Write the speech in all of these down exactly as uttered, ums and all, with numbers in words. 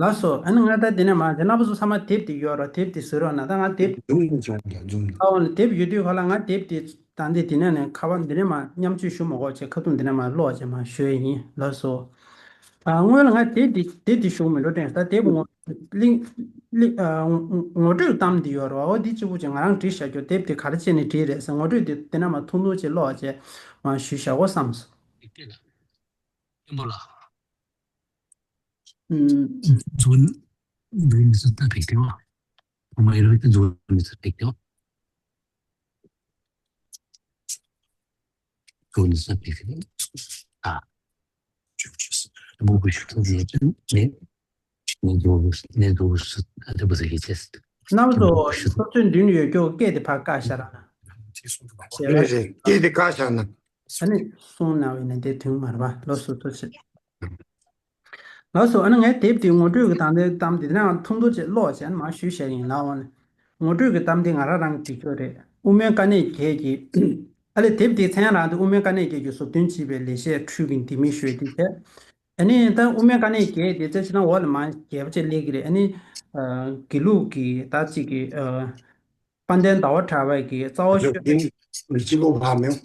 ལགས་སོ། ཨ་ནི་ང་ད་འདི་ནས་མར་དེ་རྣམ་པ་ཚོ་ཚང་མ་དེབ་དེ་ཡོད་རོ། དེབ་དེ་གཟིགས་རོགས་གནང་། ད་ང་དེབ་ཛུམ་ནང་ཚུར་འགྱོ། ཛུམ་ནང་། ཨ་འོ་ན་དེབ་ཡོད་དུས་ག་ལ་ང་དེབ་དེ་ད་འདི་འདི་ནས་ནས་ཁ་པར་འདི་ནས་མར་མཉམ་སྤྱོད་ཞུ་མ་དགོས་བྱས་ཁ་ཐུག་འདི་ནས་མར་ཀློག་བྱས་མར་ཞུ་ཡས་ཡིན། ལགས་སོ། ཨ་སྔོན་ལ་ང་དེབ་དེ་དེབ་དེ་ཞུ་མི་འགྲོ་དྲན། ད་དེབ་ངོ་གླིང་གླིང་ཨ་ངོ་སྤྲོད་གཏམ་འདི་ཡོད་རོ། འོ་འདི་གཅིག་པུ་ཅིག་ང་རང་བྲིས་བཞག་རྒྱུ། དེབ་དེ་ག་རེ་བྱས་ནས་བྲིས་རེད་ཟེར་ངོ་སྤྲོད་དེ་འདི་ནས་མར་ཐུང་ཐུང་ཅིག་ཀློག་བྱས་མར་ཞུས་བཞག་དགོས་བསམས་སོང་། ཨེ་ལགས། ཨེ་འབོ་ལགས། ཨུམ། ཛུམ་ཛུམ་ནང་ཚུར་ད་ཕེབས་ཏེ་འོ། ཨོ་མ་ཨེ་ལོ་ད་ཛུམ་ནང་ཚུར་ཕེབས་ཏེ་འོ། ཛུམ་ནང་ཚུར་ཕེབས་ཏེ་འོ། ཨ། ཨེ་འབོ་གི་ཞུ་ཐུབ་ཡོད་ཅན་ནས། ནས་ཛུམ་ནས་ཛུམ་ཨ་ད་འབོ་ཟེར་གི་ཅེས། རྣམ་པ་ཚོ་ཚོགས་ཆུང་མདུན་ཡོད་རྒྱུ་སྐད་དེ་ཕར་བཀག་བཞག་ར་ན། རེད་རེད། སྐད་དེ་བཀག་བཞག་ན། ཨ་ནི་གསུང་གནང་བས་ན་དེ་དོན་མ་རེད་པ། ལགས་སོ་ཐུགས་རྗེ་ཆེ། ལགས་སོ། ཨ་ནི་ངས་དེབ་འདི་ངོ་སྤྲོད་ཀྱི་དང་དེ་གཏམ་འདི་ནང་ཐུང་ཐུང་ཅིག་ཀློག་བྱས་ནས་མར་ཞུས་བཞག་ཡིན་ལགས། འོ་ནི་ངོ་སྤྲོད་ཀྱི་གཏམ་འདི་ང་རང་རང་བྲིས་ཡོད་རེད། དབུ་མའི་དཀའ་གནད་བརྒྱད་ཀྱི། ཨ་ལས་དེབ་འདི་མཚན་རང་དེ་དབུ་མའི་དཀའ་གནད་བརྒྱད་ཀྱི་ཟུར་འདོན་བྱས་པའི་ལེགས་བཤད་འཕྲུལ་གྱི་ལྡེ་མིག་ཞུས་ཏེ་བྱས། ཨ་ནི་ད་དབུ་མའི་དཀའ་གནད་བརྒྱད་དེ་རྩ་ཆེ་ན་འོག་ལ་མར་རྒྱས་པ་ཅིག་སླེབས་ཀྱི་རེད། ཨ་ནི་ཨ་དགེ་ལུགས་ཀྱི་ད་ཅིག་གི་ཨ་དཔལ་ལྡན་ཟླ་བ་གྲགས་པ་གི་རྩ་བ་ཤོད། མི་གཅིག་པོ་བ་མེད།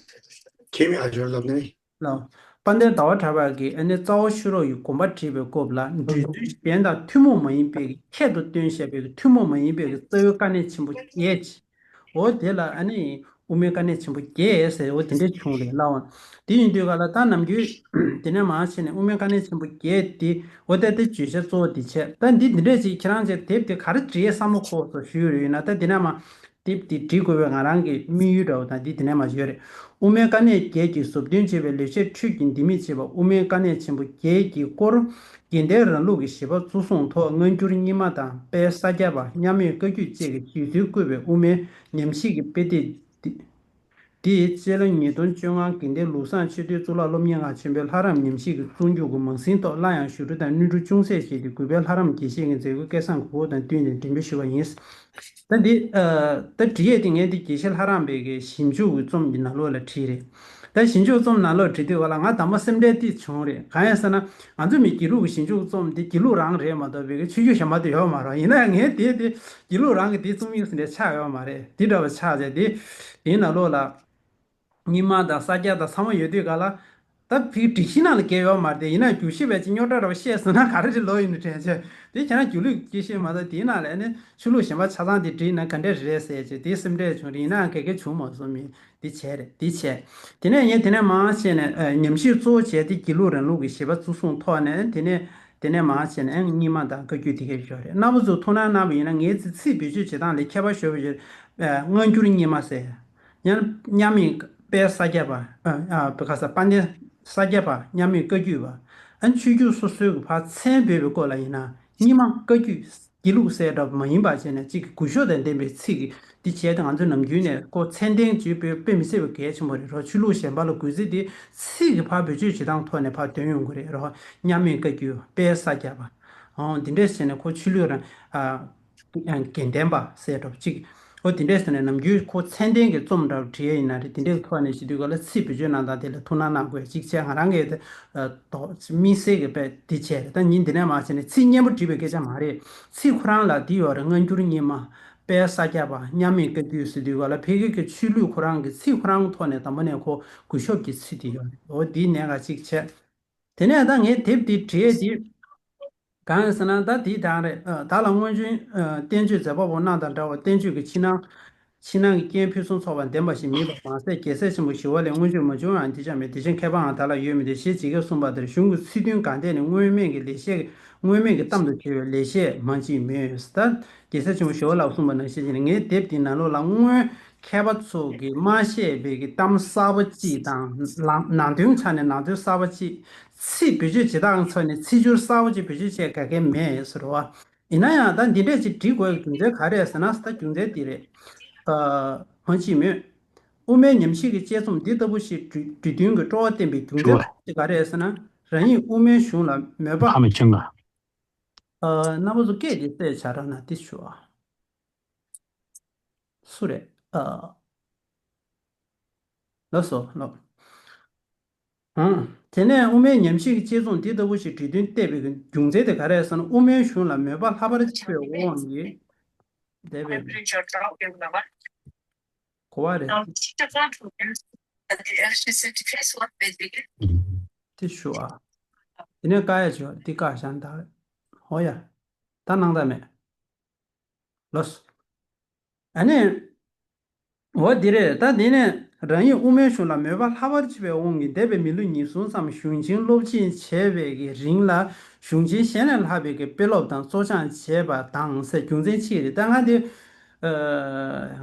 ཁྱེད་མི་ཨ་ཇོར་ལབ་ནི། ལགས། དཔལ་ལྡན་ཟླ་བ་གྲགས་པ་གིས་ཨ་ནི་རྩ་བ་ཤེས་རབ་ཀྱི་དགོངས་པ་བྲིས་པའི་སྐབས་ལ་འབྲི་ཚུལ་གཞན་དང་ཐུན་མོང་མ་ཡིན་པའི་ཁྱད་དུ་བཏོན་བཞག་པའི་ཐུན་མོང་མ་ཡིན་པའི་རྩ་བའི་དཀའ་གནད་ཆེན་པོ་བརྒྱད་ཅིག་འོ་དེ་ལ་ཨ་ནི་དབུ་མའི་དཀའ་གནད་ཆེན་པོ་བརྒྱད་ཟེར་འོ་དེ་འདྲས་བྱུང་རེད་ལགས། འོ་དེ་ཡིན་དུས་ག་ལ་ད་ནམ་རྒྱུན་དེ་ནས་མར་བྱས་ནས་དབུ་མའི་དཀའ་གནད་ཆེན་པོ་བརྒྱད་དེ་འོ་ད་དེ་བརྗོད་བྱ་གཙོ་བོ་དེ་བྱས། ད་འདི་འདི་འདྲས་ཅིག་ཁྱེད་རང་ཚོས་དེབ་དེ་ག་རེ་བྲིས་བསམ་བློ་འཁོར་སོང་ཞུས་རེད། ཡིན་ན་ད་དེ་ནས་མར་དེབ་འདི་བྲིས་དགོས་པའི་ང་རང་གི་དམིགས་ཡུལ་འདྲ་བོ་དང་འདི་དེ་ནས་མར་ཡོད་རེད། དབུ་མའི་དཀའ་གནད་བརྒྱད་ཀྱི་ཟུར་འདོན་བྱས་པའི་ལེགས་བཤད་འཕྲུལ་གྱི་ལྡེ་མིག་ཅེས་པ། དབུ་མའི་དཀའ་གནད་ཆེན་པོ་བརྒྱད་ཀྱི་སྐོར། དགེ་ལྡན་རང་ལུགས་ཀྱི་བཞེད་པ་གཙོ་བཟུང་ཐོག་སྔ་འགྱུར་རྙིང་མ་དང་དཔལ་ས་སྐྱ་པ། མཉམ་མེད་བཀའ་བརྒྱུད་བཅས་ཀྱི་བརྗོད་ཚུལ་བཀོད་པའི་དབུ་མའི་ཉམས་ཞིབ་ཀྱི་དཔེ་དེབ་འདི། འདི་སྤྱི་ལོ་ཉིས་སྟོང་བཅོ་ལྔ་དགེ་ལྡན་ལུགས་བཟང་ཆོས་སྡེའི་གཙུག་ལག་སློབ་གཉེར་ཁང་ཆེན་པོའི་ལྷ་རམས་ཉམས་ཞིབ་ཀྱི་གཙོ་འཇུག་གི་མང་ཟིན་ཐོག་སླར་ཡང་ཞུ་སྒྲིག་དང་སྣོན་འཕྲི་ཅུང་ཟད་བྱས་ཏེ་གུས་པས་ལྷ་རམས་དགེ་བཤེས་ཀྱི་མཛད་སྒོའི་སྐལ་བཟང་གོ་བོ་དང་བསྟུན་ནས་འགྲེམས་སྤེལ་ཞུ་བ་ཡིན། ད་འདི་ཨ་ད་བྲིས་ཡས་དེ་ངས་འདི་དགེ་བཤེས་ལྷ་རམས་པའི་གི་ཞིབ་འཇུག་གི་རྩོམ་གྱི་ནང་ལོགས་ལ་བྲིས་རེད། ད་ཞིབ་འཇུག་རྩོམ་ནང་ལོགས་བྲིས་དུས་ག་ལ་ང་དང་པོ་སེམས་ཁྲལ་ཏིག་བྱུང་རེད། གང་ཡིན་ཟེར་ན་ང་ཚོ་མི་དགེ་ལུགས་ཀྱི་ཞིབ་འཇུག་རྩོམ་དེ་དགེ་ལུགས་རང་རེད་མ་གཏོགས་པའི་གི་ཆོས་བརྒྱུད་གཞན་པ་དེ་ཡོད་མ་རེད། ཡིན་ན་ཡང་ངས་དེ་དེ་དགེ་ལུགས་རང་གི་དེ་རྩོམ་ཡིག་ཟེར་ནས་ཆགས་ཡོད་མ་རེད། དེ་འདྲ་བ་ཆགས་བྱས་དེ་དེའི་ནང་ལོགས་ལ། རྙིང་མ་དང་ས་སྐྱ་དང་ཚང་མ་ཡོད་དུས་ག་ལ། ད་ཕི་སྒྲིག་གཞི་ནང་ལ་འགལ་ཡོད་མ་རེད་དེ། ཡིན་ན་རྒྱུགས་ཤིག་བས་ཅིག་རྙོག་དྲ་ར་བ་བཤད་སོང་ན་ག་རེ་རེད་ལོ་ཡིན་ནི་དྲན་ཆེ། དེ་ཁྱེད་རང་རྒྱུགས་ལུགས་སྐྱེ་ཤེས་མ་གཏོགས་དེའི་ནང་ལ་ནི་ཆོས་ལུགས་གཞན་པ་ཆ་ཚང་དེ་བྲིས་ན་ག་འདྲས་རེད་ཟེར་ཅེས་དེའི་སེམས་ཁྲལ་བྱུང་རེད། ཡིན་ནའང་ག་གེ་བྱུང་མ་སོང་མི་དེ་བྱས་རེད། དེ་བྱས། དེ་ནས་ངས་དེ་ནས་མར་བྱས་ནས་ཨ་ཉམས་ཞིབ་གཙོ་བོ་བྱས་ཏེ་དགེ་ལུགས་རང་ལུགས་ཀྱི་བཞེད་པ་གཙོ་བཟུང་ཐོག་ནས་དེ་ནས་དེ་ནས་མར་བྱས་ནས་ཨ་རྙིང་མ་དང་བཀའ་བརྒྱུད་དེ་གས་ཡོད་རེད། རྣམ་པ་ཚོ་ཐུགས་སྣང་གནང་བ་ཡིན་ན་ངའི་ཚིག་ཚིག་བེད་སྤྱོད་བྱེད་སྟངས་ལས་ཁྱད་པར་ཤོར་བ་ཡོད་རེད། ཨ་སྔ་འགྱུར་རྙིང་མ་ཟེར། མཉམ་མཉམ་མེད་དཔལ་ས་སྐྱ་པ། ཨ་ཨ་བི་ཁ་ས་དཔལ་ལྡན་ས་སྐྱ་པ། མཉམ་མེད་བཀའ་བརྒྱུད་པ། ཨ་ཆོས་བརྒྱུད་སོ་སོའི་གི་ཕར་མཚན་འབོད་པའི་སྐོར་ལ་ཡིན་ན་རྙིང་མ་བཀའ་བརྒྱུད་དགེ་ལུགས་ཟེར་འདྲ་མ་ཡིན་པ་བྱས་ནས་གཅིག་གི་གུས་ཞབས་དང་ལྡན་པའི་ཚིག་གི་འདི་བྱས་ཏེ་ང་ཚོ་ནམ་རྒྱུན་ནས་ཁོ་མཚན་ལྡན་བརྗོད་པའི་དཔེ་མི་སྲིད་པ་གལ་ཆེན་པོ་རེད་རོ། ཆོས་ལུགས་གཞན་པ་ལ་གུས་བརྩི་དེ་ཚིག་གི་ཕར་བེད་སྤྱོད་བྱེད་སྟངས་ཐོག་ནས་ཕར་འདོན་ཡོང་གི་རེད་རོ། མཉམ་མེད་བཀའ་བརྒྱུད་དཔལ་ས་སྐྱ་པ། ཨོ་འདི་འདྲས་བྱས་ནས་ཁོ་ཆོས་ལུགས་རང་ཨ། དགེ་ལྡན་པ་ཟེར་འདྲ་པོ་ཅིག་འོ་དེ་འདྲས་ཟེར་ནས་ནམ་རྒྱུན་ཁོ་མཚན་ལྡན་གྱི་རྩོམ་འདྲ་པོ་བྲིས་ཡ་ཡིན་ན་རེད། དེ་འདྲས་ཐོག་ནས་བྱེད་དུས་ག་ལ་ཚིག་བེད་སྤྱོད་གནང་སྟངས་དེ་ལ་ཐུགས་སྣང་གནང་དགོས་ཅིག་བྱས། ང་རང་གིས་དེ་དོགས་དམིགས་བསལ་གྱི་དཔེ་འདི་བྱས་རེད། ད་ཉིན་འདི་ནས་མར་བྱས་ནས་ཚིག་སྙན་པོ་བྲིས་པའི་སྐད་ཆ་མ་རེད། ཚིག་ཁོ་རང་ལ་འདི་ཡོད་རེད། སྔ་འགྱུར་རྙིང་མ། དཔལ་ས་སྐྱ་པ། མཉམ་མེད་བཀའ་བརྒྱུད་ཟེར་དུས་ག་ལ་ཕ་གི་གི་ཆོས་ལུགས་ཁོ་རང་གི་ཚིག་ཁོ་རང་ཐོག་ནས་དང་པོ་ནས་ཁོ་གུས་ཞབས་ཀྱི་ཚིག་དེ་ཡོད་རེད། འོ་འདི་གནད་འགག་ཅིག་བྱས། དེ་ནས་ད་ངས་དེབ་འདི་བྲིས་ཏེ། གང་ཡིན་ཟེར་ན་ད་དེའི་དང་རེད། ཨ་བདག་ལ་སྔོན་བྱོན་ཨ་བསྟན་བཅོས་མཛད་པ་པོ་རྣམས་དང་འདྲ་བར་བསྟན་བཅོས་ཀྱི་ཕྱི་ནང་ཕྱི་ནང་གི་རྐྱེན་ཕུན་སུམ་ཚོགས་པ་ལྡན་པ་ཞིག་མིན་པ་མ་ཟད། རྒྱལ་སྲས་ཆེན་པོ་ཞི་བ་ལྷས་སྔོན་བྱོན་མ་བྱུང་བའང་འདི་ཅང་མེད། དེ་བཞིན་མཁས་པའང་བདག་ལ་ཡོད་མི་འདུག་ཞེས་ཇི་སྐད་གསུངས་པ་ལྟར་གཞུང་གི་ཚིག་དོན་དགའ་ལྡན་ནི་སྔོན་མེད་ཀྱི་ལེགས་བཤད་སྔོན་མེད་ཀྱི་གཏམ་དུ་གྱུར་པའི་ལེགས་བཤད་མང་ཅིག་མོད། ད་རྒྱལ་སྲས་ཆེན་པོ་ཞི་བ་ལྷས་གསུངས་པ་ནང་བཞིན་བྱས་ནས་ངའི་དེབ་འདིའི་ནང་ལོགས་ལ་སྔོན་མཁས་པ་ཚོ་གིས་མ་བཤད་པའི་གི་གཏམ་གསར་པ་གཅིག་དང་ལ་ནང་དོན་ཆ་ནས་ནང་དོན་གསར་པ་གཅིག་ཚིག་བེད་སྤྱོད་བྱེད་སྟངས་ཚོ་ནས་ཚིག་སྦྱོར་གསར་པ་གཅིག་བེད་སྤྱོད་བྱེད་ག་གེ་མེད་ཟེར་བ། ཡིན་ན་ཡང་ད་འདི་འདྲས་ཅིག་བྲིས་དགོས་ཀྱི་རྒྱུ་མཚན་ག་རེ་ཟེར་ན། ད་རྒྱུ་མཚན་འདི་རེད། ཨ་མང་ཅིག་མོད། དབུ་མའི་ཉམས་ཞིབ་ཀྱི་དཔྱད་རྩོམ་འདི་ལྟ་བུ་ཞིག་འབྲི་འབྲི་འདུན་གྱི་སྤྲོ་བ་བསྟན་པའི་རྒྱུ་མཚན་ཞུ་བ། དེ་ག་རེ་ཟེར་ན། རང་ཉིད་དབུ་མའི་གཞུང་ལ་མོས་པ། ཨ་མ་ཅང་ག་ཨ་རྣམ་པ་ཚོ་སྐད་དེ་གསལ་བྱ་ར་ན་དེ་ཞུ་ཨ། སུ་རེད། ཨ་ལགས་སོ་ལགས། ཨང་། དེ་ནས་དབུ་མའི་ཉམས་ཞིབ་ཀྱི་དཔྱད་རྩོམ་འདི་ལྟ་བུ་ཞིག་འབྲི་འདུན་བཏོན་པའི་རྒྱུ་མཚན་དེ་ག་རེ་རེད་ཟེར་ན། དབུ་མའི་གཞུང་ལ་མོས་པ་ལྷག་པར་ཆེ་བའི་དབང་གིས། འདས་པའི། གོ་བ་རེད། དེ་ཞུ་ཨ། དེ་ནས་བཀག་ཡ་བྱོས། འདི་བཀག་བཞག་ན་ད་རེད། ཧོ་ཡ། ད་སྣང་དག་མེད། ལོས། ཨ་ནི། འོ་འདི་རེད། ད་འདི་ནས་རང་ཉིད་དབུ་མའི་གཞུང་ལ་མོས་པ་ལྷག་པར་ཆེ་བའི་དབང་གིས་འདས་པའི་མི་ལོ་ཉི་ཤུ་ཙམ་གཞུང་ཆེན་སློབ་སྦྱོང་བྱས་པའི་གི་རིང་ལ་གཞུང་ཆེན་གཞན་ལས་ལྷག་པའི་གི་དཔེ་སློབ་དང་བཙོ་སྦྱང་བྱས་པ་དང་ཟེར་རྒྱུ་མཚན་གཅིག་རེད། ད་ང་འདི་ཨ་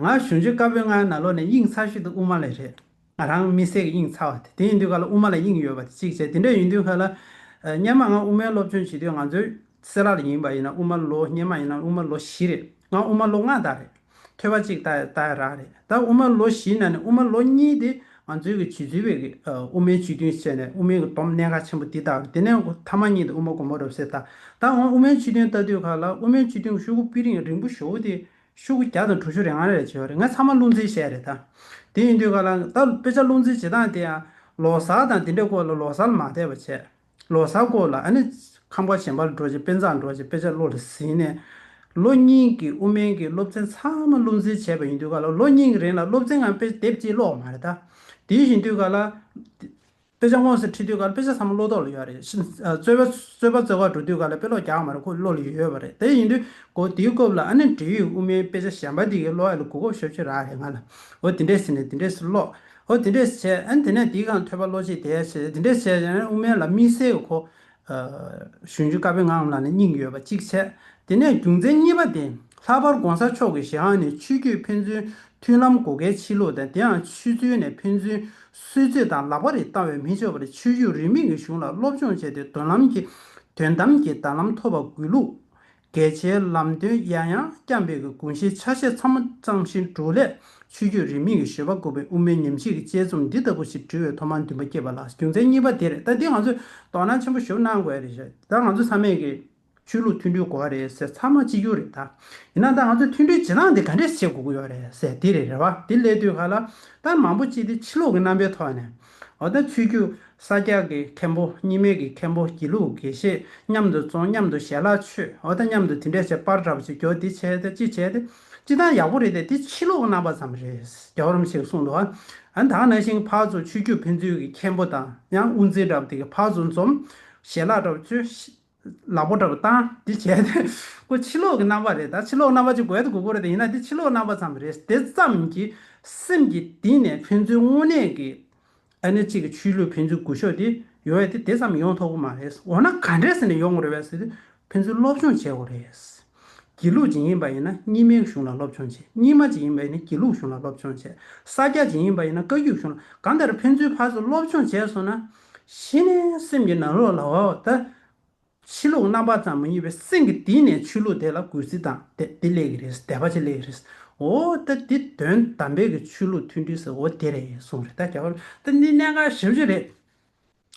ང་གཞུང་ཆེན་བཀའ་པོད་ལྔའི་ནང་ལོགས་ནས་དབྱིངས་ཚ་ཤོས་དེ་དབུ་མ་ལ་རེད། ང་རང་དམིགས་བསལ་གྱི་དབྱིངས་ཚ་བ་དེ། དེ་ཡིན་དུས་ག་ལ་དབུ་མ་ལ་དབྱིངས་ཡོད་པ་དེ་གཅིག་བྱས། དེ་འདྲ་ཡིན་དུས་ག་ལ་ཨ་སྔོན་མ་ང་དབུ་མའི་སློབ་སྦྱོང་བྱེད་དུས་ང་ཚོའི་སེ་ར་ལ་ཡིན་པ་ཡིན་ན་དབུ་མ་ལོ་སྔོན་མ་ཡིན་ན་དབུ་མ་ལོ་བཞི་རེད། ང་དབུ་མ་ལོ་ལྔ་ལྟར་རེད། ཐོས་པ་གཅིག་ལྟ་ལྟ་རག་རེད། ད་དབུ་མ་ལོ་བཞི་ནང་ནས་དབུ་མ་ལོ་གཉིས་དེ་ང་ཚོའི་གི་རྗེ་བཙུན་པའི་གི་ཨ་དབུ་མའི་སྤྱི་དོན་བྱས་ནས་དབུ་མའི་གི་སྡོམ་གནད་འགག་ཆེན་པོ་འདི་ལྟ་རེད། དེ་ནས་ཐ་མ་གཉིས་དེ་དབུ་མ་དགོངས་པ་རབ་གསལ་ལྟ། ད་འོང་དབུ་མའི་སྤྱི་དོན་ལྟ་དུས་ག་ལ་དབུ་མའི་སྤྱི་དོན་ཤོག་གུ་དཔེ་རིང་རིང་པོ་ཞེ་པོ་དེ་ཤོག་གུ་བརྒྱ་དང་དྲུག་ཅུ་རེ་ལྔ་རེ་བྱས་པ་རེད། ང་ཚང་མ་བློ་འཛིན་བྱས་རེད་ད། དེ་ཡིན་དུས་ག་ལ་ད་དཔེ་ཆ་བློ་འཛིན་བྱེད་སྟངས་དེ་ཡང་ལོ་གསར་དང་དེ་འདྲའི་སྐོར་ལ་ལོ་གསར་ལ་མ་བལྟས་པ་བྱས། ལོ་གསར་སྐོར་ལ་ཨ་ནི་ཁང་པ་གཞན་པ་ལ་འགྲོ་བྱས་དཔེ་མཛངས་འགྲོ་བྱས་དཔེ་ཆ་བློ་ལ་ཟིན་ནས། ལོ་གཉིས་ཀྱི་དབུ་མའི་གི་སློབ་ཚན་ཚང་མ་བློ་འཛིན་བྱས་པ་ཡིན་དུས་ག་ལ་ལོ་གཉིས་ཀྱི་རིང་ལ་སློབ་ཚན་ངང་དཔེ་དེབ་གཅིག་ཀློག་མ་རེད་ད། དེ་ཡིན་དུས་ག་ལ། དཔེ་ཆ་དངོས་སུ་ཁྲིད་དུས་ག་ལ་དཔེ་ཆ་ཚང་མ་བློ་ཐོག་ལ་ཡོད་རེད། ཤི་ཨ་རྩོད་པ་རྩོད་པ་རྩོད་གར་འགྲོ་དུས་ག་ལ་དཔེ་ཀློག་རྒྱག་མ་རེད། ཁོ་བློ་ལ་ཡོད་པ་རེད། དེ་ཡིན་དུས་གོ་དེའི་སྐབས་ལ་ཨ་ནི་འབྲེལ་ཡོད་དབུ་མའི་དཔེ་ཆ་གཞན་པ་དེ་གའི་ཀློག་ཡ་ལ་གོ་སྐབས་ཞེ་པོ་ཅིག་རག་རེད་ང་ལ། འོ་དེ་འདྲས་ཟེར་ནས་དེ་འདྲས་སུ་ཀློག་འོ་དེ་འདྲས་བྱས་ཨ་ནི་དེ་ནས་དེའི་སྒང་ཐོས་པ་བློ་སྐྱེད་དེ་བྱས་དེ་འདྲས་བྱས་ཨ་ནི་དབུ་མའི་ལ་དམིགས་བསལ་གྱི་ཁོ་ཨ་གཞུང་ཆེན་བཀའ་པོད་ལྔའམ་ལ་ནི་སྙིང་ཡོད་པ་གཅིག་བྱས། དེ་ནས་རྒྱུ་མཚན་གཉིས་པ་དེ། ལྷག་པར་༸གོང་ས་མཆོག་གི་ཞལ་སྔ་ནས་ཆོས་བརྒྱུད་ཕན་ཚུན་མཐུན་ལམ་གོ་གལ་ཆེ་ལུགས་དང་། དེའང་ཆོས་རྩོད་ནས་ཕན་ཚུན་སུད་རྩོད་དང་ལག་པ་རེ་བཏང་བས་མི་ཆོག་པར་ཆོས་བརྒྱུད་རིས་མེད་ཀྱི་གཞུང་ལ་སློབ་སྦྱོང་བྱས་ཏེ་དོན་ལམ་གྱི་དོན་དམ་གྱི་བརྡ་ལམ་ཐོབ་པ་དགོས་ལུགས། གལ་ཆེའི་ལམ་སྟོན་ཡང་ཡང་བསྐྱངས་པའི་གི་དགོངས་གཞི་ཆ་ཤས་ཚང་མ་བརྩམས་ཤིང་འབྲུག་ལས་ཆོས་བརྒྱུད་རིས་མེད་ཀྱི་བཞེད་པ་འགོད་པའི་དབུ་མའི་ཉམས་ཞིབ་ཀྱི་དཔྱད་རྩོམ་འདི་ལྟ་བུ་ཞིག་འབྲི་བའི་ཐོག་མར་འདུན་པ་སྐྱེས་པ་ལགས། རྒྱུ་མཚན་གཉིས་པ་དེ་རེད། ད་འདི་ང་ཚོས་དོ་སྣང་ཆེན་པོ་ཞིག་གནང་དགོས་ཡ་རེད་ཤག་ད་ང་ཚོ་ཚང་མས་ཀྱི་ཆོས་ལུགས་མཐུན་སྒྲིལ་དགོས་པ་རེད་ཟེར་ཚང་མ་གཅིག་གྱུར་རེད་ད། ཡིན་ན་ད་ང་ཚོ་མཐུན་སྒྲིལ་བྱེད་སྟངས་འདི་ག་འདྲས་བྱེད་དགོས་ཀྱི་ཡོད་རེད་ཟེར་འདི་རེད། རེད་བ། འདི་སླེབས་དུས་ག་ལ་ད་མང་པོ་ཅིག་འདི་ཕྱི་ལོགས་ཀྱི་རྣམ་པའི་ཐོག་ནས། འོ་ད་ཆོས་བརྒྱུད་ས་སྐྱ་གི་མཁན་པོ་རྙིང་མའི་གི་མཁན་པོ་དགེ་ལུགས་དགེ་བཤེས་མཉམ་དུ་འཛོམས། མཉམ་དུ་ཞལ་ལག་མཆོད། འོ་ད་མཉམ་དུ་དེ་འདྲས་བྱས་པར་འདྲ་པོ་ཅིག་རྒྱོབ་འདི་བྱས་ཏེ་ཅི་བྱས་ཏེ་སྤྱིར་བཏང་ཡག་པོ་རེད་དེ། འདི་ཕྱི་ལོགས་ཀྱི་རྣམ་པ་ཙམ་རེད་རྒྱལ་བ་རིན་པོ་ཆེས་གསུངས་འདུག་ཨ། ཨ་ད་ག་ནང་བཞིན་ཕར་ཚུར་ཆོས་བརྒྱུད་ཕན་ཚུན་གྱི་མཁན་པོ་དང་ཡང་དབུ་འཛིན་འདྲ་པོ་དེ་གི་ཕར་ཚུར་འཛོམས། ཞལ་ལག་འདྲ་པོ་མཆོད། ལག་པ་འདྲ་པོ་བཏང་འདི་བྱས་ཏེ་ཁོ་ཕྱི་ལོགས་ཀྱི་རྣམ་པ་རེད། ད་ཕྱི་ལོགས་རྣམ་པ་ཅིག་དགོས་ཡ་དེ་དགོས་ཀྱི་རེད་དེ། ཡིན་ན་འདི་ཕྱི་ལོགས་རྣམ་པ་ཙམ་རེད། དེ་ཙམ་གྱིས་སེམས་ཀྱི་གཏིང་ནས་ཕན་ཚུན་དངོས་གནས་ཀྱི་ཨ་ནི་གཅིག་གི་ཆོས་ལུགས་ཕན་ཚུན་འགུལ་ཤུགས་དེ་ཡོང་ཡ་དེ་དེ་ཙམ་ཡོང་ཐུབ་ཀྱི་མ་རེད། འོ་ན་ག་འདྲས་ཟེར་ནས་ཡོང་དགོས་རེད་པས་ཟེར་དུས་ཕན་ཚུན་སློབ་སྦྱོང་བྱེད་དགོས་རེད། དགེ་ལུགས་ཅིག་ཡིན་པ་ཡིན་ན་རྙིང་མའི་གཞུང་ལ་སློབ་སྦྱོང་བྱེད། རྙིང་མ་ཅིག་ཡིན་པ་ཡིན་ན་དགེ་ལུགས་གཞུང་ལ་སློབ་སྦྱོང་བྱེད། ས་སྐྱ་ཅིག་ཡིན་པ་ཡིན་ན་བཀའ་བརྒྱུད་གཞུང་ལ། གང་ལྟར་ཕན་ཚུན་ཕར་ཚུར་སློབ་སྦྱོང་བྱས་སོང་ན་གཞི་ནས་སེམས་ཀྱི་ནང་ལོགས་ལ་འོ་ད་ཕྱི་ལོགས་རྣམ་པ་ཙམ་མ་ཡིན་པའི་སེམས་ཀྱི་གཏིང་ནས་ཆོས་ལུགས་དེ་ལ་གུས་བརྩི་དང་དེ་དེ་སླེབས་ཀྱི་རེད། དད་པ་ཅིག་སླེབས་ཀྱི་རེད། འོ་ད་འདི་དོན་དམ་པའི་གི་ཆོས་ལུགས་མཐུན་སྒྲིལ་ཟེར་འོ་དེ་རེད་གསུངས་རེད། ད་རྒྱལ་བ་ད་འདི་གནད་འགག་ཞེ་པོ་ཅིག་རེད།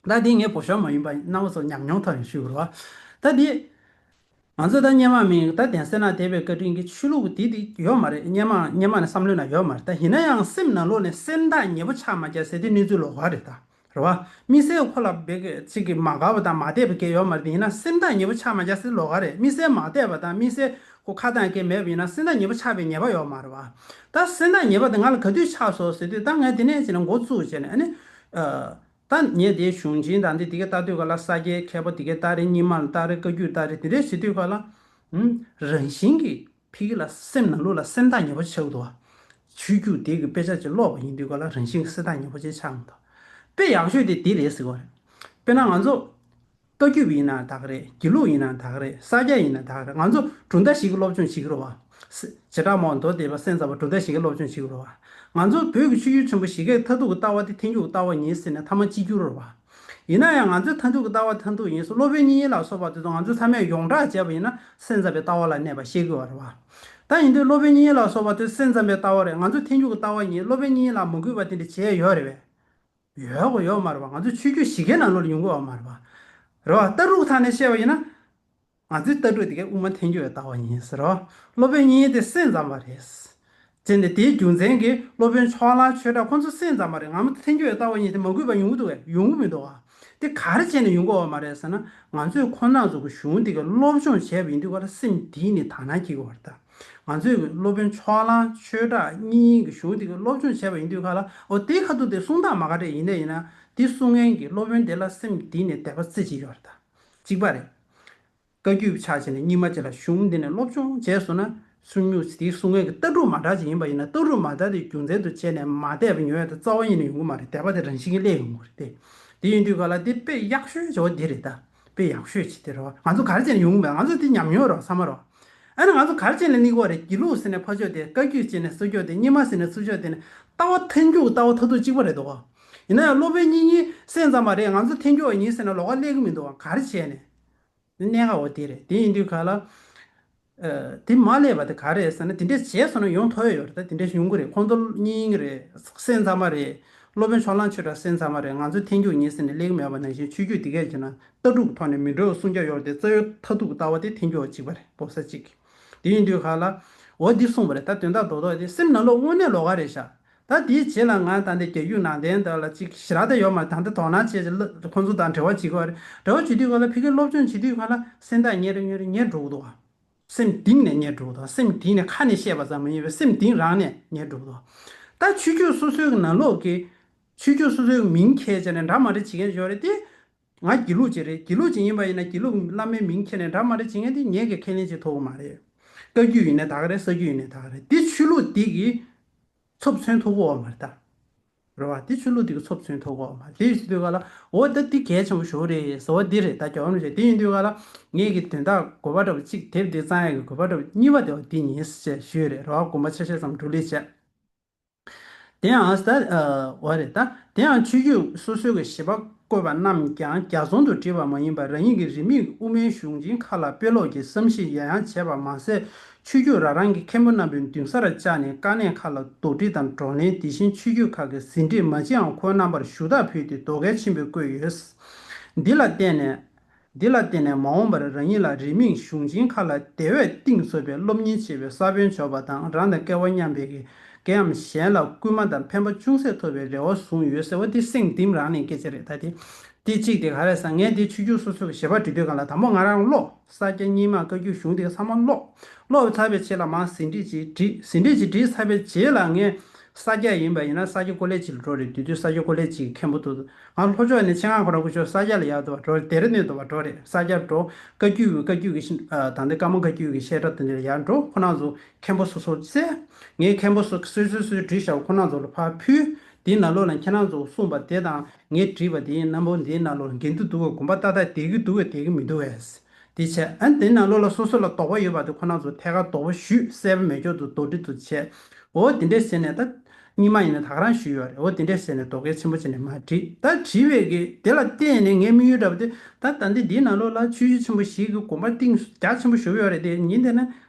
ད་འདི་ངས་བོད་ཤོག་མ་ཡིན་པ་རྣམ་པ་ཚོ་ཉམས་མྱོང་ཐོག་ནས་ཞུ་དགོས་རེད་བ། ད་འདི་ང་ཚོ་ད་སྔོན་མ་མིན་ད་གདན་ས་ནང་བསྡད་པའི་བཀའ་དྲིན་གྱིས་ཆོས་ལུགས་འདི་འདི་ཡོད་མ་རེད། སྔོན་མ་སྔོན་མ་ནས་བསམ་བློའི་ནང་ཡོད་མ་རེད། ད་ཡིན་ན་ཡང་སེམས་ནང་ལོགས་ནས་སེམས་ཐག་ཉེ་པོ་ཆགས་མ་ཆགས་ཟེར་དེ་གནས་ཚུལ་ལོགས་ཀ་རེད་ད། རེད་བ། དམིགས་བསལ་ཁོ་ལ་བེ་གེ་ཅིག་གིས་མ་དགའ་བ་དང་མ་དད་པ་གང་ཡང་ཡོད་མ་རེད། ཡིན་ན་སེམས་ཐག་ཉེ་པོ་ཆགས་མ་ཆགས་ཟེར་ལོགས་ཀ་རེད། དམིགས་བསལ་མ་དད་པ་དང་དམིགས་བསལ་ཁོ་ཁ་གཏང་གང་ཡང་མེད་པ་ཡིན་ན་སེམས་ཐག་ཉེ་པོ་ཆགས་པའི་ངེས་པ་ཡོད་མ་རེད་བ། ད་སེམས་ཐག་ཉེ་པོ་དེ་ང་ལ་ག་དུས་ཆགས་སོང་ཟེར་དུས་ད་ངས་དེ་ནས་ཅིག་ནས་འགོ་བཙུགས་བྱས་ནས་ཨ་ནི། ཨ། ད་ངས་དེའི་གཞུང་ཆེན་དང་དེ་དེ་ག་ལྟ་དུས་ག་ལ་ས་སྐྱའི་མཁས་པ་དེ་ག་ལྟ་རེད། རྙིང་མ་ལ་ལྟ་རེད། བཀའ་བརྒྱུད་ལྟ་རེད། དེ་འདྲས་བྱེད་དུས་ག་ལ། ཨུམ། རང་བཞིན་གྱིས་ཕ་གི་ལ་སེམས་ནང་ལོགས་ལ་སེམས་ཐག་ཉེ་པོ་ཆགས་འདུག་བ། ཆོས་བརྒྱུད་དེ་གི་དཔེ་ཆ་ཅིག་ཀློག་པ་ཡིན་དུས་ག་ལ་རང་བཞིན་གྱིས་སེམས་ཐག་ཉེ་པོ་ཅིག་ཆགས་འདུག་དཔེ་ཡག་ཤོས་དེ་དེ་རེད་ཟེར་གོ་རེད། དཔེར་ན་ང་ཚོ་བཀའ་བརྒྱུད་ཡིན་ན་ད་ག་རེད། དགེ་ལུགས་ཡིན་ན་ད་ག་རེད། ས་སྐྱ་ཡིན་ན་ད་ག་རེད། ང་ཚོ་གྲུབ་མཐའ་བཞི་གི་སློབ་སྦྱོང་བྱེད་ཀྱི་རེད་བ། ས་བྱེ་བྲག་སྨྲ་བ་མདོ་སྡེ་པ་སེམས་ཙམ་པ་གྲུབ་མཐའ་བཞི་གི་སློབ་སྦྱོང་བྱེད་ཀྱི་རེད་བ། ང་ཚོ་བོད་ཀྱི་ཆོས་བརྒྱུད་ཆེན་པོ་བཞི་ཀའི་མཐར་ཐུག་གི་ལྟ་བ་དེ་ཐལ་འགྱུར་གྱི་ལྟ་བ་ཡིན་ཟེར་ནས་ཐ་མ་གཅིག་གྱུར་རེད་བ། ཡིན་ན་ཡང་ང་ཚོའི་མཐར་ཐུག་གི་ལྟ་བ་མཐར་ཐུག་ཡིན་ཟེར། སློབ་དཔོན་དབྱིག་གཉེན་ལ་སོགས་པ་དེ་ཚོ་ང་ཚོ་ཚང་མས་ཡོངས་གྲགས་བྱས་པ་ཡིན་ན་སེམས་ཙམ་པའི་ལྟ་བ་ལ་གནས་པ་ཤེས་དགོས་པ་རེད་བ། ད་ཡིན་དུས་སློབ་དཔོན་དབྱིག་གཉེན་ལ་སོགས་པ་དེ་སེམས་ཙམ་པའི་ལྟ་བ་རེད། ང་ཚོ་ཐལ་འགྱུར་གྱི་ལྟ་བ་ཡིན། སློབ་དཔོན་དབྱིག་གཉེན་ལ་མ་གུས་པ་དེ་འདྲ་བྱས་ཡོད་རེད་བས། ཡོད་དགོས་ཡོད་མ་རེད་བ། ང་ཚོ་ཆོས་བརྒྱུད་བཞི་ཀའི་ནང་ལོགས་ལ་ཡོང་གི་ཡོད་མ་རེད་བ། རེད་བ། ལྟ་གྲུབ་ཐོག་ནས་བཤད་པ་ཡིན་ན། ང་ཚོའི་ལྟ་གྲུབ་དེ་གའི་དབུ་མ་ཐལ་འགྱུར་བའི་ལྟ་བ་ཡིན་ཟེར་རོ། སློབ་དཔོན་དབྱིག་གཉེན་དེ་སེམས་ཙམ་པ་རེད། བྱས་ནས་དེའི་རྒྱུ་མཚན་གྱིས་སློབ་དཔོན་ཕྱོགས་གླང་ཆོས་གྲགས་ཁོང་ཚོ་སེམས་ཙམ་པ་རེད། ང་མ་ཐོན་རྒྱུ་ཡོད་ལྟ་བ་ཡིན་ཏེ་མ་གུས་པ་ཡོང་གི་འདུག་གས། ཡོང་གི་མི་འདུག་ག། དེ་ག་རེ་བྱས་ནས་ཡོང་གི་ཡོད་མ་རེད་ཟེར་ན། ང་ཚོས་ཁོང་རྣམ་ཚོ་གི་གཞུང་དེ་ག་སློབ་སྦྱོང་བྱས་པ་ཡིན་དུས་ག་ལ་སེམས་གཏིང་ནས་དག་སྣང་སྐྱེ་གི་ཡོད་རེད་ད། ང་ཚོས་སློབ་དཔོན་ཕྱོགས་གླང་ཆོས་གྲགས་གཉིས་ཀྱི་གཞུང་དེ་ག་སློབ་སྦྱོང་བྱས་པ་ཡིན་དུས་ག་ལ། འོ་དེ་ཁ་ཐུག་དེ་གསུང་སྟངས་མ་ག་འདྲ་ཡིན་ནའི་ཡིན་ན། དེ་གསུང་མཁན་གྱི་སློབ་དཔོན་དེ་ལ་སེམས་གཏིང་ནས་དད་པ་རྩེ་གཅིག་ཡོད་རེད་ད། གཅིག་པ་རེད། བཀའ་བརྒྱུད་ཆ་བཞག་ནས་རྙིང་མ་ཅིག་ལ་གཞུང་འདི་ནས་སློབ་སྦྱོང་བྱས་སོང་ན། སུན་སྨྱུག་དེའི་གསུང་མཁན་གྱི་ལྟ་གྲུབ་མ་འདྲ་ཅིག་ཡིན་པ་ཡིན་ན། ལྟ་གྲུབ་མ་འདྲ་དེ་རྒྱུ་མཚན་དུ་བྱས་ནས་མ་དད་པ་ཉོ་ཡ་དེ་རྩ་བ་ཉིད་ནས་ཡོང་གི་མ་རེད། དད་པ་དེ་རང་བཞིན་གྱིས་སླེབས་ཡོང་གི་རེད་དེ། དེ་ཡིན་དུས་ག་ལ་དེ་དཔེ་ཡག་ཤོས་ཅིག་འོ་དེ་རེད་ད། དཔེ་ཡག་ཤོས་ཅིག་དེ་རེད་བ། ང་ཚོ་ག་རེ་བྱས་ནས་ཡོང་གི་མེད། ང་ཚོ་དེ་ཉམས་མྱོང་རེད་བ། ཚང་མ་རེད་བ། ཨ་ནི་ང་ཚོ་ག་རེ་བྱས་ནས་གླེང་གི་ཡོད་རེད། དགེ་ལུགས་ཟེར་ནས་ཕར་ཕྱོགས་དེ། བཀའ་བརྒྱུད་ཟེར་ནས་ཚུར་ཕྱོགས་དེ། རྙིང་མ་ཟེར་ནས་ཚུར་ཕྱོགས་དེ་ནས། ལྟ་བ་ཐལ་འགྱུར་ལྟ་བ་མཐར་ཐུག་གཅིག་པ་རེད་འདུག་ག། ཡིན་ན་ཡང་སློབ་དཔོན་གཉིས་གཉིས་སེམས་ཙམ་པ་རེད། ང་ཚོ་ཐལ་འགྱུར་བ་ཡིན་ཟེར་ནས་ལོགས་ཀ་སླེབས་ཀྱི་མི་འདུག་ག། ག་རེ་བྱས་ནས། གནད་འགག་འོ་དེ་རེད། དེ་ཡིན་དུས་ག་ལ། ཨ། དེ་མ་སླེབས་པ་དེ་ག་རེ་རེད་ཟེར་ན། དེ་འདྲས་བྱས་སོང་ན་ཡོང་ཐུབ་ཡོད་རེད་ད། དེ་འདྲས་ཡོང་གི་རེད། ཁོང་ཚོ་རྙིང་རེད། སེམས་ཙམ་པ་རེད། སློབ་དཔོན་ཕྱོགས་གླང་ཆོས་གྲགས་སེམས་ཙམ་པ་རེད། ང་ཚོ་ཐལ་འགྱུར་ཡིན་ཟེར་ནས་སླེབས་ཀྱི་མེད་པ་ནང་བཞིན། ཆོས་བརྒྱུད་དེ་གས་བྱས་ན་ལྟ་གྲུབ་ཐོག་ནས་མི་འདྲ་བ་གསུང་རྒྱུ་ཡོད་རེད་དེ། རྩ་བའི་མཐར་ཐུག་གི་ལྟ་བ་དེ་ཐལ་འགྱུར་བ་གཅིག་པ་རེད། འོ་ས་གཅིག། དེ་ཡིན་དུས་ག་ལ། འོ་འདི་གསུངས་པ་རེད་ད། དོན་དག་རྡོག་རྡོག་དེ་སེམས་ནང་ལོགས་དངོས་གནས་ལོགས་ཀ་རེད་ཤག། ད་དེའི་རྗེས་ལ་ང་ད་འདི་རྒྱ་བརྒྱུད་ནང་བསྟན་དག་ལ་ཅིག་ཞེ་དྲག་ད་ཡོད་མ་རེད། ད་འདི་དོ་སྣང་བྱས་ཀྱི་ལ་ཁོང་ཚོ་དང་འབྲེལ་བ་བྱེད་དགོས་རེད། འབྲེལ་བ་བྱེད་དུས་ག་ལ་ཕ་གིར་སློབ་སྦྱོང་བྱེད་དུས་ག་ལ་སེམས་ཐག་ཉེ་རུ་ཉེ་རུ་ཉེ་འགྲོ་གི་འདུག་ག། སེམས་གཏིང་ནས་ཉེ་འགྲོ་གི་འདུག། སེམས་གཏིང་ནས། ཁ་ནས་བཤད་པ་ཙམ་མ་ཡིན་པར་སེམས་གཏིང་རང་ནས་ཉེ་འགྲོ་གི་འདུག། ད་ཆོས་བརྒྱུད་སོ་སོའི་ནང་ལོགས་ཀྱི། ཆོས་བརྒྱུད་སོ་སོའི་མིང་ཁྱེར་བྱས་ནས་འདྲ་མ་འདྲ་བྱེད་མཁན་ཡོད་རེད་དེ། ང་དགེ་ལུགས་ཅིག་རེད། དགེ་ལུགས་ཅིག་ཡིན་པ་ཡིན་ན་དགེ་ལུགས་བླ་མའི་མིང་ཁྱེར་ནས་འདྲ་མ་འདྲ་བྱེད་མཁན་དེ་ངེད་ཀྱིས་ཁས་ལེན་བྱེད་ཐུབ་ཀྱི་མ་རེད། བཀའ་བརྒྱུད་ཡིན་ནའི་ད་ག་རེད། ས་བརྒྱུད་ཡིན་ནའི་ད་ག་རེད། དེ་ཆོས་ལུགས་འདི་གི་ཚབ་མཚོན་ཐུབ་ཀྱི་ཡོད་མ་རེད་ད། རེད་བ། དེ་ཆོས་ལུགས་འདི་གི་ཚབ་མཚོན་ཐུབ་ཀྱི་ཡོད་མ་རེད། དེ་ཡིན་དུས་ག་ལ། འོ་ད་འདི་གལ་ཆེན་པོ་ཞེ་པོ་རེད་ཟེར་བ་འདི་རེད་ད། རྒྱལ་བ་རིན་པོ་ཆེ། དེ་ཡིན་དུས་ག་ལ་ངེད་ཀྱི་དོན་དག་དགོས་པ་འདྲ་པོ་གཅིག། དེབ་འདི་བརྩམས་ཡག་གི་དགོས་པ་འདྲ་པོ་གཉིས་པ་དེ་བ་འདི་ཡིན་ཞེས་ཞུས་རེད། རེད་བ། དགོངས་པ་ཆ་ཤས་ཙམ་སྒྲུབ་ལེ་བྱས། དེ་ཡང་ད། ཨ། འོ་རེད་ད། དེ་ཡང་ཆོས་བརྒྱུད་སོ་སོའི་གི་བཞེད་པ་བཀོད་པ་རྣམས་ཀྱང་རྒྱ་མཚོ་དང་འདྲེས་པ་མ་ཡིན་པར་རང་ཉིད་ཀྱི་རིས་མེད་ཀྱི་དབུ་མའི་གཞུང་ཆེན་ཁག་ལ་དཔེ་ཀློག་གི་བསམ་གཞིག་ཡང་ཡང་བྱས་པ་མ་ཟད། ཆོས་བརྒྱུད་རང་རང་གི་མཁན་པོ་རྣམ་པའི་མདུན་སར་བཅར་ནས་དཀའ་གནད་ཁག་ལ་དོགས་འདྲི་དང་བགྲོ་གླེང་། དེ་བཞིན་ཆོས་བརྒྱུད་ཁག་གི་ཟིན་བྲིས་མ་བྱིངས་ཡང་ཁོང་རྣམ་པར་ཞུ་དག་ཕུལ་ཏེ་དོ་གལ་ཆེན་པོས་བཀོད་ཡོད། འདི་ལ་བརྟེན་ནས། འདི་ལ་བརྟེན་ནས་མ་འོངས་པར་རང་ཉིད་ལ་རིས་མེད་གཞུང་ཆེན་ཁག་ལ་དེ་བས་གཏིང་ཟབ་པའི་སློབ་གཉེར་བྱེད་པའི་ས་བོན་འཇོག་པ་དང་། རང་དང་སྐལ་བ་མཉམ་པའི་གི་མཁས་པ་གཞན་ལ་སྐུལ་མ་དང་ཕན་པ་ཅུང་ཟད་ཐོབ་པའི་རེ་བ་བཟུང་ཡོད་ཟེར་བ་འདི་སེམས་གཏིང་རང་ནས་སྐད་ཆ་རེད་ད། དེ་དེ་གཅིག་དེ་ག་རེ་ཟེར། ངས་འདི་ཆོས་བརྒྱུད་སོ་སོ་གི་བཞེད་པ་འབྲི་དུས་སྒང་ལ་དང་པོ་ང་རང་ཀློག། ས་སྐྱ་རྙིང་མ་བཀའ་བརྒྱུད་གཞུང་དེ་ཚང་མ་ཀློག། ཀློག་ཚར་བའི་རྗེས་ལ་མར་ཟིན་བྲིས་ཅིག་བྲིས། ཟིན་བྲིས་ཅིག་བྲིས་ཚར་བའི་རྗེས་ལ་ངས། ས་སྐྱ་ཡིན་པ་ཡིན་ན་ས་སྐྱ་ཀོ་ལེ་ཇི་ལ་འགྲོ་རེད། དེ་དུས་ས་སྐྱ་ཀོ་ལེ་ཇི་གི་མཁན་པོ་དེ་ཚོ། ང་ལྷོ་ཕྱོགས་ནས་ཆེད་མངགས་ཁོ་རང་སྐུ་ཞབས་ས་སྐྱ་ལ་ཡར་དུ་བ་འགྲོ་རེད། ལྡེ་ར་ལྡུན་དུ་བ་འགྲོ་རེད། ས་སྐྱ་འགྲོ། བཀའ་བརྒྱུད་ཀྱི་བཀའ་བརྒྱུད་ཀྱི་ཤིན། ཨ། ད་ལྟ་ཀརྨ་བཀའ་བརྒྱུད་ཀྱི་བཤད་གྲྭ་དེ་འདྲ་ལ་ཡར་འགྲོ། ཁོ་རང་ཚོ་མཁན་པོ་སོ་སོ་བཙལ། ངས་མཁན་པོ་སོ་སོ་སོ་སོའི་བྲིས་བཞག་པ་ཁོ་རང་ཚོ་ལ་ཕར་ཕུལ། དེའི་ནང་ལོགས་ལ་ཁྱེད་རང་ཚོ་གསུངས་པ་དེ་དང་ངས་བྲིས་པ་དེའི་རྣམ་པ་འདིའི་ནང་ལོགས་ལ་འགལ་འདུ་འདུག་ག། དགོངས་པ་ཏག་ཏག་བསྡད་ཀྱི་འདུག་ག། བསྡད་ཀྱི་མི་འདུག་གས། དེ་བྱས། ཨ་ནི་དེ་ནང་ལོགས་ལ་སོ་སོ་ལ་དོགས་པ་ཡོད་པ་དེ་ཁོ་རང་ཚོ་ཐད་ཀར་དོགས་པ་ཞུས། གསལ་པོ་མེད་སྐྱོར་དུ་དོགས་འདྲི་དུ་བྱས། འོ་དེ་འདྲས་བྱས་ནས་ད། རྙིང་མ་ཡིན་ན་ད་ག་རང་ཞུས་ཡོད་རེད། འོ་དེ་འདྲས་བྱས་ནས་དོ་གལ་ཆེན་པོ་བྱས་ནས་མར་བྲིས། ད་བྲིས་པའི་གི་དེ་ལ་བརྟེན་ནས་ངའི་དམིགས་ཡུལ་འདྲ་པོ་དེ། ད་ད་འདི་འདིའི་ནང་ལོགས་ལ་ཆོས་བརྒྱུད་ཆེན་པོ་བཞི་གི་དགོངས་པ་གཏིང་རྒྱ་ཆེན་པོ་ཞུ་གི་ཡོད་རེད་དེ། ཡིན་དེ་ན།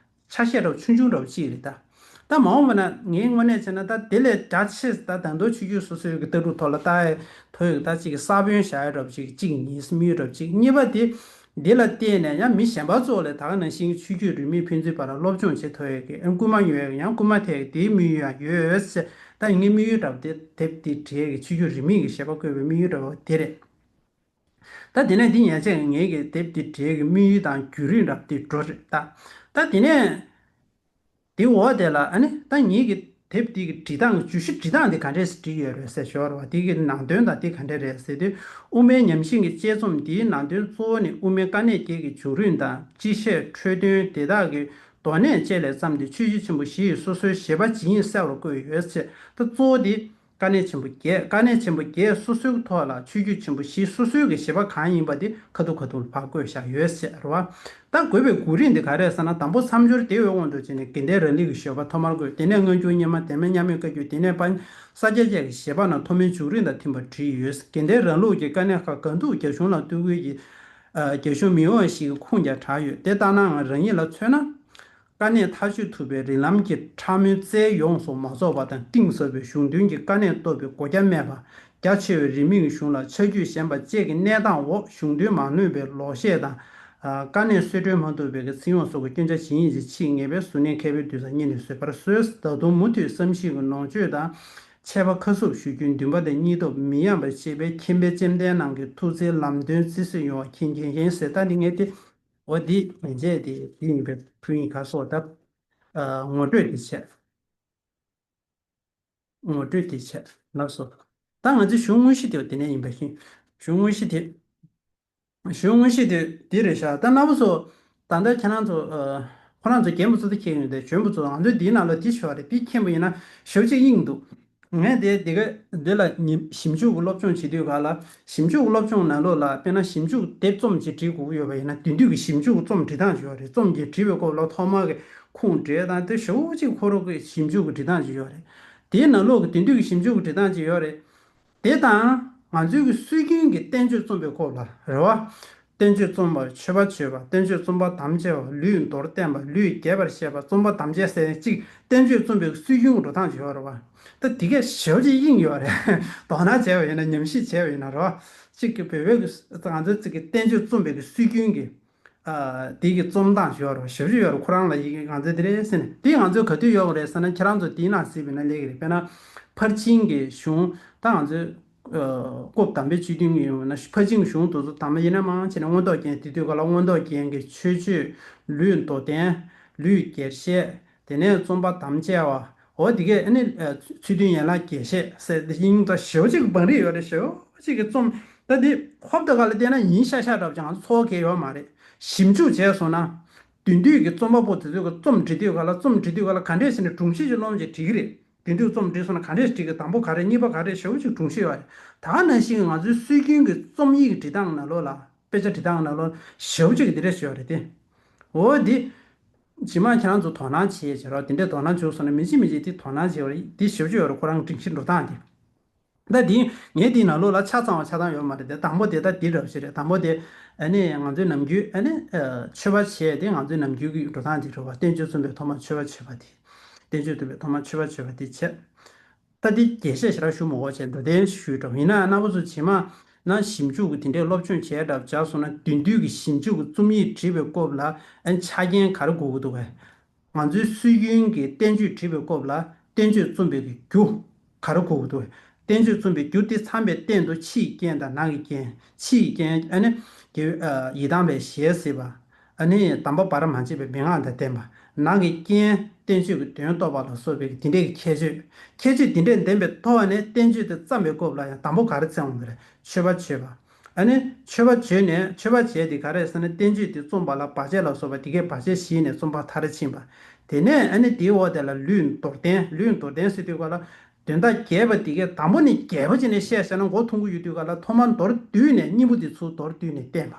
ཆ་ཤས་འདྲ་པོ་ཆུང་ཆུང་འདྲ་པོ་ཅིག་རེད་ད། ད་མ་འོངས་པ་ན་ངས་དངོས་གནས་བྱས་ན་ད་དེ་ལས་རྒྱ་ཆེ་ད་ད་དུང་ཆོས་བརྒྱུད་སོ་སོའི་གི་ལྟ་གྲུབ་ཐོག་ལ་ལྟ་ཡ་ཐོག་ཡོད་ད་ཅིག་གི་ས་བོན་བཞག་ཡ་འདྲ་པོ་ཅིག་གཅིག་ཡིན། དམིགས་ཡུལ་འདྲ་པོ་ཅིག། གཉིས་པ་དེ། འདི་ལ་བརྟེན་ནས་ཡང་མི་གཞན་པ་ཚོ་ལ་ད་ག་ནང་བཞིན་ཆོས་བརྒྱུད་རིས་མེད་ཕན་ཚུན་བར་ལ་སློབ་སྦྱོང་བྱེད་ཐུབ་ཡ་གི་ཨ་སྐུལ་མ་ཡོང་ཡ་གི་ཡང་སྐུལ་མ་ཐེབས་ཡ་གི་དེའི་དམིགས་ཡུལ་ཡང་ཡོད་ཟེར། ད་ངའི་དམིགས་ཡུལ་འདྲ་པོ་དེ་དེབ་འདི་བྲིས་ཡ་གི་ཆོས་བརྒྱུད་རིས་མེད་ཀྱི་བཞེད་པ་བཀོད་པའི་དམིགས་ཡུལ་འདྲ་པོ་དེ་རེད། ད་དེ་ནས་འདི་ཡན་ཆད་ངེད་ཀྱི་དེབ་འདི་བྲིས་ཀྱི་དམིགས་ཡུལ་དང་བརྒྱུད་རིམ་འདྲ་འདི་འགྲོ་རེད་ད། ད་དེ་ནས་དེ་འོག་དེ་ལ་ཨ་ནི་ད་ངེད་ཀྱི་དེབ་འདི་གི་འབྲི་སྟངས་ཀྱི་བརྗོད་གཞི་འབྲི་སྟངས་འདི་ག་འདྲས་སེ་བྲིས་ཡོད་རེད་ཟེར་ཞོར་བ། དེ་གི་ནང་དོན་དང་དེ་ག་འདྲས་རེད་ཟེར་དུས། དབུ་མའི་ཉམས་ཞིབ་ཀྱི་དཔྱད་རྩོམ་འདིའི་ནང་དོན་གཙོ་བོ་ནི་དབུ་མའི་དཀའ་གནད་བརྒྱད་ཀྱི་བྱུང་རིམ་དང་སྤྱི་བཤད་འཕྲོས་དོན་དེ་དག་གི་དོགས་གནད་བཅས་ལས་བརྩམས་ཏེ་ཆོས་བརྒྱུད་ཆེན་པོ་བཞི་ཡི་སོ་སོའི་བཞེད་པ་ཇི་སྙེད་གསལ་བར་བཀོད་ཡོད་ཅེས། ད་གཙོ་བོ་འདི། དཀའ་གནད་ཆེན་པོ་བརྒྱད། དཀའ་གནད་ཆེན་པོ་བརྒྱད་སོ་སོའི་ཐོག་ལ་ཆོས་བརྒྱུད་ཆེན་པོ་བཞི་སོ་སོའི་གི་བཞེད་པ་གང་ཡིན་པ་དེ་ཁ་ཐུག་ཁ་ཐུག་ལ་ཕར་བཀོད་བཞག་ཡོད་ཟེར་བ། ད་འགོད་པའི་གོ་རིམ་དེ་ག་རེ་རེད་ཟེར་ན། དང་པོ་མཚམས་སྦྱོར་བདེ་བའི་དབང་དུ་བྱས་ནས་དགེ་ལྡན་རང་ལུགས་ཀྱི་བཞེད་པ་ཐོག་མར་བཀོད། དེ་ནས་སྔ་འགྱུར་རྙིང་མ། དེ་ནས་མཉམ་མེད་བཀའ་བརྒྱུད། དེ་ནས་པ། ས་སྐྱ་བཅས་ཀྱི་བཞེད་པ་རྣམས་ཐོག་མའི་འཇུག་རིམ་དང་མཐུན་པར་བྲིས་ཡོད། དགེ་ལྡན་རང་ལུགས་ཀྱི་དཀའ་གནད་ཁག་གང་ཐུབ་རྒྱ་གཞུང་ལ་བསྟོད་སྐུལ་གྱིས། ཨ། རྒྱ་གཞུང་མི་དབང་ཞིག་གི་ཁུངས་ཀྱང་དྲངས་ཡོད། དེ་ལྟ་ནའང་རང་ཉིད་ལ་མཚོན་ན། དཀའ་གནད་ཐག་གཅོད་ཐུབ་པའི་རིགས་ལམ་གྱི་ཕྲ་མོའི་རྩལ་ཡོངས་སུ་མ་རྫོགས་པ་དང་། གཏིང་ཟབ་པའི་གཞུང་དོན་གྱི་དཀའ་གནད་རྟོགས་པའི་གོ་རྒྱ་མེད་པ། རྒྱ་ཆེ་བའི་རིས་མེད་ཀྱི་གཞུང་ལ་ཆ་རྒྱུས་ཞན་པ་བཅས་ཀྱི་གནས་སྟངས་འོག་གཞུང་དོན་མ་ནོད་པའི་ལོག་བཤད་དང་ ཨ་དཀའ་གནད་སེལ་གྲོལ་མ་ཐུབ་པའི་གི་ཚིག་ཡོངས་སུ་གི་སྐྱོན་ཆ་ཇི་སྙེད་ཅིག་མཆིས་ངེས་པས་གཟུར་གནས་མཁས་པའི་གདུལ་བྱ་སྙིང་ནས་བཟོད་པར་གསོལ། ད་དུང་མུ་མཐུད་བསམ་ཤེས་ཀྱི་ནོངས་བཅོས་དང་འཆད་པ་ཁ་ཟུར་ཞུ་རྒྱུ་འདུན་པ་དང་སྙིང་སྟོབས་མི་ཡལ་བར་གཅེས་པའི་མཁྱེན་པའི་བཅོམ་ལྡན་རྣམས་ཀྱི་ཐུགས་བརྩེའི་ལམ་སྟོན་རྩིས་སུ་ཡོང་བ་མཁྱེན་མཁྱེན་མཁྱེན་ཟེར། ད་འདི་ངས་དེ་འོ་འདི་མན་ཆད་དེ་འདི་ཡིན་པའི་ཕུལ་ཡིན། ཁ་སོ་ད་ཨ་ངོ་སྤྲོད་དེ་བྱས། ངོ་སྤྲོད་དེ་བྱས་ལགས་སོ། ད་ང་ཚོའི་གཞུང་དངོས་གཞི་དེ་དེ་ནས་ཡིན་པ་བཞིན། གཞུང་དངོས་གཞི་དེ། གཞུང་དངོས་གཞི་དེ་དེ་རེད་ཤག་ད་རྣམ་པ་ཚོ་ད་ལྟ་ཁྱེད་རང་ཚོ་ཨ་ཁོ་རང་ཚོ་རྒན་པོ་ཚོ་དེ་མཁྱེན་ཡོད་དེ་གཞོན་པོ་ཚོ་ང་ཚོའི་འདིའི་ནང་ལ་དེ་ཤོར་རེད། དེ་མཁྱེན་པ་ཡིན་ན་ཞབས་ཕྱི་དབྱིངས་འདུག་ངས་དེ་དེ་ག་འདི་ལ་ཉིན་ཞིབ་འཇུག་གི་སློབ་སྦྱོང་བྱེད་དུས་ག་ལ་ཞིབ་འཇུག་གི་སློབ་སྦྱོང་ནང་ལོགས་ལ་དཔེར་ན་ཞིབ་འཇུག་དེབ་རྩོམ་ཅིག་བྲིས་དགོས་ཀྱི་ཡོད་པ་ཡིན་ན་དེང་དུས་ཀྱི་ཞིབ་འཇུག་གི་རྩོམ་འབྲི་སྟངས་ཅིག་ཡོད་རེད། རྩོམ་ཅིག་བྲིས་པའི་སྐབས་ལ་ཐོག་མར་གྱི་ཁུངས་འདྲེན་དང་དེ་ཞེ་པོ་ཅིག་ཁོ་རང་གི་ཞིབ་འཇུག་གི་འབྲི་སྟངས་ཅིག་ཡོད་རེད། དེའི་ནང་ལོགས་ཀྱི་དེང་དུས་ཀྱི་ཞིབ་འཇུག་གི་འབྲི་སྟངས་ཅིག་ཡོད་རེད། དེ་དང་ང་ཚོའི་གི་སྲོལ་རྒྱུན་གྱི་བསྟན་བཅོས་རྩོམ་པའི་སྐོར་ལ་རེད་བ། བསྟན་བཅོས་རྩོམ་པ་མཆོད་པ་མཆོད་པ། བསྟན་བཅོས་རྩོམ་པ་དམ་བཅའ་བ། ལུས་མདོར་བསྟན་པ། ལུས་རྒྱས་པར་བཤད་པ། རྩོམ་པ་དམ་བཅའ་ཟེར་ཅིག་བསྟན་བཅོས་རྩོམ་པའི་སྲོལ་རྒྱུན་འགྲོ་སྟངས་ཅིག་ཡོད་རེད་བ། ད་དེ་གས་ཞེ་པོ་ཅིག་དབྱིངས་ཡོད་རེད། དོ་སྣང་བྱས་པ་ཡིན་ན་ཉམས་ཞིབ་བྱས་པ་ཡིན་ན་རེད་བ། གཅིག་གི་བོད་པའི་གི་ང་ཚོའི་གཅིག་གི་བསྟན་བཅོས་རྩོམ་པའི་གི་སྲོལ་རྒྱུན་གྱི་ཨ་དེ་གི་རྩོམ་སྟངས་ཞིག་ཡོད་རེད་བ། ཞེ་པོ་ཅིག་ཡོད་རེད། ཁོ་རང་ལ་ཡི་གེ་ང་ཚོའི་དེ་རེད་ཟེར་ནས་དེ་ང་ཚོའི་ག་དུས་ཡོད་རེད་ཟེར་ན་ཁྱེད་རང་ཚོ་དེའི་ནང་གཟིགས་པ་ཡིན་ན་ལེགས་ཀྱི་རེད། དཔེར་ན་ཕར་ཕྱིན་གྱི་གཞུང་ད་ང་ཚོའི་ཨ་སྐབས་དམ་པའི་སྤྱི་དོན་གྱི་ཡོང་ན་ཕར་ཕྱིན་གྱི་གཞུང་དེ་ཚོ་དང་པོ་ཡིན་ན་མང་ཆེ་ནས་མངོན་རྟོགས་རྒྱན། དེ་དུས་ག་ལ་མངོན་རྟོགས་རྒྱན་གྱི་མཆོད་བརྗོད། ལུས་མདོར་བསྟན། ལུས་རྒྱས་བཤད། དེ་ནས་རྩོམ་པ་དམ་བཅའ་བ། འོ་དེ་གས་ཨ་ནི་ཨ་ཚུལ་མཐུན་ཡན་ལག་རྒྱས་བཤད་ཟེར་དེ་ཡིན་ད་ཞེ་པོ་ཅིག་གི་བང་རིམ་ཡོད་རེད། ཞེ་པོ་ཅིག་གི་རྩོམ་ད་དེ་ཧོབ་ཏེ་ག་ལ་བལྟས་ན་ཡིན་ཤག་ཤག་འདྲ་པོ་ཅིག་ང་ཚོ་ཚོར་གི་ཡོད་མ་རེད། ཞིབ་འཇུག་བྱས་སོང་ན་དེང་དུས་ཀྱི་རྩོམ་པ་པོ་དེ་ཚོ་གི་རྩོམ་འབྲི་དུས་ག་ལ་རྩོམ་འབྲི་དུས་ག་ལ་ག་འདྲས་ཟེར་ནས་སྒྲུང་གཞི་ཅིག་ཀློག་བྱས་བྲིས་ཀྱི་རེད། དེང་དུས་རྩོམ་བྲིས་སོང་ན་ག་འདྲས་བྲིས་ཀྱི། དང་པོ་ག་རེ་གཉིས་པ་ག་རེ་ཞེ་པོ་ཅིག་སྒྲུང་གཞི་ཡོད་རེད། ད་ནང་བཞིན་ང་ཚོའི་སྲོལ་རྒྱུན་གྱི་རྩོམ་ཡིག་འབྲི་སྟངས་ནང་ལོགས་ལ་དཔེ་ཆ་འབྲི་སྟངས་ནང་ལོགས་ཞེ་པོ་ཅིག་གི་དེ་འདྲས་ཞིག་ཡོད་རེད་དེ། འོ་དེ་ཇི་མ་ཁྱེད་རང་ཚོ་དོ་སྣང་བྱེད་ཀྱི་རོགས། དེ་འདྲས་དོ་སྣང་བྱུང་སོང་ན་མི་གཅིག་མི་གཅིག་དེ་དོ་སྣང་བྱེད་པ་རེད། དེ་ཞེ་པོ་ཅིག་ཡོད་རེད། ཁོ་རང་སྒྲིང་གཞི་འགྲོ་སྟངས་དེ། ད་དེ་ངས་དེའི་ནང་ལོགས་ལ་ཆ་ཚང་བ་ཆ་ཚང་ཡོད་མ་རེད་དེ། དང་པོ་དེ་ད་དེ་འདྲ་པོ་ཞིག་རེད། དང་པོ་དེ་ཨ་ནི་ང་ཚོའི་ནམ་རྒྱུན་ཨ་ནི་ཨ་མཆོད་པ་བྱས་དེ་ང་ཚོའི་ནམ་རྒྱུན་གྱི་འགྲོ་སྟངས་དེ་རེད་བ། བསྟན་བཅོས་རྩོམ་པའི་ཐོག་མ་མཆོད་པ་མཆོད་པ་དེ། བསྟན་བཅོས་རྩོམ་པའི་ཐོག་མ་མཆོད་པ་མཆོད་པ་དེ་བྱས། ད་འདི་རྒྱས་བཤད་ཞེ་དྲག་ཞུ་མི་དགོས་བྱས་འགྲོ་དོན་ཞུས་འགྲོ། ཡིན་ན་རྣམ་པ་ཚོ་ཇི་མ་ན་ཞིབ་འཇུག་གི་དེ་འདྲའི་སློབ་སྦྱོང་བྱས་འདྲ་བྱས་སོང་ན་དེང་དུས་ཀྱི་ཞིབ་འཇུག་གི་རྩོམ་ཡིག་བྲིས་པའི་སྐབས་ལ་ཨ་ཆ་རྐྱེན་ག་རེ་དགོས་ཀྱི་འདུག་གས། ང་ཚོའི་སྲོལ་རྒྱུན་གྱི་བསྟན་བཅོས་བྲིས་པའི་སྐབས་ལ་བསྟན་བཅོས་རྩོམ་པའི་གི་རྒྱུ་ག་རེ་དགོས་ཀྱི་འདུག་གས། བསྟན་བཅོས་རྩོམ་པའི་རྒྱུ་དེ་ཚང་པའི་སྟེང་དུ་ཕྱིའི་རྐྱེན་དང་ནང་གི་རྐྱེན། ཕྱིའི་རྐྱེན་ཨ་ནི་དགེ་བའི་ཨ་ཡི་དམ་པའི་ཞལ་གཟིགས་པ། ཨ་ནི་དམ་པ་བར་མ་ཆད་པའི་མན་ངག་དང་ལྡན་པ། ནང་གི་རྐྱེན་བསྟན་བཅོས་ཀྱི་དོན་རྟོགས་པ་ལ་སོགས་པའི་དེ་འདྲའི་ཁྱད་ཆོས། ཁྱད་ཆོས་དེ་འདྲའི་ལྡན་པའི་ཐོག་ནས་བསྟན་བཅོས་དེ་བརྩམས་པའི་སྐབས་ལ་ཡང་དང་པོ་ག་རེ་བརྩམས་དགོས་རེད། མཆོད་པ་མཆོད་པ། ཨ་ནི་མཆོད་པ་བརྗོད་ནས་མཆོད་པ་བྱས་དེ་ག་རེ་ཟེར་ན་བསྟན་བཅོས་དེ་རྩོམ་པ་ལ་བར་ཆད་ལ་སོགས་པ་དེ་གའི་བར་ཆད་ཞི་ནས་རྩོམ་པ་མཐར་ཕྱིན་པ། དེ་ནས་ཨ་ནི་དེའི་འོག་དེ་ལ་ལུས་མདོར་བསྟན། ལུས་མདོར་བསྟན་ཟེར་དུས་ག་ལ་དོན་དག་རྒྱས་པ་དེ་གའི་དང་པོ་ནས་རྒྱས་པ་ཅིག་ནས་བཤད་བཤད་ན་མགོ་འཐོམ་གྱི་ཡོད་དུས་ག་ལ་ཐོག་མར་མདོར་བསྡུས་ནས་སྙིང་པོ་དེ་ཚུར་མདོར་བསྡུས་ནས་བསྟན་པ།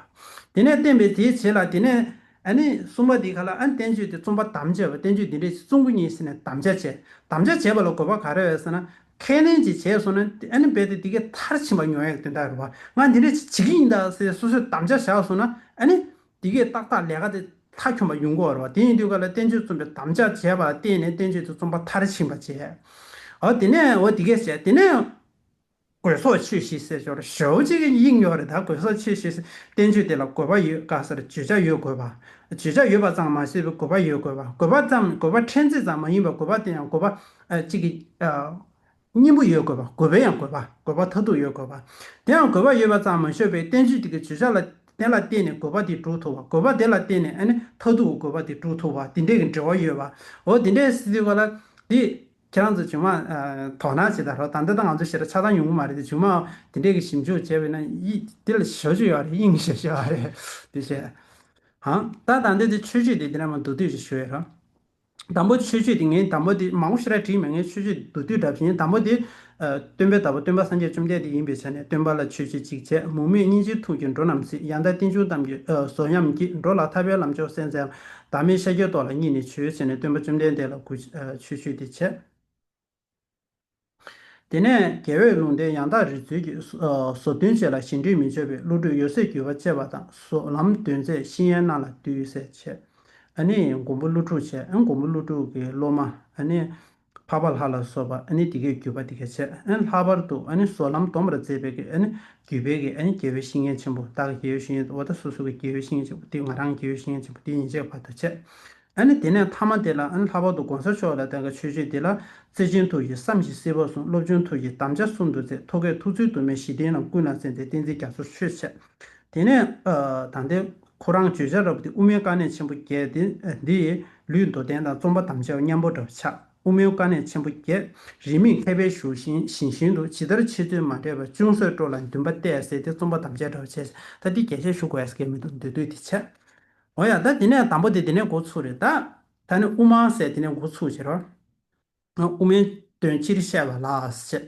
དེ་ནས་བསྟན་པའི་དེའི་རྗེས་ལ་དེ་ནས་ཨ་ནི་གསུམ་པ་དེ་ག་ལ་ཨ་ནི་བསྟན་བཅོས་དེ་རྩོམ་པ་དམ་བཅའ་བ། བསྟན་བཅོས་འདི་འདྲས་རྩོམ་དགོས་ཡིན་ཟེར་ནས་དམ་བཅའ་བྱས། དམ་བཅའ་བྱས་པ་ལ་དགོས་པ་ག་རེ་ཡོད་ཟེར་ན་ཁས་ལེན་ཅིག་བྱས་སོང་ན་ཨ་ནི་རྦད་དེ་དེ་གའི་མཐར་ཕྱིན་པ་ཡོང་ཡག་དོན་དག་རེད་བ། ང་འདི་འདྲས་ཅིག་བྱེད་ཀྱི་ཡིན་ད་ཟེར་སོ་སོས་དམ་བཅའ་བཞག་སོང་ན་ཨ་ནི་དེ་གའི་ཏག་ཏག་ལས་ཀ་དེ་མཐའ་འཁྱོངས་པ་ཡོང་གི་ཡོད་རེད་བ། དེ་ཡིན་དུས་ག་ལ་བསྟན་བཅོས་རྩོམ་པའི་དམ་བཅའ་བྱས་པ་ལ་བརྟེན་ནས་བསྟན་བཅོས་དེ་རྩོམ་པ་མཐར་ཕྱིན་པ་བྱས། འོ་དེ་ནས་འོ་དེ་གས་བྱས། དེ་ནས་དགོས་སོགས་ཆོས་བཞི་ཟེར་ཞོར་ཞེ་པོ་ཅིག་གི་དབྱིངས་ཡོད་རེད། ད་དགོས་སོགས་ཆོས་བཞི་ཟེར་བསྟན་བཅོས་དེ་ལ་དགོས་པ་ཡོད་ག་ཟེར་བརྗོད་བྱ་ཡོད་དགོས་པ། བརྗོད་བྱ་ཡོད་པ་ཙམ་མ་ཟད་པའི་དགོས་པ་ཡོད་དགོས་པ། དགོས་པ་ཙམ་དགོས་པ་ཕྲན་ཚེགས་ཙམ་མ་ཡིན་པ་དགོས་པ་དེ་ཡང་དགོས་པ་ཨ་གཅིག་གི་ཨ་སྙིང་པོ་ཡོད་དགོས་པ། དགོས་པའི་ཡང་དགོས་པ། དགོས་པ་མཐར་ཐུག་ཡོད་དགོས་པ། དེ་ཡང་དགོས་པ་ཡོད་པ་ཙམ་མ་ཟད་པའི་བསྟན་བཅོས་དེ་གི་བརྗོད་བྱ་ལ་དེ་ལ་བརྟེན་ནས་དགོས་པ་དེ་སྒྲུབ་ཐུབ་པ། དགོས་པ་དེ་ལ་བརྟེན་ནས་ཨ་ནི་མཐར་ཐུག་གི་དགོས་པ་དེ་སྒྲུབ་ཐུབ་པ། དེ་འདྲས་ཀྱི་འབྲེལ་བ་ཡོད་པ། འོ་དེ་འདྲས་ཟེར་དུས་ག་ལ་དེ་ཁྱེད་རང་ཚོ་མཇུག་མ་ཨ་དོ་སྣང་བྱེད་ད་རོགས། ད་ལྟ་ད་ང་ཚོ་ཞེ་དྲག་ཆ་ཚང་ཡོང་གི་མ་རེད་དེ། མཇུག་མ་དེ་འདྲས་ཀྱི་ཞིབ་འཇུག་བྱས་པས་ན་ཡིད་དེ་ལ་ཞེ་པོ་ཅིག་ཡོད་རེད། དབྱིངས་ཞེ་པོ་ཅིག་ཡོད་རེད་དེ་བྱས། ཧང་ད་ད་འདི་དེ་ཆོས་སྤྱོད་དེ་དེ་ནས་མ་མདོར་བསྡུས་ཅིག་ཞུ་ཡ་རོགས། དང་པོ་ཆོས་སྤྱོད་དེ་ངས་དང་པོ་དེ་མང་པོ་ཞེ་དྲག་བྲིས་མེད། ངས་ཆོས་སྤྱོད་མདོར་བསྡུས་འདྲ་བྱས། དང་པོ་དེ་ཨ་སྟོན་པའི་བདག་པོ་སྟོན་པ་སངས་རྒྱས་བཅོམ་ལྡན་འདས་ཡིན་པའི་ཆ་ནས་སྟོན་པ་ལ་མཆོད་བརྗོད་གཅིག་བྱས། མུ་མེད་སྙིང་རྗེའི་ཐུགས་ཀྱིས་འགྲོ་རྣམས་གཟིགས། ཡང་དག་རྟེན་འབྱུང་གཏམ་གྱི་ཨ་ཟོར་ཉམས་ཀྱིས། འགྲོ་ལ་ཐར་པའི་ལམ་མཆོག་གསལ་མཛད་པ། བདག་མེད་ཤཱཀྱའི་ཏོག་ལ་སྙིང་ནས་མཆོད་ཟེར་ནས་སྟོན་པ་བཅོམ་ལྡན་འདས་ལ་གུས་ཨ་མཆོད་བརྗོད་དེ་བྱས། དེ་ནས་རྒྱལ་བའི་ལུང་བསྟན་ཡང་དག་རིག་མཛོད་ཀྱི་ཨ་ཟོར་སྟོན་བཅས་ལ་གཞན་དྲིང་མི་འཇོག་པའི་བློ་གྲོས་འོད་གསལ་བརྒྱུད་པ་བཅས་པ་དང་ཟོར་ལམ་སྟོན་མཛད་བཤེས་གཉེན་རྣམས་ལ་འདུད་ཟེར་བྱས། ཨ་ནི་མགོན་པོ་ཀླུ་སྒྲུབ་བྱས། ཨ་མགོན་པོ་ཀླུ་སྒྲུབ་ཀྱི་སློབ་མ་ཨ་ནི་ འཕགས་པ་ལྷ་ལ་སོགས་པ་ཨ་ནི་དེ་གའི་བརྒྱུད་པ་དེ་ག་བྱས། ཨ་ནི་ལྷག་པར་དུ་ཨ་ནི་ཟོར་ལམ་སྡོམ་པར་མཛད་པའི་གི་ཨ་ནི་བརྒྱུད་པའི་གི་ཨ་ནི་དགེ་བའི་བཤེས་གཉེན་ཆེན་པོ། བདག་གི་དགེ་བའི་བཤེས་གཉེན། འོ་ད་སོ་སོ་གི་དགེ་བའི་བཤེས་གཉེན་ཆེན་པོ་དེ། ང་རང་གི་དགེ་བའི་བཤེས་གཉེན་ཆེན་པོ་དེ་ཡན་ཆད་བར་དུ་བྱས། ཨ་ནི་དེ་ནས་ཐ་མ་དེ་ལ་ཨ་ནི་ལྷག་པར་དུ་གོང་ས་མཆོག་ལ་བསྟེན་ག་ཆོས་སྤྱོད་དེ་ལ། རྩེ་ཆེན་ཐུགས་ཀྱིས་བསམ་ཞིང་གཟིགས་པ་གསུམ། བློ་ཆེན་ཐུགས་ཀྱིས་དམ་བཅའ་གསུམ་དུ་མཛད། ཐོད་རྒལ་ཐུགས་བརྩེའི་དུ་མས་ཞི་བདེའི་ལམ་ཀུན་ལ་བརྩོན་ཏེ་བསྟན་འཛིན་རྒྱ་མཚོར་མཆོད་བྱས། དེ་ནས་ཨ་ད་ལྟའི་ཁོ་རང་བརྗོད་བྱ་འདྲ་པོ་དེ་དབུ་མའི་དཀའ་གནད་ཆེན་པོ་བརྒྱད་དེ། འདི་ཡིས་ལུས་མདོར་བསྟན་དང་རྩོམ་པར་དམ་བཅའ་བ་མཉམ་པོ་འདྲ་པོ་ཆགས། དབུ་མའི་དཀའ་གནད་ཆེན་པོ་བརྒྱད། རིས་མེད་མཁས་པའི་ཞུ་ཞིང་ཞིང་བཞིན་དུ། ཇི་ལྟར་འཆད་ཚུལ་མ་འདྲེས་པ། ཅུང་ཟད་སྤྲོས་ལ་འདུན་པ་གཏད་ཟེར་ཏེ་རྩོམ་པར་དམ་བཅའ་འདྲ་པོ་བྱས། ད་འདི་རྒྱས་བཤད་ཞུ་དགོས་ཡ་ཟེར་གྱི་མི་འདུག། མདོར་བསྡུས་དེ་བྱས། འོ་ཡ། ད་དེ་ནས་དང་པོ་དེ་དེ་ནས་འགོ་ཚུགས་རེད་ད། ད་ནི་དབུ་མ་ཟེར་དེ་ནས་འགོ་ཚུགས་བྱེད་རོགས། དབུ་མའི་དོན་སྤྱིར་བཤད་པ་ལ་ཟེར།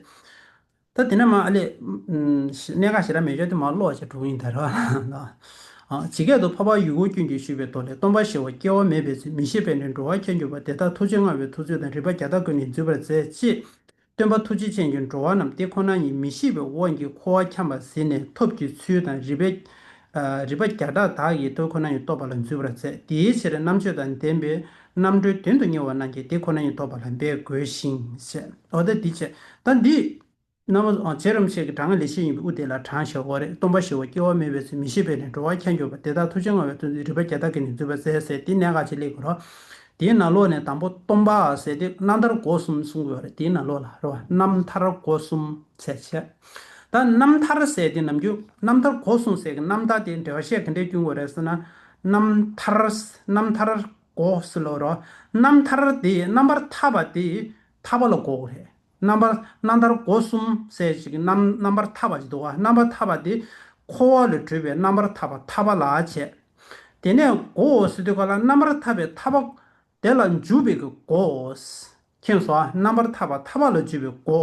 ད་དེ་ནས་མར་ཨ་ལས། ཨམ་གནད་འགག་ཞེ་དྲག་མེད་ཆོག་དེ་མར་ཀློག་བྱས་འགྲོ་གི་ཡིན་ད་རོགས། ཨ་ཇི་སྐད་དུ། འཕགས་པ་ཡུལ་འཁོར་ཀུན་གྱིས་ཞུས་པའི་མདོ་ལས། སྟོང་པ་ཞི་བ་སྐྱེ་བ་མེད་པའི་ཚུལ། མི་ཤེས་པས་ནི་འགྲོ་བ་ཁྱབ་འགྱུར་བ། དེ་ལྟར་ཐུགས་རྗེ་མངའ་བའི་ཐུགས་བརྩེ་དང་། རིགས་པ་བརྒྱ་ཕྲག་ཀུན་ནས་འཛུད་པར་མཛད་ཅེས། སྟོན་པ་ཐུགས་རྗེ་ཅན་གྱིས་འགྲོ་བ་རྣམས་དེ་ཁོ་ན་ཉིད་མི་ཤེས་པའི་དབང་གིས་འཁོར་བར་འཁྱམས་པ་གཟིགས་ནས་ཐབས་ཀྱི་ཚུལ་དང་། རིགས་པའི་ཨ་རིགས་པ་བརྒྱ་ཕྲག་དག་གིས་དེ་ཁོ་ན་ཉིད་རྟོགས་པ་ལ་འཛུད་པར་མཛད། དེའི་ཕྱིར་རྣམ་དཔྱོད་དང་ལྡན་པའི་རྣམ་གྲོལ་དོན་དུ་གཉེར་བ་རྣམས་ཀྱིས་དེ་ཁོ་ན་ཉིད་རྟོགས་པ་ལ་འབད་དགོས་ཤིང་ཟེར། འོ་ད་འདི་བྱས། ད་འདི་རྣམ་པ་ཨ་རྗེ་རིན་པོ་ཆེ་གི་དྲང་ངེས་ལེགས་བཤད་ཡིན་པའི་དབུ་དེ་ལ་དྲངས་བཞག་ཡོད་རེད། སྟོང་པ་ཞི་བ་སྐྱེ་བ་མེད་པའི་ཚུལ། མི་ཤེས་པས་ནི་འགྲོ་བ་ཁྱབ་འགྱུར་བ། དེ་ལྟར་ཐུགས་རྗེ་མངའ་བའི་ཐུགས་བརྩེ། རིགས་པ་བརྒྱ་ཕྲག་ཀུན་ནས་འཛུད་པར་མཛད་ཟེར། དེ་གནད་འགག་ཅིག་སླེབས་དགོས་རེད། དེའི་ནང་ལོགས་ནས་དང་པོ་སྟོང་པ་ཟེར་དེ་རྣམ་ཐར་སྒོ་གསུམ་གསུང་གི་ཡོད་རེད། དེའི་ནང་ལོགས་ལ་རེད་བ། རྣམ་ཐར་སྒོ་གསུམ་ཟེར་བྱས། ད་རྣམ་ཐར་ཟེར་དེ་ནམ་རྒྱུན་རྣམ་ཐར་སྒོ་གསུམ་ཟེར་གི་རྣམ་ཐར་དེ་འགྲེལ་བཤད་ག་འདྲས་བསྐྱོན་དགོས་རེད་ཟེར་ན། རྣམ་ཐར་རྣམ་ཐར་སྒོ་ཟེར་ལོ་རོ། རྣམ་ཐར་དེ་རྣམ་པར་ཐར་པ་དེ་ཐར་པ་ལ་གོ་དགོས་རེད། རྣམ་པར་རྣམ་ཐར་སྒོ་གསུམ་ཟེར་ཅིག་རྣམ་རྣམ་པར་ཐར་པ་ཅིག་འདུག་བ། རྣམ་པར་ཐར་པ་དེ་འཁོར་བ་ལས་གྲོལ་བའི་རྣམ་པར་ཐར་པ་ཐར་པ་ལ་བྱས། དེ་ནས་སྒོ་ཟེར་དུས་ག་ལ་རྣམ་པར་ཐར་པའི་ཐར་པ་དེ་ལ་འཇུག་པའི་གི་སྒོ། མཁྱེན་སོང་ཨ། རྣམ་པར་ཐར་པ་ཐར་པ་ལ་འཇུག་པའི་སྒོ།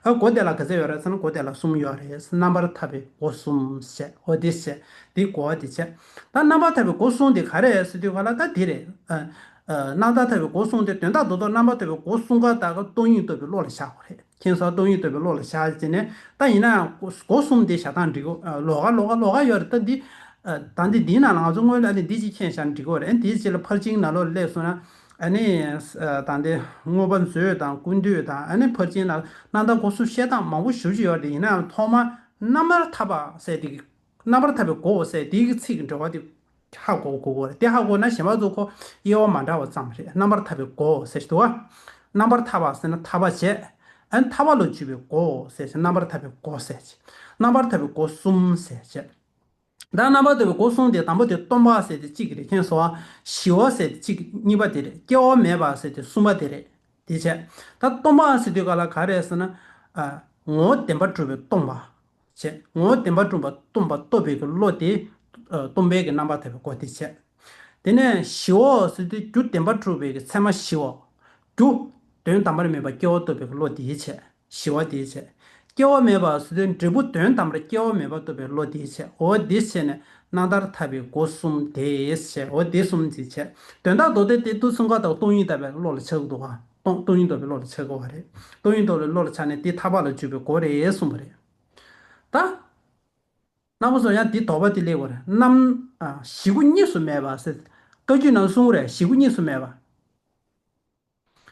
ཨ་སྒོ་དེ་ལ་ག་ཚད་ཡོད་རེད་ཟེར་ན་སྒོ་དེ་ལ་གསུམ་ཡོད་རེད། རྣམ་པར་ཐར་པའི་སྒོ་གསུམ་བྱས། འོ་དེ་བྱས། དེ་སྒོ་དེ་བྱས། ད་རྣམ་པར་ཐར་པའི་སྒོ་གསུམ་དེ་ག་རེ་རེད་ཟེར་དུས་ག་ལ་ད་དེ་རེད། ཨ་ཨ་རྣམ་པར་ཐར་པའི་སྒོ་གསུམ་དེ་དོན་དག་རྡོག་རྡོག་རྣམ་པར་ཐར་པའི་སྒོ་གསུམ་ཀ་དག་ག་སྟོང་ཉིད་རྟོགས་པའི་བློ་ལ་བཞག་དགོས་རེད། མཁྱེན་སོང་། སྟོང་ཉིད་རྟོགས་པའི་བློ་ལ་བཞག་བྱས་ནས། ད་ཡིན་ན་ཡང་སྒོ་སྒོ་གསུམ་དེ་བཞག་སྟངས་འགྲིག་གོ། ཨ་ལོགས་ཀ་ལོགས་ཀ་ལོགས་ཀ་ཡོད་རེད། ད་འདི་ཨ་ད་འདི་འདིའི་ནང་ལ་ང་ཚོ་སྔོན་ལ་ཨ་ནི་འདི་གཅིག་མཁྱེན་བཞག་ན་འགྲིག་གོ་རེད། ཨ་ནི་དེའི་རྗེས་ལ་ཕར་ཕྱིན་ནང་ལོགས་ལ་སླེབས་སོང་ན། ཨ་ནི་ཨ་ད་འདི་མངོན་པ་མཛོད་དང་ཀུན་བཏུས་དང་། ཨ་ནི་ཕར་ཕྱིན་ལ་རྣམ་ཐར་སྒོ་གསུམ་བཤད་སྟངས་མང་པོ་ཞེ་པོ་ཅིག་ཡོད་རེད། ཡིན་ན་ཡང་ཐོག་མར་རྣམ་པར་ཐར་པ་ཟེར་དེ་གི་རྣམ་པར་ཐར་པའི་སྒོ་ཟེར་དེ་གི་ཚིག་གི་འགྲེལ་བ་དེ་ཧ་གོ་གོ་གོ་རེད། དེ་ཧ་གོ་ན་གཞན་པ་ཚོ་ཁོ་དབྱེ་བ་མ་འདྲ་བ་ཙམ་རེད། རྣམ་པར་ཐར་པའི་སྒོ་ཟེར་ཞིག་འདུག་བ། རྣམ་པར་ཐར་པ་ཟེར་ན་ཐར་པ་བྱས། ཨ་ནི་ཐར་པ་ལ་འཇུག་པའི་སྒོ་ཟེར་ཞིག་རྣམ་པར་ཐར་པའི་སྒོ་ཟེར་ཞིག་རྣམ་པར་ཐར་པའི་སྒོ་གསུམ་ཟེར་བྱས། ད་རྣམ་པར་ཐར་པའི་སྒོ་གསུམ་དེ་དང་པོ་དེ་སྟོང་པ་ཟེར་དེ་གཅིག་རེད། མཁྱེན་སོང་ཨ། ཞི་བ་ཟེར་དེ་གཅིག་གཉིས་པ་དེ་རེད། སྐྱེ་བ་མེད་པ་ཟེར་དེ་གསུམ་པ་དེ་རེད། དེ་བྱས། ད་སྟོང་པ་ཟེར་དུས་ག་ལ་ག་རེ་ཟེར་ན། ཨ་ངོ་བོ་བདེན་པར་གྲུབ་པའི་སྟོང་པ། བྱས། ངོ་བོ་བདེན་པར་གྲུབ་པ་སྟོང་པ་རྟོགས་པའི་གི་བློ་དེ། ཨ་སྟོང་པའི་གི་རྣམ་པར་ཐར་པའི་སྒོ་དེ་བྱས། དེ་ནས་ཞི་བ་ཟེར་དུས་རྒྱུ་བདེན་པར་གྲུབ་པའི་གི་ཚད་མ་ཞི་བ། རྒྱུ་དོན་དམ་པར་མེད་པ་སྐྱེ་བ་རྟོགས་པའི་གི་བློ་དེ་བྱས། ཞི་བ་དེ་བྱས། སྐྱེ་བ་མེད་པ་ཟེར་དུས་འབྲས་བུ་དོན་དམ་པར་སྐྱེ་བ་མེད་པ་རྟོགས་པའི་བློ་དེ་བྱས། འོ་དེ་བྱས་ནས་རྣམ་ཐར་ཐར་པའི་སྒོ་གསུམ་དེ་བྱས། འོ་དེ་གསུམ་དེ་བྱས། དོན་དག་མདོར་བསྟན་དེ་དུས་གསུམ་ཀ་དག་སྟོང་ཉིད་ལྟ་བའི་བློ་ལ་ཆགས་འདུག་ག་སྟོང་སྟོང་ཉིད་རྟོགས་པའི་བློ་ལ་ཆགས་དགོས་པ་རེད། སྟོང་ཉིད་རྟོགས་པའི་བློ་ལ་ཆགས་ནས་དེ་ཐར་པ་ལ་འཇུག་པའི་སྒོ་རེད་གསུངས་པ་རེད། ད། རྣམ་པ་ཚོ་ཡང་འདི་དོགས་པ་འདི་སླེབས་པ་རེད། རྣམ་ཨ་ཞི་སྒོ་གཉིས་སུ་མེད་པ་ཟེར། བཀའ་བརྒྱུད་ནང་གསུངས་རེད། ཞི་སྒོ་གཉིས་སུ་མེད་པ།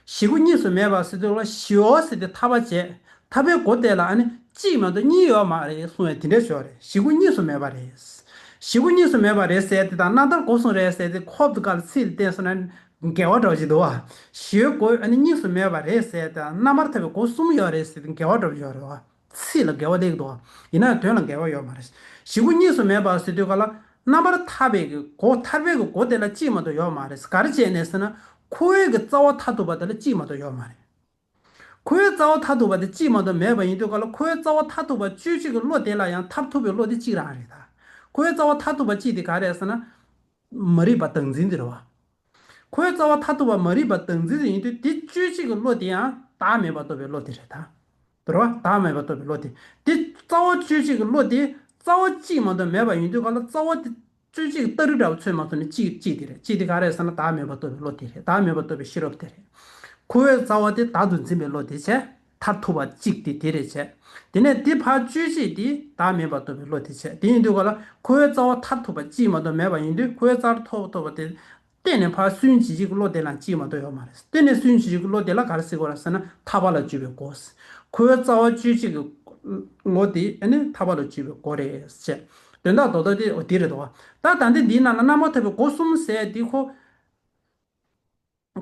ཞི་སྒོ་གཉིས་སུ་མེད་པ་ཟེར་དུས་ལ་ཞི་བ་ཟེར་དེ་ཐར་པ་བྱས། ཐར་པའི་སྒོ་དེ་ལ་ཨ་ནི་གཅིག་མ་གཏོགས་གཉིས་ཡོད་མ་རེད་གསུངས་ཡ་དེ་འདྲ་ཞིག་ཡོད་རེད། ཞི་སྒོ་གཉིས་སུ་མེད་པ་རེད། ཞི་སྒོ་གཉིས་སུ་མེད་པ་རེད་ཟེར་དེ་དང་རྣམ་ཐར་སྒོ་གསུམ་རེད་ཟེར་དེ་ཁོབ་ཏུ་ག་ལ་ཚིག་ལ་བརྟེན་སོང་ན་འགལ་བ་འདྲ་བོ་ཞིག་འདུག་བ། ཞི་བའི་སྒོ་ཨ་ནི་གཉིས་སུ་མེད་པ་རེད་ཟེར་དང་རྣམ་པར་ཐར་པའི་སྒོ་གསུམ་ཡོད་རེད་ཟེར་དེ་འགལ་བ་འདྲ་བོ་ཞིག་ཡོད་རེད་བ། ཚིག་ལ་འགལ་བ་སླེབས་འདུག། ཡིན་ན་དོན་ལ་འགལ་བ་ཡོད་མ་རེད། ཞི་སྒོ་གཉིས་སུ་མེད་པ་ཟེར་དུས་ག་ལ་རྣམ་པར་ཐར་པའི་གི་སྒོ་ཐར་པའི་གི་སྒོ་དེ་ལ་གཅིག་མ་གཏོགས་ཡོད་མ་རེད། ག་རེ་བྱས་ནས་ཟེར་ན་འཁོར་བའི་གི་རྩ་བ་མཐར་ཐུག་པ་དེ་ལ་གཅིག་མ་གཏོགས་ཡོད་མ་རེད། འཁོར་བའི་རྩ་བ་མཐར་ཐུག་པ་དེ་གཅིག་མ་གཏོགས་མེད་པ་ཡིན་དུས་ག་ལ་འཁོར་བའི་རྩ་བ་མཐར་ཐུག་པ་གཅོད་བྱེད་ཀྱི་བློ་དེ་ལ་ཡང་མཐར་ཐུག་པའི་བློ་དེ་གཅིག་རང་རེད་ད། འཁོར་བའི་རྩ་བ་མཐར་ཐུག་པ་གཅིག་དེ་ག་རེད་ཟེར་ན། མ་རིག་པ་བདག་འཛིན་དེ་རེད་བ། འཁོར་བའི་རྩ་བ་མཐར་ཐུག་པ་མ་རིག་པ་བདག་འཛིན་དེ་ཡིན་དུས་དེ་གཅོད་བྱེད་ཀྱི་བློ་དེ་ཡང་བདག་མེད་པ་རྟོགས་པའི་བློ་དེ་རེད་ད། དེ་རེད་བ། བདག་མེད་པ་རྟོགས་པའི་བློ་དེ། དེ་རྩ་བ་གཅོད་བྱེད་ཀྱི་བློ་དེ་རྩ་བ་གཅིག་མ་གཏོགས་མེད་པ་ཡིན་དུས་ག་ལ་རྩ་བ་དེ་གཅོད་བྱེད་ཀྱི་སྟ་རེ་འདྲ་བོ་ཚོད་མ་ཚོད་ནས་གཅིག་གཅིག་དེ་རེད། གཅིག་དེ་ག་རེད་ཟེར་ན་བདག་མེད་པ་རྟོགས་པའི་བློ་དེ་རེད། བདག་མེད་པ་རྟོགས་པའི་ཤེས་རབ་དེ་རེད། འཁོར་བའི་རྩ་བ་དེ་བདག་ཏུ་འཛིན་པའི་བློ་དེ་བྱས། མཐར་ཐུག་པ་གཅིག་དེ་དེ་རེད་བྱས། དེ་ནས་དེ་ཕར་གཅོད་བྱེད་དེ་བདག་མེད་པ་རྟོགས་པའི་བློ་དེ་བྱས། དེ་ཡིན་དུས་ག་ལ་འཁོར་བའི་རྩ་བ་མཐར་ཐུག་པ་གཅིག་མ་གཏོགས་མེད་པ་ཡིན་དུས་འཁོར་བའི་རྩ་བ་མཐར་ཐུག་པ་དེ། གཏན་ནས་ཕར་སུན་འབྱིན་བྱེད་ཀྱི་བློ་དེ་ལ་ཅིག་མ་གཏོགས་ཡོད་མ་རེད། གཏན་ནས་སུན་འབྱིན་བྱེད་ཀྱི་བློ་དེ་ལ་ག་རེ་ཟེར་དགོས་རེད་ཟེར་ན་ཐར་པ་ལ་འཇུག་པའི་སྒོ། ཁོའི་རྩ་བ་གཅོད་བྱེད་ཀྱི་བློ་དེ་ཨ་ནི་ཐར་པ་ལ་འཇུག་པའི་སྒོ་རེད་ཟེར། དོན་དག་རྡོག་རྡོག་དེ་འོ་དེ་རེད་དོ། ད་ད་ལྟ་འདིའི་ནང་ལ་རྣམ་པར་ཐར་པའི་སྒོ་གསུམ་ཟེར་དེ་ཁོ།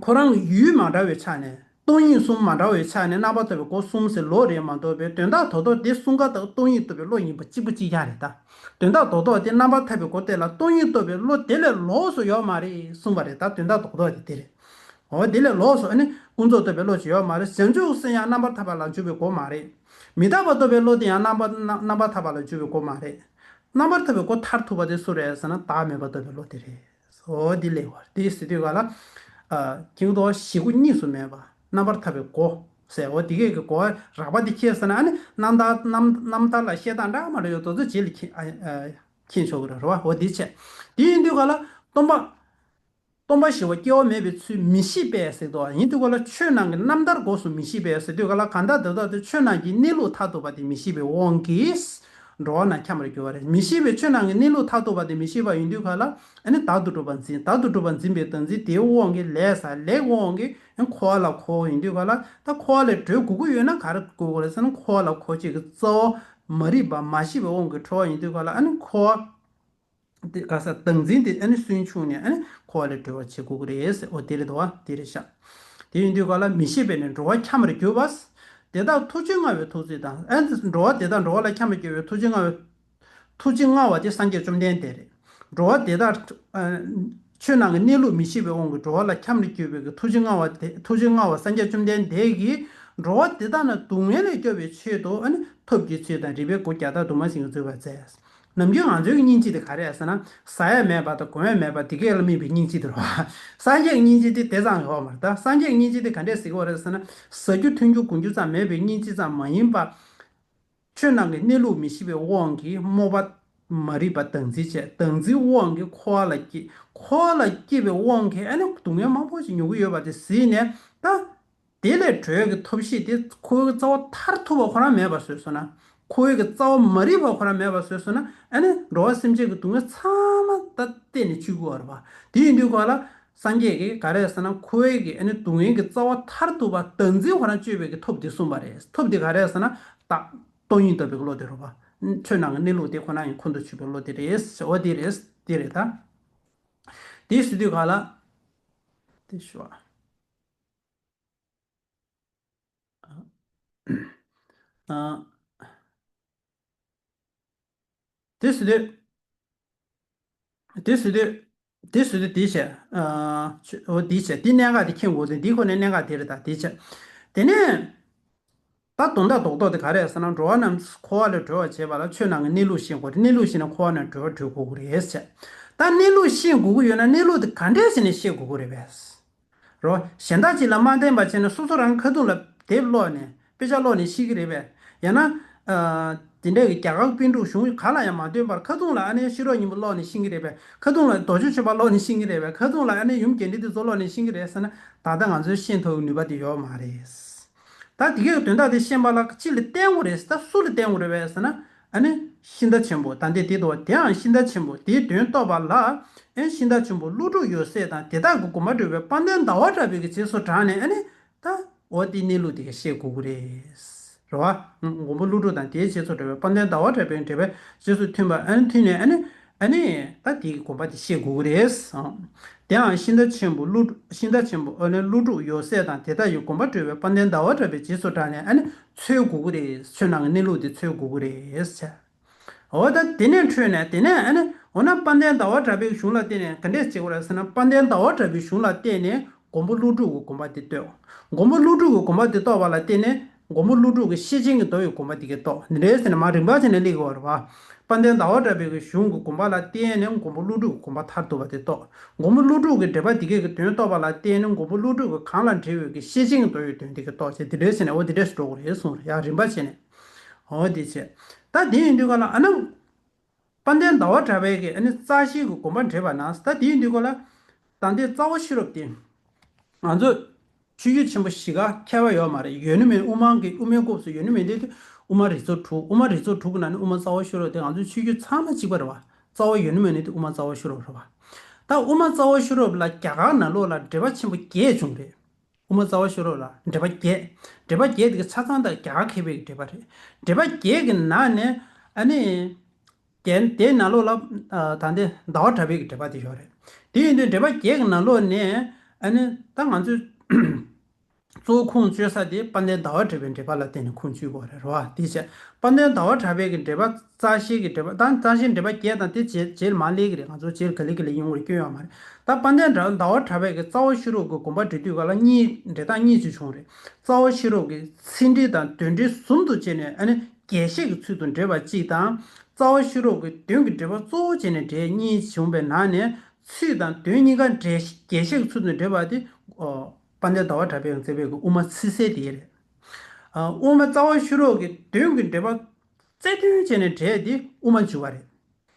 ཁོ་རང་ཡུལ་མ་འདྲ་བའི་ཆ་ནས་སྟོང་ཉིད་གསུམ་མ་འདྲ་བའི་ཆ་ནས་རྣམ་པར་ཐར་པའི་སྒོ་གསུམ་ཟེར་ལོགས་རེད་མ་གཏོགས་པའི་དོན་དག་རྡོག་རྡོག་དེ་གསུམ་ཀ་དང་སྟོང་ཉིད་རྟོགས་པའི་བློ་ཡིན་པ་གཅིག་པ་གཅིག་རྐྱང་རེད་ད། དོན་དག་རྡོག་རྡོག་དེ་རྣམ་པར་ཐར་པའི་སྒོ་དེ་ལ་སྟོང་ཉིད་རྟོགས་པའི་བློ་དེ་ལས་ལོགས་སུ་ཡོད་མ་རེད་གསུངས་པ་རེད་ད། དོན་དག་རྡོག་རྡོག་དེ་དེ་རེད། འོ་དེ་ལས་ལོགས་སུ་ཨ་ནི་ཀུན་རྫོབ་རྟོགས་པའི་བློ་ཅིག་ཡོད་མ་རེད། བྱང་ཆུབ་སེམས་ཡང་རྣམ་པར་ཐར་པ་ལ་འཇུག་པའི་སྒོ་མ་རེད། མི་རྟག་པ་རྟོགས་པའི་བློ་དེ་ཡང་རྣམ་པར་རྣམ་རྣམ་པར་ཐར་པ་ལ་འཇུག་པའི་སྒོ་མ་རེད། རྣམ་པར་ཐར་པའི་སྒོ་མཐར་ཐུག་པ་དེ་སུ་རེད་ཟེར་ན་བདག་མེད་པ་རྟོགས་པའི་བློ་དེ་རེད། འོ་འདི་ལས་བར་དེ་ཟེར་དུས་ག་ལ། ཨ་ཁྱེད་དོ་བཞི་སྒོ་གཉིས་སུ་མེད་པ་རྣམ་པར་ཐར་པའི་སྒོ་ཟེར། འོ་དེ་གས་ཀྱི་སྒོ་རགས་པ་དེ་ཁྱེད་ཟེར་ན་ཨ་ནི་རྣམ་ཐར་རྣམ་རྣམ་ཐར་ལ་བཤད་སྟངས་འདྲ་མ་འདྲ་ཡོད་དོ་ཚོ་རྗེས་ལ་ཁྱེད་ཨ་ཨ་ཁྱེད་ཆོག་གི་རེད་བ། འོ་དེ་བྱས། དེ་ཡིན་དུས་ག་ལ་སྟོང་པ། སྟོང་པ་ཞི་བ་སྐྱེ་བ་མེད་པའི་ཚུལ་མི་ཤེས་པས་ཟེར་དོ། ཡིན་དུས་ག་ལ་ཆོས་རྣམས་ཀྱི་རྣམ་ཐར་སྒོ་གསུམ་མི་ཤེས་པས་ཟེར་དུས་ག་ལ་གང་ལྟར་དེ་དག་དེ་ཆོས་རྣམས་ཀྱི་གནས་ལུགས་མཐར་ཐུག་པ་དེ་མི་ཤེས་པའི་དབང་གིས་འགྲོ་བ་རྣམས་འཁྱམས་པར་གྱུར་པ་རེད། མི་ཤེས་པའི་ཆོས་རྣམས་ཀྱི་གནས་ལུགས་མཐར་ཐུག་པ་དེ་མི་ཤེས་པ་ཡིན་དུས་ག་ལ་ཨ་ནི་བདག་ཏུ་གྲུབ་པ་འཛིན། བདག་ཏུ་གྲུབ་པ་འཛིན་པའི་བདག་འཛིན་དེའི་དབང་གིས་ལས་ས་ལས་ཀྱི་དབང་གིས་ཨ་ནི་འཁོར་བ་ལ་འཁོར་ཡིན་དུས་ག་ལ་ད་འཁོར་བ་ལས་གྲོལ་དགོས་ཀྱི་ཡོད་ན་ག་རེ་དགོས་ཀྱི་རེད་ཟེར་ན་འཁོར་བ་ལ་འཁོར་བྱེད་ཀྱི་རྩ་བ་མ་རིག་པ་མ་ཤེས་པའི་དབང་གིས་གྲོལ་བ་ཡིན་དུས་ག་ལ་ཨ་ནི་འཁོར་བ། དེ་ག་ས་བདག་འཛིན་དེ་ཨ་ནི་སུན་ཕྱུང་ནས་ཨ་ནི་འཁོར་བ་ལས་གྲོལ་བར་བྱེད་དགོས་ཀྱི་རེད་ཟེར། འོ་དེ་རེད་དོ། དེ་རེད་ཤག་དེ་ཡིན་དུས་ག་ལ་མི་ཤེས་པས་ནི་འགྲོ་བ་འཁྱམས་པར་གྱུར་པ། དེ་དག་ཐུགས་རྗེ་མངའ་བའི་ཐུགས་བརྩེ་དང་། ཨ་ནི་འགྲོ་བ་དེ་དག་འགྲོ་བ་ལ་འཁྱམས་པར་གྱུར་པའི་ཐུགས་རྗེ་མངའ་བའི་ཐུགས་རྗེ་མངའ་བ་དེ་སངས་རྒྱས་བཅོམ་ལྡན་འདས་རེད། འགྲོ་བ་དེ་དག་ཨ་ཆོས་རྣམས་ཀྱི་གནས་ལུགས་མི་ཤེས་པའི་དབང་གིས་འགྲོ་བ་ལ་འཁྱམས་ནས་གྱུར་པའི་གི་ཐུགས་རྗེ་མངའ་བ་དེ་ཐུགས་རྗེ་མངའ་བ་སངས་རྒྱས་བཅོམ་ལྡན་འདས་ཀྱིས་འགྲོ་བ་དེ་དག་ནི་སྡུག་བསྔལ་ལས་སྐྱོབ་པའི་ཆེད་དུ་ཨ་ནི་ཐབས་ཀྱི་ཚུལ་དང་རིགས་པའི་སྒོ་བརྒྱ་དང་དུ་མ་ཞིག་འཛུགས་པར་མཛད། ནམ་རྒྱུན་ང་ཚོའི་སྙིང་རྗེ་དེ་ག་རེ་རེད་ཟེར་ན། ཟ་ཡ་མེད་པ་དང་གོན་ཡ་མེད་པ་དེ་གས་ལ་དམིགས་པའི་སྙིང་རྗེ་དེ་རེད་བ། སངས་རྒྱས་ཀྱི་སྙིང་རྗེ་དེ་དེ་ཙམ་ཡོད་མ་རེད་ད། སངས་རྒྱས་ཀྱི་སྙིང་རྗེ་དེ་ག་འདྲས་ཟེར་གྱི་ཡོད་རེད་ཟེར་ན། ཟ་རྒྱུ་འཐུང་རྒྱུ་གོན་རྒྱུ་ཙམ་མེད་པའི་སྙིང་རྗེ་ཙམ་མ་ཡིན་པ། ཆོས་རྣམས་ཀྱི་གནས་ལུགས་མི་ཤེས་པའི་དབང་གིས་རྨོངས་པ་མ་རིག་པ་དང་འཛིན་བྱས། དང་འཛིན་དབང་གིས་འཁོར་བ་ལ་སྐྱེས། འཁོར་བ་ལ་སྐྱེས་པའི་དབང་གིས་ཨ་ནི་སྡུག་བསྔལ་མང་པོ་ཞིག་མྱོང་གི་ཡོད་པ་དེ་གཟིགས་ནས་ད། དེ་ལས་གྲོལ་གྱི་ཐབས་ཤེས་དེ་འཁོར་བའི་རྩ་བ་མཐར་ཐུག་པ་ཁོ་རང་མེད་པ་བཟོས་སོང་ན། འཁོར་བའི་རྩ་བ་མ་རིག་པ་ཁོ་རང་མེད་པ་བཟོས་སོང་ན་ཨ་ནི་འགྲོ་བ་སེམས་ཅན་གྱི་སྡུག་བསྔལ་ཚང་མ་ད་གཏན་ནས་གཅོད་དགོས་པ་རེད་པ། དེ་ཡིན་དུས་ག་ལ་སངས་རྒྱས་ཀྱིས་ག་རེ་ཟེར་ན་འཁོར་བའི་གི་ཨ་ནི་སྡུག་བསྔལ་གྱི་རྩ་བ་མཐར་ཐུག་པ་བདག་འཛིན་ཁོ་རང་གཅོད་པའི་གི་ཐབས་དེ་གསུངས་པ་རེད། ཐབས་དེ་ག་རེ་ཟེར་ན་བདག་སྟོང་ཉིད་རྟོགས་པའི་བློ་དེ་རེད་པ། ཆོས་རྣམས་ཀྱི་གནས་ལུགས་དེ་ཁོ་ན་ཡང་ཁོང་དུ་ཆུད་པའི་བློ་དེ་རེད། འོ་དེ་རེད། དེ་རེད་ད། དེ་ཟེར་དུས་ག་ལ། དེ་ཞུ་བ། ཨ། དེ་ཟེར་དུས། དེ་ཟེར་དུས། དེ་ཟེར་དུས་དེ་བྱས། ཨ། ཆོས་འོ་དེ་བྱས། དེ་གནད་འགག་དེ་མཁྱེན་དགོས་དེ་འདི་ཁོ་ནའི་གནད་འགག་དེ་རེད་ད་དེ་བྱས། དེ་ནས། ད་དོན་དག་རྡོག་རྡོག་དེ་ག་རེ་རེད་ཟེར་ན་འགྲོ་བ་རྣམས་འཁོར་བ་ལས་གྲོལ་བར་བྱེད་པ་ལ་ཆོས་རྣམས་ཀྱི་གནས་ལུགས་ཤེས་དགོས་རེད། གནས་ལུགས་ཤེས་ན་འཁོར་བ་ནས་གྲོལ་བར་གྲོལ་དགོས་ཀྱི་རེད་ཟེར། ད་གནས་ལུགས་ཤེས་དགོས་ཀྱི་ཡོད་ན་གནས་ལུགས་དེ་ག་འདྲས་བྱས་ནས་ཤེས་དགོས་ཀྱི་རེད་པས། རོ། གཞན་དག་ཅིག་ལ་མ་བསྟན་པ་བྱས་ནས་སོ་སོ་རང་ཁ་ཐུག་ལ་དེབ་ཀློག་ནས་དཔེ་ཆ་ཀློག་ནས་ཤེས་ཀྱི་རེད་པས། ཡང་ན། ཨ། དེ་འདྲའི་གི་རྒྱ་གར་པཎ་གྲུབ་གཞུང་ག་ལ་ཡང་མ་བསྟན་པར་ཁ་ཐུག་ལ་ཨ་ནི་ཤེས་རབ་སྙིང་པོ་ཀློག་ནས་ཤེས་ཀྱི་རེད་པས། ཁ་ཐུག་ལ་རྡོ་རྗེ་གཅོད་པ་ཀློག་ནས་ཤེས་ཀྱི་རེད་པས། ཁ་ཐུག་ལ་ཨ་ནི་ཡུམ་རྒྱས་འབྲིང་དེ་ཚོ་ཀློག་ནས་ཤེས་ཀྱི་རེད་ཟེར་ན་ད་ལྟ་ང་ཚོས་ཤེས་ཐུབ་ནུས་པ་དེ་ཡོད་མ་རེད། ད་དེ་གའི་དོན་དག་དེ་ཤེས་པ་ལ་ཅི་ལ་བརྟེན་དགོས་རེད། ད་སུ་ལ་བརྟེན་དགོས་རེད་པས་ཟེར་ན། ཨ་ནི་ཤིང་རྟ་ཆེན་པོ་ད་འདི་དེ་དོ་དེའང་ཤིང་རྟ་ཆེན་པོ་དེའི་དོན་རྟོགས་པ་ལ། ཨེ་ཤིང་རྟ་ཆེན་པོ་ཀླུ་སྒྲུབ་ཡབ་སྲས་དང་དེ་དག་གི་དགོངས་པ་འགྲེལ་བའི་དཔལ་ལྡན་ཟླ་བ་གྲགས་པའི་གི་རྗེས་སུ་འབྲངས་ནས་ཨ་ནི། ད་འོ་དེའི་གནས་ལུགས་དེ་ག་ཤེས་དགོས་ཀྱི་རེད། རེད་བ། མགོན་པོ་ཀླུ་སྒྲུབ་དང་དེའི་རྗེས་སུ་འབྲང་བའི་དཔལ་ལྡན་ཟླ་བ་གྲགས་པའི་འགྲེལ་པའི་རྗེས་སུ་མཐུན་པ་ཨ་ནི་མཐུན་ནས་ཨ་ནི། ཨ་ནི། ད་དེའི་དགོངས་པ་དེ་ཤེས་དགོས་ཀྱི་རེད། དེའང་ཤིང་རྟ་ཆེན་པོ་ཀླུ་ཤིང་རྟ་ཆེན་པོ་ཨ་ནི་ཀླུ་སྒྲུབ་ཡབ་སྲས་དང་དེ་དག་གི་དགོངས་པ་འགྲེལ་བའི་དཔལ་ལྡན་ཟླ་བ་གྲགས་པའི་རྗེས་སུ་འབྲངས་ནས་ཨ་ནི་འཚོལ་དགོས་ཀྱི་རེད། ཆོས་རྣམས་ཀྱི་གནས་ལུགས་དེ་འཚོལ་དགོས་ཀྱི་རེད། འོ་ད་དེ་ནས་འཕྲོས་ནས་དེ་ནས་ཨ་ནི་འོ་ན་དཔལ་ལྡན་ཟླ་བ་གྲགས་པའི་གཞུང་ལ་བརྟེན་ནས་ག་འདྲས་བྱེད་དགོས་རེད་ཟེར་ན་དཔལ་ལྡན་ཟླ་བ་གྲགས་པའི་གཞུང་ལ་བརྟེན་ནས་མགོན་པོ་ཀླུ་སྒྲུབ་ཀྱི་དགོངས་པ་དེ་རྟོགས། མགོན་པོ་ཀླུ་སྒྲུབ་ཀྱི་དགོངས་པ་དེ་རྟོགས་པ་ལ་བརྟེན་ནས་མགོན་པོ་ཀླུ་སྒྲུབ་ཀྱི་ཤེར་ཕྱིན་གྱི་མདོ་ཡི་དགོངས་པ་དེ་ག་རྟོགས། འདི་འདྲས་ཟེར་ནས་མར་རིམ་པ་བྱས་ནས་སླེབས་ཀྱི་ཡོད་རེད་བ། དཔལ་ལྡན་ཟླ་བ་གྲགས་པའི་གཞུང་གི་དགོངས་པ་ལ་བརྟེན་ནས་མགོན་པོ་ཀླུ་སྒྲུབ་ཀྱི་དགོངས་པ་མཐར་ཐུག་པ་དེ་རྟོགས། མགོན་པོ་ཀླུ་སྒྲུབ་ཀྱི་འགྲེལ་པ་དེ་གའི་གི་དོན་རྟོགས་པ་ལ་བརྟེན་ནས་མགོན་པོ་ཀླུ་སྒྲུབ་ཀྱི་གང་ལ་འགྲེལ་བའི་གི་ཤེར་ཕྱིན་གྱི་མདོ་ཡི་དོན་དེ་ག་རྟོགས་བྱས་འདི་འདྲས་ཟེར་ནས་འོ་འདི་འདྲས་སུ་འགྲོ་དགོས་རེད་གསུངས་རེད་ཡ་རིམ་པ་བྱས་ནས། འོ་དེ་བྱས། ད་དེ་ཡིན་དུས་ག་ལ་ཨ་ནི། དཔལ་ལྡན་ཟླ་བ་གྲགས་པའི་གི་ཨ་ནི་རྩ་ཤེའི་གི་དགོངས་པ་འགྲེལ་པ་ན་ད་དེ་ཡིན་དུས་ག་ལ། ད་འདི་རྩ་བ་ཤེས་རབ་དེ། ང་ཚོ་ཆོས་བརྒྱུད་ཆེན་པོ་བཞི་ཀ་ཁྱད་པར་ཡོད་མ་རེད། ཡོད་ན་མེད་ན་དབུ་མ་གི་དབུ་མའི་སྐབས་སུ་ཡོད་ན་མེད་ན་དེ་དབུ་མ་རིགས་ཚོགས་དྲུག་དབུ་མ་རིགས་ཚོགས་དྲུག་གི་ནང་ནས་དབུ་མ་རྩ་བ་ཤེས་རབ་དེ་ང་ཚོའི་ཆོས་བརྒྱུད་ཚང་མ་གཅིག་པ་རེད་བ། རྩ་བ་ཡོད་ན་མེད་ན་དེ་དབུ་མ་རྩ་བ་ཤེས་རབ་རེད་བ། ད་དབུ་མ་རྩ་བ་ཤེས་རབ་ལ་རྒྱ་གར་ནང་ལོགས་ལ་འགྲེལ་པ་ཆེན་པོ་བརྒྱད་བྱུང་རེད། དབུ་མ་རྩ་བ་ཤེས་རབ་ལ་འགྲེལ་པ་བརྒྱད། འགྲེལ་པ་བརྒྱད་དེ་ག་ཆ་ཚང་དང་རྒྱ་གར་མཁས་པའི་འགྲེལ་པ་རེད། འགྲེལ་པ་བརྒྱད་ཀྱི་ནང་ནས་ཨ་ནི་རྒྱན་དེའི་ནང་ལོགས་ལ་ཨ་ད་ལྟའི་ཟླ་བ་གྲགས་པའི་འགྲེལ་པ་དེ་ཡོད་རེད། དེ་ཡིན་དུས་འགྲེལ་པ་བརྒྱད་ཀྱི་ནང་ལོགས་ནས་ཨ་ནི་ད་ང་ཚོས་གཙོ་བོ་ཁུངས་བཅོལ་ས་དེ་དཔལ་ལྡན་ཟླ་བ་གྲགས་པའི་འགྲེལ་པ་ལ་བརྟེན་ནས་ཁུངས་བཅོལ་དགོས་རེད་རོ། དེ་བྱས་དཔལ་ལྡན་ཟླ་བ་གྲགས་པའི་གི་འགྲེལ་པ་རྩ་ཤེའི་གི་འགྲེལ་པ་དང་རྩ་ཤེའི་འགྲེལ་པ་བརྒྱད་དང་དེ་རྗེས་རྗེས་མ་སླེབས་ཀྱི་རེད། ང་ཚོ་རྗེས་ག་ལེ་ག་ལེ་ཡོང་གི་རེད། སྐྱོན་ཡོད་མ་རེད། ད་དཔལ་ལྡན་ཟླ་ཟླ་བ་གྲགས་པའི་གི་རྩ་བ་ཤེས་རབ་ཀྱི་དགོངས་པ་འགྲེལ་དུས་ག་ལ་གཉིས་འགྲེལ་སྟངས་གཉིས་ཅིག་བྱུང་རེད། རྩ་བ་ཤེས་རབ་ཀྱི་ཚིག་འགྲེལ་དང་དོན་འགྲེལ་ཟུང་དུ་བྱས་ནས་ཨ་ནི་རྒྱས་བཤད་ཀྱི་ཚུལ་དུ་འགྲེལ་བ་གཅིག་དང་། རྩ་བ་ཤེས་རབ་ཀྱི་དོན་གྱི་འགྲེལ་པ་གཙོ་བོ་བྱས་ནས་འགྲེལ་གཉིས་བྱུང་བའི་ནང་ནས་ཚིག་དང་དོན་གཉིས་ཀ་འགྲེལ་རྒྱས་བཤད་ཀྱི་ཚུལ་དུ་འགྲེལ་བ་དེ་ཨོ་དཔལ་ལྡན་ཟླ་བ་གྲགས་པས་མཛད་པའི་གི་དབུ་མ་ཚིག་གསལ་དེ་རེད། ཨ་དབུ་མ་རྩ་བ་ཤེས་རབ་ཀྱི་དོན་གྱི་འགྲེལ་པ་རྩལ་འདོན་བྱས་ནས་འགྲེལ་དེ་དབུ་མ་འཇུག་པ་རེད།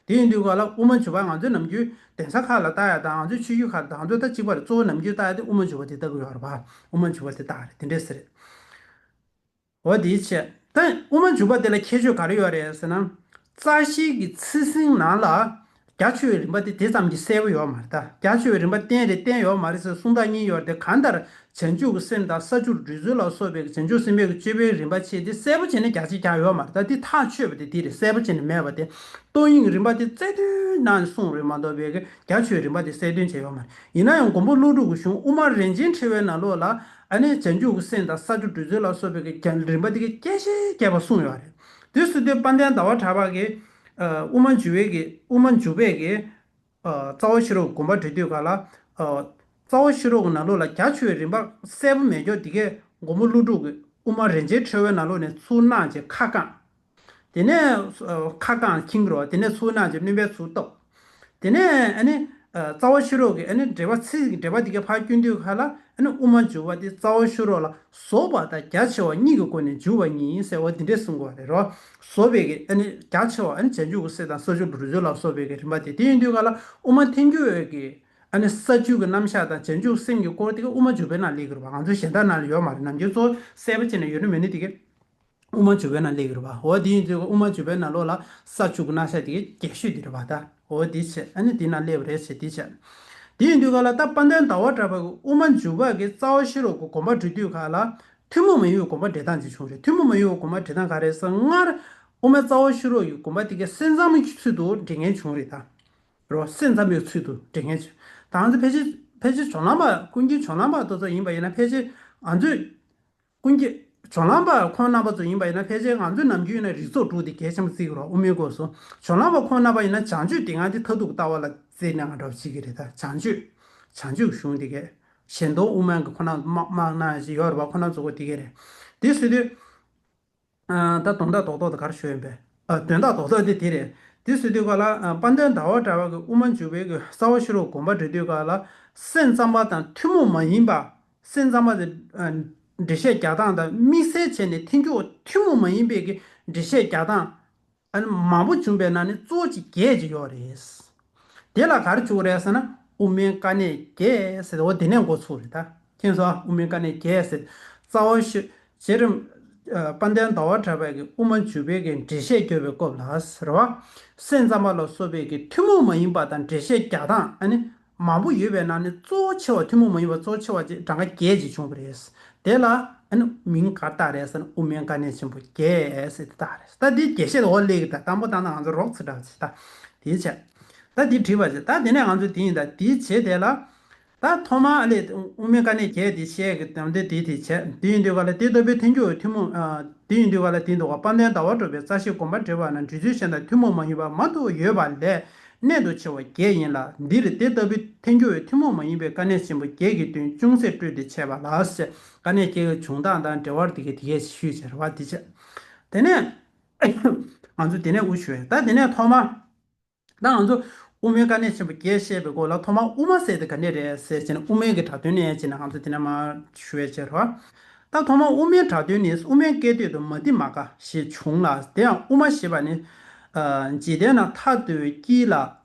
དེ་ཡིན་དུས་ག་ལ་དབུ་མ་འཇུག་པ་ང་ཚོའི་ནམ་རྒྱུན་གདན་ས་ཁག་ལ་ལྟ་ཡ་དང་ང་ཚོའི་ཆོས་བརྒྱུད་ཁག་ལ་ང་ཚོ་ད་གཅིག་པ་རེད། གཙོ་བོ་ནམ་རྒྱུན་ལྟ་ཡ་དེ་དབུ་མ་འཇུག་པ་དེ་ལྟ་གི་ཡོད་རེད་པ། དབུ་མ་འཇུག་པ་དེ་ལྟ་རེད། དེ་འདྲས་ཟེར། འོ་དེའི་ཕྱིར། ད་དབུ་མ་འཇུག་པ་དེ་ལ་ཁྱད་ཆོས་ག་རེ་ཡོད་རེད་ཟེར་ན། རྩ་ཤེའི་གི་ཚིག་ཟིན་ནང་ལ་རྒྱ་ཆེ་བའི་རིམ་པ་དེ་དེ་ཙམ་གྱིས་གསལ་པོ་ཡོད་མ་རེད་ད། རྒྱ་ཆེ་བའི་རིམ་པ་བསྟན་རེད་བསྟན་ཡོད་མ་རེད་ཟེར་གསུང་སྟངས་གཉིས་ཡོད་རེད་དེ། གང་ལྟར་བྱང་ཆུབ་ཀྱི་སེམས་དང་ས་བཅུར་སྒྲུབ་ཚུལ་ལ་སོགས་པའི་བྱང་ཆུབ་སེམས་དཔའི་གི་སྤྱོད་པའི་རིམ་པ་ཆེ་དེ་གསལ་པོ་བྱས་ནས་རྒྱ་ཆེ་རྒྱག་ཡོད་མ་རེད་ད། དེ་ཐག་ཆོད་པ་དེ་དེ་རེད། གསལ་པོ་བྱས་ནས་མེད་པ་དེ། སྟོང་ཉིད་ཀྱི་རིམ་པ་དེ་རྩལ་འདོན་ནང་ནས་གསུངས་རེད་མ་གཏོགས་པའི་གི་རྒྱ་ཆེ་བའི་རིམ་པ་དེ་གསལ་འདོན་བྱས་ཡོད་མ་རེད། ཡིན་ན་ཡང་མགོན་པོ་ཀླུ་སྒྲུབ་ཀྱི་གཞུང་དབུ་མ་རིན་ཆེན་ཕྲེང་བའི་ནང་ལོགས་ལ་ཨ་ནི་བྱང་ཆུབ་ཀྱི་སེམས་དང་ས་བཅུར་སྒྲུབ་ཚུལ་ལ་སོགས་པའི་གི་རྒྱ་རིམ་པ་དེ་གི་རྒྱས་བཤད་རྒྱས་པ་གསུངས་ཡོད་རེད། དེ་སྲིད་དུ་དཔལ་ལྡན་ཟླ་བ་གྲགས་པ་གིས་ཨ་དབུ་མ་འཇུག་པའི་གི་དབུ་མ་འཇུག་པའི་གི་ཨ་རྩ་བ་ཤེས་རབ་དགོངས་པ་འགྲེལ་དུས་ག་ལ་ཨ་རྩ་བ་ཤེས་རབ་ཀྱི་ནང་ལོགས་ལ་རྒྱ་ཆེ་བའི་རིམ་པ་གསལ་པོ་མེད་ཀྱོག་དེ་གས་མགོན་པོ་ཀླུ་སྒྲུབ་ཀྱི་དབུ་མ་རིན་ཆེན་ཕྲེང་བའི་ནང་ལོགས་ནས་ཚུར་གནང་བྱས་ཁ་བསྐངས། དེ་ནས་ཨ་ཁ་བསྐངས་ཁྱིམ་གྱི་རོ། དེ་ནས་ཚུར་གནང་བྱས་སྣོན་པའི་ཚུར་གཏོར། དེ་ནས་ཨ་ནི་ཨ་རྩ་བ་ཤེས་རབ་ཀྱི་ཨ་ནི་འགྲེལ་པ་ཚིག་གི་འགྲེལ་པ་དེ་གས་ཕར་བསྐྱོན་དུས་ག་ལ་ཨ་ནི་དབུ་མ་འཇུག་པ་དེ་རྩ་བ་ཤེས་རབ་ལ་ཟབ་པ་དང་རྒྱ་ཆེ་བ་གཉིས་ཀྱི་སྒོ་ནས་འཇུག་པ་ཡིན་ཟེར་བ་འདི་འདྲས་གསུང་གི་ཡོད་རེད་རོ། ཟབ་པའི་གི་ཨ་ནི་རྒྱ་ཆེ་བ་ཨ་ནི་བྱང་ཆུབ་ཀྱི་སེམས་དང་ས་བཅུར་སྒྲུབ་ཚུལ་ལ་སོགས་པའི་གི་རིམ་པ་དེ། དེ་ཡིན་དུས་ག་ལ་དབུ་མ་ཐལ་འགྱུར་བའི་གི་ཨ་ནི་ས་བཅུ་གི་རྣམ་གཞག་དང་བྱང་ཆུབ་སེམས་ཀྱི་སྐོར་དེ་ག་དབུ་མ་འཇུག་པའི་ནང་སླེབས་ཀྱི་རེད་པ། ང་ཚོ་གཞན་དག་ནང་ལ་ཡོད་མ་རེད། ནམ་རྒྱུན་གཙོ་བོ་གསལ་པོ་བྱས་ནས་ཡོད་ནི་མེད་ནི་དེ་ག་དབུ་མ་འཇུག་པའི་ནང་སླེབས་ཀྱི་རེད་པ། འོ་དེ་ཡིན་དུས་དབུ་མ་འཇུག་པའི་ནང་ལོགས་ལ་ས་བཅུ་གི་རྣམ་གཞག་དེ་ག་རྒྱས་ཤོས་དེ་རེད་པ་ད། འོ་དེ་བྱས་ཨ་ནི་དེ་ནང་སླེབས་པ་རེད་ཟེར་དེ་བྱས། དེ་ཡིན་དུས་ག་ལ་ད་དཔལ་ལྡན་ཟླ་བ་གྲགས་པ་གི་དབུ་མ་འཇུག་པ་གི་རྩ་བ་ཤེས་རབ་ཀྱི་དགོངས་པ་འགྲེལ་དུས་ག་ལ་ཐུན་མོང་མ་ཡིན་པའི་དགོངས་པ་འགྲེལ་སྟངས་ཅིག་བྱུང་རེད། ཐུན་མོང་མ་ཡིན་པའི་དགོངས་པ་འགྲེལ་སྟངས་ག་རེ་ཟེར་ན། སྔར་དབུ་མ་རྩ་བ་ཤེས་རབ་ཀྱི་དགོངས་པ་དེ་ག་སེམས་ཙམ་གྱི་ཚུལ་དུ་འགྲེལ་མཁན་བྱུང་རེད་ད། རོ། སེམས་ཙམ་པའི་ཚུལ་དུ་འགྲེལ་མཁན་བྱུང་། ད་ང་ཚོ་ཕལ་ཆེར་ཕལ་ཆེར་སྦྱོར་ལམ་པ་ཀུན་མཁྱེན་སྦྱོར་ལམ་པ་དེ་ཚོ་ཡིན་པ་ཡིན་ན་ཕལ་ཆེར་ང་ཚོས་ཀུན་མཁྱེན་སྦྱོར་ལམ་པ་ཁོང་རྣམ་པ་ཚོ་ཡིན་པ་ཡིན་ན་ཕལ་ཆེར་ང་ཚོའི་ནམ་རྒྱུན་ཡིན་ན་རིགས་ཚོགས་དྲུག་དེ་གལ་ཆེན་པོ་བརྩི་གི་རོ། དབུ་མའི་སྐོར་སོགས། སྦྱོར་ལམ་པ་ཁོང་རྣམ་པ་ཡིན་ན་བྱང་ཆུབ་དེ་སྔ་དེ་མཐར་ཐུག་ལྟ་བ་ལ་བརྩིས་ནས་ང་འདྲ་བོ་བྱེད་ཀྱི་རེད་ད། བྱང་ཆུབ་བྱང་ཆུབ་གཞུང་དེ་གས་གཞན་སྟོང་དབུ་མ་གི་ཁོ་ན་དམག་དམག་ན་ཞིག་ཡོད་རེད་པ། ཁོ་ན་ཚོ་གོ་དེ་གས་རེད། དེ་ཟེར་དུས། ཨ་ད་དོན་དག་རྡོག་རྡོག་དེ་ག་རེ་ཞུ་ཡིན་པས། ཨ་དོན་དག་རྡོག་རྡོག་དེ་དེ་རེད། དེ་ཟེར་དུས་ག་ལ་ཨ་དཔལ་ལྡན་ཟླ་བ་གྲགས་པ་གི་དབུ་མ་འཇུག་པའི་གི་རྩ་བ་ཤེས་རབ་དགོངས་པ་འགྲེལ་དུས་ག་ལ་སེམས་ཙམ་པ་དང་ཐུན་མོང་མ་ཡིན་པ། སེམས་ཙམ་པ་དེ་ཨ་འགྲེལ་བཤད་རྒྱག་སྟངས་དང་དམིགས་བསལ་བྱས་ནས་ཐལ་འགྱུར་ཐུན་མོང་མ་ཡིན་པའི་གི་འགྲེལ་བཤད་རྒྱག་སྟངས་ཨ་ནི་མང་པོ་བྱུང་བའི་ནང་ནས་གཙོ་བོ་གཅིག་བརྒྱད་ཅིག་ཡོད་རེད། དེ་ལ་ག་རེ་བྱུང་རེད་ཟེར་ན་དབུ་མའི་དཀའ་གནད་བརྒྱད་ཟེར་ཏེ་འོ་དེ་ནས་འགོ་ཚུགས་རེད་ད། མཁྱེན་སོང་། དབུ་མའི་དཀའ་གནད་བརྒྱད་ཟེར། རྩ་བ་ཤེས་རབ་ཨ་དཔལ་ལྡན་ཟླ་བ་གྲགས་པའི་གི་དབུ་མ་འཇུག་པའི་གི་འགྲེལ་བཤད་རྒྱབ་པའི་སྐབས་ལ་ཟེར་བ། སེམས་ཙམ་པ་ལ་སོགས་པའི་གི་ཐུན་མོང་མ་ཡིན་པ་དང་འགྲེལ་བཤད་རྒྱག་སྟངས་ཨ་ནི་མང་པོ་ཡོད་པའི་ནང་ནས་གཙོ་བོ་ཆེ་བ་ཐུན་མོང་མ་ཡིན་པ་གཙོ་བོ་ཆེ་བ་ཅིག་གྲངས་ཀ་བརྒྱད་ཅིག་བྱུང་བ་རེད། དེ་ལ་ཨ་ནི་མིང་ག་རེ་བཏགས་རེད་ཟེར་ན་དབུ་མའི་དཀའ་གནད་ཆེན་པོ་བརྒྱད་ཟེར་ཏེ་བཏགས་རེད། ད་འདི་རྒྱས་བཤད་འོག་སླེབས་ཀྱི་ད། དང་པོ་བཏང་ན་ང་ཚོ་རོགས་ཚེ་འདྲ་བ་ཅིག་ད་དེའི་ཆ། ད་འདི་བྲིས་པ་ཅིག་ད་དེ་ནས་ང་ཚོ་དེ་ཡིན་ད། དེའི་རྗེས་དེ་ལ་ད་ཐོག་མ་ཨ་ལས་དབུ་མའི་དཀའ་གནད་བརྒྱད་དེ་བཤད་ཀྱི་དམ་དེ་དེ་དེ་བྱས། དེ་ཡིན་དུས་ག་ལ་དེ་ལྟ་བུའི་ཐལ་འགྱུར་ཐུན་མོང་ཨ་དེ་ཡིན་དུས་ག་ལ་དེ་འདུག་ག་དཔལ་ལྡན་ཟླ་བ་གྲགས་པའི་རྩ་ཤེའི་དགོངས་པ་འགྲེལ་བ་ན་འགྲེལ་ཚུལ་གཞན་དང་ཐུན་མོང་མ་ཡིན་པ་མང་དུ་ཡོད་པ་ལས། གནད་དུ་ཆེ་བ་བརྒྱད་ཡིན་ལ། འདིར་དེ་ལྟ་བུའི་ཐལ་འགྱུར་བའི་ཐུན་མོང་མ་ཡིན་པའི་དཀའ་གནད་ཆེན་པོ་བརྒྱད་ཀྱི་དོན་ཅུང་ཟད་སྤྲོས་ཏེ་འཆད་པ་ལ་ཟེར། དཀའ་གནད་བརྒྱད་ཀྱི་བྱུང་སྟངས་དང་འབྲེལ་བར་དེ་གའི་དེ་གས་ཞུས་བྱས་རེད་བ། དེ་བྱས། དེ་ནས་ང་ཚོ་དེ་ནས་དབུ་ཞུ་ཡ། ད་དེ་ནས་ཐོག་མ་ད་ང་ཚོ་དབུ་མའི་དཀའ་གནད་ཆེན་པོ་བརྒྱད་བཤད་པའི་སྐོར་ལ་ཐོག་མ་དབུ་མ་ཟེར་དེ་ག་ནས་རེད་ཟེར་བྱས་ནས་དབུ་མའི་གི་གྲགས་དོན་ནས་བྱས་ནས་ང་ཚོ་དེ་ནས་མར་ཞུ་ཡ་བྱས་རེད་བ། ད་ཐོག་མ་དབུ་མའི་གྲགས་དོན་ནི། དབུ་མའི་སྐད་དོད་དུ་མ་ཏི་མ་ཀ་ཞེས་བྱུང་ལ། དེ་ཡང་དབུ་མ་ཞེས་པ་ནི། ཨ་འཇིག་རྟེན་ན་མཐའ་འདུལ་བའི་དཀྱིལ་ལ་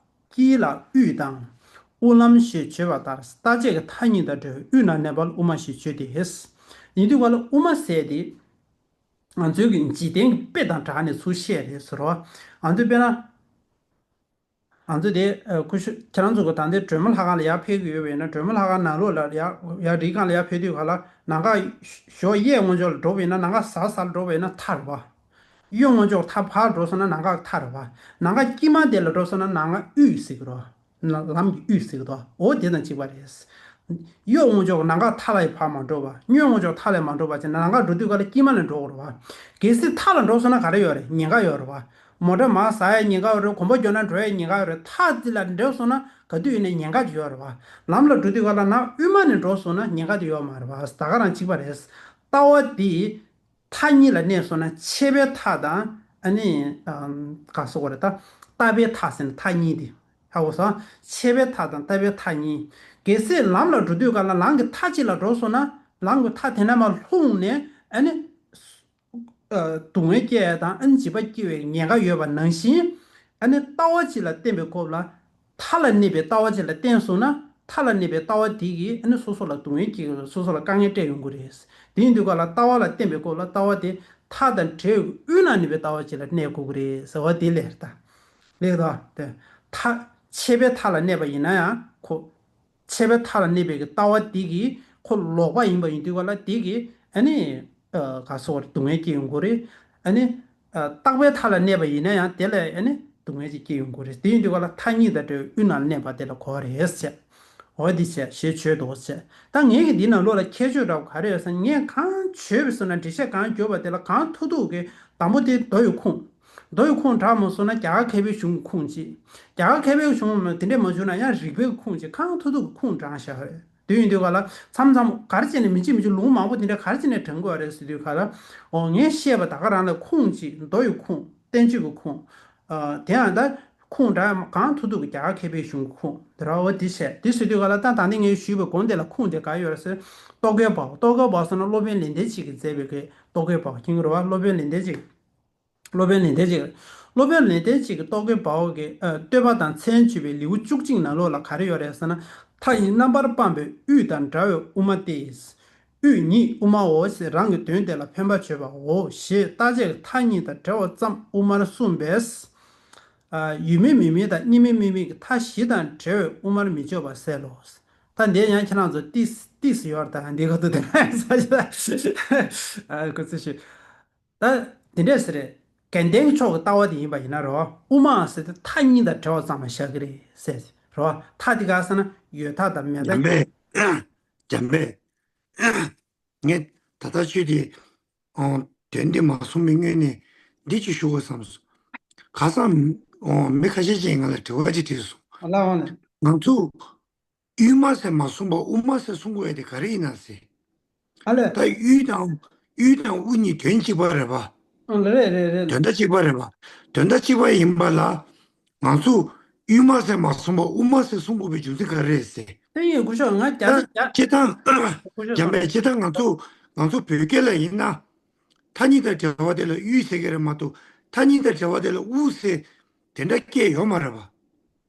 དཀྱིལ་ལ་དབུས་དང་། དབུ་ལམ་ཞེས་བརྗོད་པ་ལྟར་རྟག་ཆད་ཀྱི་མཐའ་གཉིས་དང་འབྲེལ་བའི་དབུས་ན་གནས་པ་ལ་དབུ་མ་ཞེས་བརྗོད་དེ། ཡིན་དུས་ག་ལ་དབུ་མ་ཟེར་དེ་ང་ཚོའི་གི་འཇིག་རྟེན་གྱི་དཔེ་དང་སྦྲགས་ནས་ཚུར་བཤད་རེད་ཟེར་བ། ང་ཚོས་དཔེར་ན། ང་ཚོ་དེ་ཨ་ཁུ་ཤུ་ཁྱེད་རང་ཚོ་གི་ད་ལྟའི་སྒྲོལ་མ་ལྷ་ཁང་ལ་ཡར་ཕེབས་ཀྱི་ཡོད་པ་ཡིན་ན། སྒྲོལ་མ་ལྷ་ཁང་ནང་ལོགས་ལ་ཡར་ཡར་རི་སྒང་ལ་ཡར་ཕེབས་དུས་ག་ལ་ནང་ག་ཞོ་གཡས་ངོས་ཕྱོགས་ལ་འགྲོ་བ་ཡིན་ན། ནང་ག་ཟར་ཟར་འགྲོ་བ་ཡིན་ན་མཐའ་རེད་པ། གཡོན་ངོས་ཕྱོགས་མཐའ་ཕར་འགྲོ་སོང་ན་ནང་ག་མཐའ་རེད་པ། ནང་ག་དཀྱིལ་མ་དེ་ལ་འགྲོ་སོང་ན་ནང་ག་དབུས་ཟེར་གི་རེད་པ། ལམ་གྱི་དབུས་ཟེར་གི་འདུག་འོ་དེ་དང་གཅིག་པ་རེད། གཡོན་ངོས་ཕྱོགས་ནང་ག་མཐའ་ལ་ཡི་ཕར་མ་འགྲོ་བ། གཡོན་ངོས་ཕྱོགས་མཐའ་ལ་ཡི་མ་འགྲོ་བ་བྱས་ན་ནང་ག་འགྲོ་དུས་ག་ལ་དཀྱིལ་མ་ལ་འགྲོ་དགོས་རེད་པ། གལ་སྲིད་མཐའ་ལ་འགྲོ་སོང་ན་ག་རེ་ཡོད་རེད། ཉེན་ཁ་ཡོད་རེད་པ། མོ་ཊ་མར་ཟ་ཡའི་ཉེན་ཁ་ཡོད་རེད། གོམ་པ་རྒྱབ་ན་འགྲོ་ཡའི་ཉེན་ཁ་ཡོད་རེད། མཐའ་དེ་ལ་འགྲོ་སོང་ན་ག་དུས་ཡིན་ནའི་ཉེན་ཁ་ཅིག་ཡོད་རེད་པ། ལམ་ལ་འགྲོ་དུས་ག་ལ་ནང་དབུས་མ་ནས་འགྲོ་སོང་ན་ཉེན་ཁ་དེ་ཡོད་མ་རེད་པ། ད་ག་རང་གཅིག་པ་རེད། ལྟ་བ་དེ་མཐའ་གཉིས་ལ་གནས་སོང་ན་ཆད་པའི་མཐའ་དང་ཨ་ནི་ཨམ་ག་ཟེར་དགོས་རེད། ད་ལྟ་བའི་མཐའ་ཟེར་ན་མཐའ་གཉིས་དེ། ཧ་གོ་སོང་། ཆད་པའི་མཐའ་དང་ལྟ་བའི་མཐའ་གཉིས། གལ་སྲིད་ལམ་ལ་འགྲོ་དུས་ག་ལ་ལམ་གྱི་མཐའ་གཅིག་ལ་འགྲོ་སོང་ན་ལམ་གྱི་མཐའ་དེ་ནས་མར་ལྷུང་ནས་ཨ་ནི་ཨ་སྡུག་བསྔལ་སྐྱེ་ཡ་དང་ཨ་ནི་འཇིགས་པ་སྐྱེ་བའི་ཉེན་ཁ་ཡོད་པ་ནང་བཞིན། ཨ་ནི་ལྟ་བ་གཅིག་ལ་བརྟེན་པའི་སྐབས་ལ་མཐའ་ལ་གནས་པའི་ལྟ་བ་གཅིག་ལ་བརྟེན་སོང་ན། མཐའ་ལ་གནས་པའི་ལྟ་བ་དེ་གིས་ཨ་ནི་སོ་སོ་ལ་སྡུག་བསྔལ་སྐྱེ་གི་རེད། སོ་སོ་ལ་དཀའ་ངལ་སྤྲད་ཡོང་གི་རེད། དེ་ཡིན་དུས་ག་ལ་ལྟ་བ་ལ་བརྟེན་པའི་སྐབས་ལ་ལྟ་བ་དེ་མཐའ་དང་བྲལ་བའི་དབུས་ན་གནས་པའི་ལྟ་བ་གཅིག་ལ་གནས་དགོས་ཀྱི་རེད་ཟེར་བ་དེ་ལས་རེད་ད། ལེགས་དོ། དེ་མཐའ་ཆད་པའི་མཐའ་ལ་གནས་པ་ཡིན་ན་ཡང་ཁོ། ཆད་པའི་མཐའ་ལ་གནས་པའི་གི་ལྟ་བ་དེ་གིས་ཁོ་ལོག་པ་ཡིན་པ་ཡིན་དུས་ག་ལ་དེ་གིས་ཨ་ནི་ཨ་ག་ཟེར་དགོས་རེད། སྡུག་བསྔལ་སྐྱེ་ཡོང་གི་རེད། ཨ་ནི་ཨ་རྟག་པའི་མཐའ་ལ་གནས་པ་ཡིན་ན་ཡང་དེ་ལ་ཨ་ནི་སྡུག་བསྔལ་ཅིག་སྐྱེ་ཡོང་གི་རེད། དེ་ཡིན་དུས་ག་ལ་མཐའ་གཉིས་དང་བྲལ་བའི་དབུས་ན་གནས་པ་དེ་ལ་གོ་བ་རེད་ཟེར། འོ་འདི་བྱས་ཞེས་བརྗོད་དོ་ཟེར། ད་ངེད་ཀྱི་འདི་ནང་ལོགས་ལ་ཁྱད་ཆོས་འདྲ་བོ་ག་རེ་ཡོད་ཟེར་ན། ངས་གང་བརྗོད་པའི་སོ་ན་འགྲེལ་བཤད་གང་བརྗོད་པ་དེ་ལ་གང་ཐུག་ཐུག་གི་དང་པོ་དེ་མདོ་ཡི་ཁུངས། མདོ་ཡི་ཁུངས་དྲངས་མ་སོང་ན་རྒྱ་གར་མཁས་པའི་གཞུང་གི་ཁུངས་གཅིག་རྒྱ་གར་མཁས་པའི་གཞུང་དེ་འདྲས་མ་བྱུང་ན་ཡང་རིགས་པའི་ཁུངས་གཅིག་གང་ཐུག་ཐུག་གི་ཁུངས་དྲངས་བཞག་རེད། དེ་ཡིན་དུས་ག་ལ་མཚམས་མཚམས་ག་རེ་བྱས་ནས་མི་གཅིག་མི་གཅིག་ལུང་མང་པོ་དེ་འདྲས་ག་རེ་བྱས་ནས་དྲངས་དགོས་རེད་ཟེར་དུས་ག་ལ། འོ་ངས་བཤད་པ་ད་ག་རང་ལ་ཁུངས་གཅིག་མདོ་ཡི་ཁུངས། བསྟན་བཅོས་ཀྱི་ཁུངས། ཨ་དེ་ཡང་ད་ཁུངས་དྲངས་གང་ཐུག་ཐུག་གི་རྒྱ་གར་མཁས་པའི་གཞུང་གི་ཁུངས་དེ་ར། འོ་དེ་བཤད། དེ་ཟེར་དུས་ག་ལ་ད་ད་ནི་ངས་ཞུས་པའི་གོང་དེ་ལ་ཁུངས་དེ་ག་ཡོད་རེད་ཟེར། རྟོག་གེ་པའོ། རྟོག་གེ་པའོ་ཟེར་ན་སློབ་དཔོན་ལེགས་ལྡན་འབྱེད་ཀྱིས་མཛད་པའི་གི་རྟོག་གེ་པའོ་མཁྱེན་གྱི་རེད་པ། སློབ་དཔོན་ལེགས་ལྡན་འབྱེད། སློབ་དཔོན་ལེགས་ལྡན་འབྱེད། སློབ་དཔོན་ལེགས་ལྡན་འབྱེད་ཀྱི་རྟོག་གེ་པའོ་གི་ཨ་བསྟོད་པ་དང་མཚན་བརྗོད་པའི་ལེའུ་བཅུ་གཅིག་ནང་ལོགས་ལ་ག་རེ་ཡོད་རེད་ཟེར་ན། མཐའ་ཡི་རྣམ་པར་སྤངས་པའི་དབུས་དང་འདྲ་བའི་དབུ་མ་སྟེ། དབུས་ཉིད་དབུ་མའོ་ཞེས་རང་གི་དོན་དེ་ལ་ཕན་པར་བརྗོད་པའོ་ཞེས་རྟག་ཆད་ཀྱི་མཐའ་གཉིས་དང་བྲལ་བ་ཙམ་དབུ་མར་གསུངས་པས། ཨ་ཡོད་མིན་མེད་མིན་དང་གཉིས་མིན་མེད་མིན་གྱི་མཐའ་བཞི་དང་བྲལ་བའི་དབུ་མར་མི་བརྗོད་པར་ཟད་ལོ། ད་འདི་ཡང་ཁྱེད་རང་ཚོ་ཏིས་ཏིས་ཡོད་ད་འདི་ག་དུ་དེ་ན་ས་ཞིག་ཨ་ཁོ་ཚོ་ཞིག་ད་དེ་འདྲས་ཟེར་རེད། དགེ་ལྡན་ཕྱོགས་ཀྱི་ལྟ་བ་དེ་ཡིན་པ་ཡིན་ན་རོ། དབུ་མ་ཟེར་དེ་མཐའ་གཉིས་དང་བྲལ་བ་ཙམ་ལ་བཞག་གི་རེད་ཟེར་རོ། མཐའ་དེ་ག་ཟེར་ན་ཡོད་མཐའ་དང་མེད་མཐའ། འཇམ་དཔལ། འཇམ་དཔལ། ངས་ད་ལྟ་ཁྱོད་དེ་ཨོ་དོན་དེ་མ་གསུངས་པའི་སྔོན་ནས་འདི་ཅིག་ཞུ་དགོས་བསམས་སོང་། ཁ་སང་ཨོ་མི་ཁ་ཤས་ཅིག་ང་ལ་དྲི་བ་ཅིག་དྲིས་སོང་། ཨ་ལ་འོང་ལ། ང་ཚོ་དབུས་མ་ཟེར་མ་གསུངས་པར་དབུ་མ་ཟེར་གསུང་དགོས་ཡ་དེ་ག་རེ་ཡིན་ན་ཟེར། ཨ་ལས། ད་དབུས་དང་དབུས་དང་དབུ་གཉིས་དོན་གཅིག་པ་རེད་པ། ཨ་ལས་རེད་རེད་རེད། དོན་དག་གཅིག་པ་རེད་པ། དོན་དག་གཅིག་པ་ཡིན་པ་ལ་ང་ཚོ་དབུས་མ་ཟེར་མ་གསུངས་པར་དབུ་མ་ཟེར་གསུང་དགོས་པའི་རྒྱུ་མཚན་ག་རེ་རེད་ཟེར། དེ་ཡིན་སྐུ་ཞབས་ང་རྒྱ་ད་རྒྱ་སྤྱིར་བཏང་སྐུ་ཞབས་འཇམ་དཔལ་སྤྱིར་བཏང་ང་ཚོ་ང་ཚོ་བོད་སྐད་ལ་ཡིན་ན་མཐའ་གཉིས་དང་བྲལ་བ་དེ་ལ་དབུས་ཟེར་གི་རེད་མ་གཏོགས་མཐའ་གཉིས་དང་བྲལ་བ་དེ་ལ་དབུ་ཟེར་དེ་འདྲ་སྐད་ཡོད་མ་རེད་པ།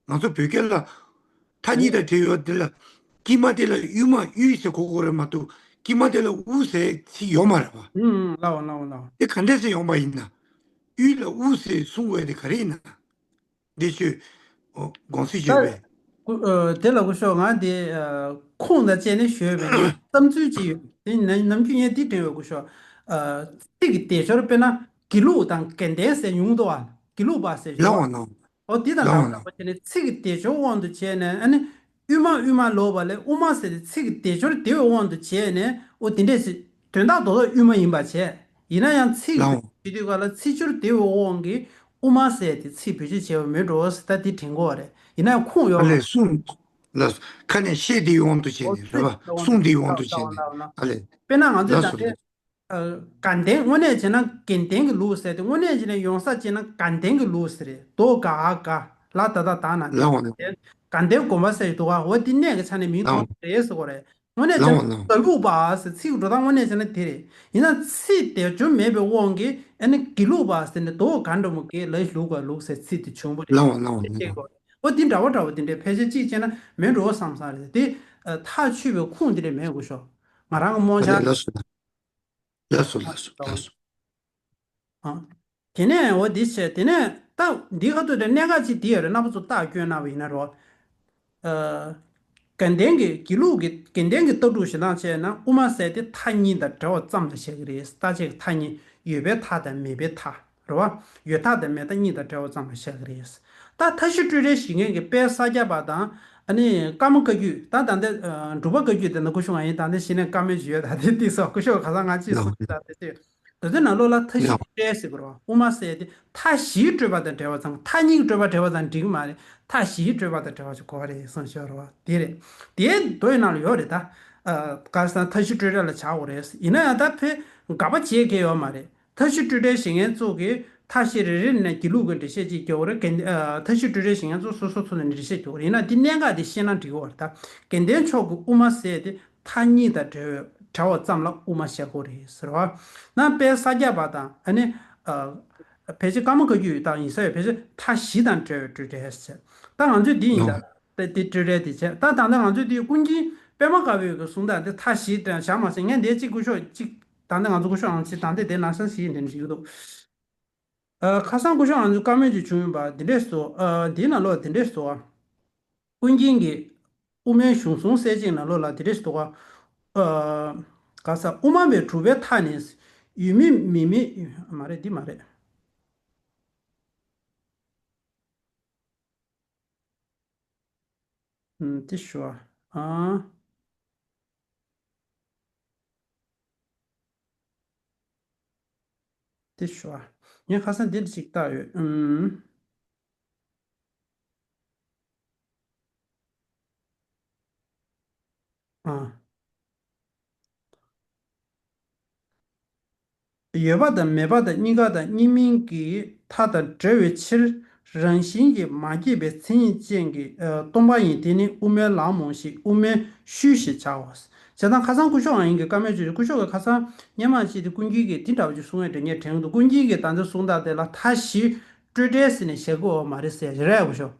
ང་ཚོ་བོད་སྐད་ལ་མཐའ་གཉིས་དང་བྲལ་ཡོད་དེ་ལ་དཀྱིལ་མ་དེ་ལ་དབུས་མ་དབུས་ཟེར་གོ་དགོས་རེད་མ་གཏོགས་དཀྱིལ་མ་དེ་ལ་དབུ་ཟེར་ཚིག་ཡོད་མ་རེད་པ། ཨུམ་ལའོ་ལའོ་ལའོ། དེ་ག་འདྲས་སེ་ཡོང་པ་ཡིན་ན། དབུས་ལ་དབུ་ཟེར་གསུང་དགོས་དེ་ག་རེ་ཡིན་ན། འདི་ཆོས་དགོངས་སེལ་ཞུས་པས། ད་ཨ་དེ་ལ་སྐུ་ཞབས་ང་དེ་ཨ་ཁུངས་དང་བཅས་ནས་ཞུས་པས་ན་བསམ་ཚུལ་ཅིག་ཡོད། དེ་ནམ་རྒྱུན་ངས་འདི་དྲན་ཡོད་སྐུ་ཞབས། ཨ་ཚིག་གི་སྡེབ་སྦྱོར་དཔེར་ན་དགེ་ལུགས་དང་དགེ་ལྡན་ཟེར་ཡོང་འདུག་པ། དགེ་ལུགས་པ་ཟེར་ཡོད་པ། ལའོ་ལའོ། འོ་འདི་དང་ལའོ་འདྲ་བ་འདྲ་ལའོ། བོ་བྱས་ནས་ཚིག་གི་སྡེབ་སྦྱོར་དབང་དུ་བྱས་ནས་ཨ་ནི་དབུས་མ་དབུས་མ་ལབ་པ་ལས་དབུ་མ་ཟེར་ཏེ་ཚིག་གི་སྡེབ་སྦྱོར་དེའི་དབང་དུ་བྱས་ནས་འོ་དེ་འདྲས་ཞིག་དོན་དག་རྡོག་རྡོག་དབུས་མ་ཡིན་པ་བྱས། ཡིན་ན་ཡང་ཚིག་ལའོ། བེད་སྤྱོད་དུས་ག་ལ་ཚིག་སྦྱོར་དེའི་དབང་གིས་དབུ་མ་ཟེར་ཏེ་ཚིག་བེད་སྤྱོད་བྱས་པ་མེད་འགྲོ་ཟེར་ད་དེ་དྲན་གོ་བ་རེད། ཡིན་ན་ཡང་ཁུངས་ཡོད་ཨ་མ་ལས་གསུང་ལ་ཁ་ནས་བཤད་དེའི་དབང་དུ་བྱས་འོ་ནས་རེད་པ། ཚིག་གསུང་དེའི་དབང་དུ་བྱས་ནས་ཨ་ལས། དཔེར་ན་ང་ཚོས་ལ་ད་སོ་ལྟའི་ལ། ཨ་དགའ་ལྡན་དངོས་གནས་བྱས་ན་དགེ་ལྡན་གྱི་ལུགས་ཟེར་ཏེ་དངོས་གནས་བྱས་ན་ཡོང་ས་བྱས་ན་དགའ་ལྡན་གྱི་ལུགས་ཟེར་རེད། དོ་ག་ཨ་ག་ལ་ད་ད་ད་ན་ལའོ་ལའོ། དགའ་ལྡན་དགོན་པ་ཟེར་འདུག་ག་འོ་དེ་གནས་ཀྱི་ཆ་ནས་མིང་ཐོགས་རེད་ཟེར་གོ་རེད། དངོས་གནས་བྱས་ན་ལའོ་ལའོ། དགའ་ལུགས་པ་ཟེར་ཚིག་འགྲོ་སྟངས་དངོས་གནས་བྱས་ན་དེ་རེད། ཡིན་ན་ཚིག་སྡེབ་སྦྱོར་མེད་པའི་དབང་གིས་ཨ་ནི་དགེ་ལུགས་པ་ཟེར་ནས་དོ་ག་འགྲོ་མོ་དགེ་ལ་ལུགས་པ་ལུགས་ཟེར་ཚིག་དེ་བྱུང་བ་རེད། ལའོ་ལའོ་དེ་ལའོ། ཤེས་དགོས། འོ་དེ་འདྲ་བ་འདྲ་བ་དེ་འདྲའི་ཕལ་ཆེར་གཅིག་བྱས་ན་མེད་འགྲོ་བསམ་ས་རེད། དེ་ཨ་ཐག་ཆོད་པའི་ཁུངས་དེ་འདྲ་མེད་དགོས་ཤོག་ང་རང་གི་རྨོངས་ཨ་ལས་འཆར། ལགས་སོ། ལགས་སོ་ལགས་སོ་ལགས་སོ། ཨ། དེ་ནས་འོ་འདི་བྱས། དེ་ནས་ ད་འདི་ཁ་ཐུག་དེ་གནད་འགག་ཅིག་འདི་ཡོད་རེད། རྣམ་པ་ཚོ་རྟགས་སྐྱོན་གནང་བ་ཡིན་ན་རོ། ཨ། དགེ་ལྡན་གྱི་དགེ་ལུགས་ཀྱི་དགེ་ལྡན་གྱི་ལྟ་གྲུབ་བཞིན་དང་བྱས་ན་དབུ་མ་ཟེར་དེ་མཐའ་གཉིས་དང་བྲལ་བ་ཙམ་ལ་བཞག་གི་རེད། རྟག་ཆད་ཀྱི་མཐའ་གཉིས། ཡོད་པའི་མཐའ་དང་མེད་པའི་མཐའ། རེད་བ། ཡོད་མཐའ་དང་མེད་མཐའ་གཉིས་དང་བྲལ་བ་ཙམ་ལ་བཞག་གི་རེད། ད་མཐའ་བཞི་སྤྲོས་བྲལ་བཞེད་མཁན་གྱི་དཔལ་ས་སྐྱ་པ་དང་། ཨ་ནི་ཀརྨ་བཀའ་བརྒྱུད་ད་ད་ལྟ་ཨ་འབྲུག་པ་བཀའ་བརྒྱུད་དེ་ནང་སྐུ་ཞབས་ང་ཡིན། ད་ལྟ་གཞི་ནས་བཀའ་མོལ་ཅིག་ཡོད། ད་དེ་ཏིག་ཙམ་སྐུ་ཞབས་ཁ་སང་ང་ཅིག་གསུངས་ད་དེ་ཅིག་དེ་ཚོའི་ནང་ལོགས་ལ་མཐའ་བཞི་སྤྲོས་བྲལ་ཟེར་དགོས་རེད་བ། དབུ་མ་ཟེར་དེ་མཐའ་བཞིའི་སྤྲོས་པ་དང་བྲལ་བ་ཙམ། མཐའ་གཉིས་ཀྱི་སྤྲོས་པ་བྲལ་བ་ཙམ་འགྲིག་གི་མ་རེད། མཐའ་བཞིའི་སྤྲོས་པ་དང་བྲལ་བ་ཞིག་དགོས་རེད་གསུངས་བཞག་རེད་བ། དེ་རེད། དེའི་མདོ་ཡི་ནང་ལ་ཡོད་རེད་ད། ཨ། ག་ས་མཐའ་བཞི་སྤྲོས་བྲལ་ལ་བྱ་དགོས་རེད། ཡིན་ན་ཡང་ད་དཔེ་དགག་པ་བྱེད་མཁན་ཡོད་མ་རེད། མཐའ་བཞི་སྤྲོས་བྲལ་བཞེད་མཁན་ཚོ་གིས་མཐའ་བཞི་རེ་རེ་ནས་དགེ་ལུགས་ཀྱི་འགྲེལ་བཤད་ཅིག་རྒྱག་དགོས་རེད། དགེ་ཨ་མཐའ་བཞི་སྤྲོས་བྲལ་བཞེད་མཁན་ཚོ་སོ་སོ་ཚོ་ནས་འགྲེལ་བཤད་རྒྱག་དགོས་རེད། ཡིན་ན་འདི་གནད་འགག་འདི་ཤེས་ན་འགྲིག་གི་རེད་ད། དགེ་ལྡན་ཕྱོགས་ཀྱི་དབུ་མ་ཟེར་དེ་མཐའ་གཉིས་དང་བྲལ་བའི་བྲལ་བ་ཙམ་ལ་དབུ་མ་བཞག་དགོས་རེད་ཟེར་བ། ན་དཔལ་ས་སྐྱ་པ་དང་ཨ་ནི་ཨ་ཕལ་ཆེར་ཀརྨ་བཀའ་བརྒྱུད་དང་ཡིན་ས་ཡོད། ཕལ་ཆེར་མཐའ་བཞི་དང་བྲལ་བའི་སྤྲོས་བྲལ་ཟེར། ད་ང་ཚོས་འདི་ཡིན་ད། ད་དེ་སྤྲོས་བྲལ་དེ་བྱས། ད་ད་ལྟ་ང་ཚོས་དེ་ཀུན་མཁྱེན་པདྨ་དཀར་པོའི་གི་གསུང་སྟངས་དེ་མཐའ་བཞི་དང་བཞག་མ་ཟེར། ངས་འདི་གཅིག་སྐུ་ཞབས་གཅིག་ད་ལྟ་ང་ཚོ་སྐུ་ཞབས་ཨང་ཅིག་ད་ལྟ་དེ་ནང་བཞིན་ཞིག་ཡིན་དེ་འགྲིག་གི་འདུག་ཨ། ཁ་སང་སྐུ་ཞབས་ཨང་ཚོ་བཀའ་མོལ་ཅིག་བྱུང་ཡོད་པ་འདི་འདྲས་སོ། ཨ། འདིའི་ནང་ལོགས་འདི་འདྲས་སོ། ཀུན་མཁྱེན་གྱིས་དབུ་མའི་གཞུང་གསུམ་གསལ་བྱེད་ནང་ལོགས་ལ་འདི་འདྲས་སོ། ཨ། ག་ས་དབུ་མ་པའི་གྲུབ་པའི་མཐའ་ནི་ཡོད་མིན་མེད་མིན། མ་རེད། འདི་མ་རེད། ཨུམ། དེ་ཞུ་བ། ཨ། དེ་ཞུ་བ། ངས་ཁ་སང་འདི་འདྲ་ཅིག་བལྟས་ཡོད། ཨུམ། ཨ། ཡོད་པ་དང་མེད་པ་དང་གཉིས་ཀ་དང་གཉིས་མིན་གྱི་མཐའ་དང་བྲལ་བའི་ཕྱིར། རང་བཞིན་གྱིས་མ་སྐྱེས་པའི་མཚན་ཉིད་ཅན་གྱི་ཨ་སྟོང་པ་ཉིད་དེ་ནི་དབུ་མའི་ལམ་མོ་ཞེས་དབུ་མའི་ཤུལ་ཞེས་བྱའོ། བྱས་ཙང་ཁ་སང་སྐུ་ཞབས་ཨང་ཡིན་གྱི་བཀའ་མོལ་བརྗོད། སྐུ་ཞབས་ཀྱིས་ཁ་སང་སྔོན་མ་ཅིག་དེ་ཀུན་མཁྱེན་གྱིས་དེ་འདྲ་བ་ཅིག་གསུང་ཡས་དྲན་ངས་དྲན་འདུག་ཀུན་མཁྱེན་གྱིས་ད་ལྟ་གསུང་སྟངས་དེ་ལ་མཐའ་བཞི་སྤྲོས་བྲལ་ཟེར་ནས་བཞག་གི་ཡོད་མ་རེད་ཟེར་རེད་སྐུ་ཞབས།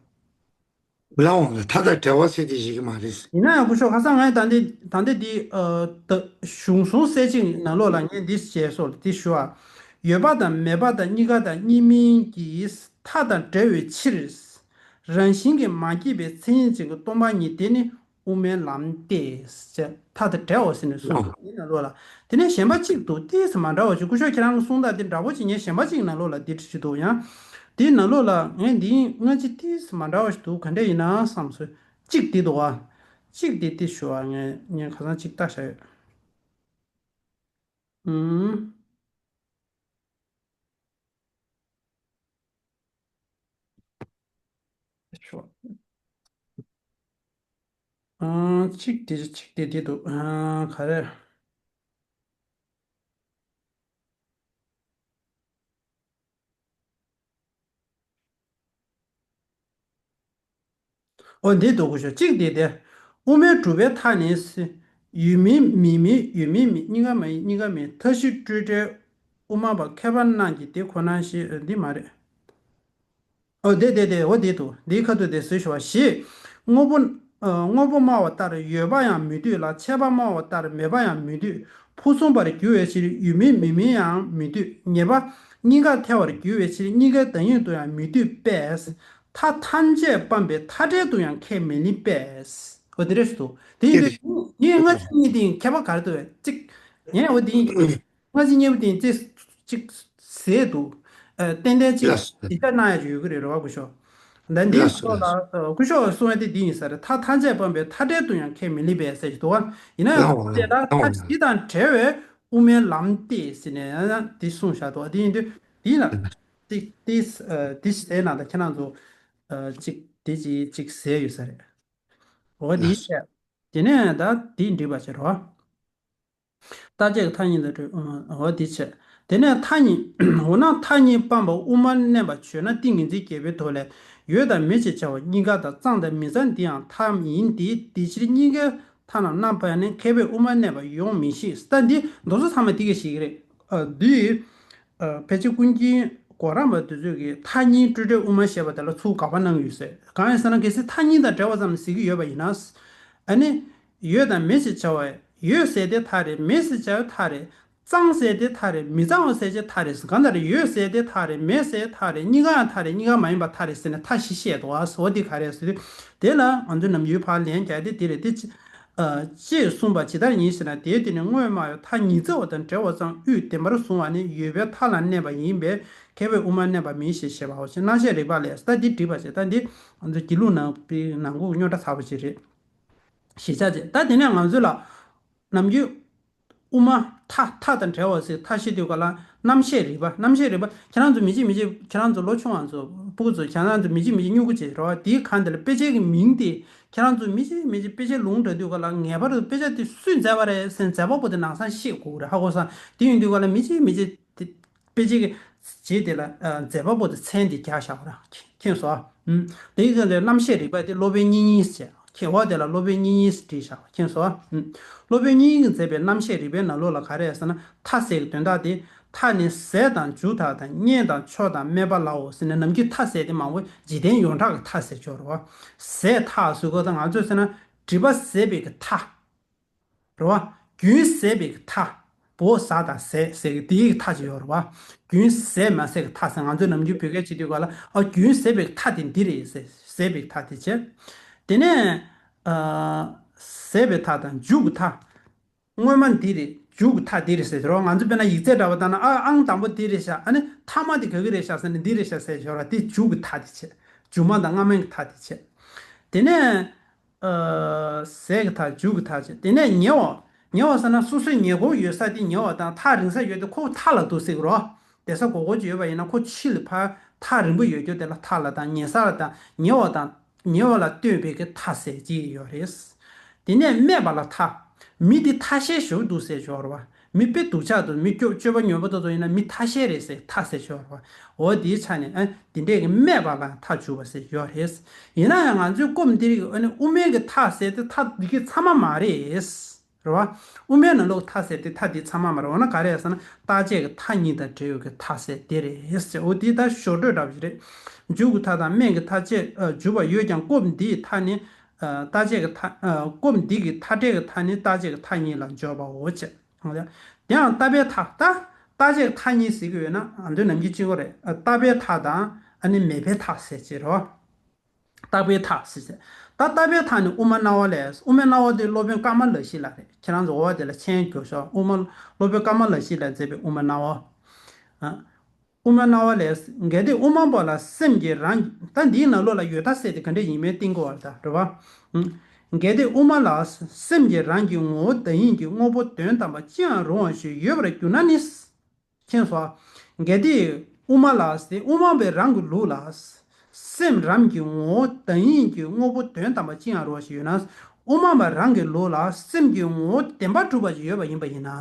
ལའང་མཐའ་དང་བྲལ་བ་ཟེར་དེ་བཞག་གི་མ་རེད། ཡིན་ན་ཡང་སྐུ་ཞབས་ཁ་སང་ངས་ད་འདི་ད་འདི་འདི་ཨ་ད་གཞུང་གསུམ་གསལ་བྱེད་ནང་ལོགས་ལ་ངས་འདི་བྱས་སོ་འདི་ཞུ་བ། ཡོད་པ་དང་མེད་པ་དང་གཉིས་ཀ་དང་གཉིས་མིན་གྱི་མཐའ་དང་བྲལ་བའི་ཕྱིར། རང་བཞིན་གྱིས་མ་སྐྱེས་པའི་མཚན་ཉིད་ཅན་གྱི་སྟོང་པ་ཉིད་དེ་ནི་དབུ་མའི་ལམ་སྟེ། ཅེས་མཐའ་དང་བྲལ་བ་ཟེར་ནས་གསུངས་ཡོད་ནང་ལོགས་ལ། དེ་ནས་གཞན་པ་གཅིག་འདུག་ཏིས་མ་འདྲ་བ་ཞིག་སྐུ་ཞབས་ཁྱེད་རང་གསུང་སྟངས་དེ་འདྲ་པོ་ཅིག་ངས་གཞན་པ་གཅིག་ནང་ལོགས་ལ་འདི་འདྲ་ཞིག་འདུག་ཡང་། དེའི་ནང་ལོགས་ལ་ངས་འདི་སྔ་ཕྱི་ཏིས་མ་འདྲ་བ་ཞིག་འདུག་ག་འདྲ་ཡིན་ན་བསམ་སོང་། གཅིག་འདི་འདུག་ཨ། གཅིག་འདི་ཏིས་ཞུ་བ་ངས་ངས་ཁ་སང་གཅིག་བལྟས་བཞག་ཡོད། ཨུམ། ཨ་གཅིག་དེ་གཅིག་དེ་དེ་འདུག་ཨ་ག་རེ། འོ་འདི་འདུག་སྐུ་ཞབས་གཅིག་འདི་སྟེ། དབུ་མའི་གྲུབ་པའི་མཐའ་ནི། ཡོད་མིན་མེད་མིན་ཡོད་མིན་མེད་གཉིས་ཀ་མ་ཡིན་གཉིས་ཀ་མིན་མཐའ་བཞི་སྤྲོས་བྲལ་དབུ་མ་པ་མཁས་པ་རྣམས་ཀྱིས་དེ་ཁོ་ན་ཞེས། འདི་མ་རེད། འོ་དེ་དེ་དེ་འོ་དེ་འདུག་འདིའི་ཁ་ཐུག་དེ་ཟེར་ཞུ་བ་ཞེས། དངོས་པོ་ཨ་དངོས་པོ་སྨྲ་བ་ལྟར་ཡོད་པ་ཡང་མི་འདོད་ལ། ཆད་པ་སྨྲ་བ་ལྟར་མེད་པ་ཡང་མི་འདོད། ཕུང་གསུམ་པར་འགྱུར་བའི་ཕྱིར་ཡོད་མིན་མེད་མིན་ཡང་མི་འདོད། ངེས་པ་གཉིས་ཀར་ཐལ་བར་འགྱུར་བའི་ཕྱིར་གཉིས་ཀའི་བདག་ཉིད་དུ་ཡང་མི་འདོད་པས། མཐའ་ཐམས་ཅད་སྤངས་པའི་མཐའ་བྲལ་དུ་ཡང་ཁས་མི་ལེན་པས། འོ་དེ་འདྲ་ཞིག་འདུག་དེ་ཡིན་དུས་ངས་སྔ་ཕྱི་གཉིས་དེ་ཁྱད་པར་ག་རེ་འདུག་གཅིག་ངས་འོ་དེ་སྔ་ཕྱི་གཉིས་པོ་དེ་ཅིག་ཅིག་ཟེར་འདུག་ཨ་ཏན་ཏན་ཅིག་ལགས་སོ། ཡིད་ཆེས་གནང་ཡ་ཅིག་ཡོད་ཀྱི་རེད་རེད་བ་སྐུ་ཞབས། ད་འདིའི་ལགས་སོ་ཐོག་ལ་ལགས་སོ། ཨ་སྐུ་ཞབས་གསུང་ཡ་དེ་འདི་ཡིན་ས་རེད། མཐའ་ཐམས་ཅད་སྤངས་པའི་མཐའ་བྲལ་དུ་ཡང་ཁས་མི་ལེན་པས་ཟེར་གྱི་འདུག་བ། ཡིན་ན་ཡང་ལགས་འོ་དེ་ལ་ལགས་འོ་མཐའ་ལགས། བཞི་དང་བྲལ་བའི་དབུ་མའི་ལམ་སྟེ་ཟེར་ནས་ཡང་ཡང་འདི་གསུངས་བཞག་འདུག་བ། དེ་ཡིན་དུས་འདི་ལ་ཏིག་ཏིག་ཨ་ཏིག་ཟེར་ན་ད་ཁྱེད་རང་ཚོ་ཨ་ཅིག་དེ་ཅིག་ཅིག་ཟེར་ཡོད་ས་རེད། འོ་དེ་ལགས་སོ། བྱས། དེ་ནས་ད་དེ་འགྲིག་པ་བྱེད་རོགས། རྟག་ཆད་ཀྱི་མཐའ་གཉིས་དང་བྲལ། འོ་དེ་བྱས། དེ་ནས་མཐའ་གཉིས། འོ་ན་མཐའ་གཉིས་སྤངས་པ་དབུ་མར་གནས་པ་བྱོས་ན་ཏིང་ངེ་འཛིན་རྒྱས་པའི་དོན་ལས། ཡོད་དང་མེད་ཅེས་བྱ་བ་གཉིས་ཀ་དང་། གཙང་དང་མི་གཙང་འདི་ཡང་མཐའ་ཡིན་ཏེ། དེ་ཕྱིར་གཉིས་ཀའི་མཐའ་རྣམས་རྣམ་པ་ནི་མཁས་པས་དབུ་མར་གནས་པ་ཡོང་མི་ཤེས། ད་འདི་མདོ་ཚོ་ཚང་མ་དེ་ག་ཤེས་ཀྱི་རེད། ཨ་འདི། ཨ་ཕལ་ཆེར་ཀུན་མཁྱེན་གོ་རམས་པ་དེ་ཚོས་ཀྱིས་མཐའ་གཉིས་སྤྲོས་བྲལ་དབུ་མ་བཤད་པ་དེ་ལ་ཚུར་དགག་པ་གནང་གི་ཡོད་ཟེར། གང་ཡིན་ཟེར་ན་གལ་སྲིད་མཐའ་གཉིས་དང་བྲལ་བ་ཙམ་ཟེར་གྱི་ཡོད་པ་ཡིན་ན། ཨ་ནི། ཡོད་དང་མེད་ཅེས་བྱ་བ། ཡོད་ཟེར་དེ་མཐའ་རེད། མེད་ཟེར་བྱ་བའི་མཐའ་རེད། གཙང་ཟེར་དེ་ཐག་རེད། མི་གཙང་བ་ཟེར་ཅེས་ཐག་རེད། གང་ལྟར་ཡོད་ཟེར་དེ་ཐག་རེད། མེད་ཟེར་ཐག་རེད། གཉིས་ཀ་ཡང་ཐག་རེད། གཉིས་ཀ་མ་ཡིན་པ་ཐག་རེད་ཟེར་ནས་མཐའ་བཞི་བཤད་འདུག་ཨ། འོ་དེ་ག་རེ་ཟེར་དུས་དེ་ལ་ང་ཚོས་ནམ་རྒྱུན་ཕར་ལན་རྒྱག་དེ་དེ་རེད་དེ། ཅེས་གསུངས་པ་ཇི་ལྟར་ཡིན་ཞེ་ན། དེའི་དོན་ནི་དངོས་སྨྲ་བའི་མཐའ་ཉི་ཚེ་བ་དང་བྲལ་བ་ཙམ་དབུས་བདེན་པར་བཟུང་བ་ནི་ཡོད་པའི་མཐའ་ལ་གནས་པ་ཡིན་པས་མཁས་པས་དབུ་མར་གནས་པ་མིན་ཞེས་བཤད་པའོ། ཞེས་རྣམ་བཤད་རིགས་པ་ལས། ད་འདི་འགྲིག་པ་ཞིག་ད་འདི་ང་ཚོ་དགེ་ལུགས་ནང་པའི་ནང་ཁུལ་རྙོག་དྲ་ཚ་པོ་ཞིག་རེད། ཞེས་བྱ་བྱེད། ད་དེ་ནས་ང་ཚོ་ལ་ནམ་རྒྱུན་དབུ་མ་མཐའ་མཐའ་དང་བྲལ་བ་ཟེར་མཐའ་བཞི་དུས་ག་ལ་རྣམ་བཤད་རིགས་པ། རྣམ་བཤད་རིགས་པ་ཁྱེད་རང་ཚོ་མི་གཅིག་མི་གཅིག་ཁྱེད་རང་ཚོ་ལོ་ཆུང་བ་ཚོ་སྤུ་གུ་ཚོ་ཁྱེད་རང་ཚོ་མི་གཅིག་མི་གཅིག་སྨྱུ་གུ་བྱེད་རོགས། དེའི་གང་དེ་ལ་དཔེ་ཆའི་གི་མིང་དེ་ཁྱེད་རང་ཚོ་མི་གཅིག་མི་གཅིག་དཔེ་ཆ་ལུང་དྲངས་དུས་ག་ལ་ངེས་པར་དུ་དཔེ་ཆ་དེ་སུས་མཛད་པ་རེད་ཟེར་མཛད་པ་པོ་དེ་ནང་སང་ཤེས་དགོས་རེད། ཧ་གོ་སོང་། དེ་ཡིན་དུས་ག་ལ་མི་གཅིག་མི་གཅིག་དེ་དཔེ་ཆའི་གི་རྗེས་དེ་ལ་ཨ་མཛད་པ་པོ་དེ་མཚན་དེ་རྒྱག་བཞག་ར། མཁྱེན་སོང་། ཨུམ། དེའི་གི་རྣམ་བཤད་རིགས་པ་དེ་སློབ་དཔོན་གཉེན་ཉེ་ཟེར། མཁས་པ་དེ་ལ་སློབ་དཔོན་གཉེན་ཉེ་ཟེར་བྲིས་བཞག། མཁྱེན་སོང་། ཨུམ། སློབ་དཔོན་གཉེན་ཉེ་གིས་མཛད་པའི་རྣམ་བཤད་རིགས་པའི་ནང་ལོགས་ལ་ག་རེ་ཟེར་ན། མཐའ་ཟེར་གྱི་དོན་དག་དེ། མཐའ་ནི་ཟས་དང་མཇུག་མཐའ་དང་། གཉེན་དང་ཕྱོགས་དང་སྨད་པ་ལའོ་ཟེར་ནས་ནམ་རྒྱུན་མཐའ་ཟེར་དེ་མང་པོ་འཇིག་རྟེན་ཡོངས་གྲགས་ཀྱི་མཐའ་ཟེར་སྦྱོར་བ། ཟས་མཐའ་ཟེར་གོ་ད་ང་ཚོས་ཟེར་ན་སྒྲིབ་པ་ཟད་པའི་གི་མཐའ། རེད་བ། རྒྱུན་ཟད་པའི་མཐའ། བོ་ཟ་དང་ཟད་ཟེར་གི་དེའི་མཐའ་ཅིག་ཡོད་རེད་བ། རྒྱུན་ཟད་མ་ཟད་ཀྱི་མཐའ་ཟེར་ང་ཚོས་ནམ་རྒྱུན་བོད་སྐད་བྱེད་དུས་ག་ལ་ཨ་རྒྱུན་ཟད་པའི་མཐའ་དེ་འདི་རེད་ཟེར་ཟད་པའི་མཐའ་དེ་བྱས། དེ་ནས་ཨ་ཟད་པའི་མཐའ་དང་མཇུག་གི་མཐའ། སྔོན་མ་འདི་རེད། མཇུག་གི་མཐའ་འདི་རེད་ཟེར་རོ། ང་ཚོ་དཔེར་ན་ཡིག་ཚད་འདྲ་བ་ལྟ་ན་ཨ་ཨང་དང་པོ་འདི་རེད་ཤག་ཨ་ནི་མཐའ་མ་དེ་ག་གི་རེད་ཤག་ཟེར་ན་འདི་རེད་ཤག་ཟེར་ཞོར་བ་དེ་མཇུག་གི་མཐའ་དེ་བྱས། མཇུག་མ་དང་སྔ་མའི་མཐའ་དེ་བྱས། དེ་ནས། ཨ་ཟས་ཀྱི་མཐའ་མཇུག་གི་མཐའ་བྱས། དེ་ནས་ཉེ་བ། ཉེ་བ་ཟེར་ན་སོ་སོའི་ཉེ་འཁོར་ཡོད་ས་དེ་ཉེ་བ་དང་ཐག་རིང་ས་ཡོད་དེ་ཁོ་མཐའ་ལ་འདུག་ཟེར་གི་རོ། བསྡད་ས་གོ་གོ་ཅིག་ཡོད་པ་ཡིན་ན་ཁོ་ཕྱི་ལ་ཕར་ཐག་རིང་པོ་ཡོད་རྒྱུ་དེ་ལ་མཐའ་ལ་དང་ཉེ་ས་ལ་དང་ཉེ་བ་དང་ཉེ་བ་ལ་ལྟོས་པའི་གི་མཐའ་ཟེར་གྱི་ཡོད་རེད། དེ་ནས་སྨད་པ་ལ་མཐའ། མི་དེ་ཐ་ཤལ་ཞིག་འདུག་ཟེར་སྦྱོར་བ། མི་དཔེ་སྡུག་ཅག་འདུག་མི་སྐྱོ་སྤྱོད་པ་ཉོབ་པོ་ཏོག་ཏོ་ཡིན་ན་མི་ཐ་ཤལ་རེད་ཟེར་མཐའ་ཟེར་སྦྱོར་བ། འོ་དེའི་ཆ་ནས་ཨ་དེ་འདྲས་ཀྱི་སྨད་པ་ལ་མཐའ་འཇུག་པ་ཟེར་ཡོད་རེད། ཡིན་ན་ཡང་ང་ཚོའི་སྐབས་འདིར་ཨ་ནི་དབུ་མའི་གི་མཐའ་ཟེར་དེ་མཐའ་འདི་གི་ཚང་མ་མ་རེད། རེད་བ། དབུ་མའི་ནང་ལོགས་མཐའ་ཟེར་དེ་མཐའ་འདི་ཚང་མ་མ་རེད། འོ་ན་ག་རེ་ཟེར་ན་རྟག་ཆད་ཀྱི་མཐའ་གཉིས་དང་བྲལ་བའི་གི་མཐའ་ཟེར་དེ་རེད་ཟེར། འོ་དེ་ད་ཞོར་འཕྲོས་འདྲ་བ་ཞིག་རེད། མཇུག་གི་མཐའ་དང་སྨད་ཀྱི་མཐའ་བཅས་ཨ་འཇུག་པ་ཡོད་ཀྱང་སྐབས་འདིའི་མཐའ་ནི། ཨ་རྟག་ཆད་ཀྱི་མཐའ་ཨ་སྐབས་འདི་གི་མཐའ་བྲལ་གྱི་མཐའ་ནི་རྟག་ཆད་ཀྱི་མཐའ་གཉིས་ལ་འཇོག་པའོ་ཅེས། དེ་ཡང་རྟག་པའི་མཐའ་ད་རྟག་ཆད་ཀྱི་མཐའ་གཉིས་ཟེར་གྱི་ཡོད་ན་ཨ་མདོ་ནམ་རྒྱུན་གཅིག་པོ་རེད། ཨ་རྟག་པའི་མཐའ་དང་ཨ་ནི་མེད་པའི་མཐའ་ཟེར་གྱི་རེད། རྟག་པའི་མཐའ་ཟེར་ཟེར། ད་རྟག་པའི་མཐའ་ནི་དབུ་མ་རྣ་བ་ལས། དབུ་མའི་རྣ་བ་དེ་སློབ་དཔོན་ཀ་མ་ལ་ཤཱི་ལ་རེད། ཁྱེད་རང་ཚོ་འོ་དེ་ལ་མཆན་རྒྱོབ་ཤོག་དབུ་མ་སློབ་དཔོན་ཀ་མ་ལ་ཤཱི་ལས་མཛད་པའི་དབུ་མ་རྣ་བ། ཨ། དབུ་མ་རྣ་བ་ལས། གལ་ཏེ་དབུ་མ་པ་ལ་སེམས་ཀྱི་རང་ད་འདིའི་ནང་ལོགས་ལ་ཡོད་མཐའ་ཟེར་དེ་ག་འདྲ་ཡིན་མིན་བསྟན་དགོས་པ་རེད་ད་རེད་བ། ཨ། གལ་ཏེ་དབུ་མ་ལ་སེམས་ཀྱི་རང་གི་ངོ་བོ་བདག་ཉིད་ཀྱི་དངོས་པོ་དོན་དམ་པ་ཅི་ཡང་རུང་བ་ཞིག་ཡོད་པར་གྱུར་ན་ནི། མཁྱེན་སོང་། གལ་ཏེ་དབུ་མ་ལ་ཟེར་དབུ་མ་པའི་རང་གི་ལུགས་ལ། སེམས་རང་གི་ངོ་བོ་བདག་ཉིད་ཀྱི་དངོས་པོ་དོན་དམ་པ་ཅི་ཡང་རུང་བ་ཞིག་ཡོད་ན། དབུ་མ་པ་རང་གི་ལུགས་ལ་སེམས་ཀྱི་ངོ་བོ་བདེན་པར་གྲུབ་པ་ཞིག་ཡོད་པ་ཡིན་པ་ཡིན་ན།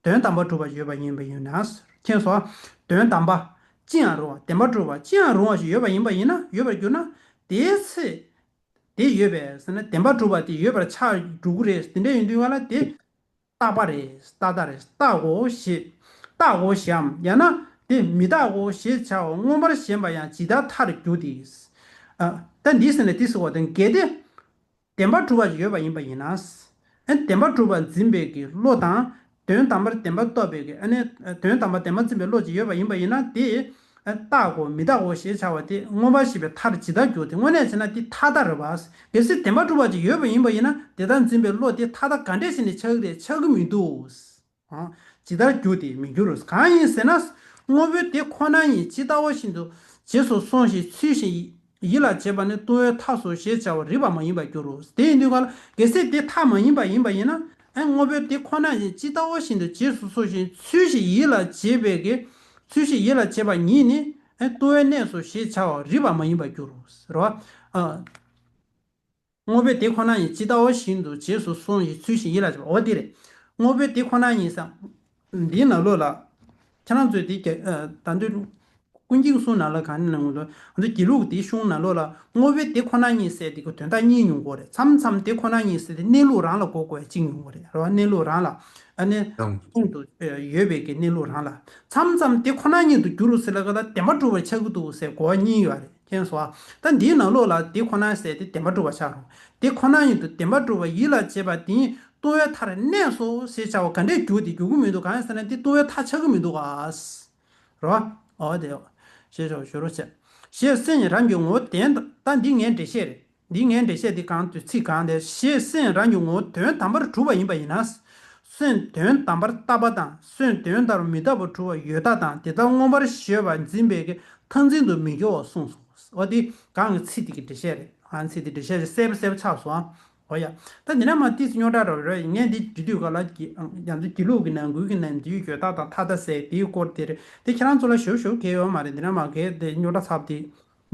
དོན་དམ་པར་གྲུབ་པ་ཡོད་པ་ཡིན་པ་ཡིན་ན། མཁྱེན་སོང་། དོན་དམ་པ་ཅི་ཡང་རུང་བ་བདེན་པར་གྲུབ་པ་ཅི་ཡང་རུང་བ་ཞིག་ཡོད་པ་ཡིན་པ་ཡིན་ན་ཡོད་པར་གྱུར་ན། དེའི་ཚེ། དེ་ཡོད་པས་ཟེར་ན་བདེན་པར་གྲུབ་པ་དེ་ཡོད་པར་ཆགས་འགྲོ་གི་རེད། དེ་འདྲ་ཡིན་དུས་ག་ལ་དེ། རྟག་པ་རེད། རྟག་ལྟ་རེད། རྟག་གོ་ཞེས། རྟག་གོ་ཞེའམ་ཡང་ན་དེ་མི་རྟག་གོ་ཞེས་བྱ་བ་མངོན་པར་ཞེན་པ་ཡང་ཇི་ལྟར་མཐར་འགྱུར་ཏེ། ཨ་ད་འདི་ཟེར་ན་འདི་ཟེར་བ་དང་གལ་ཏེ། བདེན་པར་གྲུབ་པ་ཡོད་པ་ཡིན་པ་ཡིན་ན། ཨ་བདེན་པར་གྲུབ་པ་འཛིན་པའི་གི་བློ་དང་། དོན་དམ་པར་བདེན་པར་རྟོགས་པའི་གི་ཨ་ནི་དོན་དམ་པར་བདེན་པར་འཛིན་པའི་བློ་ཅིག་ཡོད་པ་ཡིན་པ་ཡིན་ན་དེ། ཨ་རྟག་གོ་མི་རྟག་གོ་ཞེས་བྱ་བ་དེ་མངོན་པར་ཞེན་པའི་མཐར་ཇི་ལྟར་འགྱུར་ཏེ་དངོས་གནས་བྱས་ན་དེ་མཐའ་དག་རེད་པ། གལ་སྲིད་བདེན་པར་གྲུབ་པ་ཅིག་ཡོད་པ་ཡིན་པ་ཡིན་ན་དེ་ལྟར་འཛིན་པའི་བློ་དེ་མཐའ་དག་ག་འདྲས་ཟེར་ནས་ཆགས་ཀྱི་རེད། ཆགས་ཀྱི་མི་འདུག་ཨང་། ཇི་ལྟར་འགྱུར་ཏེ་མི་འགྱུར་རོ། གང་ཡིན་ཟེར་ན། དངོས་པོའི་དེ་ཁོ་ན་ཉིད་ཇི་ལྟ་བ་བཞིན་དུ་རྗེས་སུ་སོང་ཞིང་ཚུལ་བཞིན་ཡིད་ལ་བྱེད་པ་ནི་ལྟུང་བའི་མཐའ་སོ་ཞེས་བྱ་བ་རིགས་པ་མ་ཡིན་པར་འགྱུར་རོ། དེ་ཡིན་དུས་ག་ལ་གལ་སྲིད་དེ་མཐའ་མ་ཡིན་པ་ཡིན་པ་ཡིན་ན། ཨེ་དངོས་པོའི་དེ་ཁོ་ན་ཉིད་ཇི་ལྟ་བ་བཞིན་དུ་རྗེས་སུ་སོང་ཞིང་ཚུལ་བཞིན་ཡིད་ལ་བྱེད་པའི་གི། ཚུལ་བཞིན་ཡིད་ལ་བྱེད་པ་ཉིད་ནི་ཨེ་ལྟུང་བའི་གནས་སོ་ཞེས་བྱ་བ་རིགས་པ་མ་ཡིན་པར་འགྱུར་རོ། རོ། ཨ། དངོས་པོའི་དེ་ཁོ་ན་ཉིད་ཇི་ལྟ་བ་བཞིན་དུ་རྗེས་སུ་སོང་ཞིང་ཚུལ་བཞིན་ཡིད་ལ་བྱེད་པ། འོ་དེ་རེད། དངོས་པོའི་དེ་ཁོ་ན་ཉིད་ཟེར། འདིའི་ནང་ལོགས་ལ། ཁྱེད་རང་ཚོས་དེ་རྒྱ་ཨ་ད་དུང་ཀུན་མཁྱེན་གསུང་ནང་ལ་གང་ནས་ལ་ངོ་ལོ་ང་ཚོ་དགེ་ལུགས་དེའི་གཞུང་ནང་ལོགས་ལ་དངོས་པོའི་དེ་ཁོ་ན་ཉིད་ཟེར་དེ་གི་དོན་དག་གཉིས་ཡོང་གི་རེད། མཚམས་མཚམས་དེ་ཁོ་ན་ཉིད་ཟེར་དེ་གནས་ལུགས་རང་ལ་གོ་དགོས་ཡ་གཅིག་ཡོང་གི་རེད། རེད་བ། གནས་ལུགས་རང་ལ་ཨ་ནི་ཡང་སྟོང་དུ་ཡོད་པའི་གི་གནས་ལུགས་རང་ལ། མཚམས་མཚམས་དེ་ཁོ་ན་ཉིད་དུ་འགྱུར་རོ་ཟེར་ལ་ག་ད་བདེན་པ་གྲུབ་པར་ཆགས་ཀྱི་འདུག་ཟེར་གོ་བ་གཉིས་ཡོད་རེད། མཁྱེན་སོང་། ད་འདིའི་ནང་ལོགས་ལ་དེ་ཁོ་ན་ཟེར་དེ་བདེན་པ་གྲུབ་པ་ཆགས་རུང་། དེ་ཁོ་ན་ཉིད་དུ་བདེན་པ་གྲུབ་པ་ཡིད་ལ་བྱེད་པ་དེ་ཉིད་ ལྟུང་བའི་མཐར་གནས་སོ་ཞེས་བྱ་བ་ག་འདྲས་འགྱུར་ཏེ་འགྱུར་གྱི་མི་འདུག། གང་ཡིན་ཟེར་ན་འདི་ལྟུང་བའི་མཐའ་ཆགས་ཀྱི་མི་འདུག་ག། རོ། འོ་དེ། ཞེས་བྱ་བ་ཞུ་རོ་བྱས། ཞེས་སེམས་རང་གི་ངོ་བོ་དོན་ད་འདི་ངའི་འགྲེལ་བཤད་རེད། འདི་ངའི་འགྲེལ་བཤད་འདི་གང་དུ་ཚིག་གང་དེ། ཞེས་སེམས་རང་གི་ངོ་བོ་དོན་དམ་པར་གྲུབ་པ་ཡིན་པ་ཡིན་ན། སེམས་དོན་དམ་པར་རྟག་པ་དང་སེམས་དོན་ལྟར་མི་རྟག་པར་གྲུབ་པ་ཡོད་མཐའ་དང་དེ་ལྟར་མངོན་པར་བཞག་པ་འཛིན་པའི་གི་མཐར་འཛིན་དུ་མི་འགྱུར་བར་གསུངས་སོ། འོ་དེ་གང་གི་ཚིག་དེ་གི་འགྲེལ་བཤད་རེད། གང་ཚིག་དེ་འགྲེལ་བཤད་རེད། གསལ་པོ་གསལ་པོ་ཆགས་སོང་ཨ། འོ་ཡ། ད་འདི་ན་མ་ཏིས་རྙོག་དྲ་རོ་རོ་ངས་འདི་འབྲི་དུས་ག་ལ་གི་ཡང་ཚོ་དགེ་ལུགས་ཀྱི་ནང་ཁུལ་གྱི་ནང་འདི་ཡོད་མཐའ་དང་མཐའ་དང་ཟེར་དེའི་སྐོར་དེ་རེད། དེ་ཁྱེད་རང་ཚོ་ལ་ཞུ་ཞུ་གལ་ཡོད་མ་རེད། འདི་ན་མ་གལ་དེ་རྙོག་དྲ་ཚབ་དེ།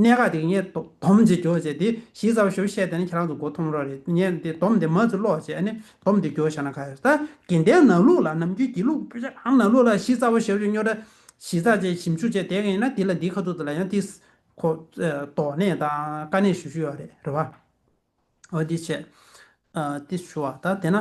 གནད་འགག་དེ་ངས་སྡོམ་ཅིག་རྒྱོབ་བྱས་དེ་གཞི་རྩ་བ་ཞུ་བཤད་དེ་ནི་ཁྱེད་རང་ཚོ་མགོ་འཐོམ་རོགས་རེད། ངས་དེ་སྡོམ་དེ་མ་ཚུ་ཀློག་བྱས་ཨ་ནི་སྡོམ་དེ་རྒྱོབ་བཞག་ན་ག་ཡོད། ད་དགེ་ལྡན་ནང་ལུགས་ལ་ནམ་རྒྱུན་དགེ་ལུགས་དཔེ་ཆ་གང་ནང་ལུགས་ལ་གཞི་རྩ་བ་ཞུ་བཤད་རྙོག་དྲ་གཞི་རྩ་བྱས་ཞིབ་འཇུག་བྱས་དེ་ག་ཡིན་ན་དེ་ལ་འདི་ཁ་ཐུག་དེ་ལ་ཡང་དེ་ཁོ་དོགས་གནས་དང་དཀའ་གནས་ཞུ་ཞུ་ཡོད་རེད། རེད་བ། འོ་འདི་བྱས། ཨ་འདི་ཞུ་བ་ད་དེ་ན།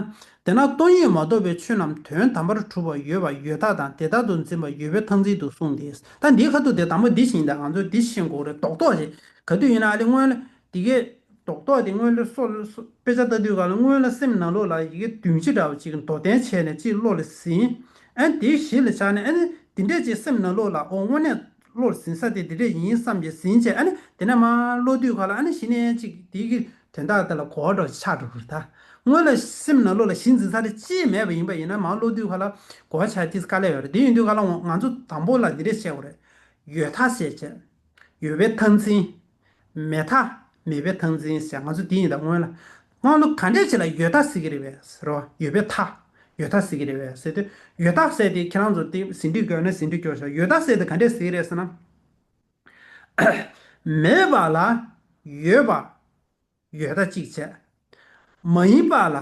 དེ་ན་སྟོང་ཉིད་མ་རྟོགས་པའི་ཆོས་རྣམས་དོན་དམ་པར་གྲུབ་པ་ཡོད་པ་ཡོད་མཐའ་དང་དེ་ལྟར་དུ་འཛིན་པ་ཡོད་པའི་མཐར་འཛིན་དུ་གསུངས་ཏེ། ད་འདིའི་ཁ་ཐུག་དེ་དང་པོ་འདི་ཤེས་ད་ང་ཚོ་འདི་ཤེས་དགོས་རེད། རྡོག་རྡོག་ཞིག་ག་དུས་ཡིན་ན་ཨ་ལེ་སྔོན་ལ་དེ་གའི་རྡོག་རྡོག་དེ་སྔོན་ལ་སོ་སོ་དཔེ་ཆ་ལྟ་དུས་ག་ལ་སྔོན་ལ་སེམས་ནང་ལོགས་ལ་ཡི་གེ་བདུན་ཅུ་འདྲ་བ་ཅིག་མདོར་བསྟན་བྱས་ནས་ཅིག་བློ་ལ་ཟིན། ཨ་ནི་དེའི་གཞི་ལ་ཆགས་ནས་ཨ་ནི་དེ་འདྲས་ཅིག་སེམས་ནང་ལོགས་ལ་ཨོ་དངོས་གནས་བློར་ཟིན་ས་དེ་དེ་འདྲས་ཡིན་བསམ་གྱི་ཟིན་བྱས་ཨ་ནི་དེ་ནས་མར་ཀློག་དུས་ག་ལ་ཨ་ནི་གཞི་ནས་ཅིག་དེ་གི་དོན་དག་དེ་ལ་གོ་བ་འདྲ་ཆགས་འགྲོ་གི་རེད་ད། སྔོན་ལ་སེམས་ནང་ལོགས་ལ་གཞི་འཛིན་ས་དེ་ཅིག་མེད་པ་ཡིན་པ་ཡིན་ན་མར་ཀློག་དུས་ག་ལ་གོ་བ་ཆགས་ཏིས་དཀའ་ལས་ཡོད་རེད། དེ་ཡིན་དུས་ག་ལ་ང་ཚོ་དང་པོ་ལ་འདི་འདྲས་བཤད་དགོས་རེད། ཡོད་མཐའ་ཟེར་བྱས། ཡོད་པའི་མཐར་འཛིན། མེད་མཐའ། མེད་པའི་མཐར་འཛིན་ཟེར་ང་ཚོ་འདི་ཡིན་ད་སྔོན་ལ། སྔོན་ལ་ག་འདྲས་ཅིག་ལ་ཡོད་མཐའ་ཟེར་གི་རེད་པས་ཟེར་རོ། ཡོད་པའི་མཐའ། ཡོད་མཐའ་ཟེར་གི་རེད་པས་ཟེར་དུས་ཡོད་མཐའ་ཟེར་དེ་ཁྱེད་རང་ཚོ་དེ་ཟིན་བྲིས་དགོས་ན་ཟིན་བྲིས་དགོས་ཤག་ཡོད་མཐའ་ཟེར་དེ་ག་འདྲས་ཟེར་གི་རེད་ཟེར་ན། མེད་པ་ལ་ཡོད་པ། ཡོད་མཐའ་གཅིག་བྱས། མ་ཡིན་པ་ལ་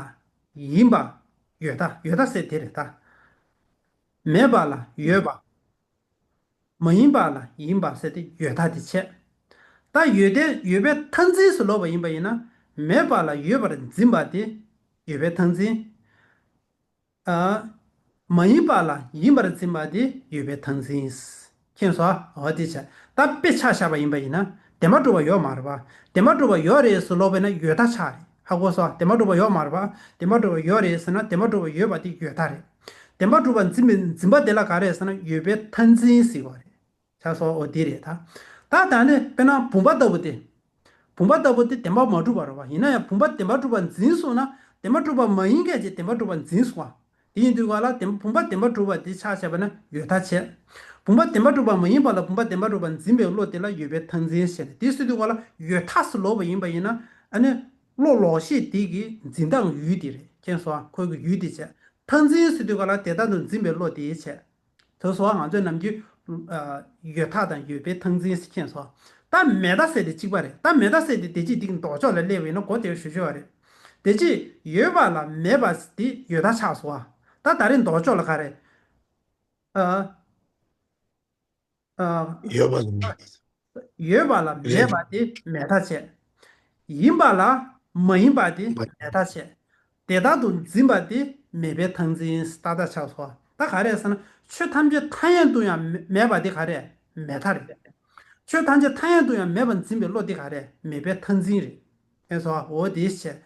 ཡིན་པ། ཡོད་མཐའ་ཡོད་མཐའ་ཟེར་དེ་རེད་ད། མེད་པ་ལ་ཡོད་པ། མ་ཡིན་པ་ལ་ཡིན་པ་ཟེར་ཏེ་ཡོད་མཐའ་དེ་བྱས། ད་ཡོད་དེ་ཡོད་པའི་མཐར་འཛིན་ཟེར་ལབ་པ་ཡིན་པ་ཡིན་ན། མེད་པ་ལ་ཡོད་པར་འཛིན་པ་དེ་ཡོད་པའི་མཐར་འཛིན། ཨ། མ་ཡིན་པ་ལ་ཡིན་པར་འཛིན་པ་དེ་ཡོད་པའི་མཐར་འཛིན། མཁྱེན་སོང་། འོ་དེ་བྱས། ད་དཔེ་ཆ་བཞག་པ་ཡིན་པ་ཡིན་ན། བདེན་པ་གྲུབ་པ་ཡོད་མ་རེད་པ། བདེན་པ་གྲུབ་པ་ཡོད་རེད་ཟེར་ལབ་པ་ཡིན་ན་ཡོད་མཐའ་ཆགས་རེད། ཧ་གོ་སོང་། བདེན་པ་གྲུབ་པ་ཡོད་མ་རེད་པ། བདེན་པ་གྲུབ་པ་ཡོད་རེད་ཟེར་ན་བདེན་པ་གྲུབ་པ་ཡོད་པ་དེ་ཡོད་མཐའ་རེད། བདེན་པ་གྲུབ་པ་འཛིན་པའི་འཛིན་པ་དེ་ལ་ག་རེ་ཟེར་ན་ཡོད་པའི་མཐར་འཛིན་ཟེར་བ་རེད། ཆགས་སོང་། འོ་དེ་རེད་ད། ད་ད་ནི་དཔེར་ན་བུམ་པ་ལྟ་བུ་དེ། བུམ་པ་ལྟ་བུ་དེ་བདེན་པ་མ་གྲུབ་པ་རེད་པ། ཡིན་ན་ཡང་བུམ་པ་བདེན་པ་གྲུབ་པ་འཛིན་སོང་ན་བདེན་པ་གྲུབ་པ་མ་ཡིན་མཁན་ཅིག་བདེན་པ་གྲུབ་པ་འཛིན་སོང་བ། དེ་ཡིན་དུས་ག་ལ་བདེན་བུམ་པ་བདེན་པ་གྲུབ་པ་དེ་ཆ་བཞག་པ་ན་ཡོད་མཐའ་བྱས། བུམ་པ་བདེན་པ་གྲུབ་པ་མ་ཡིན་པ་ལ་བུམ་པ་བདེན་པ་གྲུབ་པ་འཛིན་པའི་བློ་དེ་ལ་ཡོད་པའི་མཐར་འཛིན་ཟེར་ནས། དེ་ཟེར་དུས་ག་ལ་ཡོད་མཐའ་ཟེར་ལབ་པ་ཡིན་པ་ཡིན་ན་ཨ་ནི་བློ་ལོག་ཤེས་དེ་གི་འཛིན་སྟངས་ཡུལ་དེ་རེད། མཁྱེན་སོང་། ཁོ་གི་ཡུལ་དེ་བྱས། མཐར་འཛིན་ཟེར་དུས་ག་ལ་དེ་ལྟར་དུ་འཛིན་པའི་བློ་དེ་བྱས། ཐོས་སོ། ང་ཚོས་ནམ་རྒྱུན་ཨ་ཡོད་མཐའ་དང་ཡོད་པའི་མཐར་འཛིན་ཟེར་མཁྱེན་སོང་། ད་མེད་མཐའ་ཟེར་དེ་གཅིག་པ་རེད། ད་མེད་མཐའ་ཟེར་དེ་དེ་གཅིག་དེ་གི་ལྡོག་ཕྱོགས་ལ་སླེབས་པ་ཡིན་ན་གོ་བདེ་བ་ཞུ་ཆོག་པ་རེད། དེ་གཅིག་ཡོད་པ་ལ་མེད་པ་དེ་ཡོད་མཐའ་ཆགས་སོང་བ། ད་ད་རེས་ལྡོག་ཕྱོགས་ལ་ག་རེ། ཨ། ཨ། ཡོད་པ་ལ་མེད་པ། ཡོད་པ་ལ་མེད་པ་དེ་མེད་མཐའ་བྱས། ཡིན་པ་ལ་མ་ཡིན་པ་དེ་མེད་མཐའ་བྱས། དེ་ལྟར་དུ་འཛིན་པ་དེ་མེད་པའི་མཐར་འཛིན་ཏག་ཏག་ཆགས་སོང་། ད་ག་རེ་ཟེར་ན་ཆོས་ཐམས་ཅད་ཐ་སྙད་དུ་ཡང་མེད་པ་དེ་ག་རེ་མེད་མཐའ་རེད། ཆོས་ཐམས་ཅད་ཐ་སྙད་དུ་ཡང་མེད་པར་འཛིན་པའི་བློ་དེ་ག་རེ་མེད་པའི་མཐར་འཛིན་རེད། ཨེ་སོ། འོ་དེ་བྱས།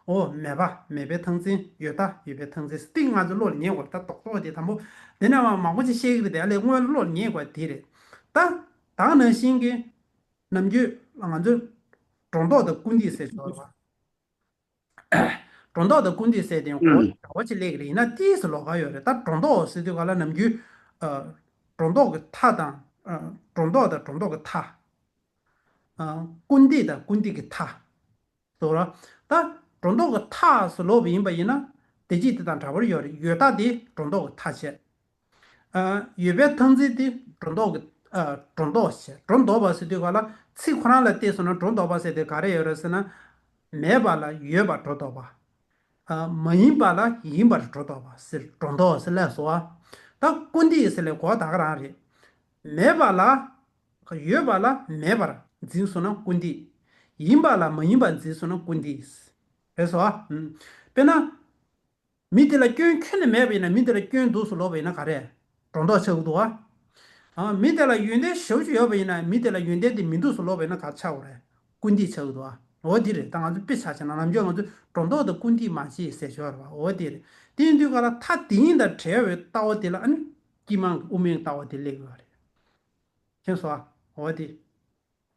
འོ་མེད་པ་མེད་པའི་མཐར་འཛིན། ཡོད་མཐའ་ཡོད་པའི་མཐར་འཛིན། སྟེང་ང་ཚོ་བློ་ལ་ངེས་དགོས་རེད། ད་རྡོག་རྡོག་དེ་དང་པོ་དེ་ནས་མ་མང་པོ་ཅིག་བཤད་ཀྱི་རེད་དེ་ཨ་ལས་སྔོན་བློ་ལ་ངེས་དགོས་དེ་རེད། ད་ད་ནང་བཞིན་གྱི་ནམ་རྒྱུན་ང་ཚོས་སྒྲོ་འདོགས་དང་སྐུར་འདེབས་ཟེར་ཆོག་རེད་བ། སྒྲོ་འདོགས་དང་སྐུར་འདེབས་ཟེར་དེ་གོ་བ་འདྲ་བོ་ཅིག་སླེབས་ཀྱི་རེད། ཡིན་ན་ཏིས་ལོགས་ཀ་ཡོད་རེད། ད་སྒྲོ་འདོགས་ཟེར་དུས་ག་ལ་ནམ་རྒྱུན་ཨ་སྒྲོ་འདོགས་ཀྱི་མཐའ་དང་ཨ་སྒྲོ་འདོགས་དང་སྒྲོ་འདོགས་ཀྱི་མཐའ། ཨ་སྐུར་འདེབས་དང་སྐུར་འདེབས་ཀྱི་མཐའ། ཟེར་བ། ད་སྒྲོ་འདོགས་ཀྱི་མཐའ་ཟེར་ལབ་པ་ཡིན་པ་ཡིན་ན། དེ་གཅིག་དེ་དང་འདྲ་བར་ཡོད་རེད། ཡོད་མཐའ་དེ་སྒྲོ་འདོགས་ཀྱི་མཐའ་བྱས། ཨ་ཡོད་པའི་མཐར་འཛིན་དེ་སྒྲོ་འདོགས་ཀྱི་ཨ་སྒྲོ་འདོགས་བྱས། སྒྲོ་འདོགས་པ་ཟེར་དུས་ག་ལ་ཚིག་ཁོ་རང་ལ་བལྟས་སོང་ན་སྒྲོ་འདོགས་པ་ཟེར་དེ་ག་རེ་ཡོད་རེད་ཟེར་ན། མེད་པ་ལ་ཡོད་པར་སྒྲོ་འདོགས་པ། ཨ་མ་ཡིན་པ་ལ་ཡིན་པར་སྒྲོ་འདོགས་པ་ཟེར་སྒྲོ་འདོགས་ཟེར་ལབ་སོང་བ། ད་སྐུར་འདེབས་ཟེར་ལབ་གོ་བ་ད་ག་རང་རེད། མེད་པ་ལ། ཡོད་པ་ལ་མེད་པར་འཛིན་སོང་ན་སྐུར་འདེབས། ཡིན་པ་ལ་མ་ཡིན་པར་འཛིན་སོང་ན་སྐུར་འདེབས། རེད་སོ། ཨ། དཔེར་ན། མི་དེ་ལ་སྐྱོན་ཁྱོན་ནས་མེད་པ་ཡིན་ན་མི་དེ་ལ་སྐྱོན་འདུག་ཟེར་ལབ་པ་ཡིན་ན་ག་རེ། སྒྲོ་འདོགས་ཆགས་ཀྱི་འདུག་བ། ཨ་མི་དེ་ལ་ཡོན་ཏན་ཞེ་པོ་ཅིག་ཡོད་པ་ཡིན་ན་མི་དེ་ལ་ཡོན་ཏན་དེ་མི་འདུག་ཟེར་ལབ་པ་ཡིན་ན་ག་རེ་ཆགས་ཀྱི་རེད། སྐུར་འདེབས་ཆགས་ཀྱི་འདུག་བ། འོ་དེ་རེད། ད་ང་ཚོ་དཔེ་ཆ་བཞག་ན་ནམ་རྒྱུན་ང་ཚོ་སྒྲོ་འདོགས་དང་ཀུན་དཀྲིས་མ་ཕྱེ་ཟེར་ཞོར་བ། འོ་དེ་རེད། དེ་ཡིན་དུས་ག་ལ་མཐའ་དེ་ཉིད་དང་བྲལ་བའི་ལྟ་བ་དེ་ལ་ཨ་ནི་དཀྱིལ་མ་གི་དབུ་མའི་ལྟ་བ་དེ་སླེབས་ཡོད་རེད། མཁྱེན་སོང་ཨ། འོ་དེ།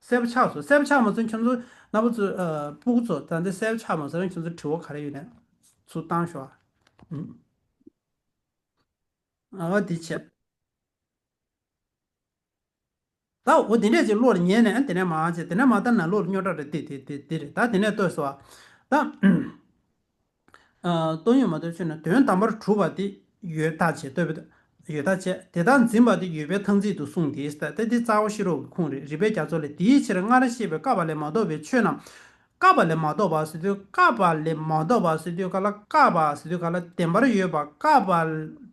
གསལ་པོ་ཆགས་སོང་། གསལ་པོ་ཆགས་མ་སོང་ཁྱོད་ཚོ་རྣམ་པ་ཚོ་ཨ་སྤུ་གུ་ཚོ་ད་འདི་གསལ་པོ་ཆགས་མ་སོང་ཁྱོད་ཚོ་དྲི་བ་ག་རེ་ཡོད་ན་ཚུར་བཏང་ཤོག་ཨ། ཨ། འོ་དེ་བྱས། ད་འོ་དེ་འདྲས་ཅིག་བློ་ལ་ངེས་ནས་ཨ་དེ་ནས་མར་བྱས་དེ་ནས་མར་ད་ནང་ལོགས་ལ་རྙོག་དྲ་རེ་དེ་དེ་དེ་དེ་རེད། ད་དེ་ནས་ལྟོས་སོ། ད་ཨ་སྟོང་ཉིད་མ་གཏོགས་ཆོས་རྣམས་དོན་དམ་པར་གྲུབ་པ་དེ་ཡོད་མཐའ་བྱས། ལྟོས་པའི་ཡོད་མཐའ་བྱས། དེ་དག་འཛིན་པ་དེ་ཡོད་པའི་མཐར་འཛིན་དུ་གསུངས་ཏེ། ད་ལྟ་དེ་རྩ་བ་ཤེས་རབ་ཀྱི་ཁུངས་རེད། རིགས་པའི་རྒྱ་མཚོ་ལས། དེའི་ཕྱིར་སྔར་བཤད་པའི་བཀག་པ་ལས་མ་གཏོགས་པའི་ཆོས་རྣམས། བཀག་པ་ལས་མ་གཏོགས་པ་ཟེར་དུས་བཀག་པ་ལས་མ་གཏོགས་པ་ཟེར་དུས་ག་ལ་བཀག་པ་ཟེར་དུས་ག་ལ་བདེན་པར་ཡོད་པ། བཀག་པ་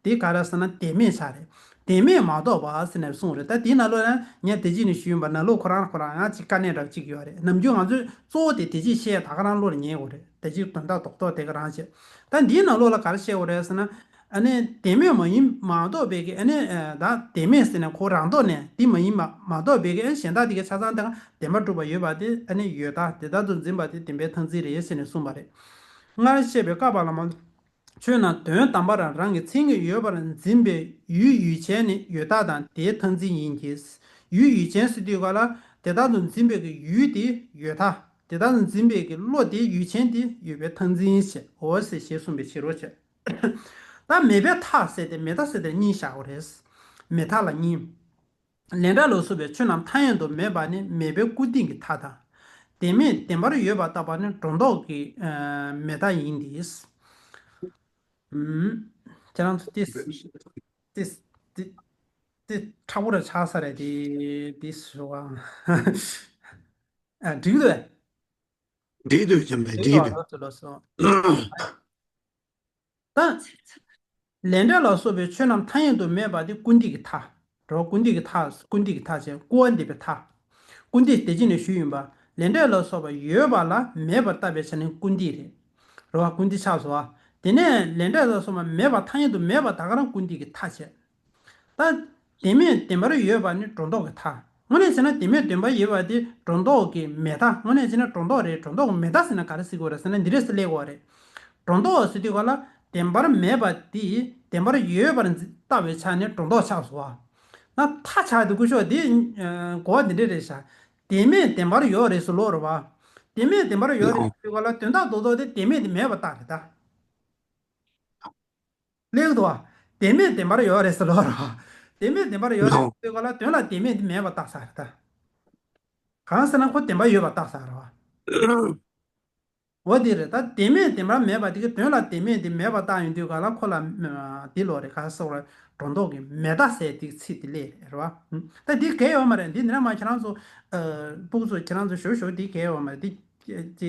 དེ་ག་རེ་ཟེར་ན་བདེན་མེད་ཆགས་རེད། བདེན་མེད་མ་གཏོགས་པ་ཟེར་ནས་གསུངས་རེད། ད་དེའི་ནང་ལོགས་ལ་ངས་དེ་གཅིག་ནས་ཞུས་ཡིན་པ། ནང་ལོགས་ཁོ་རང་ཁོ་རང་ཡང་ཅིག་དཀའ་གནད་འདྲ་བ་ཅིག་ཡོད་རེད། ནམ་རྒྱུན་ང་ཚོས་གཙོ་བོ་དེ་དེ་གཅིག་བཤད་ད་ག་རང་བློ་ལ་ངེས་དགོས་རེད། དེ་གཅིག་དོན་དག་རྡོག་རྡོག་དེ་ག་རང་བཤད། ད་འདིའི་ནང་ལོགས་ལ་ག་རེ་བཤད་དགོས་རེད་ཟེར་ན། ཨ་ནི་བདེན་མེད་མ་ཡིན་མ་གཏོགས་པའི་གི་ཨ་ནི་ཨ་ད་བདེན་མེད་ཟེར་ནས་ཁོ་རང་ཐོག་ནས་འདི་མ་ཡིན་མ་མ་གཏོགས་པའི་གི་ཨ་གཞན་དག་དེ་གི་ཆ་ཚང་དེ་ག་བདེན་པར་གྲུབ་པ་ཡོད་པ་དེ་ཨ་ནི་ཡོད་མཐའ། དེ་ལྟར་དུ་འཛིན་པ་དེ་བདེན་པའི་མཐར་འཛིན་རེད་ཟེར་ནས་གསུངས་པ་རེད། སྔར་བཤད་པའི་བཀག་པ་ལ་མ། ཆོས་རྣམས་དོན་དམ་པར་རང་གི་མཚན་ཉིད་ཡོད་པར་འཛིན་པའི་ཡུལ་ཡུལ་ཅན་ནི་ཡོད་མཐའ་དང་དེའི་མཐར་འཛིན་ཡིན་གྱི། ཡུལ་ཡུལ་ཅན་ཟེར་དུས་ག་ལ་དེ་ལྟར་དུ་འཛིན་པའི་གི་ཡུལ་དེ་ཡོད་མཐའ། དེ་ལྟར་དུ་འཛིན་པའི་གི་བློ་དེ་ཡུལ་ཅན་དེ་ཡོད་པའི་མཐར་འཛིན་བྱེད། འོ་ཟེར་ཞེས་གསུངས་པའི་ཕྱིར་རོ་ཞེས། ད་མེད་པའི་མཐའ་ཟེར་ཏེ་མེད་མཐའ་ཟེར་ཏེ་གཉིས་བཞག་དགོས་རེད། མེད་མཐའ་ལ་གཉིས། ལས་འབྲས་ལ་སོགས་པའི་ཆོས་རྣམས་ཐ་སྙད་དུ་མེད་པ་ནི་མེད་པའི་སྐུར་སྟོན་གྱི་མཐའ་དང་། བདེན་མེད་བདེན་པར་ཡོད་པར་བཏགས་པ་ནི་སྒྲོ་འདོགས་ཀྱི་ཨ་མེད་མཐའ་ཡིན་ཏེ། ཨུམ། ཁྱེད་རང་ཚོ་ཏིས་ཏིས་ཏིས་ཏིས་མཁྲེགས་པོ་ར་ཆགས་ས་རེད་དེ་ཏིས་ཞུ་བ། ཨ་འགྲིག་གི་འདུག་གས། འགྲིག་འདུག་འཇམ་དཔལ་འགྲིག་འདུག། ལགས་སོ་ལགས་སོ། ད། ལས་འབྲས་ལ་སོགས་པའི་ཆོས་རྣམས་ཐ་སྙད་དུ་མེད་པ་དེ་སྐུར་འདེབས་ཀྱི་མཐའ། རོ། སྐུར་འདེབས་ཀྱི་མཐའ། སྐུར་འདེབས་ཀྱི་མཐའ་བྱས། སྐུར་བ་འདེབས་པའི་མཐའ། སྐུར་འདེབས་དེ་གཅིག་ནས་ཞུས་ཡིན་པ། ལས་འབྲས་ལ་སོགས་པ་ཡོད་པ་ལ་མེད་པར་བཏགས་པའི་ཆ་ནས་སྐུར་འདེབས་རེད། རོ། སྐུར་འདེབས་ཆགས་སོ། དེ་ནས་ལས་འབྲས་ལ་སོགས་པ་མེད་པ་ཐ་སྙད་དུ་མེད་པ་ད་ག་རང་སྐུར་འདེབས་ཀྱི་མཐའ་བྱས། ད། བདེན་མེད་བདེན་པར་ཡོད་པ་ནི་སྒྲོ་འདོགས་ཀྱི་མཐའ། དངོས་གནས་བྱས་ན་བདེན་མེད་བདེན་པར་ཡོད་པ་དེ་སྒྲོ་འདོགས་ཀྱི་མེད་མཐའ། དངོས་གནས་བྱས་ན་སྒྲོ་འདོགས་རེད། སྒྲོ་འདོགས་ཀྱི་མེད་མཐའ་ཟེར་ན་ག་རེ་ཟེར་དགོས་རེད་ཟེར་ན་འདི་འདྲས་སེ་སླེབས་དགོས་རེད། སྒྲོ་འདོགས་ཟེར་དུས་ག་ལ་བདེན་པར་མེད་པ་དེ་བདེན་པར་ཡོད་པར་འཛིན་ལྟ་བའི་ཆ་ནས་སྒྲོ་འདོགས་ཆགས་སོང་བ། ན་མཐའ་ཆགས་དེ་སྐུ་ཞབས་དེ་ཨ་གོ་བ་འདི་འདྲས་རེད་ཤག། བདེན་མེད་བདེན་པར་ཡོད་རེད་ཟེར་ལབ་རེད་བ། བདེན་མེད་བདེན་པར་ཡོད་རེད་ཟེར་དུས་ག་ལ་དོན་དག་རྡོག་རྡོག་དེ་བདེན་མེད་དེ་མེད་པར་བཏགས་རེད་ད། ལེགས་འདུག་བ། བདེན་མེད་བདེན་པར་ཡོད་རེད་ཟེར་ལབ་རེད་བ། བདེན་མེད་བདེན་པར་ཡོད་རེད་ཟེར་དུས་ག་ལ་དོན་ལ་བདེན་མེད་དེ་མེད་པར་བཏགས་ས་རེད་ད། གང་ཟེར་ན་ཁོ་བདེན་པར་ཡོད་པར་བཏགས་ས་རེད་བ། འོ་དེ་རེད་ད། བདེན་མེད་བདེན་པར་མེད་པ་དེ་གི་དོན་ལ་བདེན་མེད་དེ་མེད་པར་བཏགས་ཡོང་དུས་ག་ལ་ཁོ་ལ་འདི་ལོ་རེད་ག་སོགས་རེད། སྒྲོ་འདོགས་ཀྱི་མེད་མཐའ་ཟེར་དེ་ཚིག་དེ་ལས་རེད་བ། ད་འདི་གལ་ཡོད་མ་རེད། འདི་འདི་ན་མ་ཁྱེད་རང་ཚོ་ཨ་སྤུ་གུ་ཚོ་ཁྱེད་རང་ཚོ་ཞོ་ཞོ་འདི་གལ་ཡོད་མ་རེད་འདི།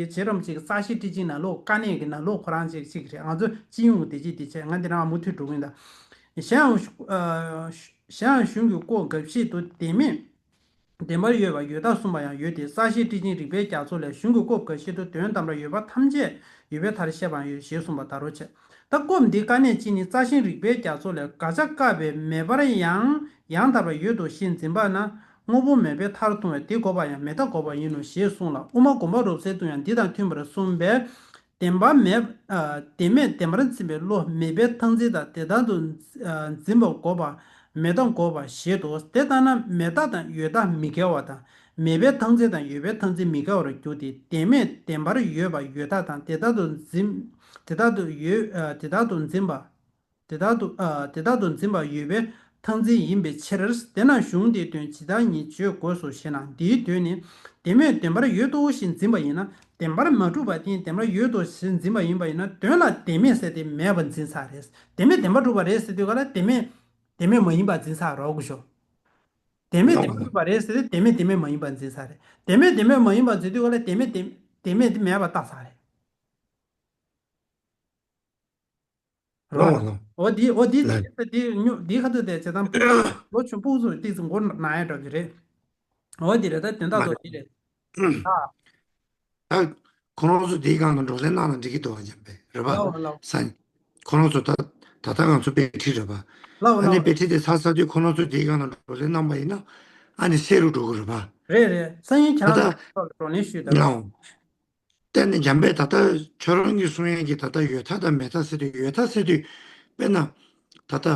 ཅེས་རམ་ཅིག་རྩ་ཤེ་ཊི་ཅིང་ནང་ལོགས་དཀའ་གནད་ཀྱི་ནང་ལོགས་ཁོ་རང་ཅིག་ཅིག་རེད། ང་ཚོ་སྤྱི་ཡོངས་ཀྱི་བདེ་སྐྱིད་བདེ་ཆེ་ང་འདི་ནང་མུ་མཐུད་འགྲོ་གི་ཡིན་ད། གཞན་ཡང་ཨ་གཞན་ཡང་གཞུང་གི་སྐོར་འགའ་ཞིག་ཏུ་བདེན་མེད་བདེན་པར་ཡོད་པ་ཡོད་མཐའ་གསུངས་པ་ཡང་ཡོད་དེ། རྩ་ཤེ་ཊི་ཅིང་རིགས་པའི་རྒྱ་མཚོ་ལས། གཞུང་གི་སྐོར་འགའ་ཞིག་ཏུ་དོན་དམ་པར་ཡོད་པ་ཐམས་ཅད་ཡོད་པའི་མཐར་བཤད་པའང་ཡོད་ཞེས་གསུངས་པ་ལྟར་རོ་བྱེད། ད་སྐོར་འདིའི་དཀའ་གནད་གཅིག་ནི་རྩ་ཤེ་རིགས་པའི་རྒྱ་མཚོ་ལས། དགག་བྱ་བཀག་པའི་མེད་པར་ཡང་ཡང་དག་པར་ཡོད་དོ་ཞེས་འཛིན་པ་ན། དངོས་པོ་མེད་པའི་མཐར་ལྟུང་བས་དེ་འགོག་པ་ཡང་མེད་མཐའ་འགོག་པ་ཡིན་ནོ་ཞེས་གསུངས་ལ། དབུ་མ་དགོངས་པ་རབ་གསལ་དུ་ཡང་འདི་དང་མཐུན་པར་གསུངས་པས། བདེན་པ་མེད་ཨ་བདེན་མེད་བདེན་པར་འཛིན་པའི་བློ་མེད་པའི་མཐར་འཛིན་དང་དེ་ལྟར་དུ་འཛིན་པ་འགོག་པ་མེད་མཐའ་འགོག་པ་ཞེས་སོ། དེ་ལྟར་ན་མེད་མཐའ་དང་ཡོད་མཐའ་མི་འགལ་བ་དང་། མེད་པའི་མཐར་འཛིན་དང་ཡོད་པའི་མཐར་འཛིན་མི་འགལ་བར་འགྱུར་ཏེ། བདེན་མེད་བདེན་པར་ཡོད་པ་ཡོད་མཐའ་དང་དེ་ལྟར་དུ་འཛིན་དེ་ལྟར་དུ་ཡོད་ཨ་དེ་ལྟར་དུ་འཛིན་པ། དེ་ལྟར་དུ་ཨ་དེ་ལྟར་དུ་འཛིན་པ་ཡོད་པའི་མཐར་འཛིན་ཡིན་པའི་ཕྱིར། དེས་ན་གཞུང་དེའི་དོན་ཇི་ལྟར་ཉིད་བརྗོད་དགོས་སོ་ཞེ་ན། འདིའི་དོན་ནི། བདེན་མེད་བདེན་པར་ཡོད་དོ་ཞེས་འཛིན་པ་ཡིན་ན། བདེན་པར་མ་གྲུབ་པ་དེ་བདེན་པར་ཡོད་དོ་ཞེས་འཛིན་པ་ཡིན་པ་ཡིན་ན། དོན་ལ་བདེན་མེད་ཟེར་དེ་མེད་པར་འཛིན་ས་རེད། བདེན་མེད་བདེན་པར་གྲུབ་པ་རེད་ཟེར་དུས་ག་ལ་བདེན་མེད་བདེན་མེད་མ་ཡིན་པར་འཛིན་ས་རེད་གོ་ཤོ། བདེན་མེད་བདེན་པར་གྲུབ་པ་རེད་ཟེར་དེ་བདེན་མེད་བདེན་མེད་མ་ཡིན་པར་འཛིན་ས་རེད། བདེན་མེད་བདེན་མེད་མ་ཡིན་པར་འཛིན་དུས་ག་ལ་བདེན་མེད་བདེན་བདེན་མེད་དེ་མེད་པར་བཏགས་ས་རེད། རོ། ལོ་ལོ། འོ་དེ་འོ་དེ་ལ། དེ་དེ་ཉོ་དེ་ཁ་ཐུག་དེ་བྱེད་སྟངས་ལོ་ཆུང་སྤུ་གུ་ཚོ་ཏིག་ཙམ་མགོ་ན་ཡ་འདྲ་གི་རེད། འོ་དེ་རེད། ད་དོན་དག་མ་ཚོ་རེད། དེ་རེད། ཨ། ད་ཁོ་རང་ཚོ་དེའི་སྒང་ལ་འགྲོ་སེ་གནང་ན་འགྲིག་གི་འདུག་བ་འཇམ་དཔལ་རེད་པ། ལོ་ལོ། ས་ཁོ་རང་ཚོ་ད་ད་ལྟ་ང་ཚོ་དཔེ་ཁྲིད་རེད་པ། ལོ་ཨ་ནི་ལོ། དཔེ་ཁྲིད་དེ་ཚར་ཚར་དུས་ཁོ་རང་ཚོ་དེའི་སྒང་ལ་འགྲོ་སེ་གནང་པ་ཡིན་ན་ཨ་ནི་སེ་རུ་འགྲོ་གི་རེད་པ། རེད་རེད། སང་ཉིན་ཁྱེད་ད་རང་ད་ཚོ་བགྲོ་གླེང་ཞུས་ད། ལོ། དེ་ནི་འཇམ་དཔལ་ད་ལྟ་ཁྱོད་རང་གིས་གསུང་ཡག་གི་ད་ལྟ་ཡོད་མཐའ་དང་མེད་མཐའ་ཟེར་དུས་ཡོད་མཐའ་ཟེར་དུས་དཔེར་ན་ད་ལྟ་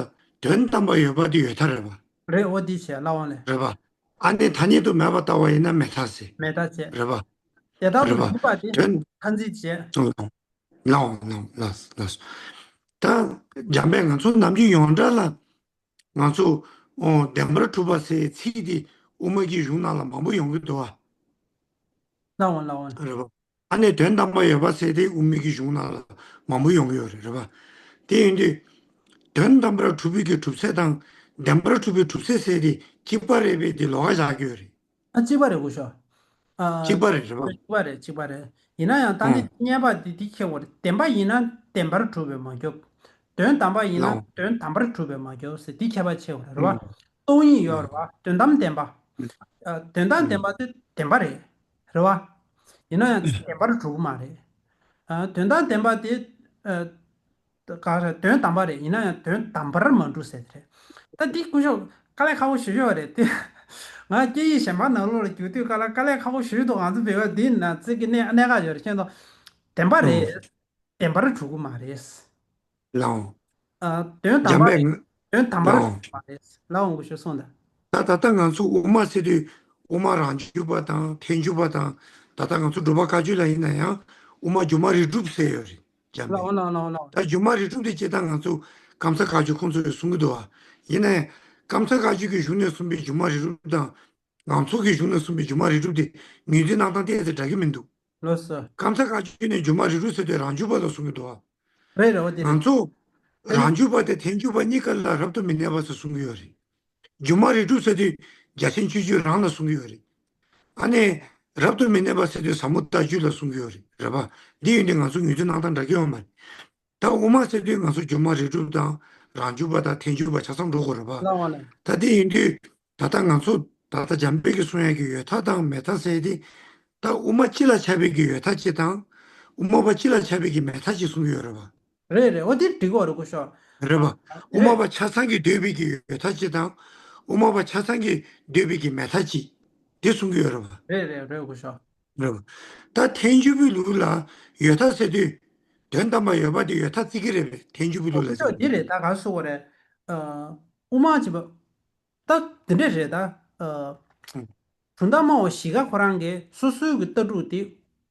དོན་དམ་པར་ཡོད་པ་དེ་ཡོད་མཐའ་རེད་པ། རེད། འོ་དེ་བྱས་ལགས་འོང་ལགས། རེད་པ། ཨ་ནི་ཐ་སྙད་དུ་མེད་པར་ལྟ་བ་ཡིན་ན་མེད་མཐའ་ཟེར། མེད་མཐའ་བྱས། རེད་པ། དེ་ལྟར་རེད་པ། དུ་གྲུབ་པ་དེ་དོན་མཐར་འཛིན་བྱས། ལགས་འོང་ལགས་འོང་ལགས་ལགས། ད་འཇམ་དཔལ་ང་ཚོ་ནམ་རྒྱུན་ཡོངས་གྲགས་ལ་ང་ཚོ་ཨོ་བདེན་པར་གྲུབ་པ་ཟེར་ཚིག་དེ་དབུ་མ་གི་གཞུང་ནང་ལ་མང་པོ་ཡོང་གི་འདུག་པ། ལགས་འོང་ལགས་འོང་། རེད་པ། ཨ་ནི་དོན་དམ་པར་ཡོད་པ་ཟེར་དེ་དབུ་མའི་གི་གཞུང་ནང་ལ་མང་པོ་ཡོང་གི་ཡོད་རེད། རེད་པ། དེ་ཡིན་དུས་དོན་དམ་པར་གྲུབ་པའི་གི་གྲུབ་ཚད་དང་བདེན་པར་གྲུབ་པའི་གྲུབ་ཚད་ཟེར་དེ་གཅིག་པ་རེད་པས་དེ་ལོགས་ཀ་བཞག་གི་ཡོད་རེད། ཨ་གཅིག་པ་རེད་སྐུ་ཞབས། ཨ་གཅིག་པ་རེད། རེད་པ། གཅིག་པ་རེད། གཅིག་པ་རེད། ཡིན་ན་ཡང་ད་ནི་ཨང་། ངེས་པ་འདི་འདི་ཁྱད་པར་བདེན་པ་ཡིན་ན་བདེན་པར་གྲུབ་པས་མ་ཁྱབ། དོན་དམ་པ་ཡིན་ན་ལགས་འོང་། དོན་དམ་པར་གྲུབ་པས་མ་ཁྱབ་ཟེར་འདི་ཁྱད་པར་ཕྱེ་བ་རེད། རེད་པ། ཨང་། སྟོང་ཉིད་ཡོད་རེད་པ། དོན་དམ་བདེན་པ། ཨ་དོན་དམ་བདེན་པ་དེ་བདེན་པ་རེད། རེད་པ། ཡིན་ན་ཡང་བདེན་པར་གྲུབ་ཀྱི་མ་རེད། ཨ་དོན་དམ་བདེན་པ་དེ་ཨ་ག་རེ་དོན་དམ་པ་རེད། ཡིན་ན་ཡང་དོན་དམ་པར་མ་གྲུབ་ཟེར་དེ་རེད། ད་འདི་སྐུ་ཞབས་དཀའ་ལས་ཁག་པོ་ཞེ་པོ་རེད་དེ། ང་སྐད་ཡིག་གཞན་པ་ནང་ལོགས་ལ་བསྒྱུར་དུས་ག་ལ་དཀའ་ལས་ཁག་པོ་ཞེ་པོ་འདུག་ང་ཚོ་བོད་པ་འདི་ན་ཚིག་གི་གནད་གནད་འགག་ཡོད་རེད། ཁྱེད་ཚོ་བདེན་པ་རེད། ཨང་། བདེན་པར་གྲུབ་ཀྱི་མ་རེད། ལགས་འོང་། ཨ་དོན་དམ་པ་རེད། འཇམ་དཔལ། དོན་དམ་པར་ལགས་འོང་། གྲུབ་ཀྱི་མ་རེད། ལགས་འོང་སྐུ་ཞབས་གསུངས་དང་། ད་ད་ལྟ་ང་ཚོ་དབུ་མ་ཟེར་དུས་དབུ་མ་རང་རྒྱུད་པ་དང་ཐལ་འགྱུར་བ་དང་ད་ལྟ་ང་ཚོ་འབྲུག་པ་བཀའ་བརྒྱུད་ལ་ཡིན་ན་ཡང་དབུ་མ་སྒྱུ་མ་རིགས་དྲུག་ཟེར་ཡོད་རེད། འཇམ་དཔལ། ལགས་འོང་ལགས་འོང་ལགས་འོང་། ད་སྒྱུ་མ་རིགས་དྲུག་དེ་སྤྱིར་བཏང་ང་ཚོ་ཀམ་ཚང་བཀའ་བརྒྱུད་ཁོང་ཚོས་གསུང་གི་འདུག་པ། ཡིན་ནའི་ཀམ་ཚང་བཀའ་བརྒྱུད་ཀྱི་གཞུང་ནས་གསུངས་པའི་སྒྱུ་མ་རིགས་དྲུག་དང་ང་ཚོ་གི་གཞུང་ནས་གསུངས་པའི་སྒྱུ་མ་རིགས་དྲུག་དེ་ངོས་འཛིན་གནང་སྟངས་ཏོག་ཙམ་འདྲ་གི་མི་འདུག། ལགས་སོ། ཀམ་ཚང་བཀའ་བརྒྱུད་ནས་སྒྱུ་མ་རིགས་དྲུག་ཟེར་དུས་རང་རྒྱུད་པ་ལ་གསུང་གི་འདུག་པ། རེད་རེད། འོ་དེ་རེད། ང་ཚོ་རེད། རང་རྒྱུད་པ་དེ་ཐལ་འགྱུར་བ་གཉིས་ཀ་ལ་རབ་ཏུ་མི་གནས་པ་ཟེར་གསུང་གི་ཡོད་རེད། སྒྱུ་མ་རིགས་དྲུག་ཟེར་དུས་རྒྱ་ཆེན་སྤྱོད་བརྒྱུད་རང་ལ་གསུང་གི་ཡོད་རེད། ཨ་ནི་རབ་ཏུ་མི་གནས་པ་ཟེར་དུས་ཟབ་མོ་ལྟ་བརྒྱུད་ལ་གསུང་གི་ཡོད་རེད། རེད་པ། འདི་ཡིན་དུས་ང་ཚོ་ངོས་འཛིན་གནང་སྟངས་འདྲ་གི་ཡོད་མ་རེད། ད་དབུ་མ་ཟེར་དུས་ང་ཚོ་སྒྱུ་མ་རིགས་དྲུག་དང་རང་རྒྱུད་པ་དང་ཐལ་འགྱུར་བ་ཆ་ཚང་འགྲོ་དགོས་རེད་པ། ལགས་འོང་ལགས། ད་དེ་ཡིན་དུས་ད་ལྟ་ང་ཚོ་ད་ལྟ་འཇམ་དཔལ་གྱིས་གསུང་ཡག་གི་ཡོད་མཐའ་དང་མེད་མཐའ་ཟེར་དེ་ད་དབུ་མ་སྤྱི་ལ་ཁྱབ་པའི་གི་ཡོད་མཐའ་གཅིག་དང་དབུ་མ་པ་སྤྱི་ལ་ཁྱབ་པའི་གི་མེད་མཐའ་གཅིག་གསུང་གི་ཡོད་རེད་པ། རེད་རེད། འོ་དེ་འགྲིག་གི་རེད་སྐུ་ཞབས། རེད་པ། དབུ་མ་པ་ཆ་ཚང་གིས་འདོད་པའི་གི་ཡོད་མཐའ་གཅིག་དང་དབུ་མ་པ་ཆ་ཚང་གིས་འདོད་པའི་གི་མེད་མཐའ་གཅིག་དེ་གསུང་གི་ཡོད་རེད་པ། རེད་རེད་རེད་སྐུ་ཞབས། རེད་པ། ད་ཐལ་འགྱུར་བའི་ལུགས་ལ་ཡོད་མཐའ་ཟེར་དུས་དོན་དམ་པར་ཡོད་པ་དེ་ཡོད་མཐའ་བརྩི་གི་རེད་པས། ཐལ་འགྱུར་བའི་ལུགས་ལ་ཟེར་དུས། འོ་དེ་རེད། ད་ག་རེ་ཟེར་དགོས་རེད། ཨ་དབུ་མ་གཅིག་པ། ད་དེ་འདྲས་རེད་ད། ཨ་གྲུབ་མཐའ་སྨྲ་བ་བཞི་ཀ་ཁོ་རང་གིས་སོ་སོའི་གི་ལྟ་གྲུབ་དེ་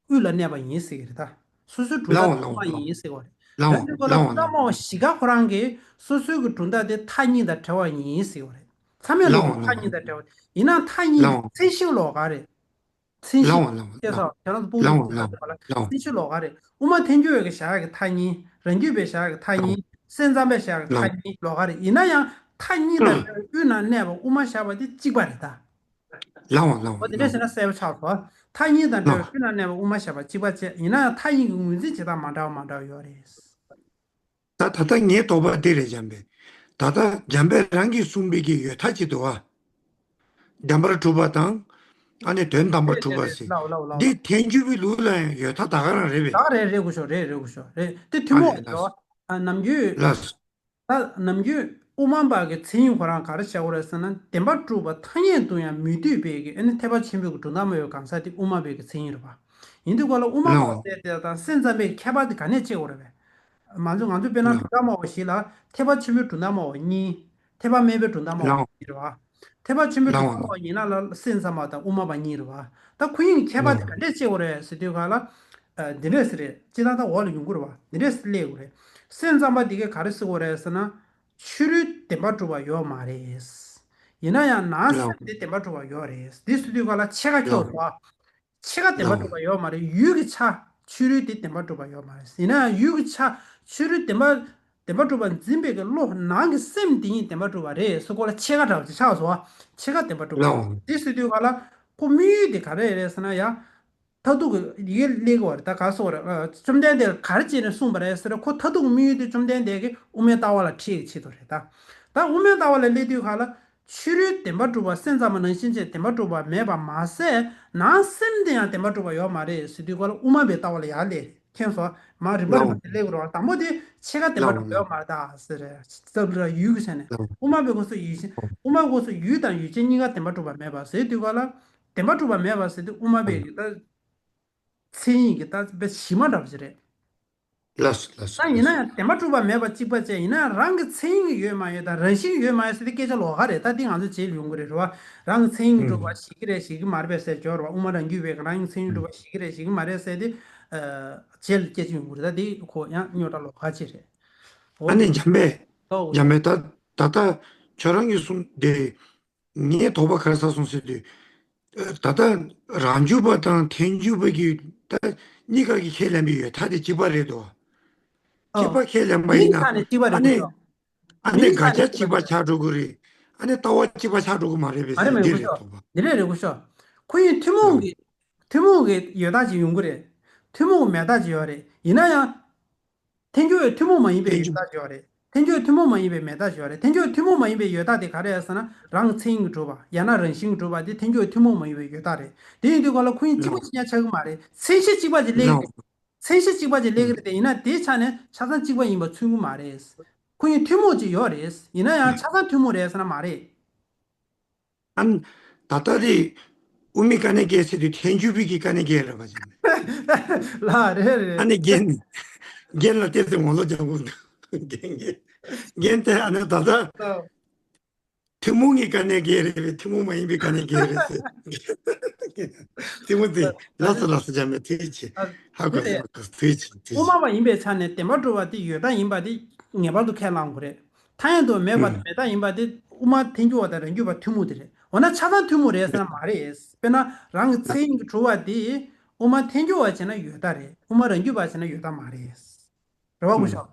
དབུས་ལ་གནས་པ་ཡིན་ཟེར་གི་རེད་ད། སོ་སོའི་གྲུབ་མཐའ་དེ་དབུ་མ་ཡིན་ཟེར་གི་རེད། ལགས་འོང་ལགས་འོང་། ལགས་འོང་ལགས་འོང་། གྲུབ་མཐའ་སྨྲ་བ་བཞི་ཀ་ཁོ་རང་གིས་སོ་སོའི་གི་གྲུབ་མཐའ་དེ་མཐའ་གཉིས་དང་བྲལ་བ་ཡིན་ཟེར་གི་རེད། ཚད་མའི་ལུགས་ལ་མཐའ་གཉིས་དང་བྲལ་བ་ཡིན་ན་མཐའ་གཉིས་ཀྱི་མཚན་གཞི་ལོགས་ཀ་རེད། མཚན་གཞི། ལགས་འོང་ལགས་འོང་། ཤེས་སོང་། ཁྱེད་རང་ཚོ་དཔུང་སྒྲིག་ལགས་འོང་ལགས་འོང་། ལགས་འོང་། མཚན་གཞི་ལོགས་ཀ་རེད། དབུ་མ་ཐལ་འགྱུར་བའི་གི་བཞག་ཡག་གི་མཐའ་གཉིས། རང་རྒྱུད་པའི་བཞག་ཡག་གི་མཐའ་གཉིས། སེམས་ཙམ་པའི་བཞག་ཡག་གི་མཐའ་གཉིས་ལོགས་ཀ་རེད། ཡིན་ན་ཡང་མཐའ་གཉིས་ལ་དབུས་ན་གནས་པ་དབུ་མ་བཞག་པ་དེ་གཅིག་པ་རེད་ད། ལགས་འོང་ལགས་འོང་། འོ་དེ་འདྲ་ཟེར་ན་གསལ་པོ་ཆགས་སོང་། མཐའ་གཉིས་དང་བྲལ་བའི་དབུས་ན་གནས་པ་དབུ་མ་བཞག་པ་གཅིག་པ་བྱས། ཡིན་ན་ཡང་མཐའ་གཉིས་ཀྱི་ངོས་འཛིན་བྱེད་སྟངས་མ་འདྲ་བ་མ་འདྲ་བ་ཡོད་རེད། ད་ད་ལྟ་ངའི་དོགས་པ་འདི་རེད་འཇམ་དཔལ། ད་ལྟ་འཇམ་དཔལ་རང་གིས་གསུངས་པའི་གི་ཡོད་མཐའ་གཅིག་འདུག་པ། བདེན་པར་གྲུབ་པ་དང་། ཨ་ནི་དོན་དམ་པར་གྲུབ་པ་ཟེར། ལགས་འོང་ལགས་འོང་ལགས་འོང་། འདི་ཐལ་འགྱུར་བའི་ལུགས་ལ་ཡང་ཡོད་མཐའ་ད་ག་རང་རེད་པས། ད་ག་རེད་རེད་སྐུ་ཞབས། རེད་རེད་སྐུ་ཞབས། རེད་དེ་ཐུན་མོང་རེད་པ། ཨ་ནམ་རྒྱུན། ལགས། ད་ནམ་རྒྱུན་དབུ་མ་པ་གི་མཚན་ཉིད་ཁོ་རང་ག་རེ་བྱ་དགོས་རེད་ཟེར་ན་བདེན་པར་གྲུབ་པ་ཐ་སྙད་དུ་ཡང་མི་འདོད་པའི་གི་ཨ་ནི་ཐེག་པ་ཆེན་པོའི་གི་གྲུབ་མཐའ་སྨྲ་བའི་གང་ཟག་དེ་དབུ་མ་པའི་གི་མཚན་ཉིད་རེད་པ། ཡིན་དུས་ག་ལ་དབུ་མ་པ་ཟེར་དེ་དང་སེམས་ཙམ་པའི་ཁྱད་པར་དེ་ག་ནས་ཕྱེ་དགོས་རེད་པས། མ་ཚོ་ང་ཚོ་དཔེར་ན་གྲུབ་མཐའ་སྨྲ་བ་བཞི་ལ་ཐེག་པ་ཆེན་པོའི་གྲུབ་མཐའ་སྨྲ་བ་གཉིས། ཐེག་པ་དམན་པའི་གྲུབ་མཐའ་སྨྲ་བ་གཉིས་རེད་པ། ཐེག་པ་ཆེན་པོའི་གྲུབ་མཐའ་སྨྲ་བ་ཡིན་ན་ལ་སེམས་ཙམ་པ་དང་དབུ་མ་པ་གཉིས་རེད་པ། ད་ཁོ་གཉིས་ཀྱི་ཁྱད་པར་དེ་ག་འདྲས་ཕྱེ་དགོས་རེད་ཟེར་དུས་ག་ལ། ཨ་འདི་འདྲས་ཟེར་རེད། སྤྱིར་བཏང་ད་འོག་ལ་ཡོང་གི་རེད་པ། འདི་འདྲས་སླེབས་དགོས་རེད། སེམས་ཙམ་པ་འདི་གས་ག་རེ་ཟེར་དགོས་རེད་ཟེར་ན། ཕྱི་རོལ་བདེན་པར་གྲུབ་པ་ཡོད་མ་རེད། ཡིན་ན་ཡང་ནང་སེམས་དེ་བདེན་པར་གྲུབ་པ་ཡོད་རེད། འདི་ཟེར་དུས་ག་ལ་ཕྱེད་ཀ་ཁྱོག་སོང་པ། ཕྱེད་ཀ་བདེན་པར་གྲུབ་པ་ཡོད་མ་རེད། ཡུལ་གྱི་ཆ་ཕྱི་རོལ་དེ་བདེན་པར་གྲུབ་པ་ཡོད་མ་རེད། ཡིན་ན་ཡང་ཡུལ་གྱི་ཆ་ཕྱི་རོལ་བདེན་པ་བདེན་པར་གྲུབ་པ་འཛིན་པའི་གི་བློ་ནང་གི་སེམས་དེ་ཉིད་བདེན་པར་གྲུབ་པ་རེད་ཟེར་གོ་ལ་ཕྱེད་ཀ་འདྲ་བ་ཅིག་ཆགས་སོང་པ། ཕྱེད་ཀ་བདེན་པར་གྲུབ་པ་རེད། འདི་ཟེར་དུས་ག་ལ་ཁོ་དམིགས་ཡུལ་དེ་ག་རེ་རེད་ཟེར་ན་ཡ། མཐར་ཐུག་གི་ཡི་གེ་སླེབས་ཀྱི་ཡོད་རེད། ད་ག་སོགས་རེད། ཨ་བཅོམ་ལྡན་འདས་ག་རེ་བྱས་ནས་གསུངས་པ་རེད་ཟེར་ན་ཁོ་མཐར་ཐུག་གི་དམིགས་ཡུལ་དེ་བཅོམ་ལྡན་འདས་ཀྱིས་དབུ་མའི་ལྟ་བ་ལ་ཁྲིད་ཀྱི་ཆེད་དུ་རེད་ད། ད་དབུ་མའི་ལྟ་བ་ལ་སླེབས་དུས་ག་ལ་ཕྱི་རོལ་བདེན་པར་གྲུབ་པ་སེམས་ཙམ་པ་ནང་བཞིན་བྱས་བདེན་པར་གྲུབ་པ་མེད་པ་མ་ཟད་ནང་སེམས་དེ་ཡང་བདེན་པར་གྲུབ་པ་ཡོད་མ་རེད་ཟེར་དུས་ག་ལ་དབུ་མ་པའི་ལྟ་བ་ལ་ཡར་སླེབས་རེད། མཁྱེན་སོང་། མར་རིམ་པ་རིམ་པ་དེ་སླེབས་ཀྱི་རེད་པ། དང་པོ་དེ་ཕྱེད་ཀ་བདེན་པར་གྲུབ་པ་ཡོད་མ་རེད་ད་ཟེར་རེད། ས་བཅད་ལ་ཡུལ་གྱི་ཆ་ནས་དབུ་མ་པའི་སྐབས་སུ་ཡུལ་ཅན། དབུ་མའི་སྐབས་སུ་ཡུལ་དང་ཡུལ་ཅན་གཉིས་ཀ་བདེན་པར་གྲུབ་པ་མེད་པ་ཟེར་དུས་ག་ལ། བདེན་པར་གྲུབ་པ་མེད་པ་ཟེར་དུས་དབུ་མ་པའི་གི་ད། མཚན་ཉིད་ཀྱི་ད་དཔེ་གཞི་མ་འདྲ་པོ་ཅིག་རེད། ལགས་སོ་ལགས་སོ་ད་ཡིན་ན་ཡང་བདེན་པ་གྲུབ་པ་མེད་པ་གཅིག་པ་བྱས་ཡིན་ན་ཡང་རང་གི་མཚན་ཉིད་ཀྱི་ཡོད་མ་ཡོད་དང་རང་བཞིན་གྱི་ཡོད་མ་ཡོད་ཟེར་དེ་སྐད་ཆ་ལོགས་ཀ་རེད། ད་འདི་ང་ཚོ་རྗེས་ལ་ཡོང་གི་རེད་རེད་བ། རང་གི་མཚན་ཉིད་གྲུབ་པ་ཞིག་གི་རེད་ཞིག་གི་མ་རེད་པས་ཟེར་སྦྱོར་བ་དབུ་མ་རང་རྒྱུད་པས་རང་གི་མཚན་ཉིད་གྲུབ་པ་ཞིག་གི་རེད་ཞིག་གི་མ་རེད་ཟེར་དེ། རྗེས་ལ་སྐད་ཆ་ཡོང་གི་རེད། ད་འདི་ཁོ་ཡང་རྙོག་དྲ་ལོགས་ཀ་ཅིག་རེད། འོ་ཨ་ནི་འཇམ་དཔལ། ཨོ་འཇམ་དཔལ་ད་ད་ལྟ་ཁྱོད་རང་གིས་གསུངས་དེ། ངས་དོགས་པ་ག་རེ་ཟ་སོང་ཟེར་དུས། ཨ་ད་ལྟ་རང་རྒྱུད་པ་དང་ཐལ་འགྱུར་བ་གི་ད་གཉིས་ཀ་གི་ཁས་ལེན་པའི་ཡོད་མཐའ་དེ་གཅིག་པ་རེད་དོ། གཅིག་པ་ཁས་ལེན་པ་ཡིན་ན་ཨ་ནི་ཨ་ནི་ག་རྒྱ་གཅིག་པ་ཆགས་འགྲོ་གི་རེད། ཨ་ནི་ལྟ་བ་གཅིག་པ་ཆགས་འགྲོ་གི་མ་རེད་པས་ཟེར་འདི་རེད་དོ། འདི་རེད་རེད་གོ་ཤོག་ཁོ་ཡིན་ཐུན་མོང་གི་ཐུན་མོང་གི་ཡོད་མཐའ་ཅིག་ཡོང་གི་རེད། ཐུན་མོང་མེད་མཐའ་ཅིག་ཡོད་རེད། ཡིན་ན་ཡང་། ཐལ་འགྱུར་བའི་ཐུན་མོང་མ་ཡིན་པའི་ཡོད་མཐའ་ཅིག་ཡོད་རེད། ཐལ་འགྱུར་བའི་ཐུན་མོང་མ་ཡིན་པའི་མེད་མཐའ་ཅིག་ཡོད་རེད། ཐལ་འགྱུར་བའི་ཐུན་མོང་མ་ཡིན་པའི་ཡོད་མཐའ་དེ་ག་རེ་རེད་ཟེར་ན་རང་གི་མཚན་ཉིད་ཀྱིས་གྲུབ་པ་ཡང་ན་རང་བཞིན་གྱིས་གྲུབ་པ་དེ་ཐལ་འགྱུར་བའི་ཐུན་མོང་མ་ཡིན་པའི་ཡོད་མཐའ་རེད། དེ་ཡིན་དུས་ག་ལ་ཁོ་ཡིན་གཅིག་པ་གཅིག་རྐྱང་ཆགས་ཀྱི་མ་རེད། མཚན་གཞི་གཅིག་པ་ཅིག་སླེབས་ཀྱི་རེད། མཚན་གཞི་གཅིག་པ་ཅིག་སླེབས་ཀྱི་རེད་དེ་ཡིན་ན་དེ་ཆ་ནས་ཆ་ཚང་གཅིག་པ་ཡིན་པ་མཚོན་གྱི་མ་རེད། ཁོ་ཡིན་ཐུན་མོང་ཅིག་ཡོད་རེད། ཡིན་ན་ཡང་ཆ་ཚང་ཐུན་མོང་རེད་ཟེར་ན་མ་རེད། ཨ་ནི་ད་ལྟ་དེ་དབུ་མའི་དཀའ་གནད་བརྒྱད་ཟེར་དུས་ཐལ་འགྱུར་བའི་གི་དཀའ་གནད་བརྒྱད་རེད་པ་ཅིག་ལགས་རེད་རེད། ཨ་ནི་རྒན་རྒན་ལགས་བལྟས་ཚེ་ངོ་ལོག་རྒྱག་གོ་འདུག་རྒན་རྒན་རྒན་དེ་ཨ་ནི་ད་ལྟ་ཐུན་མོང་གི་དཀའ་གནད་བརྒྱད་རེད་པས་ཐུན་མོང་མ་ཡིན་པའི་དཀའ་གནད་བརྒྱད་རེད་ཟེར། ཐུན་མོང་དེ་ལགས་སོ་ལགས་སོ་རྒྱ་མེད་ཐུགས་རྗེ་ཆེ། ཨ་ཧ་གོ་དེ་སོང་། ཐུགས་རྗེ་ཆེ་ཐུགས་དབུ་མ་རྗེ་ཆེ། པ་ཡིན་པའི་ཆ་ནས་བདེན་པར་གྲུབ་པ་དེ་ཡོད་མཐའ་ཡིན་པ་དེ་ངེས་པར་དུ་ཁས་བླང་དགོས་རེད། ཐ་སྙད་དུ་མེད་པ་དང་མེད་མཐའ་ཡིན་པ་དེ་དབུ་མ་ཐལ་འགྱུར་བ་དང་རང་རྒྱུད་པ་ཐུན་མོང་དེ་རེད། འོ་ན་ཆ་ཚང་ཐུན་མོང་རེད་ཟེར་ན་མ་རེད། དཔེར་ན་རང་གི་མཚན་ཉིད་ཀྱིས་གྲུབ་པ་དེ་དབུ་མ་ཐལ་འགྱུར་བ་བྱས་ན་ཡོད་མཐའ་རེད། དབུ་མ་རང་རྒྱུད་པ་བྱས་ན་ཡོད་མཐའ་མ་རེད། རེད་བ་གོ་ཤོག་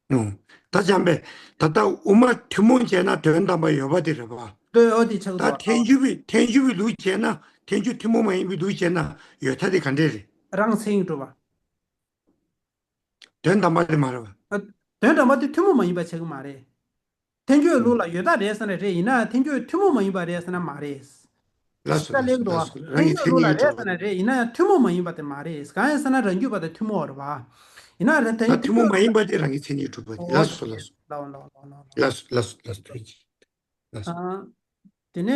ཨུམ། ད་འཇམ་དཔལ། ད་ལྟ་དབུ་མ་ཐུན་མོང་བྱས་ན་དོན་དམ་པར་ཡོད་པ་དེ་རེད་པ། ལྟོས་ཨོ་དེ་ཆགས་ད་འདུག་ཐལ་འགྱུར་བའི་ཐལ་འགྱུར་བའི་ལུགས་བྱས་ན་ཐལ་འགྱུར་ཐུན་མོང་མ་ཡིན་པའི་ལུགས་བྱས་ན་ཡོད་མཐའ་དེ་ག་འདྲས་རེད། རང་མཚན་ཉིད་གྲུབ་པ། དོན་དམ་པ་དེ་མ་རེད་པ། ཨ། དོན་དམ་པ་དེ་ཐུན་མོང་མ་ཡིན་པ་ཆགས་ཀྱི་མ་རེད། ཐལ་འགྱུར་ལུགས་ལ་ཡོད་མཐའ་རེད་ཟེར་ན་རེད། ཡིན་ན་ཐལ་འགྱུར་ཐུན་མོང་མ་ཡིན་པ་རེད་ཟེར་ན་མ་རེད། ལགས་སོ་ལགས་སོ་ལགས་སོ། རང་གི་མཚན་ཉིད་གྲུབ་པ་དེ། ཐལ་འགྱུར་ལུགས་ལ་རེད་ཟེར་ན་རེད། ཡིན་ན་ཡང་ཐུན་མོང་མ་ཡིན་པ་དེ་མ་རེད། གང་ཡིན་ཟེར་ན་རང་རྒྱུད་པ་དང་ཐུན་མོང་བ་རེད་པ། ཡིན་ན་རེད་ད་ཡིན་ཐུན་མོང་མ་ཡིན་པ་དེ་རང་གི་མཚན་ཉིད་གྲུབ་པ་དེ། ལགས་སོ་ལགས་སོ། ལགས་སོ་ལགས་སོ་ལགས་སོ། ཨ། དེ་ནས་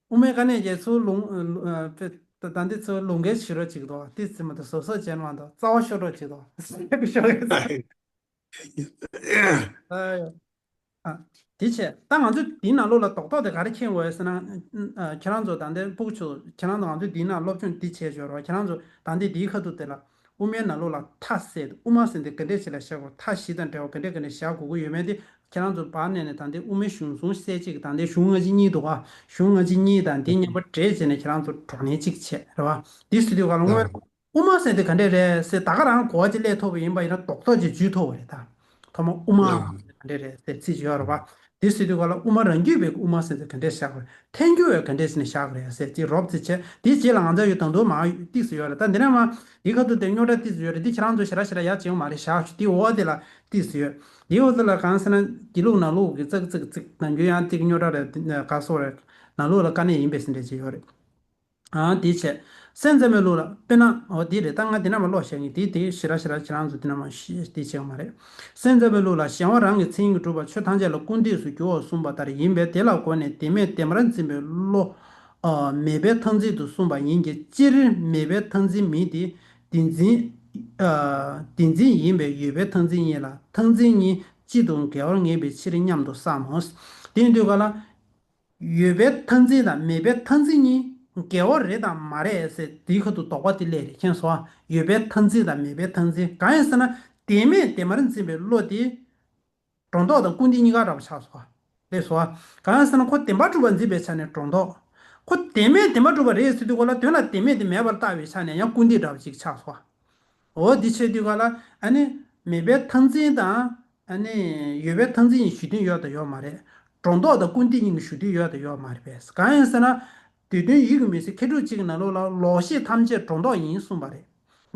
དབུ་མའི་དཀའ་གནད་བརྒྱད་ཚུར་ལུང་ཨ་ད་ལྟ་འདི་ཚུར་ལུང་འགལ་ཞུ་རོགས་གཅིག་དོ། དེ་ཚིག་མ་གཏོགས་སོ་སོ་བྱས་མ་གཏོགས་རྩ་བ་ཤོར་རོགས་གཅིག་དོ། ཨ། ཨ། དེ་བྱས་ད་ང་ཚོས་དེའི་ནང་ལོགས་ལ་རྡོག་རྡོག་དེ་ག་རེ་མཁྱེན་དགོས་ཟེར་ན། ཨ། ཁྱེད་རང་ཚོ་ད་ལྟའི་ཕྲུ་གུ་ཚོ་ཁྱེད་རང་ཚོ་ང་ཚོས་དེའི་ནང་སློབ་སྦྱོང་འདི་བྱས་འབྱོར་བ་ཁྱེད་རང་ཚོ་ད་ལྟའི་དེའི་ཁ་ཐུག་དེ་ལ་དབུ་མའི་ནང་ལོགས་ལ་མཐའ་ཟེར་དབུ་མ་ཟེར་འདི་ག་འདྲས་ཞིག་ལ་བཞག་དགོས། མཐའ་བཞི་དང་འབྲེལ་བ་ག་འདྲས་ག་འདྲས་བཞག་དགོས་ཀྱི་ཡོད་མེད་དེ་ཁྱེད་རང་ཚོ་བར་ནས་ནས་ད་ལྟའི་དབུ་མའི་གཞུང་གསུམ་གསལ་བྱེད་ཀྱི་ད་ལྟའི་གཞུང་སྔ་ཕྱི་གཉིས་འདུག་ག་གཞུང་སྔ་ཕྱི་གཉིས་དང་དེ་མཉམ་པོ་འདྲེས་བྱས་ནས་ཁྱེད་རང་ཚོ་བགྲོ་གླེང་གཅིག་བྱས་རེད་བ། དེ་ཟེར་དུས་ག་ལ་སྔོན་མ། དབུ་མ་ཟེར་དེ་ག་འདྲས་རེད་ཟེར་ད་ག་རང་གོ་བ་ཅིག་སླེབས་ཐུབ་པ་ཡིན་པ་ཡིན་ན་རྡོག་རྡོག་ཅིག་འཇུས་ཐུབ་པ་རེད་ད། ཐོག་མ་དབུ་མ་ལགས། ག་འདྲས་རེད་ཟེར་ཚིག་ཅིག་ཡོད་རེད་པ། དེ་ཟེར་དུས་ག་ལ་དབུ་མ་རང་རྒྱུད་པའི་དབུ་མ་ཟེར་དེ་ག་འདྲས་བཞག་པ་རེད། ཐལ་འགྱུར་བའི་ག་འདྲས་ཟེར་ནས་བཞག་པ་རེད་ཟེར་ཅིག་རོབ་ཙམ་བྱས་དེའི་རྗེས་ལ་ང་ཚོ་ཡོད་དང་དུ་མ་ཏིག་ཙམ་ཡོད་རེད་ད། འདི་ནས་མ་དེའི་ཁ་ཐུག་དེ་རྙོག་དྲ་ཏིག་ཙམ་ཡོད་རེད། འདི་ཁྱེད་རང་ཚོ་ཞེ་དྲག་ཞེ་དྲག་ཡར་བྱེད་ཡོང་མ་རེད་བཞག་ཞུ། དེའི་འོག་དེ་ལ་ཏིག་ཙམ་ཡོད། དེའི་འོག་དེ་ལ་གང་ཟེར་ན་དགེ་ལུགས་ནང་ལུགས་ཀྱི་ཙག་ཙིག་ཙིག་ནམ་རྒྱུན་ཡང་ཏིག་རྙོག་དྲ་རེད་ག་སོགས་རེད། ནང་ལུགས་ལ་དཀའ་གནད་ཡིན་པའི་ཟེར་འདྲས་ཅིག་ཡོད་རེད། ཨ་དེ་བྱས། སེམས་ཙམ་པའི་ལུགས་ལ་དཔེར་ན་འོ་དེ་རེད་ད། ང་འདི་ནས་མར་ཀློག་བཞག་གི། དེ་དེ་ཞེ་དྲག་ཞེ་དྲག་ཁྱེད་རང་ཚོ་འདི་ནས་མར་ཤེས་དེ་བྱེད་ཀྱི་མ་རེད། སེམས་ཙམ་པའི་ལུགས་ལ་གཞན་དབང་རང་གི་མཚན་ཉིད་ཀྱིས་གྲུབ་པ་ཆོས་ཐམས་ཅད་ལ་ཀུན་འདུས་སུ་འགྱུར་བར་གསུངས་པ་ལྟར་ཡིན་པས་དེ་ལ་དགོངས་ནས་དེ་མེད་དེ་མར་འཛིན་པའི་བློ། ཨ་མེད་པའི་མཐར་འཛིན་དུ་གསུངས་པ་ཡིན་གྱི། སྤྱིར་མེད་པའི་མཐར་འཛིན་མིན་ཏེ། དེ་འཛིན་ཨ་དེ་འཛིན་ཡིན་པས་ཡོད་པའི་མཐར་འཛིན་ཡིན་ལ་མཐར་འཛིན་གཉིས་གཅིག་ཏུ་འགལ་བར་ངེས་པའི་ཕྱིར་སྙམ་དུ་བསམ་མོ། དེ་ཡིན་དུས་ག་ལ། ཡོད་པའི་མཐར་འཛིན་དང་མེད་པའི་མཐར་འཛིན་གཉིས་འགལ་བ་རེད་དམ་མ་རེད་ཟེར་དེའི་ཁ་ཐུག་དོགས་པ་དེ་སླེབས་རེད། མཁྱེན་སོང་ཨ། ཡོད་པའི་མཐར་འཛིན་དང་མེད་པའི་མཐར་འཛིན། གང་ཡིན་ཟེར་ན་དེ་མེད་དེ་མར་འཛིན་པའི་བློ་དེ་སྒྲོ་འདོགས་དང་ཀུན་བཏུས་གཉིས་ཀ་འདྲ་པོ་ཆགས་སོང་ཨ། སླེབས་སོང་ཨ། གང་ཡིན་ཟེར་ན་ཁོ་བདེན་པར་གྲུབ་པར་འཛིན་པའི་ཆ་ནས་སྒྲོ་འདོགས། ཁོ་དེ་མེད་དེ་མར་གྲུབ་པ་རེད་ཟེར་དུས་ག་ལ་དོན་ལ་དེ་མེད་དེ་མེད་པར་བལྟ་བའི་ཆ་ནས་ཡང་ཀུན་བཏུས་འདྲ་པོ་ཅིག་ཆགས་སོང་ཨ། འོ་འདི་བྱེད་དུས་ག་ལ་ཨ་ནི་མེད་པའི་མཐར་འཛིན་དང་ཨ་ནི་ཡོད་པའི་མཐར་འཛིན་གཉིས་གཞི་མཐུན་ཡོད་དང་ཡོད་མ་རེད། སྒྲོ་འདོགས་དང་ཀུན་བཏུས་གཉིས་ཀྱི་གཞི་མཐུན་ཡོད་དང་ཡོད་མ་རེད་པས། གང་ཡིན་ཟེར་ན། སྡེ་བདུན་ཡིད་ཀྱི་མུན་སེལ་མཁས་གྲུབ་གཅིག་གི་ནང་ལོགས་ལ་ལོག་ཤེས་ཐམས་ཅད་སྒྲོ་འདོགས་ཡིན་གསུངས་པ་རེད།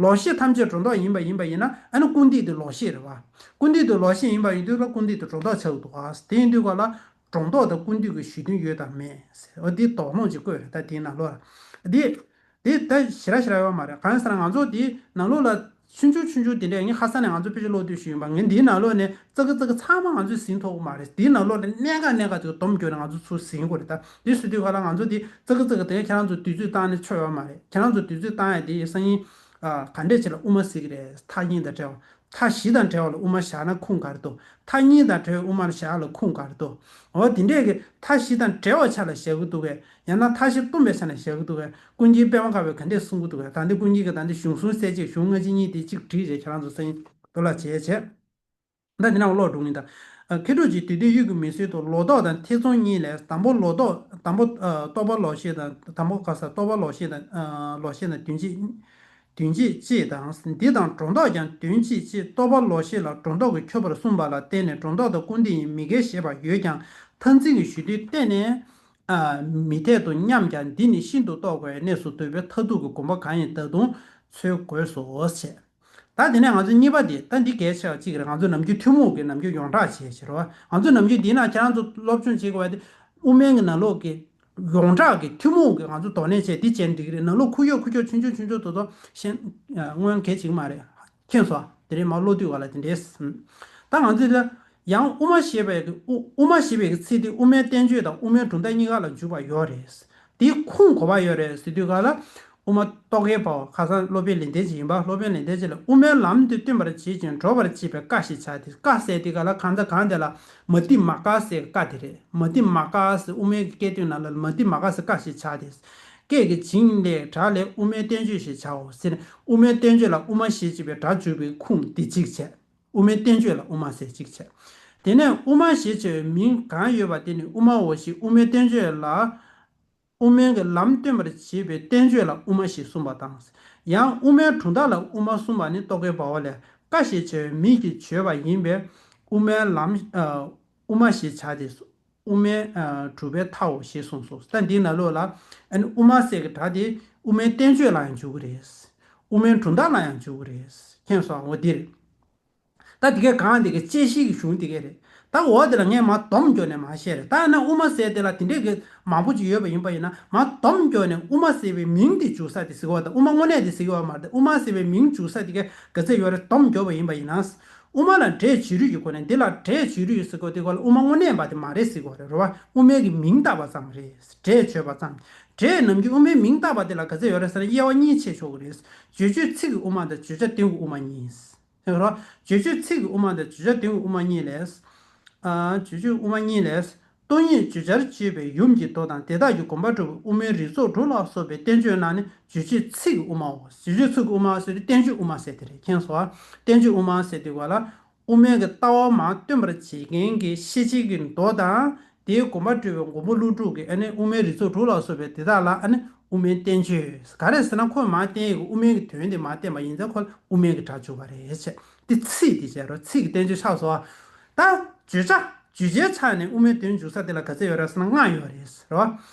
ལོག་ཤེས་ཐམས་ཅད་སྒྲོ་འདོགས་ཡིན་པ་ཡིན་པ་ཡིན་ན་ཨ་ནི་ཀུན་བཏུས་དེ་ལོག་ཤེས་རེད་བ། ཀུན་བཏུས་དེ་ལོག་ཤེས་ཡིན་པ་ཡིན་དུས་ལ་ཀུན་བཏུས་དེ་སྒྲོ་འདོགས་ཆགས་འདུག་ཨ། དེ་ཡིན་དུས་ག་ལ་སྒྲོ་འདོགས་དང་ཀུན་བཏུས་ཀྱི་གཞི་མཐུན་ཡོད་དང་མེད་ཟེར་འོ་འདི་དོགས་སློང་ཅིག་བཀོད་རེད་ད་དེའི་ནང་ལོགས་ལ། འདི། དེ་ད་ཞེ་དྲག་ཞེ་དྲག་ཡོད་མ་རེད། གང་ཡིན་ཟེར་ན་ང་ཚོ་དེའི་ནང་ལོགས་ལ་ ཆུང་ཆུང་ཆུང་ཆུང་དེ་འདྲས། ངས་ཁ་སང་ནས་ང་ཚོ་དཔེ་ཆ་ཀློག་དུས་ཞུས་ཡིན་པ། ངས་འདིའི་ནང་ལོགས་ནས་ཙག་གི་ཙག་གི་ཚང་མ་ང་ཚོས་ཟིན་ཐུབ་ཀྱི་མ་རེད། འདིའི་ནང་ལོགས་ནས་གནད་འགག་གནད་འགག་ཅིག་སྡོམ་བརྒྱབ་ནས་ང་ཚོ་ཚུར་ཟིན་དགོས་རེད། ད་འདི་ཟེར་དུས་ག་ལ་ང་ཚོ་འདི་ཙག་གི་ཙག་གི་དེ་ཁྱེད་རང་ཚོ་དུས་ཚོད་བཏང་ནས་ཆོ་ཡོད་མ་རེད། ཁྱེད་རང་ཚོ་དུས་ཚོད་བཏང་ཡ་དེ་སང་ཉིན་ཨ་ག་འདྲས་ཅིག་ལ་དབུ་མ་ཟེར་གི་རེད། མཐའ་གཉིས་དང་བྲལ་བ། མཐའ་བཞི་དང་བྲལ་བ་ལ་དབུ་མ་བཞག་ན་ཁུངས་ག་རེ་འདུག་མཐའ་གཉིས་དང་བྲལ་བའི་དབུ་མ་ལ་བཞག་ལ་ཁུངས་ག་རེ་འདུག་འོ་དེ་འདྲས་ཀྱི་མཐའ་བཞི་དང་བྲལ་བའི་ཆ་ལ་བཞག་གི་འདུག་གས། ཡང་ན་མཐའ་བཞི་སྟོང་པའི་ཆ་ལ་བཞག་གི་འདུག་གས། ཀུན་མཁྱེན་པདྨ་དཀར་པོས་ག་འདྲས་གསུང་གི་འདུག་གས། ད་འདི་ཀུན་མཁྱེན་གྱིས་ད་འདི་གཞུང་གསུམ་གསལ་བྱེད་གཞུང་ལྔ་བཅུ་གཉིས་དེ་གཅིག་བྲིས་རྗེས་ཁྱེད་རང་ཚོ་སང་ཉིན་བསྡུ་ལ་བྱས་བྱས། ད་འདི་ནང་ཀློག་འགྲོ་གི་ཡིན་ད། ཨ། མཁས་གྲུབ་ཀྱིས་དུས་མཐའི་དབྱིངས་ཀྱི་མིང་ཚུལ་དུ། ལོག་རྟོག་དང་ཐེ་ཚོམ་གཉིས་ལས། དང་པོ་ལོག་རྟོག། དང་པོ་ཨ་རྟོག་པ་ལོག་ཤེས་དང་། དང་པོ་ག་ས། རྟོག་པ་ལོག་ཤེས་དང་། ཨ། ལོག་ཤེས་དང་དོན་གཅིག་དོན་གཅིག་ཅེས་དང་། འདི་དང་སྒྲོ་འདོགས་ཀྱང་དོན་གཅིག་ཅེས། རྟོག་པ་ལོག་ཤེས་ལ་སྒྲོ་འདོགས་ཀྱིས་ཁྱབ་པར་གསུངས་པ་ལ་བརྟེན་ནས། སྒྲོ་འདོགས་དང་ཀུན་བཏུས་ཡིན་མི་འགལ་ཞེས་པ་ཡོད་ཀྱང་། མཐར་འཛིན་གྱི་ཞུ་དུས་གཏན་ནས་ཨ་མི་འཐད་དོ་སྙམ་ཀྱང་། འདི་ནི་ཤིན་ཏུ་རྟོགས་པའི་གནས་སུ་འདུ་བས། མཐར་ཐུག་གི་དགོངས་པ་གང་ཡིན་ད་དུང་འཚོལ་དགོས་སོ་ཞེས། ད་དེ་ནས་ང་ཚོ་གཉིས་པ་དེ། ད་འདི་གལ་ཆེ་བ་གཅིག་རེད། ང་ཚོ་ནམ་རྒྱུན་ཐུན་མོང་གི་ནམ་རྒྱུན་ཡོངས་གྲགས་བྱས་བྱས་རོ། ང་ཚོ་ནམ་རྒྱུན་འདི་ན་ཁྱེད་རང་ཚོ་སློབ་སྦྱོང་བྱེད་དགོས་པ་དེ་དབུ་མའི་གི་ནང་ལོགས་ཀྱི་ཡོངས་གྲགས་ཀྱི་ཐུན་མོང་གི་ང་ཚོ་དོ་ནས་བྱས་འདི་བྱས་འགྲིག་གི་རེད། ནང་ལོགས་ཁུག་ཀྱོག་ཁུག་ཀྱོག་ཆུང་ཆུང་ཆུང་ཆུང་དོ་དོ་ཤེས་ཨ་མངོན་གལ་ཆེ་གི་མ་རེད། མཁྱེན་སོང་། དེ་རིང་མར་ཀློག་དུས་ག་ལ་དེ་འདྲས། ད་ང་ཚོས་ད་ཡང་དབུ་མ་ཞེས་པའི་གི་དབུ་དབུ་མ་ཞེས་པའི་གི་ཚིག་དེ་དབུ་མའི་བསྟན་བཅོས་དང་དབུ་མའི་གྲུབ་མཐའ་གཉིས་ཀ་ལ་འཇུག་པ་ཡོད་རེད། དེའི་ཁུངས་ག་པར་ཡོད་རེད་ཟེར་དུས་ག་ལ། དབུ་མ་རྟོག་གེ་པའོ། ཁ་སང་སློབ་དཔོན་ལེགས་ལྡན་འབྱེད་ཡིན་པ། སློབ་དཔོན་ལེགས་ལྡན་འབྱེད་ལ་དབུ་མའི་ལམ་དེ་སྟོན་པར་བྱེད་ཅིང་སྒྲོག་པར་བྱེད་པའི་བཀའ་ཞེས་བྱ་སྟེ། བཀའ་ཟེར་དེ་ག་ལ་གང་དང་གང་དེ་ལ་མ་ཏི་མ་ཀ་ཟེར་བཀའ་དེ་རེད། མ་ཏི་མ་ཀ་ཟེར་དབུ་མའི་གི་སྐད་དོད་ནང་ལ་མ་ཏི་མ་ཀ་ཟེར་བཀའ་ཞེས་བྱ་སྟེ། སྐད་ཀྱི་བྱིངས་ལས་སྒྲ་ལས་དབུ་མའི་བསྟན་བཅོས་ཞེས་བྱའོ་ཟེར་ནས། དབུ་མའི་བསྟན་བཅོས་ལ་དབུ་མ་ཞེས་བྱ་བའི་སྒྲ་འཇུག་པའི་ཁུངས་དེ་གཅིག་བྱས། དབུ་མའི་བསྟན་བཅོས་ལ་དབུ་མ་ཟེར་གཅིག་བྱས། དེ་ནས་དབུ་མ་ཞེས་བྱ་བའི་མིང་གང་ཡོད་པ་དེ་ནི་དབུ་མའོ་ཞེས། དབུ་མའི་བསྟན་བཅོས་ལ། དབུ་མའི་གི་ལམ་སྟོན་པར་བྱེད་པའི་བསྟན་བཅོས་ལ་དབུ་མ་ཞེས་གསུངས་པ་དང་། ཡང་དབུ་མའི་གྲུབ་མཐའ་ལ་དབུ་མ་གསུངས་པ་ནི་རྟོག་གེ་པའོ་ལས། བཀའ་ཞེས་བྱ་བའི་མིང་གིས་བརྗོད་པ་ཡིན་པས། དབུ་མའི་ལམ་ཨ་དབུ་མ་ཞེས་བྱ་སྟེ། དབུ་མའི་ཨ་གྲུབ་པའི་མཐའོ་ཞེས་གསུངས་སོ། ད་འདིའི་ནང་ལོགས་ལ་ཨ་ནི་དབུ་མ་ཟེར་གི་སྒྲ་དེ་དབུ་མའི་བསྟན་བཅོས་ལ་ཡང་འཇུག་གི་རེད། དབུ་མའི་གྲུབ་མཐའ་ལ་ཡང་འཇུག་གི་རེད། མཁྱེན་སོང་། འོ་འདི་རེད། ད་དེ་གའི་གང་དེ་གའི་དཔྱད་གཞི་གི་གཞུང་དེ་གའི་རེད། ད་འོ་དེ་ལ་ངས་མར་སྡོམ་རྒྱོབ་ནས་མར་བཤད་རེད། ད་ཡང་ན་དབུ་མ་ཟེར་དེ་ལ་དེ་འདྲའི་གི་མང་པོ་ཅིག་ཡོད་པ་ཡིན་པ་ཡིན་ན། མར་སྡོམ་རྒྱོབ་ནས་དབུ་མ་ཟེར་བའི་མིང་དེ་འཇུག་ས་དེ་ཟེར་གི་ཡོད་པ་དང་། དབུ་མ་དངོས་གནས་དེ་ཟེར་གི་ཡོད་པ་མ་རེད། དབུ་མ་ཟེར་བའི་མིང་འཇུག་ས་དེ་གའི་ག་ཚད་ཡོད་རེད། སྡོམ་རྒྱོབ་པ་ཡིན་པ་ཡིན་ན། དབུ་མ་ལ་སྒྲས་བརྗོད་རིགས་ཀྱི་སྒོ་ནས། འདི་ལ་སྒྲས་བརྗོད་རིགས་ཟེར་གི་དེ་ག་ལ་དབུ་མ་དངོས་གནས་པ་དེ་མ་རེད་ཟེར་གི་རེད་བ། དབུ་མའི་གི་མིང་བཏགས་པ་ཙམ་རེད། སྒྲས་བརྗོད་པ་ཙམ། སྒྲས་ནམ་རྒྱུན་དབུ་མའི་མིང་བཏགས་པ་དེ་ལ་ག་ཚད་ཡོད་རེད་ཟེར་ན། དབྱེ་བ་གཉིས་ཕྱེ་ཆོག་གི་རེད། བརྗོད་བྱའི་ཚིག་གི་དབུ་མ་དང་བརྗོད་བྱ་དོན་གྱི་དབུ་མ་གཉིས། ཡང་རོ། རྗོད་བྱེད་ཚིག་གི་དབུ་མ་དང་བརྗོད་བྱ་དོན་གྱི་དབུ་མ་གཉིས་ལས། ཨ། རྗོད་བྱེད་དབུ་མ་གཉིས་ལས། སྟོང་ཉིད་བརྗོད་བྱར་བརྗོད་པའི་ཡུམ་གྱི་མདོ་དང་། དེ་དག་གི་དགོངས་པ་སྒྲུབ་པའི་དབུ་མའི་རིགས་ཚོགས་དྲུག་ལ་སོགས་པའི་བསྟན་བཅོས་རྣམས་ནི་རྗོད་བྱེད་ཚིག་གི་དབུ་མའོ། རྗོད་བྱེད་ཚིག་གི་དབུ་མ་ཟེར་དེ་བསྟན་བཅོས་དབུ་མ་ཟེར་དེ་རེད། མཁྱེན་སོང་། བསྟན་བཅོས་དབུ་མ་ཟེར་དེ་ག་ལ། དབུ་མའི་གི་ལྟ་བ་མར་སྟོན་པར་བྱེད་མཁན་གྱི་ཤེར་ཕྱིན་གྱི་མདོ་དང་། དེའི་དགོངས་པ་སྒྲུབ་པའི་མགོན་པོ་ཀླུ་སྒྲུབ་ཀྱི་ཨ་ནི་དབུ་མའི་རིགས་ཚོགས་དྲུག་ལ་སོགས་པའི་དེ་དག་ལ་ཨ་ནི་དབུ་མའི་བསྟན་བཅོས། ག་རེ་ཟེར་ན་ཁོས་མར་བསྟན་ཡས་ཀྱི་དབུ་མའི་གི་དོན་དེ་མར་བསྟན་པ་ཡིན་ཙང་ཁོ་ལ་དབུ་མའི་གི་སྒྲ་འཇུག་པ་རེད་ཟེར། དེ་ཚིག་དེ་བྱས་རོ། ཚིག་གི་བསྟན་བཅོས་ཆགས་སོང་། ད་བརྗོད་བྱ་བརྗོད་བྱའི་ཆ་ནས་དབུ་མའི་དོན་འཇུག་ས་དེ་ལ་ག་ཚད་ཡོད་རེད་ཟེར་ན་ལྔ་ཡོད་རེད་ཟེར་རོ།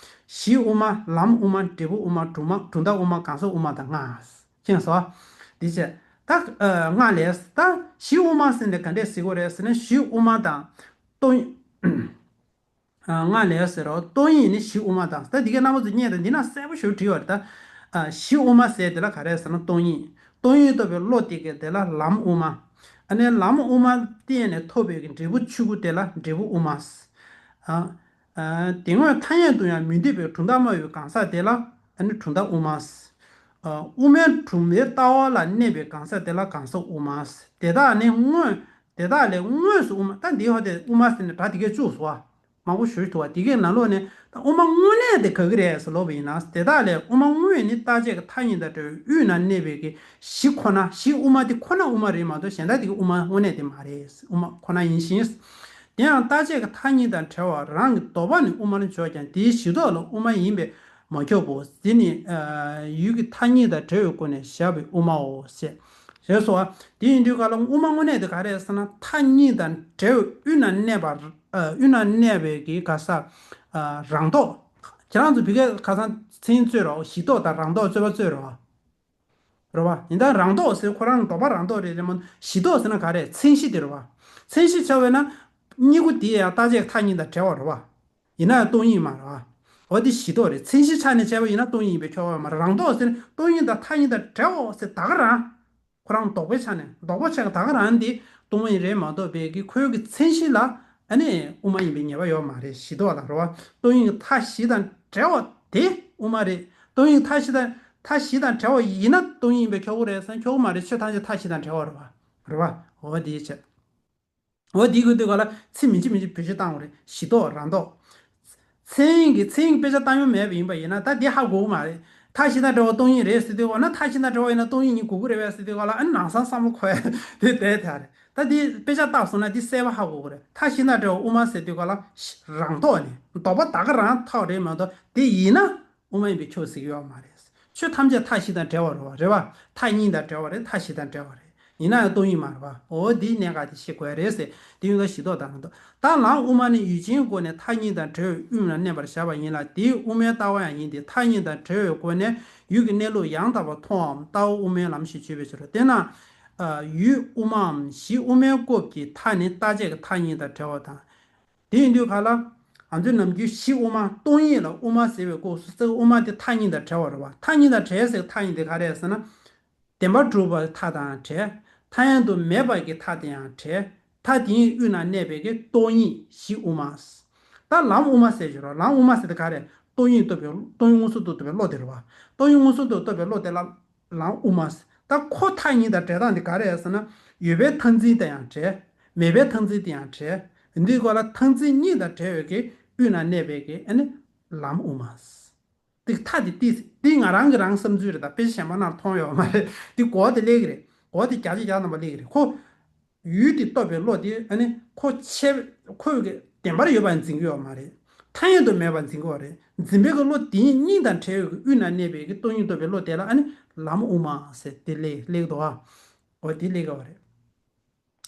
གཞི་དབུ་མ། ལམ་དབུ་མ། འབྲས་བུ་དབུ་མ། གྲུབ་མ་གྲུབ་མཐའ་དབུ་མ། གང་ཟག་དབུ་མ་དང་ལྔ། མཁྱེན་སོང་། དེ་བྱས། ད་ཨ་ལྔ་ལས། ད་གཞི་དབུ་མ་ཟེར་ནས་ག་འདྲས་ཟེར་གྱི་རེད་ཟེར་ན། གཞི་དབུ་མ་དང་སྟོང་ཨ་ལྔ་ལས་ཟེར་རོ། སྟོང་ཉིད་ནི་གཞི་དབུ་མ་དང་། ད་འདི་གའི་རྣམ་པ་ཚོ་རྙེད་དང་། འདི་ན་གསལ་པོ་ཞེ་པོ་བྲིས་པ་རེད་ད། ཨ་གཞི་དབུ་མ་ཟེར་དེ་ལ་ག་རེ་ཟེར་ན་སྟོང་ཉིད། སྟོང་ཉིད་རྟོགས་པའི་བློ་དེ་གའི་དེ་ལ་ལམ་དབུ་མ། ཨ་ནི་ལམ་དབུ་མ་བརྟེན་ནས་ཐོབ་པའི་གི་འབྲས་བུ་ཆོས་སྐུ་དེ་ལ་འབྲས་བུ་དབུ་མ། ཨ་ཨ་དེ་དངོས་ཐ་སྙད་དུ་ཡང་མི་འདོད་པའི་གྲུབ་མཐའ་སྨྲ་བའི་གང་ཟག་དེ་ལ་ཨ་ནི་གྲུབ་མཐའ་དབུ་མ། ཨ་དབུ་མའི་གྲུབ་མཐའི་ལྟ་བ་ལ་གནས་པའི་གང་ཟག་དེ་ལ་གང་ཟག་དབུ་མ། དེ་དག་ནི་དངོས། དེ་དག་ལས་དངོས་སུ་དབུ་མ། ད་འདི་ཧོ་དེ་དབུ་མ་ཟེར་ནས་སྒྲ་དེ་གའི་བཅུག་སོང་བ། མང་པོ་ཞུ་ཐུབ་པ། དེ་གའི་ནང་ལོགས་ནས་ད་དབུ་མ་དངོས་གནས་དེ་ག་གི་རེད་ཟེར་ལབ་པ་ཡིན་ན། དེ་དག་ལས་དབུ་མ་དངོས་ནི་རྟག་ཆད་ཀྱི་མཐའ་གཉིས་དང་བྲལ་བའི་དབུས་ན་གནས་པའི་གི་གཞི་ཁོ་ན། གཞི་དབུ་མ་དེ་ཁོ་ན་དབུ་མ་རེད་མ་གཏོགས་གཞན་དག་དེ་གི་དབུ་མ་དངོས་གནས་དེ་མ་རེད། དབུ་མ་ཁོ་ན་ཡིན་ཞིང་། དེ་ཡང་རྟག་ཆད་ཀྱི་མཐའ་གཉིས་དང་བྲལ་བ་རང་གི་ལྡོག་པ་ནི་དབུ་མར་འཇོག་ཀྱང་། དེའི་གཞི་ལྡོག་ལ་དབུ་མ་ཡིན་པས་མ་ཁྱབ་བོ། དེ་ནི་ཡུལ་གྱི་མཐའ་གཉིས་དང་བྲལ་བའི་སྒོ་ནས་བཞག་པའི་དབུ་མའོ་ཞེས། ཞེས་སོ། དེ་ཡིན་དུས་ག་ལ་དབུ་མ་དངོས་གནས་དེ་ག་རེ་རེད་ཟེར་ན། མཐའ་གཉིས་དང་བྲལ་བའི་དབུས་ན་གནས་པ། ཨ་དབུས་ན་གནས་པའི་གི་ག་ས། ཨ་རང་ལྡོག་ཁྱེད་རང་ཚོ་བི་གའི་ཁ་སང་མཚན་རྩོད་རོགས། གཞི་ལྡོག་དང་རང་ལྡོག་རྩོད་པ་རྩོད་རོགས། རེད་བ། ཡིན་ད་རང་ལྡོག་ཟེར་ཁོ་རང་ལྡོག་པ་རང་ལྡོག་རེད། རེད་མོ། གཞི་ལྡོག་ཟེར་ན་ག་རེ། མཚན་གཞི་དེ་རེད་བ། མཚན་གཞི་བྱ་བས་ན། གཉིས་པོ་དེ་ཡང་རྟག་ཆད་མཐའ་གཉིས་དང་བྲལ་བ་རེད་བ། ཡིན་ན་ཡང་སྟོང་ཉིད་མ་རེད་བ། འོ་དེ་གཞི་ལྡོག་རེད། མཚན་གཞི་ཆ་ནས་བྱས་པ་ཡིན་ན་སྟོང་ཉིད་ཡིན་པས་ཁྱབ་པ་མ་རེད། རང་ལྡོག་ཟེར་ན་སྟོང་ཉིད་དང་མཐའ་གཉིས་དང་བྲལ་བ་ཟེར་ད་ག་རང་། ཁོ་རང་ལྡོག་པའི་ཆ་ནས། ལྡོག་པ་ཆ་ད་ག་རང་འདི་སྟོང་པ་ཉིད་རེད་མ་གཏོགས་པའི་གི་ཁོའི་གི་མཚན་གཞི་ལ་ཨ་ནི་དབུ་མ་ཡིན་པའི་ངེས་པ་ཡོད་མ་རེད། གཞི་ལྡོག་ལ་རེད་བ། སྟོང་ཉིད་ཀྱི་མཐའ་བཞི་དང་བྲལ་བ་དེ་དབུ་མ་རེད། སྟོང་ཉིད་མཐའ་བཞི་དང་མཐའ་བཞི་དང་བྲལ་བ་ཡིན་ན་སྟོང་ཉིད་ཡིན་པས་ཁྱབ་ཀྱི་རེད་ཟེར་ན་ཁྱབ་ཀྱི་མ་རེད། ཆོས་ཐམས་ཅད་མཐའ་བཞི་དང་བྲལ་བ་རེད་བ། རེད་བ། འོ་དེའི་ཕྱིར། འོ་དེའི་ཁུ་དུས་ག་ལ་ཚིག་མི་གཅིག་མི་གཅིག་བེད་སྤྱོད་བཏང་བ་རེད། གཞི་ལྡོག་རང་ལྡོག་མཚན་ཉིད་ཀྱི་མཚན་ཉིད་དཔེ་ཆ་བཏང་མྱོང་མེད་པ་ཡིན་པ་ཡིན་ན་ད་འདི་ཧ་གོ་གི་མ་རེད། མཐའ་བཞི་དང་བྲལ་བ་སྟོང་ཉིད་རེད་ཟེར་དུས་ག་ན་མཐའ་བཞི་དང་བྲལ་བ་ཡིན་ན་སྟོང་ཉིད་ཉིད་གོ་གི་རེད་པས་ཟེར་དུས་ག་ལ་ཨ་ནི་ནང་སང་བསམ་བློ་འཁོར་ཡ་དེ་དེ་དེ་རེད། ད་འདི་དཔེ་ཆ་བལྟས་སོང་ན་འདི་གསལ་པོ་ཧ་གོ་གི་རེད། མཐའ་བཞི་དང་བྲལ་བ་དབུ་མ་ཟེར་དུས་ག་ལ་རང་ལྡོག་ནི་ལྡོག་པ་ད་ག་རང་ཐོག་རེད་མ་གཏོགས་དེ་ཡིན་ན་དབུ་མ་ཡིན་པས་ཁྱབ་ཟེར་གྱི་ཡོད་མ་རེད། ཆོས་ཐམས་ཅད་མཐའ་བཞི་དང་བྲལ་བ་རེད་བ། རེད་བ། མཐའ་གཉིས་དང་བྲལ་བ་རེད། མཐའ་བཞི་དང་བྲལ་བ་རེད། ཡིན་ན་ཡང་སྟོང་ཉིད་མ་རེད་བ། འོ་འདིའི་གནད་འགག་དེ་ཤེས་དགོས་རེད་ཟེར། དེ་ཡིན་ན་གཞི་ལྡོག་དང་རང་ལྡོག་ད་ལམ་དབུ་མ་ནི་ཡུལ་ཅན་གྱི་སྒོ་ནས་མཐའ་གཉིས་དང་བྲལ་བའི་དབུས་ན་གནས་པར་བཞག་པ་ཡིན་ལ། དེའི་དབུ་མའི་ལྟ་བ་ཡང་ཡིན་ཏེ། མཐའ་གཉིས་དང་བྲལ་བའི་སྒོ་ནས་ཡུལ་གྱི་གནས་ལུགས་ཡང་དག་པར་མཐོང་བའམ་ལྟ་བ་དབུ་མའི་ལམ་ཞེས་བརྗོད་པའི་ཕྱིར་རོ། དེས་ན། ཡུལ་དབུ་མའམ་གཞི་དབུ་མའི་སྐབས་ཀྱི་མཐའ་ནི་རྟག་ཆད་ཀྱི་མཐའ་གཉིས་དང་བྲལ་བ་དང་། དེ་ཡིན་དུས་ག་ལ། ང་ཚོའི་ནམ་རྒྱུན་གཞི་དབུ་མ་སྟོང་ཉིད་ལ་དབུ་མ་ཟེར་བའི་སྐབས་སུ་རྩ་བའི་དབུ་མ་དེ་མཐའ་གཉིས་དང་བྲལ་བ་རེད་བ། མཐའ་གཉིས་དང་བྲལ་ཟེར་མཐའ་གཉིས་དེ་ག་རེ་རེད་ཟེར་ན། བདེན་པར་གྲུབ་པའི་མཐའ་དང་བྲལ། མཐའ་ཡང་དུ་མེད་པ་གི་མཐའ་དེ་ཡང་བྲལ། མཐའ་དེའི་དབུས་ན་གནས་པའི་གི་སྟོང་ཉིད་གཞི་དབུ་མ། ད་ལམ་དབུ་མ་ཟེར་གྱི་རེད། ལམ་དབུ་མ་ཟེར་དེ་ག་རེ། སྟོང་ཉིད་རྟོགས་པའི་སྟོང་ཉིད་མངོན་སུམ་དུ་རྟོགས་པའི་བློ་དེ་རེད་བ། སྟོང་ཉིད་མངོན་སུམ་དུ་རྟོགས་པའི་བློ་དེ་ལ། ལམ་དབུ་མ། ད་ཁོ་མཐའ་གཉིས་དང་བྲལ་སྟངས་དེ་ག་རེ་རེད་ཟེར་ན། ཡོད་པའི་མཐར་འཛིན་དེ་ཡང་བྲལ། མེད་པའི་མཐར་འཛིན་དེ་ཡང་བྲལ། འདིའི་སྐོར་ལ་མཐར་འཛིན་གཉིས་དང་བྲལ་བའི་གི་དབུས་ན་གནས་པའི་གི་ཨ་ནི་ལམ་དབུ་མ། དེ་མཐའ་དེ་ཏིས་དེ་ང་རང་གི་རང་བསམ་ཚུལ་རེད། ད་དཔེ་ཆ་གཞན་པ་ནང་མཐོང་ཡོད་མ་རེད། དེ་གོ་བ་དེ་སླེབས་ཀྱི་རེད། གོ་བ་དེ་བརྒྱ་ཆ་བརྒྱ་ཐམ་པ་སླེབས་ཀྱི་རེད། ཁོ་ཡུལ་དེ་རྟོགས་པའི་བློ་དེ་ཨ་ནི་ཁོ་ཆེ་ཁོའི་གི་བདེན་པར་ཡོད་པར་འཛིན་གྱི་ཡོད་མ་རེད། ཐ་སྙད་དུ་མེད་པར་འཛིན་གྱི་ཡོད་རེད། འཛིན་པའི་གི་བློ་དེ་གཉིས་དང་བྲལ་བའི་གི་དབུས་ན་གནས་པའི་གི་སྟོང་ཉིད་རྟོགས་པའི་བློ་དེ་ལ་ཨ་ནི་ལམ་དབུ་མ་ཟེར་དེ་སླེབས་སླེབས་འདུག་ཨ། འོ་དེ་སླེབས་ཀྱི་ཡོད་རེད།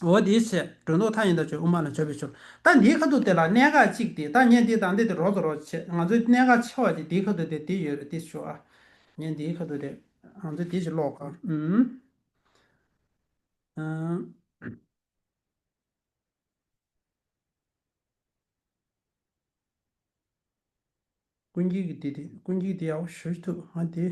འོ་དེའི་ཕྱིར་སྒྲོ་འདོགས་མཐའ་གཉིས་དང་བྲལ་དབུ་མ་ལ་འཇོག་པའི་ཕྱིར། ད་འདིའི་ཁ་ཐུག་དེ་ལ་གནད་འགག་གཅིག་དེ་ད་ངས་འདི་དང་འདི་དེ་རོབ་ཙམ་རོབ་ཙམ་བྱས། ང་ཚོའི་གནད་འགག་ཆེ་བ་དེ་འདིའི་ཁ་ཐུག་དེ་དེ་ཡོད་རེད། དེ་ཞུ་ཨ། ངས་འདིའི་ཁ་ཐུག་དེ་ང་ཚོས་དེ་ཞིག་ཀློག་ག་ཨུམ། ཨ། ཀུན་མཁྱེན་གྱིས་འདི་དེ་ཀུན་མཁྱེན་འདི་ཡག་པོ་ཞེ་པོ་ཅིག་འདུག་ང་དེ།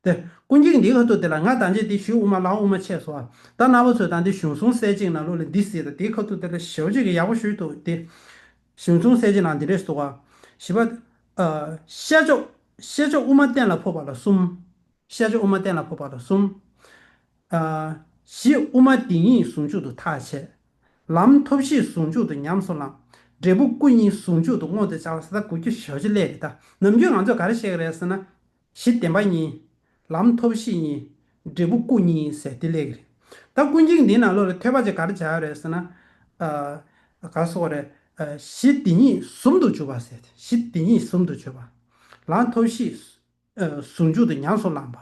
དེ་ཀུན་མཁྱེན་འདིའི་ཁ་ཐུག་དེ་ལ་ང་ད་ཅི་དེ་གཞི་དབུ་མ་ལམ་དབུ་མ་ཕྱེ་སོང་ཨ། ད་རྣམ་པ་ཚོས་ད་འདི་གཞུང་གསུམ་གསལ་བྱེད་ནང་ལོགས་ལ་འདི་གཟིགས་དང་། དེའི་ཁ་ཐུག་དེ་ལ་ཞེ་པོ་ཅིག་གི་ཡག་པོ་ཞེ་པོ་ཅིག་འདུག་དེ་གཞུང་གསུམ་གསལ་བྱེད་ནང་འདི་འདྲས་འདུག་ག་བཞི་པ། ཨ། ཤེས་བྱ། ཤེས་བྱ་དབུ་མ་གཏན་ལ་ཕབ་པ་ལ་གསུམ། ཤེས་བྱ་དབུ་མ་གཏན་ལ་ཕབ་པ་ལ་གསུམ། ཨ། གཞི་དབུ་མ་དེ་ཉིད་ཟུང་འཇུག་ཏུ་ཐག་བཅད། ལམ་ཐབས་ཤེས་ཟུང་འཇུག་ཏུ་ཉམས་སུ་བླང་། འབྲས་བུ་སྐུ་གཉིས་ཟུང་འཇུག་ཏུ་མངོན་དུ་བྱ་བ་ཟེར། ད་གོ་རྒྱུ་ཞེ་པོ་ཅིག་སླེབས་རེད། ད་ནམ་རྒྱུན་ང་ཚོས་ག་རེ་བཤད་ཀྱི་རེད་ཟེར་ན། གཞི་བདེན་པ་གཉིས། ལམ་ཐབས་ཤེས་གཉིས། འབྲས་བུ་སྐུ་གཉིས་ཟེར་དེ་སླེབས་ཀྱི་རེད། ད་ཀུན་མཁྱེན་འདིའི་ནང་ལོགས་ལ་ཐོས་པ་ཅིག་ག་རེ་བྱ་ཡོད་རེད་ཟེར་ན། ཨ། ག་རེ་ཟེར་དགོས་རེད། ཨ། གཞི་དེ་ཉིད་ཟུང་དུ་འཇུག་པ་ཟེར། གཞི་དེ་ཉིད་ཟུང་དུ་འཇུག་པ། ལམ་ཐབས་ཤེས། ཨ། ཟུང་འཇུག་ཏུ་ཉམས་སུ་བླངས་པ།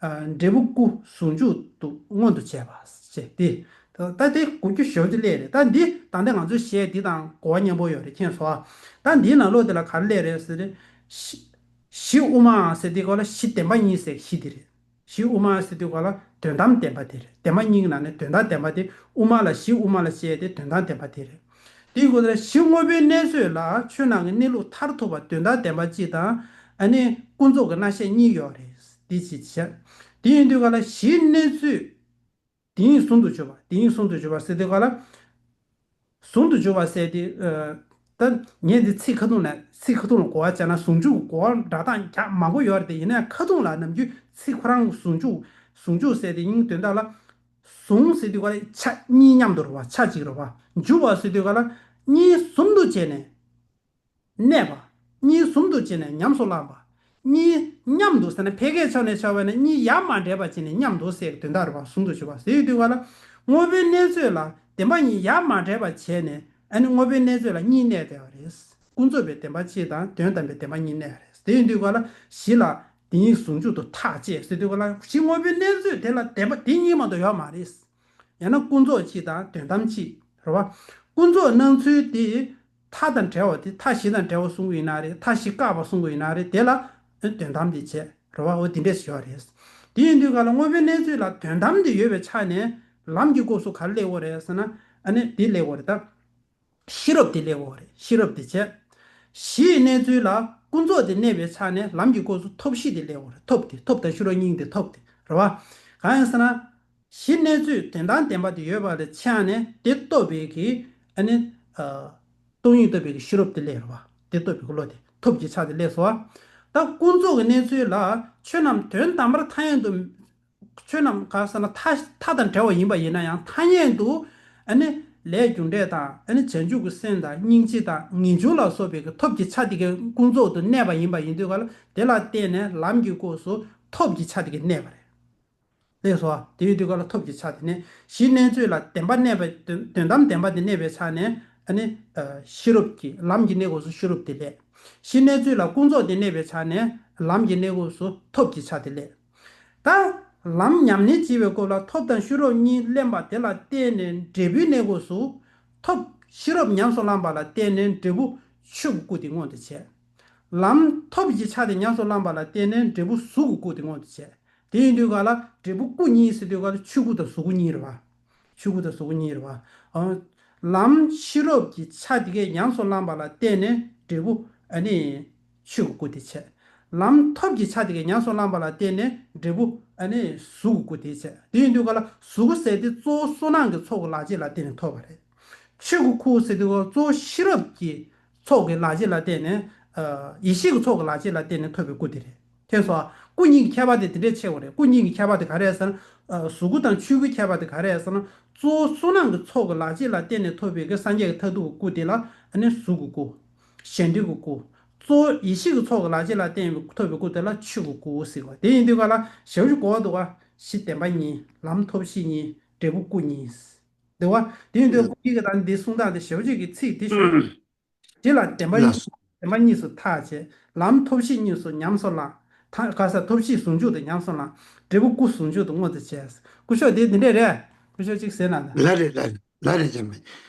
ཨ། འབྲས་བུ་སྐུ་ཟུང་འཇུག་ཏུ་མངོན་དུ་བྱས་པ་ཞེས་ཏེ། ད་ད་དེ་གོ་རྒྱུ་ཞེ་པོ་ཅིག་སླེབས་རེད། ད་འདི་ད་ལྟ་ང་ཚོས་བཤད་འདི་དང་གོ་བ་མཉམ་པོ་ཡོད་རེད། མཁྱེན་སོང་ཨ། ད་འདིའི་ནང་ལོགས་དེ་ལ་ག་རེ་སླེབས་རེད་ཟེར་ཏེ། གཞི་གཞི་དབུ་མ་ཟེར་དེ་ག་ལ་གཞི་བདེན་པ་གཉིས་ཟེར་གཞི་དེ་རེད། གཞི་དབུ་མ་ཟེར་དུས་ག་ལ་དོན་དམ་བདེན་པ་དེ་རེད། བདེན་པ་གཉིས་ཀྱི་ནང་ནས་དོན་དམ་བདེན་པ་དེ་དབུ་མ་ལ་གཞི་དབུ་མ་ལ་བཤད་དེ་དོན་དམ་བདེན་པ་དེ་རེད། དེའི་སྐོར་ལ་གཞི་དངོས་པོའི་གནས་ཚོད་ལ་ཆོས་རྣམས་ཀྱི་གནས་ལུགས་མཐར་ཐུག་པ་དོན་དམ་བདེན་པ་གཅིག་དང་། ཨ་ནི་ཀུན་རྫོབ་ཀྱི་རྣམ་གཞག་གཉིས་ཡོད་རེད། དེ་གཅིག་བྱས། དེ་ཡིན་དུས་ག་ལ་གཞིའི་གནས་ཚོད། དེ་ཉིད་ཟུང་དུ་འཇུག་པ། དེ་ཉིད་ཟུང་དུ་འཇུག་པ་ཟེར་དུས་ག་ལ། ཟུང་དུ་འཇུག་པ་ཟེར་དེ། ཨ། ད་ངས་འདི་ཚིག་ཁ་ཐུག་ནས་ཚིག་ཁ་ཐུག་ལ་གོ་བ་བྱས་ན་ཟུང་འཇུག་གོ་བ་འདྲ་སྟངས་རྒྱ་མང་པོ་ཡོད་རེད་དེ། ཡིན་ན་ཡང་ཁ་ཐུག་ལ་ནམ་རྒྱུན་ཚིག་ཁོ་རང་ཟུང་འཇུག་ཟུང་འཇུག་ཟེར་དེ་ཡིན་དོན་དག་ལ། ཟུང་ཟེར་དུས་ག་ལ་ཆ་གཉིས་མཉམ་དུ་རེད་བ། ཆ་གཅིག་རེད་བ། འཇུག་པ་ཟེར་དུས་ག་ལ་གཉིས་ཟུང་དུ་བྱས་ནས། གནས་པ། གཉིས་ཟུང་དུ་བྱས་ནས་ཉམས་སུ་བླངས་པ། གཉིས་མཉམ་དུ་ཟེར་ན་ཕལ་སྐད་ཆ་ནས་ཆ་བས་ན་གཉིས་ཡ་མ་བྲལ་བ་བྱས་ནས་མཉམ་དུ་ཟེར་དོན་དག་རེད་བ། ཟུང་དུ་འཇུག་པ་ཟེར་དུས་ག་ལ། དངོས་པོའི་གནས་ཚོད་ལ་བདེན་པ་གཉིས་ཡ་མ་བྲལ་བ་བྱས་ནས། ཨ་ནི་དངོས་པོའི་གནས་ཚོད་ལ་གཉིས་གནས་བསྡད་པ་རེད། ཀུན་རྫོབ་པའི་བདེན་པ་གཅིག་དང་དོན་དམ་པའི་བདེན་པ་གཉིས་གནས་པ་རེད། དེ་ཡིན་དུས་ག་ལ་གཞི་ལ་དེ་ཉིད་ཟུང་འཇུག་ཏུ་ཐག་བཅད་ཟེར་དུས་ག་ལ་གཞི་དངོས་པོའི་གནས་ཚོད་དེ་ལ་བདེན་པ་དེ་གཉིས་མ་གཏོགས་ཡོད་མ་རེད། ཡང་ན་ཀུན་རྫོབ་གཅིག་དང་དོན་དམ་གཅིག་རེད་བ། ཀུན་རྫོབ་སྣང་ཚུལ་དེ་མཐའ་དང་བྲལ་བ་དེ། མཐའ་བཞི་དང་བྲལ་བ་གསུང་གི་ཡིན་ན་རེད། མཐའ་བཞི་བཀག་པ་གསུང་གི་ཡིན་ན་རེད། དེ་ལ་དོན་དམ་དེ་བྱས་རེད་བ། འོ་དེ་འདྲས་ཞུ་བ་རེད། དེ་ཡིན་དུས་ག་ལ་དངོས་པོའི་གནས་ཚུལ་ལ་དོན་དམ་དེ་ཡོད་པའི་ཆ་ནས་ལམ་གྱི་སྐབས་སུ་ག་རེ་སླེབས་ཡོད་རེད་ཟེར་ན། ཨ་ནི་དེ་སླེབས་ཡོད་རེད་ད། ཤེས་རབ་དེ་སླེབས་ཡོད་རེད། ཤེས་རབ་དེ་བྱས། གཞིའི་གནས་ཚུལ་ལ་ཀུན་རྫོབ་དེ་གནས་པའི་ཆ་ནས་ལམ་གྱི་སྐབས་སུ་ཐབས་ཤེས་དེ་སླེབས་ཡོད་རེད། ཐབས་དེ། ཐབས་དང་ཤེས་རབ་གཉིས་དེ་ཐབས་དེ་རེད་བ། གང་ཡིན་ཟེར་ན། གཞི་གནས་ཚུལ་དོན་དམ་བདེན་པ་དེ་ཡོད་པ་ལ་ཆ་ནས་དེ་རྟོགས་པའི་གི་ཨ་ནི་ཨ་སྟོང་ཉིད་རྟོགས་པའི་གི་ཤེས་རབ་དེ་སླེབས་རེད་བ། དེ་རྟོགས་པའི་གི་བློ་དེ་ཐོབ་ཀྱི་ཆ་དེ་སླེབས་སོང་བ། ད་ཀུན་རྫོབ་ཀྱི་གནས་ཚུལ་ལ་ཆོས་རྣམས་དོན་དམ་པར་ཐ་སྙད་དུ། ཆོས་རྣམས་ག་ཟེར་ན་མཐའ་མཐའ་དང་བྲལ་བ་ཡིན་པ་ཡིན་ན་ཡང་ཐ་སྙད་དུ་ཨ་ནི་ལས་རྒྱུ་འབྲས་དང་ཨ་ནི་བྱང་ཆུབ་ཀྱི་སེམས་དང་སྙིང་རྗེ་དང་ངེས་འབྱུང་ལ་སོགས་པའི་གི་ཐོབ་ཀྱི་ཆ་དེ་གི་ཀུན་རྫོབ་ཏུ་གནས་པ་ཡིན་པ་ཡིན་དུས་ག་ལ་དེ་ལ་བརྟེན་ནས་ལམ་གྱི་སྐབས་སུ་ཐོབ་ཀྱི་ཆ་དེ་གི་གནས་པ་རེད། ལགས་སོ། དེ་ཡོད་དུས་ག་ལ་ཐོབ་ཀྱི་ཆ་དེ་གནས། གཞི་གནས་ཚུལ་ལ་བདེན་པ་གནས་པའི་དོན་དོན་དམ་བདེན་པ་དེ་གནས་པའི་ཆ་ནས་ཨ་ནི་ཨ་ཤེས་རབ་ཀྱི་ལམ་གྱི་གནས་སྐབས་སུ་ཤེས་རབ་དེ་སླེབས། གཞི་གནས་ཚུལ་ལ་ཀུན་རྫོབ་དེ་གནས་པའི་ཆ་ནས་ལམ་གྱི་གནས་སྐབས་སུ་ཐོབ་ཀྱི་ཆ་དེ་སླེབས། ད་ལམ་ཉམས་ལེན་བྱེད་པའི་སྐབས་ལ་ཐོབ་དང་ཤེས་རབ་གཉིས་གནས་པ་དེ་ལ་བརྟེན་ནས་འབྲས་བུའི་གནས་སྐབས་སུ་ཐོབ། ཤེས་རབ་ཉམས་སུ་བླངས་པ་ལ་བརྟེན་ནས་འབྲས་བུ་ཆོས་ཀྱི་སྐུ་དེ་མངོན་དུ་བྱས། ལམ་ཐོབ་ཀྱི་ཆ་དེ་ཉམས་སུ་བླངས་པ་ལ་བརྟེན་ནས་འབྲས་བུ་གཟུགས་ཀྱི་སྐུ་དེ་མངོན་དུ་བྱས། དེ་ཡིན་དུས་ག་ལ་འབྲས་བུ་སྐུ་གཉིས་ཟེར་དུས་ག་ལ་ཆོས་སྐུ་དང་གཟུགས་སྐུ་གཉིས་རེད་བ། ཆོས་སྐུ་དང་གཟུགས་སྐུ་གཉིས་རེད་བ། ཨ་ལམ་ཤེས་རབ་ཀྱི་ཆ་དེ་གས་ཉམས་སུ་བླངས་པ་ལ་བརྟེན་ནས་འབྲས་བུ་ཨ་ནི་ཆོས་ཀྱི་སྐུ་དེ་བྱས། ལམ་ཐོབ་ཀྱི་ཆ་དེ་གས་ཉམས་སུ་བླངས་པ་ལ་བརྟེན་ནས་འབྲས་བུ་ཨ་ནི་གཟུགས་ཀྱི་སྐུ་དེ་བྱས། དེ་ཡིན་དུས་ག་ལ་གཟུགས་སྐུ་ཟེར་དེ་གཙོ་བོ་བསོད་ནམས་ཀྱི་ཚོགས་ཀྱི་ལག་རྗེས་ལ་བརྟེན་ནས་ཐོབ་པ་རེད། ཆོས་ཀྱི་སྐུ་ཟེར་དུས་ག་ལ་གཙོ་བོ་ཤེས་རབ་ཀྱི་ཚོགས་ཀྱི་ལག་རྗེས་ལ་བརྟེན་ནས་ཨ་ཡེ་ཤེས་ཀྱི་ཚོགས་ཀྱི་ལག་རྗེས་ལ་བརྟེན་ནས་ཐོབ་པའི་སྐུ་དེ་རེད། མཁྱེན་སོང་། སྐུ་གཉིས་ཀྱི་ཁྱད་པར་དེ་དེ་འདྲས་ཕྱེ་དགོས་རེད། སྐུ་གཉིས་ཀྱི་ཁྱད་པར་དེ་ག་རེ་རེད་ཟེར་ན། ཨ་གཟུགས་སྐུ་དང་ཆོས་སྐུའི་ཁྱད་པར་དེ་ག་རེ་རེད་ཟེར་ན། གཙོ་བོ་བསོད་ནམས་ཀྱི་ཚོགས་ཀྱི་ལག་རྗེས་ལ་བརྟེན་ནས་ཐོབ་པའི་གི་སངས་རྒྱས་ཀྱི་མཐར་ཐུག་གི་སྐུ་དེ་ལ་ཨ་ནི་གཟུགས་ཀྱི་སྐུ། གཞན་དྲིང་གི་སྐུ། གཙོ་བོ་ཡེ་ཤེས་ཀྱི་ཚོགས་ཀྱི་ལག་རྗེས་ལ་བརྟེན་པའི་ཐོབ་པའི་སྐུ་དེ་ལ་ཆོས་ཀྱི་སྐུ་ཟེར་བ། དེ་ཡིན་དུས་ག་ལ་ཞེ་པོ་ཅིག་གོ་བ་འདུག་ག། གཞི་བདེན་པ་གཉིས། ལམ་ཐོབ་ཤེས་གཉིས། འབྲས་བུ་སྐུ་གཉིས། འདུག་ག། དེ་ཡིན་དུས་སྐུ་གཉིས་ཀྱི་ད་འདི་གསུང་སྟངས་དེ་ཞེ་པོ་ཅིག་གི་ཚིག་དེ་ཞུ། གཞི་ལ་བདེན་པ་གཉིས། ལགས་སོ། བདེན་པ་གཉིས་སུ་ཐག་བཅད། ལམ་ཐོབ་ཤེས་གཉིས་སུ་ཉམས་སུ་བླང་། ཐ་ག་ས་ཐོབ་ཤེས་ཟུང་འཇུག་ཏུ་ཉམས་སུ་བླང་། འབྲས་བུ་སྐུ་ཟུང་འཇུག་ཏུ་མངོན་དུ་བྱས། སྐུ་ཞབས་དེ་འདི་འདྲས་རེད། སྐུ་ཞབས་ཅིག་ཟེར་ན་ན། ལགས་རེད་ལགས་རེད་ལགས་རེད། འཇམ་དཔལ།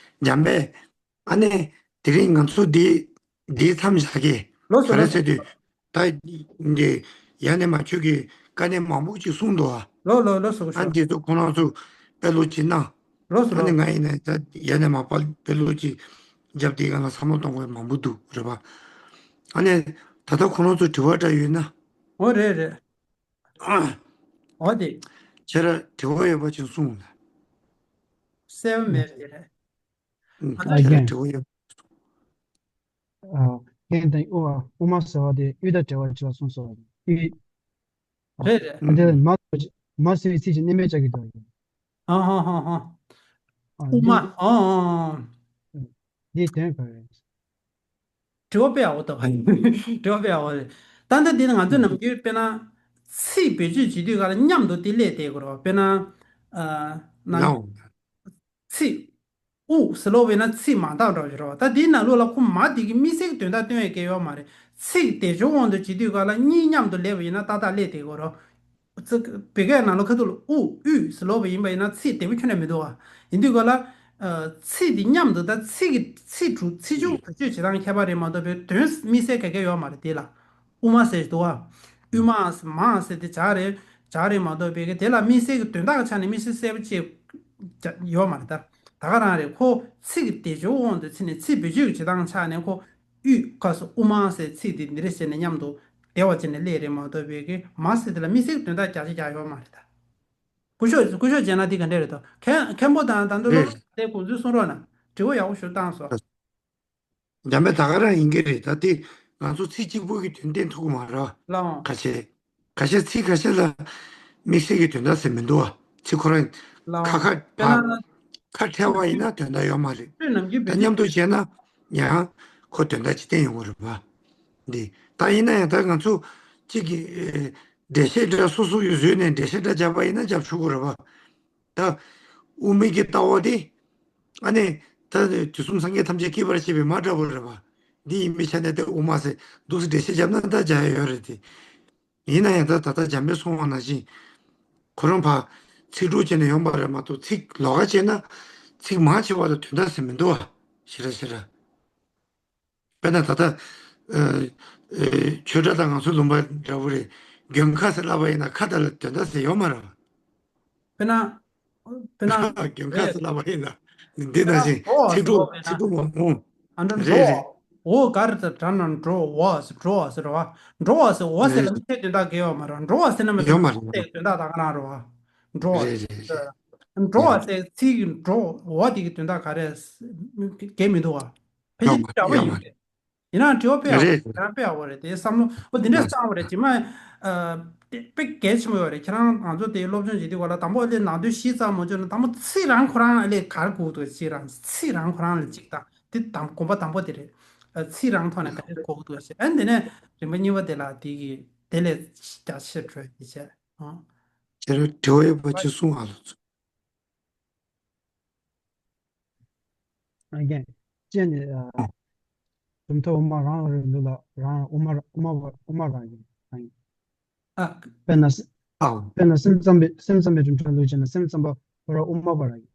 འཇམ་དཔལ། ཨ་ནི་དེ་རིང་ང་ཚོ་འདི་འདི་མཚམས་བཞག་གེ། ལགས་སོ་ག་རེ་ལགས་སོ། ཟེར་དུས་ད་འདི་ཡ་ནས་མ་ཁྱོད་ཀྱིས་དཀའ་གནད་མང་པོ་ཅིག་གསུངས་འདུག་ཨ། ལགས་ལགས་ལགས་སོ་སྐུ་ཨ་ཞབས། འདི་ཚོ་ཁོ་རང་ཚོ་དཔེ་ཀློག་ཅིག་གནང་། ལགས་སོ་ཨ་ནི་ལགས། ང་ཡིན་ན་ད་ཡ་ནས་མ་དཔེ་ཀློག་ཅིག་རྒྱབ་དེ་ག་ལ་བསམ་བློ་གཏོང་དགོས་མང་པོ་འདུག་རེད་པ། ཨ་ནི་ད་ལྟ་ཁོ་རང་ཚོ་དྲི་བ་འདྲ་ཡོད་ན། འོ་རེད་རེད། ཨ། འོ་དེ། ཁྱེད་རང་དྲི་བ་ཡོད་པ་ཅིག་གསུངས་ལ། གསལ་པོ་མེད་རེད་རེད། ཨུམ། ཨ་ད་ཁྱེད་རང་རྒན། དྲི་བ་ཡོད། ཨ། རྒན་དང་དབུ་མ་དབུ་མ་ཟེར་བ་དེ་དབུས་དང་འབྲེལ་བ་ཅིག་ལ་གསུངས་སོང་། དབུས། རེད་རེད། ཨ་དེ་ལ་མ་མ་ཟེར་བའི་ཚིག་ཅིག་གནས་མལ་བྱ་གི་འདུག་ཨ་ཧ་ཧ་ཧ། ཨ་དབུ་མ། འདི་ཨ་ཨ་ཨ། འདིའི་དོན་ག་རེ་རེད། དྲི་བ་དཔེ་ཡག་པོ་འདུག་དྲི་བ་དཔེ་ཡག་པོ་རེད། ད་ལྟ་འདི་ནི་ང་ཚོའི་ནམ་རྒྱུན་དཔེར་ན་ཚིག་བེད་སྤྱོད་བྱེད་དུས་ག་ལ་མཉམ་དུ་དེ་སླེབས་བསྡད་ཀྱི་རེད་པ། དཔེར་ན་ཨ་ན། ལའོ། ཚིག་དབུ་ཟེར་ལབ་པ་ཡིན་ན་ཚིག་མ་དག་འདྲ་བོ་ཞིག་རེད་པ། ད་འདིའི་ནང་ལོགས་ལ་ཁོ་མ་དེ་གི་དམིགས་བསལ་གྱི་དོན་དག་སྟོན་ཡས་གང་ཡང་ཡོད་མ་རེད། ཚིག་དལ་འབྱོར་དབང་དུ་བྱེད་དུས་ག་ལ་གཉིས་མཉམ་དུ་སླེབས་པ་ཡིན་ན་ཏག་ཏག་སླེབས་བསྡད་ཀྱི་རེད། ཚིག་བོད་སྐད་ནང་ལོགས་ཁ་ཐུག་ལ་དབུ་དབུས་ཟེར་ལབ་པ་ཡིན་པ་ཡིན་ན་ཚིག་དལ་བོ་ཁྱོན་ནས་མི་འདུག་པ། ཡིན་དུས་ག་ལ་ཨ་ཚིག་དེ་མཉམ་དུ་ད་ཚིག་གི་ཚིག་གྲུབ་ཚིག་སྦྱོར་བེད་སྤྱོད་བྱེད་སྟངས་ཁྱད་པར་རེད་མ་གཏོགས་པའི་དོན་དམིགས་བསལ་ག་གེ་ཡོད་མ་རེད་དེ་ལ། དབུ་མ་ཟེར་འདུག་པ། དབུས་མ་ཟེར་མ་ཟེར་དེ་བྱ་རེད། བྱ་རེད་མ་གཏོགས་པའི་གི་དེ་ལ་དམིགས་བསལ་གྱི་དོན་དག་གི་ཆ་ནས་དམིགས་བསལ་གསལ་པོ་ཅིག་ཡོད་མ་རེད་ད། ད་ག་རང་རེད། ཁོ་ཚིག་གི་དལ་འབྱོར་དབང་དུ་བྱས་ནས་ཚིག་བེད་སྤྱོད་ཀྱི་བྱེད་སྟངས་ཆ་ནས་ཁོ་དབུས་ཁ་སོ་དབུ་མ་ཟེར་ཚིག་དེ་འདི་འདྲ་བྱས་ནས་མཉམ་དུ་དལ་བ་བྱས་ནས་སླེབས་རེད་མ་གཏོགས་པའི་གི་མ་ཟེར་དེ་ལ་དམིགས་བསལ་གྱི་དོན་དག་རྒྱག་ཆ་རྒྱག་ཡོད་མ་རེད་ད། སྐུ་ཞབས་སྐུ་ཞབས་བྱས་ན་འདི་ག་འདྲ་རེད་དོ། མཁན་མཁན་པོ་དང་ད་དུང་སློབ་རེད། དེ་དགོངས་ཚུལ་གསུང་རོགས་གནང་། དྲི་བ་ཡག་པོ་ཞིག་བཏང་སོང་། འཇམ་དཔལ་ད་ག་རང་ཡིན་གྱི་རེད། ད་དེ་ང་ཚོ་ཚིག་གཅིག་པོ་གི་དོན་བསྟན་ཐུབ་ཀྱི་མ་རེད། ལགས། ཁ་ཤས་ཁ་ཤས་ཚིག་ཁ་ཤས་ལ་དམིགས་བསལ་གྱི་དོན་དག་ཟེར་མི་འདུག་པ། ཚིག་ཁོ་རང་ལགས། ཁ་ཁ་དཔེར་ན་ཁ་ཁ་བྲལ་བ་ཡིན་ན་དོན་དག་ཡོད་མ་རེད། དཔེ་ནམ་རྒྱུན་ད་བེད་མཉམ་དུ་བྱས་ན་ཡང་ཁོ་དོན་དག་ཅིག་བསྟན་ཡོང་གི་རེད་པ། འདི་ད་ཡིན་ན་ཡང་ད་ང་ཚོ་གཅིག་གི་ཨེ་འགྲེལ་བཤད་འདྲ་སོ་སོ་ཡིས་བཟོས་ནས་འགྲེལ་བཤད་འདྲ་བརྒྱབ་པ་ཡིན་ན་བརྒྱབ་ཆོག་གི་རེད་པ། ད་དབུ་མའི་གི་ལྟ་བ་དེ་ཨ་ནི་ད་དུས་གསུམ་སངས་རྒྱས་ཐམས་ཅད་སྐྱེད་པར་བྱེད་པའི་མ་འདྲ་བོ་རེད་པ། འདི་ཡིན་པའི་ཆ་ནས་ད་དབུ་མ་ཟེར་འདུག་སེ་འགྲེལ་བཤད་བརྒྱབ་ན་ད་བྱ་ཡ་ཡོད་རེད་དེ། ཡིན་ན་ཡང་ད་ད་ལྟ་འཇམ་དཔལ་གསུངས་པ་ནང་བཞིན་ཁོ་རང་ཕར་ཚིག་གྲོགས་བྱས་ནས་ཡོང་པ་རེད་མ་གཏོགས་ཚིག་ལོགས་ཀ་བྱས་ན་ཚིག་མང་ཆེ་བ་ལ་དོན་དག་ཟེར་མི་འདུག་པ། ཞེ་དྲག་ཞེ་དྲག་དཔེར་ན་ད་ལྟ་ཨ་ཨ་ཆོས་གྲགས་དང་ང་ཚོའི་ལུང་པ་འདྲ་བོ་རེད། མགོན་ཁ་ཟེར་ལབ་པ་ཡིན་ན་ཁ་དེ་ལ་དོན་དག་ཟེར་ཡོད་མ་རེད། དཔེར་ན། དཔེར་ན། མགོན་ཁ་ཟེར་ལབ་པ་ཡིན་ན་འདི་ནང་བཞིན་ཚིག་གྲོགས་ཚིག་གྲོགས་མང་པོ་ཨ་འདྲ་རེད་འགྲོ་རེད། འོ་ག་རེ་ཟེར་དྲ་ན་འགྲོ་བ་ཟེར་འགྲོ་བ་ཟེར་རེད་པ། འགྲོ་བ་ཟེར་འོ་ཟེར་ལ་རེད། དམིགས་བསལ་དོན་དག་གི་ཡོད་མ་རེད། འགྲོ་བ་ཟེར་ན་མི་ཡོད་མ་རེད། དོན་དག་ད་ག་རང་རེད་པ། འགྲོ་བ། རེད་རེད་རེད། འགྲོ་བ་ཟེར་ཚིག་གི་འགྲོ་བ་དེ་གི་དོན་དག་ག་རེ་གལ་མི་འདུག་བ། ཕལ་ཆེར་འདྲ་བ་ཡོད་རེད། ཡིན་ནའང་དྲི་བ་དཔེ་ཡག་པོ་རེད། ཁྱེད་རང་དཔེ་ཡག་པོ་རེད་དེ་བསམ་བློ་འོ་དེ་འདྲས་བཏང་བ་རེད་རྗེས་མ། ཨ། དེ་དཔེ་གལ་ཆེན་པོ་ཡོད་རེད། ཁྱེད་རང་ང་ཚོ་དེ་སློབ་སྦྱོང་བྱེད་དུས་སྐབས་ལ་དང་པོ་ལས་ནང་དོན་ཞིབ་ཚགས་མ་བྱུང་ན་དང་པོ་ཚིག་རང་ཁོ་རང་ལས་ག་རེ་གོ་གི་འདུག་ཚིག་རང་ཚིག་རང་ཁོ་རང་ལ་གཅིག་དང་དེ་དང་གོམ་པ་དང་པོ་དེ་རེད། ཨ། ཚིག་རང་ཐོག་ནས་ག་རེ་གོ་གི་འདུག་ཞེས། ཨ་ནི་དེ་ནས་རིམ་པ་གཉིས་པ་དེ་ལ་དེ་གི་དེ་ལས་རྒྱ་ཆེར་འགྲོ་ཡ་དེ་བྱས། ཨང་། ཁྱེད་རང་དྲི་བ་ཡོད་པ་ཅིག་གསུང་ཨ་ལོ། ཨ་རྒན། སྤྱིར་ནི། ཨ། གྲུབ་མཐའ་དབུ་མ་རང་རང་ལུགས་ལ་རང་དབུ་མ་ར་དབུ་མ་པ་དབུ་མ་པ་རང་ཡིན། རང་ཡིན། ཨ། དཔེར་ན་སེ་ཨ། དཔེར་ན་སེམས་ཙམ་པའི་སེམས་ཙམ་པའི་གྲུབ་མཐའ་ལུགས་བྱས་ན་སེམས་ཙམ་པ་ཁོ་རང་དབུ་མ་པ་རང་ཡིན།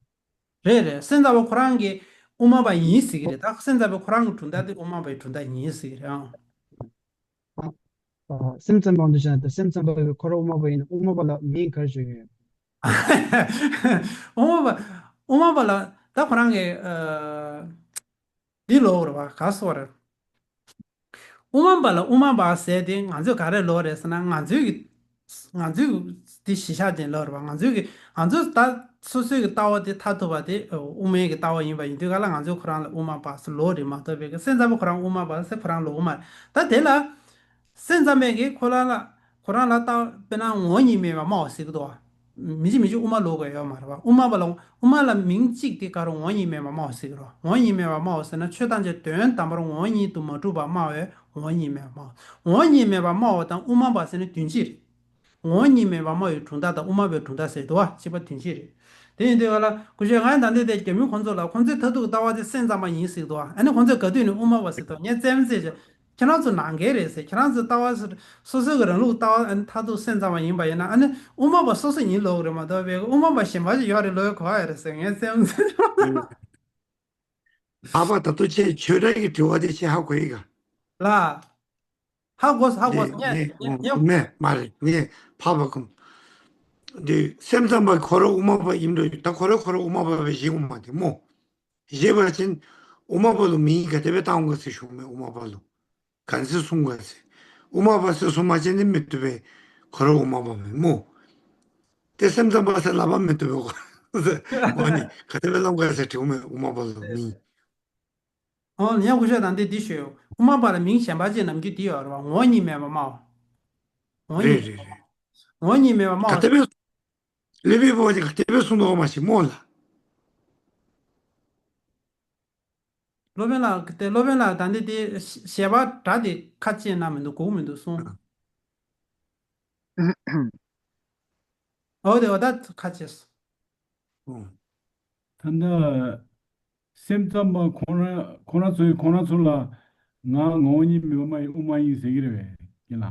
རེད་རེད། སེམས་ཙམ་པ་ཁོ་རང་གི་དབུ་མ་པ་ཡིན་ཟེར་གི་རེད། ད་སེམས་ཙམ་པ་ཁོ་རང་གི་གྲུབ་མཐའ་དེ་དབུ་མ་པའི་གྲུབ་མཐའ་ཡིན་ཟེར་གི་རེད། ཨང་། ཨ། སེམས་ཙམ་པ་འདི་བྱས་ན་ད་སེམས་ཙམ་པ་ཁོ་རང་དབུ་མ་པ་ཡིན་ན་དབུ་མ་པ་ལ་མིང་ག་རེ་བརྗོད་ཀྱི་ཡོད། དབུ་མ་པ་དབུ་མ་པ་ལ་ད་ཁོ་རང་གི། ཨ། འདི་ལོག་རེད་བ། ག་སོགས་རེད། དབུ་མ་པ་ལ་དབུ་མ་པ་ཟེར་དེ་ང་ཚོས་ག་རེ་ལོག་རེད་ཟེར་ན་ང་ཚོའི་གི་ང་ཚོའི་དེ་གཞི་བཞག་ཅན་ལོག་རེད་བ། ང་ཚོའི་གི་ང་ཚོ་ད་སོ་སོའི་གི་ལྟ་བ་དེ་མཐར་ཐུག་པ་དེ་དབུ་མའི་གི་ལྟ་བ་ཡིན་པ་ཡིན་དུས་ག་ལ་ང་ཚོས་ཁོ་རང་ལ་དབུ་མ་པ་ཟེར་ལོག་རེད་མ་གཏོགས་པའི་གི་སེམས་ཙམ་པ་ཁོ་རང་དབུ་མ་པ་ཟེར་ཁོ་རང་ལོག་མ་རེད། ད་དེ་ལ། སེམས་ཙམ་པས་ཀྱིས་ཁོ་རང་ལ་ཁོ་རང་ལ་ལྟ་དཔེར་ན་ངོ་བོ་ཉིད་མེད་པར་སྨྲ་བ་ཟེར་གི་འདུག་བ། མི་གཅིག་མི་གཅིག་དབུ་མ་ལོག་གི་ཡོད་མ་རེད་བ། དབུ་མ་པ་ལ་དབུ་མ་ལ་མིང་གཅིག་དེ་ག་རེ་ངོ་བོ་ཉིད་མེད་པར་སྨྲ་བ་ཟེར་གི་རེད་བ། ངོ་བོ་ཉིད་མེད་པར་སྨྲ་བ་ཟེར་ན་ཆོས་ཐམས་ཅད་དོན་དམ་པར་ངོ་བོ་ཉིད་དུ་མ་གྲུབ་པར་སྨྲ་བས་ངོ་བོ་ཉིད་མེད་པར་སྨྲ་བ། ངོ་བོ་ཉིད་མེད་པར་སྨྲ་བ་དང་དབུ་མ་པ་ཟེར་ན་དོན་གཅིག་རེད། ངོ་བོ་ཉིད་མེད་པར་སྨྲ་བའི་གྲུབ་མཐའ་དང་དབུ་མ་པའི་གྲུབ་མཐའ་ཟེར་འདུག་བ། གཅིག་པ་དོན་གཅིག་རེད། དེ་ཡིན་དུས་ག་ལ་སྐུ་ཞབས་ང་ཡང་ད་ལྟ་དེ་རྒྱ་མི་ཁོང་ཚོ་ལ་ཁོང་ཚོའི་མཐར་ཐུག་ལྟ་བ་དེ་སེམས་ཙམ་པ་ཡིན་ཟེར་འདུག་བ། ཨ་ནི་ཁོང་ཚོས་ག་དུས་ནས་དབུ་མ་པ་ཟེར་འདུག་ངས་རྩེད་མོ་རྩེ་བྱས། ཁྱེད་རང་ཚོ་ནང་འགལ་རེད་ཟེར། ཁྱེད་རང་ཚོ་ལྟ་བ་སོ་སོ་སོ་སོའི་གི་རང་ལུགས་ལྟ་བ་ཨ་ནི་མཐར་ཐུག་སེམས་ཙམ་པ་ཡིན་པ་ཡིན་ན་ཨ་ནི་དབུ་མ་པ་སོ་སོ་ཡིན་ལོག་རེད་མ་གཏོགས་པའི་དབུ་མ་པ་གཞན་པ་ཞིག་ཡོད་རེད་ལོག་གོ་ཨ་རེད་ཟེར་ངས་རྩེད་མོ་རྩེ། ཨ་ཕ་ད་ལྟོ་ཁྱེད་ཆོས་གྲགས་ཀྱི་དྲི་བ་དེ་ཁྱེད་ཧ་གོ་ཡི་ག་ལ། ཧ་གོ་སོང་ཧ་གོ་སོང་། ངས་ངས་ངས་མེད་མ་རེད། ངས་ཕ་བ་ཁོམ། འདི་སེམས་ཙམ་པ་ཁོ་རང་དབུ་མ་པ་ཡིན་འགྲོ། ད་ཁོ་རང་ཁོ་རང་དབུ་མ་པ་བཞེས་དགོས་མ་རེད་མོ། བཞེས་པ་ཅིན་དབུ་མ་པ་ལུ་མིང་ག་དེ་སྦེ་བཏང་དགོས་ཟེར་ཞུ་མི་དབུ་མ་པ་ལུ། ག་ཟེར་གསུང་དགོས་ཟེར། དབུ་མ་པ་ཟེར་གསུང་པ་ཅིན་ནི་མི་བཏུབ་པས། ཁོ་རང་དབུ་མ་པ་མེན་མོ། ཏེ་སེམས་ཙམ་པ་ཟེར་སླབ་པ་མི་བཏུབ་པས་ཁོ། འོ་ནི་ག་དེ་སྦེ་སླབ་དགོས་ཟེར་དྲིཝ་མས་དབུ་མ་པ་ལུ་མིང་། འོ་ཡང་སྐུ་ཞབས་དང་འདི་འདི་ཞུ། དབུ་མ་པ་ལ་མིང་གཞན་པ་ཅིག་ནམ་རྒྱུན་འདི་ཡོད་རེད་བ། ངོ་བོ་ཉིད་མེད་པར་སྨྲ་བ། ངོ་བོ་ཉིད་རེད་རེད་རེད། ངོ་བོ་ཉིད་མེད་པར་སྨྲ་ག་བ། དེ་སྦེ་སློབ་དཔོན་པོ་ཅིག་ག་དེ་སྦེ་གསུང་དོ་མ་ཤེས་སྨོ་ལགས། སློབ་དཔོན་ལགས་ཏེ་སློབ་དཔོན་ལགས་ད་འདི་འདི་བཤད་པ་འདྲ་དེ་ཁ་ཅིག་ན་མི་འདུག་གོ་མི་འདུག་གསུང་། འོ་དེ་འོ་ད་ཁ་ཅིག་སོང་། ད་ལྟ་སེམས་ཙམ་པ་ཁོང་ར་ཁོང་ར་ཚོས་ཁོང་ར་ཚོ་ལ་ང་ངོ་བོ་ཉིད་མེད་པར་སྨྲ་བའི་དབུ་མ་ཡིན་ཟེར་གྱི་རེད་པས་ཀྱི་ལ།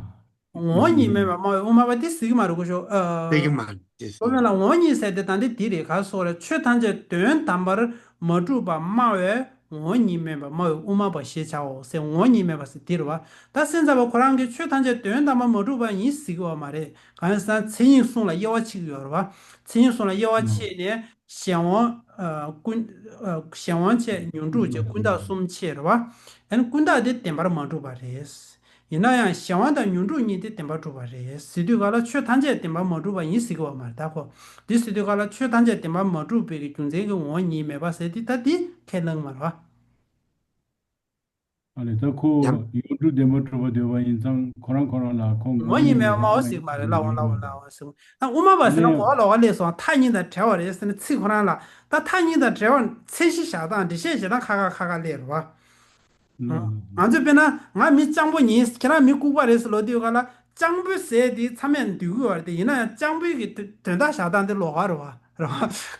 ངོ་བོ་ཉིད་མེད་པར་སྨྲ་བའི་དབུ་མ་པ་དེ་ཟེར་གྱི་མ་རེད་གོ་ཤོ། ཨ། ཟེར་གྱི་མ་རེད་དེ་ཟེར། སློབ་དཔོན་ལགས་ངོ་བོ་ཉིད་ཟེར་དེ་ད་འདི་འདི་རེད་ག་སོགས་རེད། ཆོས་ཐམས་ཅད་དོན་དམ་པར་མ་གྲུབ་པར་སྨྲ་བས་ངོ་བོ་ཉིད་མེད་པར་སྨྲ་བའི་དབུ་མ་པ་ཞེས་བྱའོ་ཟེར་ངོ་བོ་ཉིད་མེད་པ་ཟེར་འདི་རེད་བ། ད་སེམས་ཙམ་པ་ཁོ་རང་གིས་ཆོས་ཐམས་ཅད་དོན་དམ་པར་མ་གྲུབ་པ་ཡིན་ཟེར་གྱི་ཡོད་མ་རེད། གང་ཡིན་ཟེར་ན་མཚན་ཉིད་གསུམ་ལ་དབྱེ་བ་ཕྱེ་གི་ཡོད་རེད་བ། མཚན་ཉིད་གསུམ་ལ་དབྱེ་བ་ཕྱེ་ནས་གཞན་དབང་ཨ་ཀུན་ཨ་གཞན་དབང་བཅས་ཉོན་དྲུག་བཅས་ཀུན་བརྟགས་གསུམ་ཕྱེ་རེད་བ། ཨ་ནི་ཀུན་བརྟགས་དེ་བདེན་པར་མ་གྲུབ་པ་རེད། ཡིན་ན་ཡང་གཞན་དབང་དང་ཉོན་དྲུག་གཉིས་དེ་བདེན་པར་གྲུབ་པ་རེད་ཟེར་དུས་ག་ལ་ཆོས་ཐམས་ཅད་བདེན་པར་མ་གྲུབ་པ་ཡིན་ཟེར་གྱི་ཡོད་མ་རེད་ད་ཁོ། འདི་ཟེར་དུས་ག་ལ་ཆོས་ཐམས་ཅད་བདེན་པར་མ་གྲུབ་པའི་གི་རྒྱུ་མཚན་གྱི་ངོ་བོ་ཉིད་མེད་པ་ཟེར་དེ་ད་འདི་ཁས་ལེན་མ་རེད་བ། ཨ་ནི་ད་ཁོ་ཡང་ཡོངས་གྲུབ་བདེན་པར་གྲུབ་པར་འདོད་པ་ཡིན་ཙང་ཁོ་རང་ཁོ་རང་ལ་ཁོ་ངོ་བོ་ཉིད་མེད་པར་སྨྲ་བ་ཟེར་གྱི་མ་རེད། ལགས་འོང་ལགས་འོང་ལགས་འོང་ཟེར། ད་དབུ་མ་པ་ཟེར་ན་ཨ་ནི་གོ་བ་ལོག་ག་སླེབས་སོང་། མཐའ་གཉིས་དང་བྲལ་བ་རེད་ཟེར་ན་ཚིག་ཁོ་རང་ལ་ད་མཐའ་གཉིས་དང་བྲལ་བ་མཚན་གཞི་བཞག་སྟངས་འགྲེལ་བཤད་བྱེད་སྟངས་ཁ་ཁ་ཁ་ཁ་སླེབས་རེད་བ། ང་ཚོས་དཔེར་ན་ང་མི་སྤྱང་པོ་ཡིན། ཁྱེད་རང་མི་ལྐུགས་པ་རེད་ཟེར་ལབ་དུས་ག་ལ་སྤྱང་པོ་ཟེར་དེ་མཚམས་མེད་འདུས་དགོས་པ་རེད་དེ། ཡིན་ན་ཡང་སྤྱང་པོའི་གི་དོན་དག་བཞག་སྟངས་དེ་ལོགས་ཀ་རེད་བ། རེད་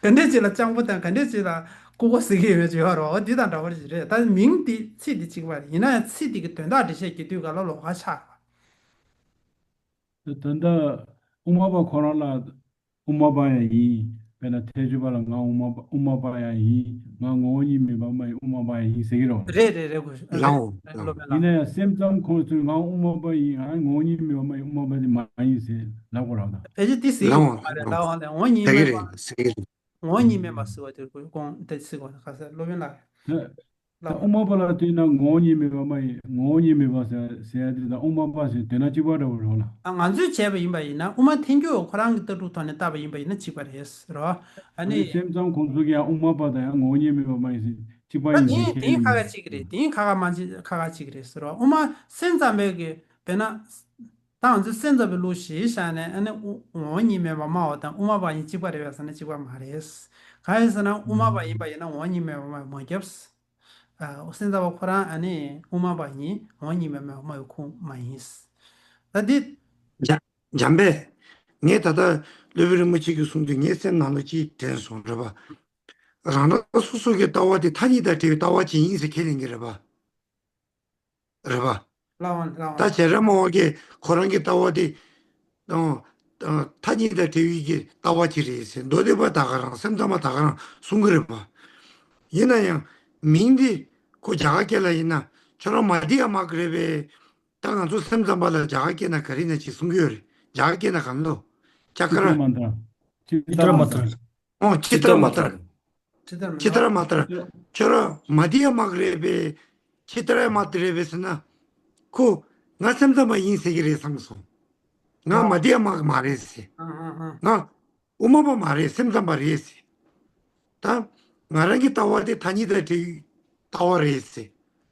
བ། ག་འདྲས་ཅིག་ལ་སྤྱང་པོ་དང་ག་འདྲས་ཅིག་ལ་ལྐུགས་པ་ཟེར་གྱི་ཡོད་ཅིག་ཡོད་རེད་བ། འོ་འདི་དང་འདྲ་བ་ཞིག་རེད། ད་མིང་འདི་ཚིག་འདི་གཅིག་པ་རེད། ཡིན་ན་ཡང་ཚིག་འདི་གི་དོན་དག་འགྲེལ་བཤད་བྱེད་དུས་ག་ལ་ལོགས་ཀ་ཆགས་རེད་བ། ད་ལྟ་དབུ་མ་པ་ཁོ་རང་ལ་དབུ་མ་པ་ཡང་ཡིན། དཔེར་ན་ཐེག་མཆོག་པ་ལ་ང་དབུ་མ་པ་དབུ་མ་པ་ཡང་ཡིན། ང་ངོ་བོ་ཉིད་མེད་པར་སྨྲ་བའི་དབུ་མ་པ་ཡང་ཡིན་ཟེར་གྱི་རེད་བ། རེད་རེད་རེད་གོ་ལགས་འོང་རེད་ལགས་འོང་། སློབ་དཔོན་ཡིན་ན་ལགས། ཡང་སེམས་ཙམ་ཁོང་ཚོས་ང་དབུ་མ་པ་ཡིན། ཨ་ངོ་བོ་ཉིད་མེད་པར་སྨྲ་བའི་དབུ་མ་པ་དེ་མ་ཡིན་ཟེར་ལབ་དགོས་རེད་བ། ད་ཕལ་ཆེར་དེ་ཟེར་གྱི་ལགས་འོང་མ་རེད། ལགས་འོང་། ལགས་འོང་། ལགས་འོང་། ངོ་བོ་ཉིད་མེད་པ་ཟེར་བ་དེ་དགོས་དགོངས་དེ་ཟེར་དགོས་ག་ཟེར་སློབ་དཔོན་ལགས། ད་དབུ་མ་པ་ལ་བལྟས་ན་ངོ་བོ་ཉིད་མེད་པ་མ་ཡིན། ངོ་བོ་ཉིད་མེད་པ་ཟེར་ཟེར་ཡ་དེ་དང་དབུ་མ་པ་ཟེར་དོན་དག་གཅིག་པ་འདྲ་བོ་རེད་བ་ལགས། ཨ་ང་ཚོས་བྱས་པ་ཡིན་པ་ཡིན་ན། དབུ་མ་ཐལ་འགྱུར་ཁོ་རང་གི་ལྟ་གྲུབ་ཐོག་ནས་བལྟས་པ་ཡིན་པ་ཡིན་ན་གཅིག་པ་རེད་ཟེར་རོ། ཨ་ཨ་ནི་ནི་སེམས་ཙམ་ཁོང་ཚོ་གིས་ཡང་དབུ་མ་པ་དང་ཡང་ངོ་བོ་ཉིད་མེད་པ་མ་ཡིན་ཟེར་གཅིག་པ་ད་ཡིན་ཟེར། དེ་ཁས་དེ་ལེན་ཁ་ཁ་གཅིག་རེད། དེ་ཁ་ཁ་མ་གཅིག་ཁ་ཁ་གཅིག་རེད་ཟེར་རོ། དབུ་མ་སེམས་ཙམ་པའི་གི་དཔེར་ན། ད་ང་ཚོས་སེམས་ཙམ་པའི་ལུགས་གཞི་བཞག་ནས་ཨ་ནི་དབུ་ངོ་བོ་ཉིད་མེད་པར་སྨྲ་བ་དང་དབུ་མ་པ་གཉིས་གཅིག་པ་རེད་པས་ཟེར་ན་གཅིག་པ་མ་རེད། གང་ཡིན་ཟེར་ན་དབུ་མ་པ་ཡིན་པ་ཡིན་ན་ངོ་བོ་ཉིད་མེད་པར་སྨྲ་མ་རྒྱབ། ཨ་སེམས་ཙམ་པ་ཁོ་རང་ཨ་ནི་དབུ་མ་པ་ཡིན། ངོ་བོ་ཉིད་མེད་པར་སྨྲ་བའི་ཁུངས་མ་ཡིན། ད་འདི། འཇམ་འཇམ་དཔལ། ངས་ད་ལྟ་སློབ་དཔོན་རིན་པོ་ཆེ་གིས་གསུངས་དུས་ངའི་སེམས་ནང་ལ་ཅིག་དྲན་སོང་རེད་པ། རང་སྣང་སོ་སོ་གི་ལྟ་བ་དེ་མཐའ་གཉིས་དང་བྲལ་བའི་ལྟ་བ་ཅིག་ཡིན་ཟེར་ཁས་ལེན་གྱི་རེད་པ། རེད་པ། ལགས་འོང་ལགས་འོང་། ད་བྱེ་བྲག་སྨྲ་བ་གིས་ཁོ་རང་གི་ལྟ་བ་དེ། ཨ་ཨ་མཐའ་གཉིས་དང་བྲལ་བའི་གི་ལྟ་བ་ཅིག་རེད་ཟེར། མདོ་སྡེ་པ་ད་ག་རང་། སེམས་ཙམ་པ་ད་ག་རང་གསུང་གི་རེད་པ། ཡིན་ན་ཡང་མིང་འདི་ཁོ་རྒྱ་གར་སྐད་ལ་ཡིན་ན་ཁྱོད་རང་མ་དྷྱ་མ་ག་རེད་པས། ད་ང་ཚོ་སེམས་ཙམ་པ་ལ་རྒྱ་གར་སྐད་ནང་ག་རེ་ཡིན་ན་ཅིག་གསུང་གི་ཡོད་རེད། རྒྱ་གར་སྐད་ནང་ག་ལོ། ཅ་ཀ་ར། ཅི་ཏྲ་མ་ཏྲ། ཅི་ཏྲ་མ་ཏྲ། ཨོ་ཅི་ཏྲ་མ་ཏྲ། ཅི་ཏྲ་མ་ཏྲ། ཅི་ཏྲ་མ་ཏྲ། ཁྱོད་རང་མ་དྷྱ་མ་ག་རེད་པས། ཅི་ཏྲ་མ་ཏྲ་རེད་པས་ཟེར་ན། ཁོ་ང་སེམས་ཙམ་པ་ཡིན་ཟེར་གྱི་རེད་བསམ་སོང་། ང་མ་དྷྱ་མ་ག་མ་རེད་ཟེར། ཨ་ཨ་ཨ། ང་དབུ་མ་པ་མ་རེད། སེམས་ཙམ་པ་རེད་ཟེར། ད་ང་རང་གི་ལྟ་བ་དེ་མཐའ་གཉིས་དང་བྲལ་བའི་ལྟ་བ་རེད་ཟེར།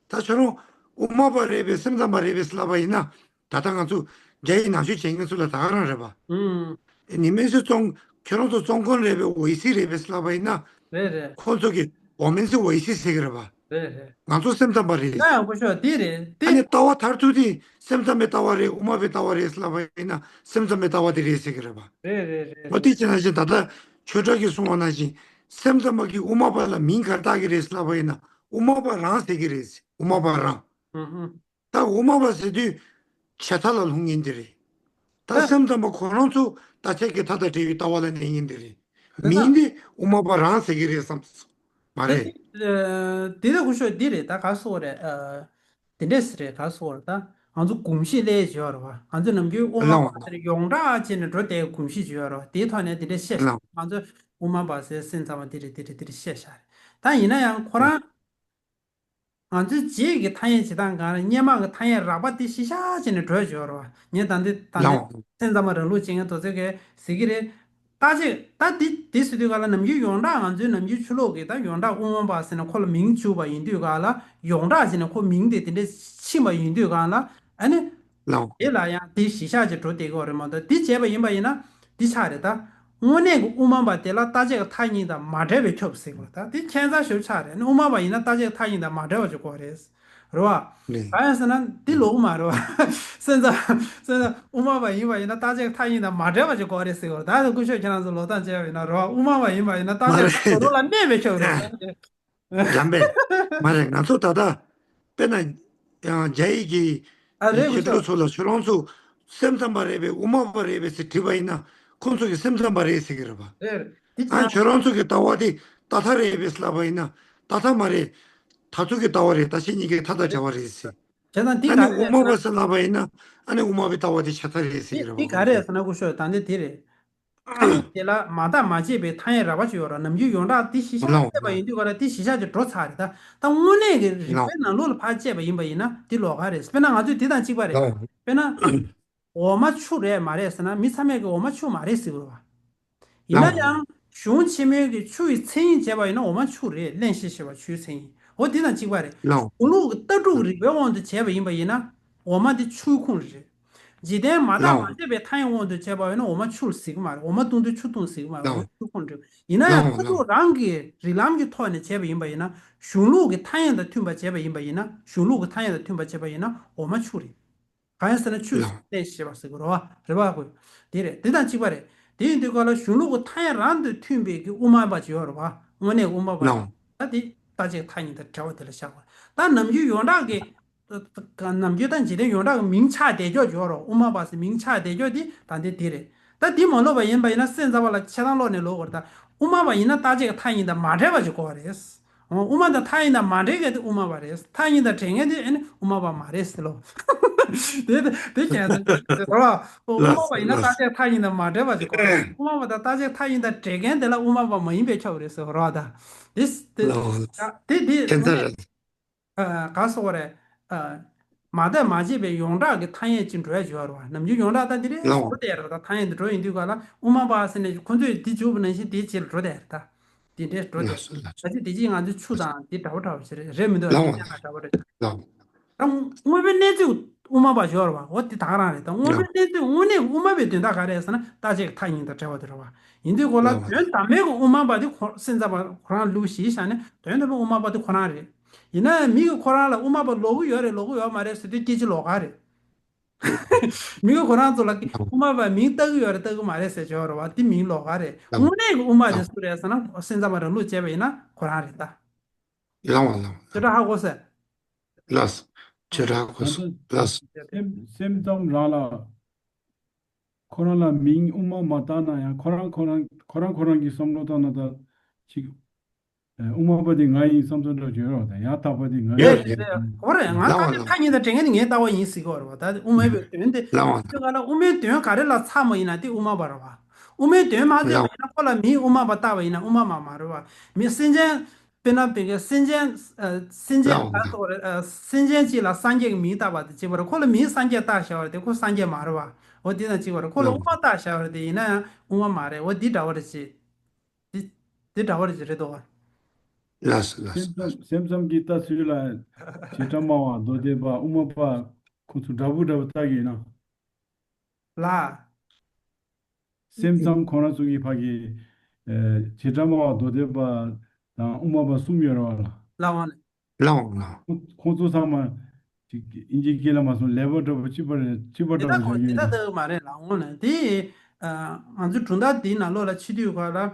ད་ཁྱོད་རང་དབུ་མ་པ་རེད་པས་སེམས་ཙམ་པ་རེད་པས་ཟེར་ལབ་པ་ཡིན་ན། ད་ལྟ་ང་ཚོ་རྒྱ་ཡིག་ནང་ཆོས་བྱེད་མཁན་ཚོ་ལ་ད་ག་རང་རེད་པ། ཨུམ། ཨེ་你们是中- ཁྱོད་རང་ཚོ་中国人རེད་པས། 外星人རེད་པས་ཟེར་ལབ་པ་ཡིན་ན། རེད་རེད། ཁོང་ཚོ་གིས་我们是外星人ཟེར་གྱི་རེད་པ། རེད་རེད། ང་ཚོ་སེམས་ཙམ་པ་རེད། ད་ཡང་ཁོ་ཤོ་དེ་རེད་དེ། ཨ་ནི་ལྟ་བ་མཐར་ཐུག་དེ་སེམས་ཙམ་པའི་ལྟ་བ་རེད། དབུ་མ་པའི་ལྟ་བ་རེད་ཟེར་ལབ་པ་ཡིན་ན་སེམས་ཙམ་པའི་ལྟ་བ་དེ་རེད་ཟེར་གྱི་རེད་པ། རེད་རེད་རེད། འོ་དེ་བྱས་ན་བཞིན་ད་ལྟ་ཆོས་གྲགས་ཀྱིས་གསུངས་པ་ནང་བཞིན་སེམས་ཙམ་པ་གིས་དབུ་མ་པ་ལ་མིང་ག་རེ་བཏགས་ཀྱི་རེད་ཟེར་ལབ་པ་ཡིན་ན་དབུ་མ་པ་རང་ཟེར་གྱི་རེད་ཟེར། དབུ་མ་པ་རང་། ཨུ་ཧུ། ད་དབུ་མ་པ་ཟེར་དུས་ཆད་མཐའ་ལ་ལྷུང་མཁན་དེ་རེད། ད་ད་སེམས་ཙམ་པ་ཁོ་རང་ཚོ་རྟག་ཆད་ཀྱི་མཐའ་དང་བྲལ་བའི་ལྟ་བ་ལ་གནས་མཁན་དེ་རེད། ད་མིང་དེ་དབུ་མ་པ་རང་ཟེར་གྱི་རེད་བསམ་སོང་། མ་ད་རེད། དེ་ཨ་དེ་ད་ཁོ་ཤོ་དེ་རེད། ད་ག་སོ་རེད། ཨ་དེ་འདྲས་རེད། ག་སོ་རེད། ད་ང་ཚོ་གོམས་གཤིས་ལས་བྱེད་ཡོད་རེད་པ། ང་ཚོ་ནམ་རྒྱུན་དབུ་མ་ལགས་པ་ཟེར་ཡོངས་གྲགས་བྱས་ནས་འགྲོ་བསྡད་གོམས་གཤིས་ཅིག་ཡོད་རེད་པ། དེའི་ཐོག་ནས་དེ་འདྲས་བཤད། ལགས། ང་ཚོ་དབུ་མ་པ་ཟེར་སེམས་ཙམ་པ་དེ་རེད་དེ་རེད་དེ་རེད་བཤད་བཞག་རེད། ད་ཡིན་ན་ཡང་ཁོ་རང་ང་ཚོའི་རྗེས་ཀྱི་ཐ་སྙད་བྱེད་སྟངས་སྒང་ལ་སྔོན་མ་གི་ཐ་སྙད་རགས་པ་དེ་གཞི་བཞག་བྱས་ནས་འགྲོ་བྱས་ཡོད་རེད་པ། ངས་ད་འདི་ད་འདི་ལགས། སེམས་ཙམ་པ་རང་ལུགས་བྱེད་མཁན་དེ་ཚོ་གིས་ཟེར་གྱི་རེད། རྟག་ཆད་ད་འདི་འདི་ཟེར་དུས་སྒང་ལ་ནམ་རྒྱུན་ཡོངས་གྲགས་ང་ཚོའི་ནམ་རྒྱུན་ཆོས་ལུགས་ཀྱི་ད་ཡོངས་གྲགས་དབུ་མ་པ་ཟེར་ནས་ཁོ་ལ་མིང་བྱུགས་པ་ཡིན་དུས་སྒང་ལ་ཡོངས་གྲགས་བྱས་ནས་ཁོ་མིང་དེ་དེ་འདྲས་ཕྱིན་པ་ཡིན་དུས་སྒང་ལ་ཨ་ནི། ལགས། དེ་ལ་ཡང་དེ་གཞི་བཞག་ཅིག་འགྲོ་བསྡད་ཀྱི་ཡོད་རེད་མ་གཏོགས། དེ་བྱས་པ་ཡིན་པ་ཡིན་ན་དེ་ཆགས་རེད་ད། དངོས་གནས་ཀྱི་དབུ་མ་པ་དེ་ལ་རྟག་ཆད་ཀྱི་མཐའ་གཉིས་དང་མ་བྲལ་བས་ཁྱབ་ཟེར་དགོས། ད་དེ་ཁྱད་མཚར་ཞིག་ཆགས་རེད། དབུ་མ་པ་ཡིན་ན་རྟག་ཆད་ཀྱི་མཐའ་གཉིས་དང་མ་བྲལ་བ་ཅིག་དགོས་རེད། རེད་པ། ལགས། གང་ཡིན་ཟེར་ན་དེ་ལོག་མ་རེད་པ། སེམས་ཙམ་སེམས་ཙམ་དབུ་མ་པ་ཡིན་པ་ཡིན་ན་རྟག་ཆད་ཀྱི་མཐའ་གཉིས་དང་མ་བྲལ་བ་ཅིག་དགོས་རེད་ཟེར་དགོས་རེད། ད་སྐུ་ཞབས་ཁྱེད་རང་ཚོ་ལོག་སྟངས་བྱས་པ་ཡིན་ན་རེད་པ། དབུ་མ་པ་ཡིན་པ་ཡིན་ན་རྟག་ཆད་ཀྱི་མཐའ་ལོགས་ལ་གནས་པས་ཁྱབ་རེད། འཇམ་དཔལ། མ་རེད། ང་ཚོ་ད་ལྟ་དཔེར་ན་ཡང་རྒྱ་ཡིག་གི་ཨ་རེད་ཤེས་གྲུབ་ཚོ་ལ་ཁྱོད་རང་ཚོ་སེམས་ཙམ་པ་རེད་པས་དབུ་མ་པ་རེད་པས་ཟེར་དྲིས་པ་ཡིན་ན་ཁོང་ཚོ་གིས་སེམས་ཙམ་པ་རེད་ཟེར་གྱི་རེད་པ། རེད་རེད། དེ་ཨ་ཁྱོད་རང་ཚོ་གི་ལྟ་བ་དེ་རྟག་མཐའ་རེད་པས་ལབ་པ་ཡིན་ན་རྟག་མཐའ་མ་རེད། མཐར་ཐུག་གི་ལྟ་བ་རེད། རྟག་ཆད་གཉིས་ཀའི་མཐའ་དང་བྲལ་བ་རེད་ཟེར། བྱས་ཙང་དེ་ཨ་ནི་ག་རེ་དབུ་མ་པ་ཟེར་ལབ་པ་ཡིན་ན་ཨ་ནི་དབུ་མ་པའི་ལྟ་བ་དེ་ཆད་མཐའ་རེད་ཟེར་གྱི་རེད་པ། དེ་ག་རེ་ཟེར་ན་སྐུ་ཞབས་ད་འདི་དེ་རེད། ཐ་སྙད་དེ་ལ་མ་བརྟགས་མ་དཔྱད་པའི་ཐ་སྙད་རགས་པ་ཅིག་ཡོད་རེད། ནམ་རྒྱུན་ཡོངས་གྲགས་དེ་གཞི་བཞག་ལགས་བྱས་པ་ཡིན་དུས་ག་ལ་དེ་གཞི་བཞག་ཅིག་འགྲོ་ཚར་རེད་ད། ད་དངོས་གནས་ཀྱི་རིག་ལགས་པའི་ནང་ལོགས་ལ་ཕར་དཔྱད་པ་ཡིན་པ་ཡིན་ན་དེ་ལོགས་ཀ་རེད། དཔེར་ན་ང་ཚོས་དེ་དང་གཅིག་པ་རེད། ལགས། དཔེར་ན་འོ་མ་ཆུ་རེད་མ་རེད་ཟེར་ན་མི་ཚང་མས་ཀྱི་འོ་མ་ཆུ་མ་རེད་ཟེར་གྱི་རེད་པ། ཡིན་ན་ཡང་གཞུང་ཆེན་མོའི་གི་ཆུ་ཡི་མཚན་ཉིད་བྱས་པ་ཡིན་ན་འོ་མ་ཆུ་རེད། རླན་གཤེར་ཞེས་པ་ཆུའི་མཚན་ཉིད། འོ་དེ་དང་གཅིག་པ་རེད། ལགས། གཞུང་ལུགས་ཀྱི་ལྟ་གྲུབ་རིགས་པའི་དབང་དུ་བྱས་པ་ཡིན་པ་ཡིན་ན་འོ་མ་དེ་ཆུའི་ཁོངས་རེད། འཇིག་རྟེན་མ་བརྟགས་མ་ལགས། དཔྱད་པའི་ཐ་སྙད་དབང་དུ་བྱས་པ་ཡིན་ན་འོ་མ་ཆུ་ཟེར་གྱི་མ་རེད། འོ་མ་བཏུང་དུས་ཆུ་བཏུང་ཟེར་གྱི་མ་རེད། འོ་མ་ལགས། ཆུའི་ཁོངས་རེད། ཡིན་ན་ཡང་ལགས་ལྟ་ལགས། གྲུབ་རང་གི་རིགས་ལམ་གྱི་ཐོག་ནས་བྱས་པ་ཡིན་པ་ཡིན་ན་གཞུང་ལུགས་ཀྱི་ཐ་སྙད་དང་མཐུན་པ་བྱས་པ་ཡིན་པ་ཡིན་ན་གཞུང་ལུགས་ཀྱི་ཐ་སྙད་དང་མཐུན་པ་བྱས་པ་ཡིན་ན་འོ་མ་ཆུ་རེད། གང་ཡིན་ཟེར་ན་ཆུ་ལགས། རླན་གཤེར་ཞེས་པ་ཟེར་གྱི་རེད་པ། རེད་པ་གོ། དེ་རེད། དེ་དང་གཅིག་པ་རེད། དེ་ཡིན་དུས་ག་ལ་གཞུང་ལུགས་ཀྱི་ཐ་སྙད་རང་དང་མཐུན་པའི་གི་དབུ་མ་པ་ཅིག་ཡོད་རེད་པ། དངོས་གནས་དབུ་མ་པ་ཅིག་ལགས། ད་དེ་རྟག་ཆད་ཐ་སྙད་དང་བྲལ་བ་དེ་ལ་བཞག་པ་རེད། ད་ནམ་རྒྱུན་ཡོངས་གྲགས་ཀྱི་ནམ་རྒྱུན་ད་འཇིག་རྟེན་ཡོངས་གྲགས་ཀྱི་མིང་ཆགས་བསྡད་ཀྱོག་ཅིག་ཡོད་རེད་པ། དབུ་མ་པ་ཟེར་མིང་ཆགས་བསྡད་ཀྱོག་དེ་ད་འདི་དེ་རེད། ད་དེ་མ་ལོག་པ་ཡིན་པ་ཡིན་ན་སེམས་ཙམ་པ་ལ་ཆད་ཐ་ལོག་ནས་ལོག་གི་རེད། ད་དབུ་མ་པ་ཡིན་ན་རྟག་ཆད་ཀྱི་ཐ་སྙད་དང་མ་བྲལ་བ་ཅིག་དགོས་པ་རེད། འོ་དབུ་མ་དང་ཐ་སྙད་དང་མ་འབྲེལ་མཁན་དེ་དབུ་མ་པ་རེད། ཐ་སྙད་དང་འབྲེལ་མཁན་དེ་ཨ་ནི་དབུ་མ་པ་མ་རེད་ཟེར་ལོ། དེ་དེ་ཁྱད་མཚར་ཟེར་རོ། དབུ་མ་པ་ཡིན་ན་རྟག་ཆད་ཐ་སྙད་དང་མ་འབྲེལ་བ་ཅིག་དགོས་རེད། དབུ་མ་པ་དང་རྟག་ཆད་ཐ་སྙད་དང་འབྲེལ་མཁན་དེ་ལ་དབུ་མ་པ་མ་ཡིན་པས་ཁྱབ་རེད་ཟེར་རོ། ད་དེ་དེ་ལོ། དེ་དེ་ཁྱད་མཚར་རེད། ཨ་ག་སོགས་རེད། ཨ་མ་བརྟགས་མ་དཔྱད་པའི་ཡོངས་གྲགས་ཀྱི་ཐ་སྙད་ཅིག་འགྲོ་ཡ་ཡོད་རེད་བ། ནམ་རྒྱུན་ཡོངས་གྲགས་ད་འདི་རེད་ལགས། འགྲོ་བསྡད་རེད་བ། ད་ཐ་སྙད་འདི་འགྲོ་ཡོང་དུས་ག་ལ་དབུ་མ་པ་ཟེར་ནས་ཁོ་ཚོས་འདི་བརྗོད་པ་ནང་བཞིན་དེའི་རྗེས་ལ་འགྲོ་བསྡད་རེད་ད། དེ་འདྲས་འགྲོ་བསྡད་ལགས་སོ་ལགས་སོ། རེད། ད་ཅི་དེ་ཅི་ང་ཚོའི་ཆུ་དང་དེ་འདྲ་བོ་འདྲ་བོ་ཞིག་རེད། རེད་མི་འདུག་ལགས་དེ་འོང་ཡང་ལགས། འདྲ་བོ་རེད། ལགས་འོང་། ད་དངོས་པོའི་གནས་ཚུལ་དབུ་མ་པ་ཞོར་བ་འོ་དེ་དག་རང་རེད། ད་དངོས་པོའི་གནས་ཚུལ་དངོས་གནས་དབུ་མ་པའི་དོན་དག་ག་རེ་རེད་ཟེར་ན་རྟག་ཆད་ཀྱི་མཐའ་གཉིས་དང་བྲལ་བ་དེ་རེད་བ། ཡིན་དུས་གོ་ལ་དོན་དམ་པའི་གི་དབུ་མ་པ་དེ་ཁོ་སེམས་ཙམ་པ་ཁོ་རང་ལུགས་གཞི་བཞག་ནས་དོན་དམ་པའི་དབུ་མ་པ་དེ་ཁོ་རང་རེད། ཡིན་ན་མི་གི་ཁོ་རང་ལ་དབུ་མ་པ་ལོག་གི་ཡོད་རེད་ལོག་གི་ཡོད་མ་རེད་ཟེར་དུས་སྐད་ཆ་ལོགས་ཀ་རེད། མི་གི་ཁོ་རང་ཚོ་ལ་དབུ་མ་པ་མིང་བཏགས་ཀྱི་ཡོད་རེད་བཏགས་ཀྱི་མ་རེད་ཟེར་ཆོག་རེད་བ། དེ་མིང་ལོགས་ཀ་རེད། དངོས་གནས་ཀྱི་དབུ་མ་དེ་སུ་རེད་ཟེར་ན་སེམས་ཙམ་པ་རང་ལུགས་བྱས་པ་ཡིན་ན་ཁོ་རང་རེད་ད། ལགས་འོང་ལགས་འོང་། ཁྱོད་རང་ཧ་གོ་སོང་། ལགས། ཁྱོད་རང་ཧ་གོ་སོང་། ལགས། སེམས་སེམས་ཙམ་རང་ལ་ཁོ་རང་ལ་མིང་དབུ་མ་མ་བཏགས་ན་ཡང་ཁོ་རང་ཁོ་རང་ཁོ་རང་ཁོ་རང་གི་བསམ་བློ་བཏང་ན་ད་ཅིག་ཨེ་དབུ་མ་པ་དེ་ང་ཡིན་བསམ་ཚུལ་འདྲ་བརྗོད་རོགས་དང་ཡང་དག་པ་དེ་ང་ཡིན། རེད་རེད། གོ་རེད། ང་ལགས་འོང་ལགས་འོང་། ད་ལྟ་ཐ་སྙད་དང་འབྲེལ་མཁན་དེ་ངའི་ལྟ་བ་ཡིན་ཟེར་གྱི་ཡོད་རེད་བ། ད་དབུ་མའི་པའི་དོན་དེ་ལགས་འོང་ལགས་འོང་། དེ་ག་ལ་དབུ་མའི་དོན་ག་རེ་ལ་ཚང་མ་ཡིན་ན་དེ་དབུ་མ་པ་རེད་བ། དབུ་མའི་དོན་མ་ཚང་མ་ཡིན་ན་ཁོ་ལ་མིང་དབུ་མ་པ་བཏགས་པ་ཡིན་ན་དབུ་མ་པ་མ་རེད་བ། མི་སེམས་ཅན། དཔེར་ན་བོད་སྐད་སེམས་ཅན། ཨ་སེམས་ཅན་ལགས་འོང་ད་ལགས། ག་སོགས་རེད། ཨ་སེམས་ཅན་གཅིག་ལ་སངས་རྒྱས་ཀྱི་མིང་བཏགས་པ་དེ་གཅིག་པ་རེད། ཁོ་ལ་མིང་སངས་རྒྱས་བཏགས་བཞག་པ་རེད་དེ་ཁོ་སངས་རྒྱས་མ་རེད་བ། འོ་དེ་དང་གཅིག་པ་རེད། ཁོ་ལ་ལགས་དབུ་འོང་མ་བཏགས་བཞག་པ་རེད་དེ་ཡིན་ན་ཡང་དབུ་མ་མ་རེད། འོ་དེ་འདྲ་བ་རེད་ཅེས། དེ་དེ་འདྲ་བ་རེད་ཅེས་རེད་དོ། ལགས་སོ་ལགས་སོ། སེམས་ཙམ་སེམས་ཙམ་གྱི་ལྟ་ཚུལ་ལ་བྱེ་བྲག་སྨྲ་བ་མདོ་སྡེ་པ་དབུ་མ་པ་ཁོང་ཚོ་འདྲ་པོ་འདྲ་པོ་ལྟ་གི་ཡིན་ན། ལགས། སེམས་ཙམ་ཁོ་རང་ཚོ་གི་ཕ་གི་ཨེ་བྱེ་བྲག་སྨྲ་བ་མདོ་སྡེ་པ་དང་དབུ་མ་པ་གསུམ་ཡོད་རེད་བ་ལགས། ལགས་འོང་ལགས། ལགས་འོང་ལགས། ཁོ་ཁོང་ཚོ་ཚང་མ་ཅིག་ཨིན་ཇིའི་སྐད་ལ་མ་སོང་ལེ་བར་འདྲ་པོ་གཅིག་པ་རེད་གཅིག་པ་འདྲ་དེ་ལྟ་པོ་ཁོ་བཞག་གི་དེ་ཡོད་ལྟ་རེད། ལྟ་གི་མ་རེད་ལགས། འོང་ན་དེ་ཨ་ང་ཚོ་གྲུབ་མཐའ་དེའི་ནང་ལོགས་ལ་ཕྱེ་དུས་ག་ལ།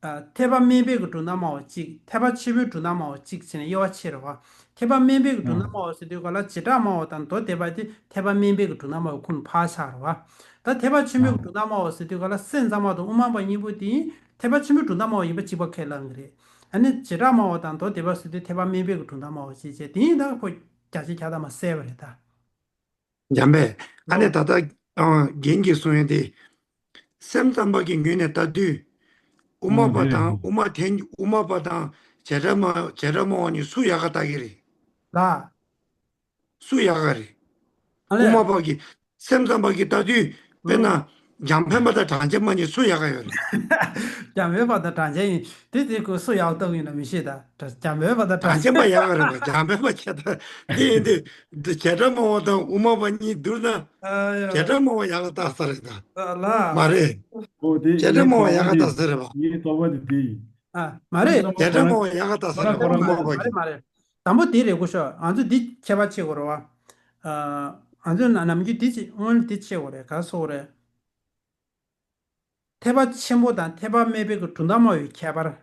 ཨ་ཐེག་པ་དམན་པའི་གི་གྲུབ་མཐའ་སྨྲ་བ་གཅིག་ཐེག་པ་ཆེན་པོའི་གྲུབ་མཐའ་སྨྲ་བ་གཅིག་བྱས་ནས་དབྱེ་བ་ཕྱེ་རེད་བ། ཐེག་པ་དམན་པའི་གི་གྲུབ་མཐའ་སྨྲ་བ་ཟེར་དུས་ག་ལ་བྱེ་བྲག་སྨྲ་བ་དང་མདོ་སྡེ་པ་དེ་ཐེག་པ་དམན་པའི་གི་གྲུབ་མཐའ་སྨྲ་བའི་ཁོངས་ཕར་ཆགས་རེད་བ། ད་ཐེག་པ་ཆེན་པོའི་གི་གྲུབ་མཐའ་སྨྲ་བ་ཟེར་དུས་ག་ལ་སེམས་ཙམ་པ་དང་དབུ་མ་པ་གཉིས་པོ་དེ་ཐེག་པ་ཆེན་པོའི་གྲུབ་མཐའ་སྨྲ་བ་ཡིན་པ་གཅིག་པ་ཁས་བླངས་གི་རེད། ཨ་ནི་བྱེ་བྲག་སྨྲ་བ་དང་མདོ་སྡེ་པ་ཟེར་དུས་ཐེག་པ་དམན་པའི་གི་གྲུབ་མཐའ་སྨྲ་བ་ཞེས་བྱས་དེ་ཡིན་ད་ཁོ་བརྒྱ་ཆ་བརྒྱ་ཐམ་པ་གསལ་བ་རེད་ད། འཇམ་དཔལ། ཨ་ནི་ད་ལྟ་ཨ་རྒན་གྱིས་གསུངས་ཡོད་དེ། སེམས་ཙམ་པ་གི་ངོས་ནས་ལྟ་དུས། དབུ་མ་པ་དང་དབུ་མ་ཐལ་དབུ་མ་པ་དང་བྱེ་བྲག་སྨྲ་བྱེ་བྲག་སྨྲ་བ་གཉིས་སུ་ཡག་ག་ལྟ་གི་རེད། ལགས། སུ་ཡག་ག་རེད། ཨ་ལས། དབུ་མ་པ་གི་སེམས་ཙམ་པ་གི་ལྟ་དུས་དཔེར་ན་འཇམ་དཔལ་པ་དང་གྲངས་ཅན་པ་གཉིས་སུ་ཡག་ག་ཡོད་རེད། འཇམ་དཔལ་པ་དང་གྲངས་ཅན་ཡིན་དེ་དེ་ཁོ་སུ་ཡག་ལྟ་གི་ཡིན་ན་མི་ཤེས་ད། འཇམ་དཔལ་པ་དང་གྲངས་ཅན་པ་ཡག་ག་རེད་པ། འཇམ་དཔལ་པ་ཁྱད་ད་དེ་ཡིན་དུས་བྱེ་བྲག་སྨྲ་བ་དང་དབུ་མ་པ་གཉིས་བསྡུར་ན་ཨ་ཡ། བྱེ་བྲག་སྨྲ་བ་ཡག་ག་ལྟ་ས་རེད་ད། ཨ་ལ། མ་རེད། ཨོ་དེ་བྱེ་བྲག་སྨྲ་བ་ཡག་ག་ལྟ་ས་རེད་པ། ངའི་དོགས་པ་དེ་དེ་ཡིན། ཨ་མ་རེད། བྱེ་བྲག་སྨྲ་བ་ཡག་ག་ལྟ་ས་རེད་པ་དབུ་མ་པ་གི། མ་རེད་མ་རེད། དང་པོ་དེ་རེད་གོ་ཤོག་ང་ཚོ་འདི་ཁྱད་པར་ཕྱེ་དགོས་རེད་བ། ཨ་ང་ཚོ་ན་ནམ་རྒྱུན་འདི་ཅི་སྔོན་འདི་ཕྱེ་དགོས་རེད་ག་སོགས་རེད། ཐེག་པ་ཆེན་པོ་དང་ཐེག་པ་དམན་པའི་གི་གྲུབ་མཐའ་སྨྲ་བའི་ཁྱད་པར།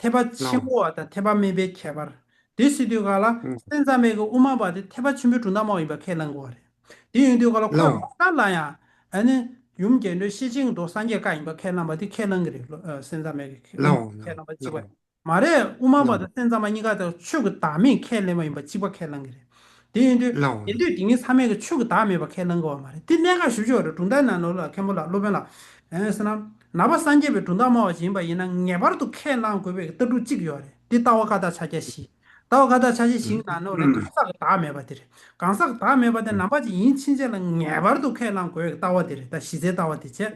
ཐེག་པ་ཆེན་པོ་བ་དང་ཐེག་པ་དམན་པའི་ཁྱད་པར། དེ་ཟེར་དུས་ག་ལ་སེམས་ཙམ་པའི་གི་དབུ་མ་པ་དེ་ཐེག་པ་ཆེན་པོའི་གྲུབ་མཐའ་སྨྲ་བ་ཡིན་པ་ཁས་བླང་དགོས་པ་རེད། དེ་ཡིན་དུས་ག་ལ་ཁོ་མ་ལྟ་ལ་ཡང་ཨ་ནི་ཡུམ་རྒྱས་འབྲིང་ཤེར་ཕྱིན་གྱི་མདོ་སངས་རྒྱས་བཀའ་ཡིན་པ་ཁས་བླངས་པ་དེ་ཁས་བླང་གི་རེད། སེམས་ཙམ་པའི་གི་ཁས་བླངས་པ་གཅིག་པ་རེད། མ་རེད། དབུ་མ་པ་དང་སེམས་ཙམ་པ་གཉིས་ཀ་དང་ཆོས་ཀྱི་བདག་མེད་ཁས་ལེན་པ་ཡིན་པ་གཅིག་པ་ཁས་བླང་གི་རེད། དེ་ཡིན་དུས་ཡིན་དུས་དེ་གཉིས་ཚང་མས་ཀྱི་ཆོས་ཀྱི་བདག་མེད་པ་ཁས་བླང་དགོས་པ་མ་རེད། དེ་གནད་འགག་ཞེ་པོ་ཅིག་ཡོད་རེད། གྲུབ་མཐའི་ནང་ལོགས་ལ་མཁན་པོ་ལགས་སློབ་དཔོན་ལགས་ཨེ་ཟེར་ན། ནང་པ་སངས་རྒྱས་པའི་གྲུབ་མཐའ་སྨྲ་བ་ཞིག་ཡིན་པ་ཡིན་ན་ངེས་པར་དུ་ཁས་བླང་དགོས་པའི་ལྟ་གྲུབ་གཅིག་ཡོད་རེད། དེ་ལྟ་བ་བཀའ་རྟགས་ཕྱག་རྒྱ་བཞི། ལྟ་བ་བཀའ་རྟགས་ཕྱག་རྒྱ་བཞིའི་ནང་ལོགས་ལ་གང་ཟག་གི་བདག་མེད་པ་དེ་རེད། གང་ཟག་གི་བདག་མེད་པ་དེ་ནང་པ་ཅིག་ཡིན་ཕྱིན་ཆད་ལ་ངེས་པར་དུ་ཁས་བླང་དགོས་པའི་ལྟ་བ་དེ་རེད། ད་གཞི་རྩའི་ལྟ་བ་དེ་བྱས།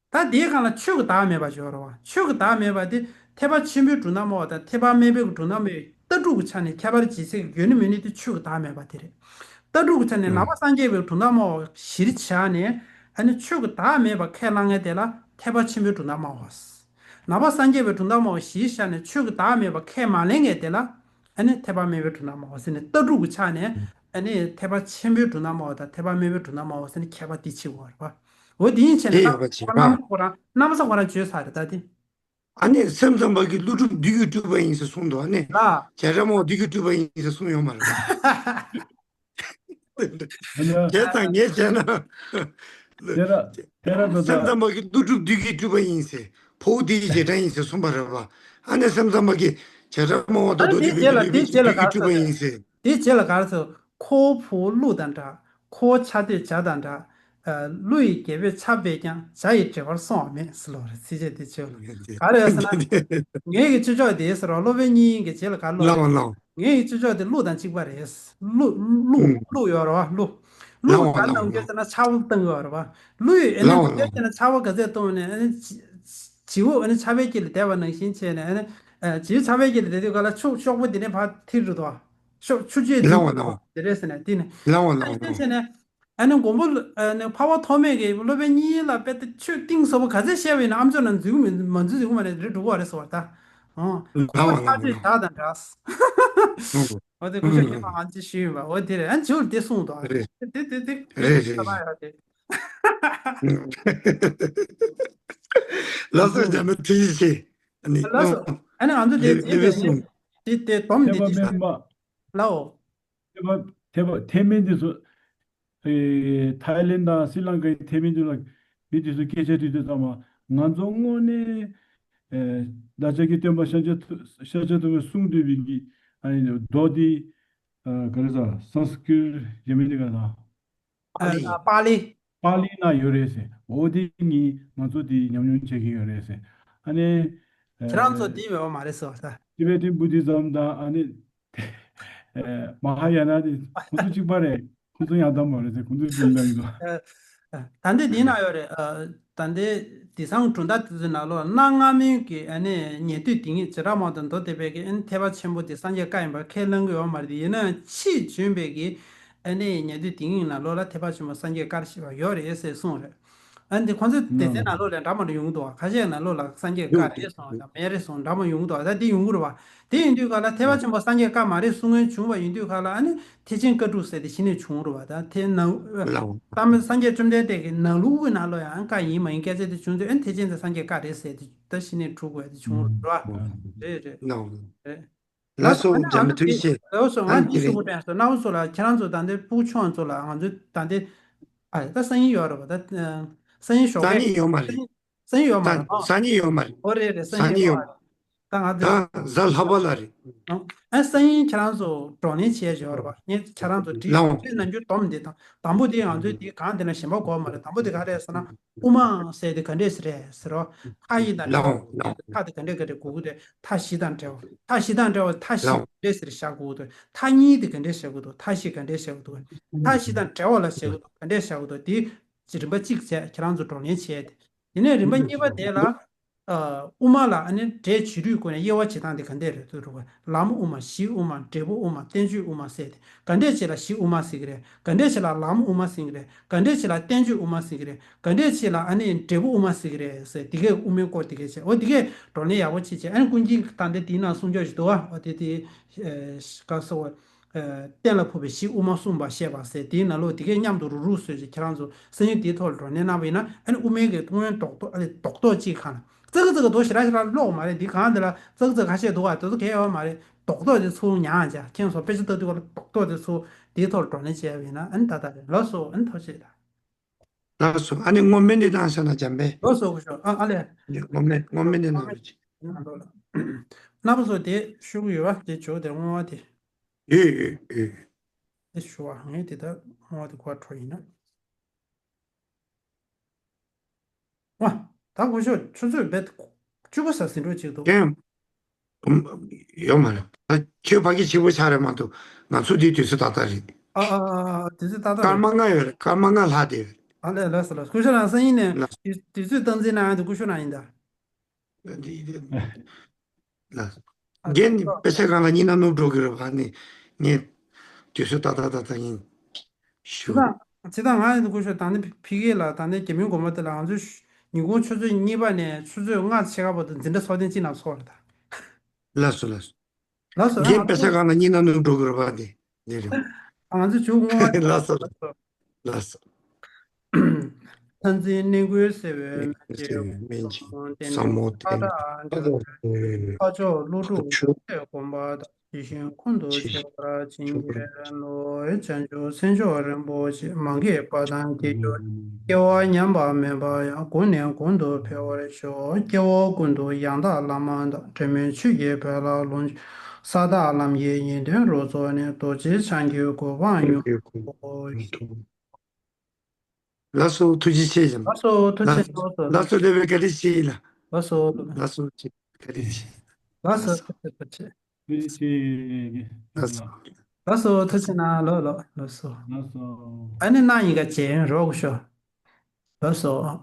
ད་དེའི་སྒང་ལ་ཆོས་ཀྱི་བདག་མེད་པ་ཅིག་ཡོད་རེད་བ། ཆོས་ཀྱི་བདག་མེད་པ་དེ་ཐེག་པ་ཆེན་པོའི་གྲུབ་མཐའ་སྨྲ་བ་དང་ཐེག་པ་དམན་པའི་གྲུབ་མཐའ་སྨྲ་བའི་ལྟ་གྲུབ་ཀྱི་ཆ་ནས་ཁྱད་པར་འབྱེད་ཚད་ཀྱི་ཡོད་ནི་མེད་ནི་དེ་ཆོས་ཀྱི་བདག་མེད་པ་དེ་རེད། ལྟ་གྲུབ་ཀྱི་ཆ་ནས་ནང་པ་སངས་རྒྱས་པའི་གྲུབ་མཐའ་སྨྲ་བ་གཞིར་བཞག་ནས་ཨ་ནི་ཆོས་ཀྱི་བདག་མེད་པ་ཁས་བླང་མཁན་དེ་ལ་ཐེག་པ་ཆེན་པོའི་གྲུབ་མཐའ་སྨྲ་བ། ནང་པ་སངས་རྒྱས་པའི་གྲུབ་མཐའ་སྨྲ་བ་གཞིར་བཞག་ནས་ཆོས་ཀྱི་བདག་མེད་པ་ཁས་མ་ལེན་མཁན་དེ་ལ་ཨ་ནི་ཐེག་པ་དམན་པའི་གྲུབ་མཐའ་སྨྲ་བ་ཟེར་ནས་ལྟ་གྲུབ་ཀྱི་ཆ་ནས་ཨ་ནི་ཐེག་པ་ཆེན་པོའི་གྲུབ་མཐའ་སྨྲ་བ་དང་ཐེག་པ་དམན་པའི་གྲུབ་མཐའ་སྨྲ་བ་ཟེར་ནས་ཁྱད་པར་དེ་ཕྱེ་དགོས་རེད་པ། འོ་དེ་ཡིན་བྱས་ནས་དེ་ཡོད་པ་བྱེད་པ། གནམ་ས་ཁོ་རང་གནམ་ས་ཁོ་རང་བརྗོད་ཚར་རེད་ད་དེ། ཨ་ནི་སེམས་ཙམ་པ་གིས་ཀླུ་སྒྲུབ་བདུད་ཀྱིས་སྤྲུལ་པ་ཡིན་ཟེར་གསུངས་འདུག་ཨ་ནི་ལ། བྱེ་བྲག་སྨྲ་བ་བདུད་ཀྱིས་སྤྲུལ་པ་ཡིན་ཟེར་གསུངས་ཡོད་མ་རེད། ཨ་ནི་བྱས་ཙང་ངས་བྱས་ན། དེ་ལ་དེ་ལ་ད་སེམས་ཙམ་པ་གིས་ཀླུ་སྒྲུབ་བདུད་ཀྱིས་སྤྲུལ་པ་ཡིན་ཟེར། འཕོ་བ་དེ་ཡི་རྗེས་འབྲང་ཡིན་ཟེར་གསུངས་པ་རེད་པ། ཨ་ནི་སེམས་ཙམ་པ་གིས་བྱེ་བྲག་སྨྲ་བ་ཨ་དང་མདོ་སྡེ་པའི་ཀླུ་སྒྲུབ་བདུད་ཀྱིས་སྤྲུལ་པ་ཡིན་ཟེར། དེའི་རྗེས་ལ་ག་རེ་ཟེར། ཁོ་བོ་ཀླུ་དང་འདྲ། ཁོ་བོ་ཆ་སྟོད་བྱ་དང་འདྲ། ཨ་ཀླུ་ཡི་རྒྱལ་པོས་ཆ་སྤེལ་ཀྱང་། བྱ་ཡི་འབྲེལ་བར་སོང་བ་མེད་ཟེར་ལབ་རེད། ཚིགས་བཅད་དེ་ཆོས་ལ་ག་རེ་ཟེར་ན། ངེད་ཀྱི་ཆོས་ཕྱོགས་དེ་ཟེར་བ་སློབ་དཔོན་གཉིས་ཀྱི་རྗེས་ལ་ག་རེ་ལབ་ལགས་རེད། ལགས། ངའི་སྤྱོད་ཕྱོགས་དེ་ཀླུ་དང་གཅིག་པ་རེད། ཀླུ་ཀླུ་ཀླུ་ཡོད་རེད་བ། ཀླུ་ཀླུ་ལའོ་ག་ལའོ་གནང་ལའོ། གལ་ཆེ་ན་ཆར་པ་བཏང་གི་ཡོད་རེད་བ། ཀླུ་ཡི་ཨ་ནི་ལའོ་ལའོ། གལ་ཆེ་ན་ཆར་པ་ག་ཚད་བཏང་ནས་ཨ་ནི་བྱིའུ་ཨ་ནི་ཆར་པའི་དཀྱིལ་ལ་བསྡད་པ་ནང་བཞིན་བྱས་ནས་ཨ་ནི་བྱིའུ་ཆར་པའི་དཀྱིལ་ལ་བསྡད་དུས་ག་ལ་ཆུ་གཤོག་པ་དེ་ནས་ཕར་ཐིལ་འགྲོ་འདུག་ཆུ་ཆུ་རྐྱལ་འཛིན་ལའོ་ལའོ། དེ་རེད་ཟེར་ནས་དེ་ནས་ལའོ་ལའོ་ཨ་ནི་ལའོ། བྱས་ནས། ཨ་ནི་མགོན་པོ་ཨ་ནི་འཕགས་པ་ཐོགས་མེད་ཀྱིས་སློབ་དཔོན་གཉིས་ལ་དཔེ་ཆོས་གཏིང་ཟབ་པོ་ག་ཚད་བཤད་པ་ཡིན་ན་ཨམ་ཅོག་ནང་འཛུལ་མི་མ་འཛུལ་འཛུལ་མ་རེད། རེད་འགྲོ་གི་རེད་ཟེར་བ་ད། ཨོ། ལའོ་ལའོ་ལའོ། ཐག་ཆོད་བདག་དང་འདྲ། ཨོ་དེ་སྐུ་ཞབས་ཁྱེད་རང་ཨ་ཅེ་ཞུས་ཡིན་པ། ཨོ་དེ་རེད། ཨ་ནི་བྱིའུ་ལ་དེ་གསུངས་འདུག་རེད་དེ་དེ་དེ་རེད་རེད་ས་རེད། ཡ་དེ། ལགས་སོ། འཇམ་དཔལ་ཐུགས་རྗེ་ཆེ། ཨ་ནི་ལགས་སོ། ཨ་ནི་ང་ཚོ་དེ་དེ་དེ་དེ་སོང་། དེ་དེ་སྡོམ་དེ་ཐེག་པ་དེ་དམན་པ། ལའོ། ཐེག་པ་ཐེག་དམན་དེ་ཚོ། ཨེ་ཐའི་ལེན་དང་སི་ལང་ཀའི་ཐེག་དམན་དེ་ལ་མི་དེ་ཚོ་སྐད་ཆ་དྲིས་དུས་ཙམ་པ་ང་ཚོ་དངོས་གནས་ཨེ་བདག་ཅག་གི་སྟོན་པ་ཤཱཀྱ་ཐུ་ཤཱཀྱ་ཐུབ་པས་གསུངས་འདུག་པའི་གི་ཨ་ནི་མདོ་དེ་ཨ་ག་རེ་ཟ་སཾ་སྐྲྀཏ་རྒྱ་མི་དེ་ག་ལ་པཱ་ལི། ཨ་པཱ་ལི། པཱ་ལི་ན་ཡོད་རེད་ཟེར། འོ་དེ་གཉིས་ང་ཚོ་དེ་ཉམས་མྱོང་བྱེད་ཀྱི་ཡོད་རེད་ཟེར། ཨ་ནི་ཁྱེད་རང་ཚོ་དེ་ཡོད་མ་རེད་ཟེར་བ་ད། ཊི་བེ་ཊན་བུ་དྷི་ཛམ་དང་ཨ་ནི་ཨེ་མ་ཧཱ་ཡ་ན་དེ་ཁོང་ཚོ་གཅིག་པ་རེད། ཁོང་ཚོ་ཡང་དག་མ་རེད་ཟེར། ཁོང་ཚོ་གཅིག་པ་རེད། ཨ་ད་འདི་འདི་ན་ཡོད་རེད། ཨ་ད་འདི་དེང་སང་གྲུབ་མཐའ་དེ་ཚོའི་ནང་ལོགས་གནའ་སྔ་མོའི་གི་ཨ་ནི་ཉན་ཐོས་དེ་ཉིད་བྱེ་བྲག་སྨྲ་བ་དང་མདོ་སྡེ་པའི་གི་ཨ་ནི་ཐེག་པ་ཆེན་པོ་དེ་སངས་རྒྱས་བཀའ་ཡིན་པར་ཁས་ལེན་གི་ཡོད་མ་རེད། ཡིན་ན་ཕྱིས་བྱོན་པའི་གི་ཨ་ནི་ཉན་ཐོས་དེ་ཉིད་ནང་ལོགས་ལ་ཐེག་པ་ཆེན་པོ་སངས་རྒྱས་བཀའ་བཞེས་པ་ཡོད་རེད་ཟེར་གསུངས་རེད། ཨ་ནི་དེ་ཁོང་ཚོའི་སྡེ་ཚན་ནང་ལོགས་ལ་འདྲ་མི་འདྲ་ཡོང་གི་འདུག་བ། ཁ་ཤས་ནང་ལོགས་ལ་སངས་རྒྱས་བཀའ་རེད་གསུངས་དང་མེད་རེད་གསུངས་འདྲ་མི་འདྲ་ཡོང་གི་འདུག་བ། ད་དེ་ཡོང་གི་རེད་བ། དེ་ཡིན་དུས་ག་ལ་ཐེག་པ་ཆེན་པོ་སངས་རྒྱས་བཀའ་མ་རེད་གསུང་མཁན་བྱུང་བ་ཡིན་དུས་ག་ལ་ཨ་ནི་ཐེག་ཆེན་བཀའ་དྲུག་ཟེར་དེ་གཞི་ནས་བྱུང་རེད་བ། ད་དེ་ནང་ལའོ། ད་མི་སངས་རྒྱས་བཅོམ་ལྡན་འདས་ཀྱི་ནང་ལུགས་ཀྱི་ནང་ལོགས་ཡང་བཀའ་ཡིན་མ་ཡིན་སྐད་ཆ་དེ་བྱུང་དུས་ཨ་ནི་ཐེག་ཆེན་དེ་སངས་རྒྱས་བཀའ་རེད་ཟེར་དེ་ད་གཞི་ནས་གྲུབ་དགོས་དེ་བྱུང་རེད་བ། རེད་རེད། ལའོ། རེད། ལགས་སོ། ཨ་ནི་འཇམ་དཔལ་ཐུགས་རྗེ་ཆེ། ལགས་སོ། ང་ཨ་འདི་ནི་ཞུ་དགོས་དྲན་སོང་། རྣམ་པ་ཚོ་ལ་ཁྱེད་རང་ཚོ་ད་ལྟའི་སྤུ་གུ་ཆུང་བ་ཚོ་ལ་ང་ཚོ་ད་ལྟའི་ཨ་ད་སང་ཉིན་ཡོད་རེད་པ། ད་སང་ཉིན་ཞོགས་སང་ཉིན་ཡོད་མ་རེད། སང་ཉིན་ཡོད་མ་རེད། ཨ་སང་ཉིན་ཡོད་མ་རེད། ཨོ་རེད་རེད། སང་ཉིན་ཡོད་མ་རེད། ད་ང་ཚོ་ད་གཟའ་ལྷག་པ་ལ་རེད། ཨ་ཨ་སང་ཉིན་ཁྱེད་རང་ཚོ་བགྲོ་གླེང་བྱས་ཡོད་རེད་པ། ངས་ཁྱེད་རང་ཚོ་བྲིས་ལའོ། བྲིས་ནམ་རྒྱུན་སྡོམ་འདི་དང་དང་པོ་དེ་ང་ཚོས་འདི་གང་དེ་ན་ཞེན་པ་དགོས་མ་རེད། དང་པོ་དེ་ག་རེད་ཟེར་ན། དབུ་མ་ཟེར་དེ་ག་འདྲས་རེད་ཟེར་རོ། མཐའ་བཞི་དང་བྲལ་བ། ལའོ་ལའོ། མཐའ་དེ་ག་འདྲས་ག་འདྲས་དགོས་ཀྱི་རེད། མཐའ་བཞི་དང་བྲལ་བ། མཐའ་བཞི་དང་བྲལ་བ་མཐའ་བཞི་ལའོ་ག་འདྲས་ཟེར་བཞག་དགོས་ཀྱི་འདུག་མཐའ་གཉིས་དེ་ག་འདྲས་བཞག་དགོས་འདུག་མཐའ་བཞི་ག་འདྲས་བཞག་དགོས་འདུག་མཐའ་བཞི་དང་བྲལ་བ་ལ་བཞག་དགོས་འདུག་ག་འདྲས་བཞག་དགོས་འདུག་དེ་རིམ་པ་གཅིག་བྱས་ཁྱེད་རང་ཚོ་བགྲོ་གླེང་བྱས་ཏེ། དེ་ནས་རིམ་པ་གཉིས་པ་དེ་ལ། ཨ་དབུ་མ་ལ་ཨ་ནི་འགྲེལ་བྱེད་རྒྱུའི་སྒོ་ནས་དབྱེ་བ་འབྱེད་སྟངས་དེ་ག་འདྲས་རེད་འདུག་རུང་ལམ་དབུ་མ། གཞི་དབུ་མ། འབྲས་བུ་དབུ་མ། བསྟན་བཅོས་དབུ་མ་ཟེར་ཏེ། ག་འདྲས་ཅིག་ལ་གཞི་དབུ་མ་ཟེར་གྱི་རེད། ག་འདྲས་ཅིག་ལ་ལམ་དབུ་མ་ཟེར་གྱི་རེད། ག་འདྲས་ཅིག་ལ་བསྟན་བཅོས་དབུ་མ་ཟེར་གྱི་རེད། ག་འདྲས་ཅིག་ལ་ཨ་ནི་འབྲས་བུ་དབུ་མ་ཟེར་གྱི་རེད་ཟེར། དེ་གའི་དབུ་མའི་སྐོར་དེ་གའི་བྱས། འོ་དེ་གའི་བགྲོ་གླེང་ཡག་པོ་བྱེད་བྱས། ཨ་ནི་ཀུན་མཁྱེན་ད་ལྟ་དེའི་ནང་གསུང་ཆོག་ཞིག་འདུག་བ། འོ་དེ་དེ་ཨེ་ག་སོ་བ། ཨེ་གཏན་ལ་ཕབ་པའི་གཞི་དབུ་མ་གསུངས་པ་བཤད་པ་ཟེར། དེའི་ནང་ལོགས་དེ་གའི་མཉམ་དུ་རུག་རུག་བཟོས་བྱས་ཁྱེད་རང་ཚོ་སང་ཉིན་དེའི་ཐོག་ལ་བགྲོ་གླེང་གནང་བ་ཡིན་ན། ཨ་ནི་དབུ་མའི་གི་སྔོན་རྡོག་རྡོག་ཨ་ནི་རྡོག་རྡོག་ཅིག་གང་ལ་ཙག་ཙག་གི་རྡོག་ཞེ་དྲག་ཞེ་དྲག་ཀློག་མ་རེད། འདི་གང་དེ་ལ་ཙག་ཙག་ཁ་ཤས་འདུག་བ། དེ་ཚོ་གལ་ཡོད་མ་རེད། རྡོག་རྡོག་དེ་ཚུར་ཉར་བྱས། ཁྱེད་ཚོ་དཔེ་ཆ་ལྟ་དུས་སྐབས་ལ་རྡོག་རྡོག་དེ་ཚུར་དེའི་ཐོག་ལ་བགྲོ་གླེང་བྱས་པ་ཡིན་ན། ཨ་ནི་ད་ལྟ་རེད། ལགས་སོ། ཨ་ནི་ཐུགས་རྗེ་ཆེ། ལགས་སོ། ཨ་ནི་སྔོ་སྨན་འདི་གནང་ཤག་ན་འཇམ་དཔལ། ལགས་སོ་སྐུ་ཞབས། ཨ་ཨ་ལས། སྔོ་སྨན་སྔོ་སྨན་འདི་གནང་རོགས་གྱིས། རྣམ་པ་ཚོ་དེ་ཞུ་གི་ཡོད་པ། དེ་ཇོ་དེ་སྔོ་བ་དེ། ཡོད་ཡོད་ཡོད། དེ་ཞུ་བ་ངས་དེ་ད་སྔོ་བ་དེ་གོ་བ་འཕྲོ་ཡིན་ན། ཨ་ད་སྐུ་ཞབས་ཆུ་ཚོད་རྦད་བཅུ་པ་ཟ་ཟིན་འགྲོ་གཅིག་འདུག་ཀྱེ། ཡོད་མ་རེད། ད་ཁྱོད་ཕ་གི་གཅིག་པོ་ཆགས་རེད་མ་གཏོགས་ང་ཚོ་འདི་དུས་ཚོད་ཏག་ཏག་རེད། ཨ་ཨ་ཨ་ཨ་དུས་ཚོད་ཏག་ཏག་རེད། སྐར་མ་ལྔ་ཡོད་རེད། སྐར་མ་ལྔ་ལྷག་བསྡད་ཡོད་རེད། ཨ་ལས་ལགས་སོ་ལགས་སོ། སྐུ་ཞབས་རང་སང་ཉིན་ནས་ལགས། དུས་དུས་ཚོད་སྟངས་འཛིན་གནང་ཡག་དེ་སྐུ་ཞབས་རང་ཡིན་ད། འདི་འདི་ལགས། ཨ་རྒན་ལགས་སོ། དཔེ་ཆ་སྒང་ལ་གཉིད་ན་ནུབ་འགྲོ་གི་རེད་བ། ནི་ངས་དུས་ཚོད་ཏག་ཏག་ཏག་ཏག་ཡིན་ཞུ། ད་ད་ང་ཡིན་སྐུ་ཞབས་ད་ནི་ཕ་གི་ལ་ད་ནི་རྒྱ་མིའི་དགོན་པ་དེ་ལ་ང་ཚོ་ཉིན་གུང་ཆུ་ཚོད་གཉིས་པ་ནས་ཆུ་ཚོད་ལྔ་ཕྱེད་ཀ་བར་དུ་འཛིན་གྲྭ་ཚོགས་ཐེངས་གཅིག་ནང་ཚོགས་རེད་ད། ལགས་སོ་ལགས་སོ། ལགས་སོ། རྒན་དཔེ་ཆ་སྒང་ལ་གཉིད་ན་ནུབ་འགྲོ་གི་རེད་བ། དེ་འདི་རེད། ང་ཚོ་བཅུ་དགུ་བ། ལགས་སོ་ལགས་སོ། ལགས་སོ། ལྷ་འཛིན་གླིང་བཞི་སེལ་བའི་སྨན་གྱི་སྨན་གྱི་ཟབ་མོ་བསྟན་པ་དང་། ཕ་ཕྱོགས་ཀླུ་སྒྲུབ་ཆོས་སྒོམ་པ་དང་། ཡིད་བཞིན་ཀུན་ཏུ་སྤྱད་པར་བྱིན་གྱིས་རློབས། བྱང་ཆུབ་སེམས་མཆོག་རིན་པོ་ཆེ། མ་འགགས་པ་དང་རྒྱལ་གྱུར་ཅིག། སྐྱེ་བ་ཉམས་པ་མེད་པ་ཡང་། གོང་ནས་གོང་དུ་འཕེལ་བར་ཤོག། སྐྱེ་བ་ཀུན་ཏུ་ཡང་དག་བླ་མ་དང་། འབྲལ་མེད་ཆོས་ཀྱི་དཔལ་ལ་ལོངས་སྤྱོད། ས་དང་ལམ་གྱི་ཡོན་ཏན་རབ་རྫོགས་ནས། རྡོ་རྗེ་འཆང་གི་གོ་འཕང་མྱུར་ཐོབ། ལགས་སོ། ཐུགས་རྗེ་ཆེ་ཞུ། ལགས་སོ། ཐུགས་རྗེ་ཆེ། ལགས་སོ། ལགས་སོ། དེ་བས་བཀའ་དྲིན་ཆེ་ལགས། ལགས་སོ། ལགས་སོ། བཀའ་དྲིན་ཆེ། ལགས་སོ། ལགས་སོ། ཐུགས་རྗེ་ཆེ། ཐུགས་རྗེ་ཆེ། ལགས་སོ། ལགས་སོ། ཐུགས་རྗེ་གནང་། ལགས་ལགས། ལགས་སོ། ལགས་སོ། ཨ་ནི་ནཱ་ཡི་ག་ཅན་རོགས་ཤོ། ལགས་སོ།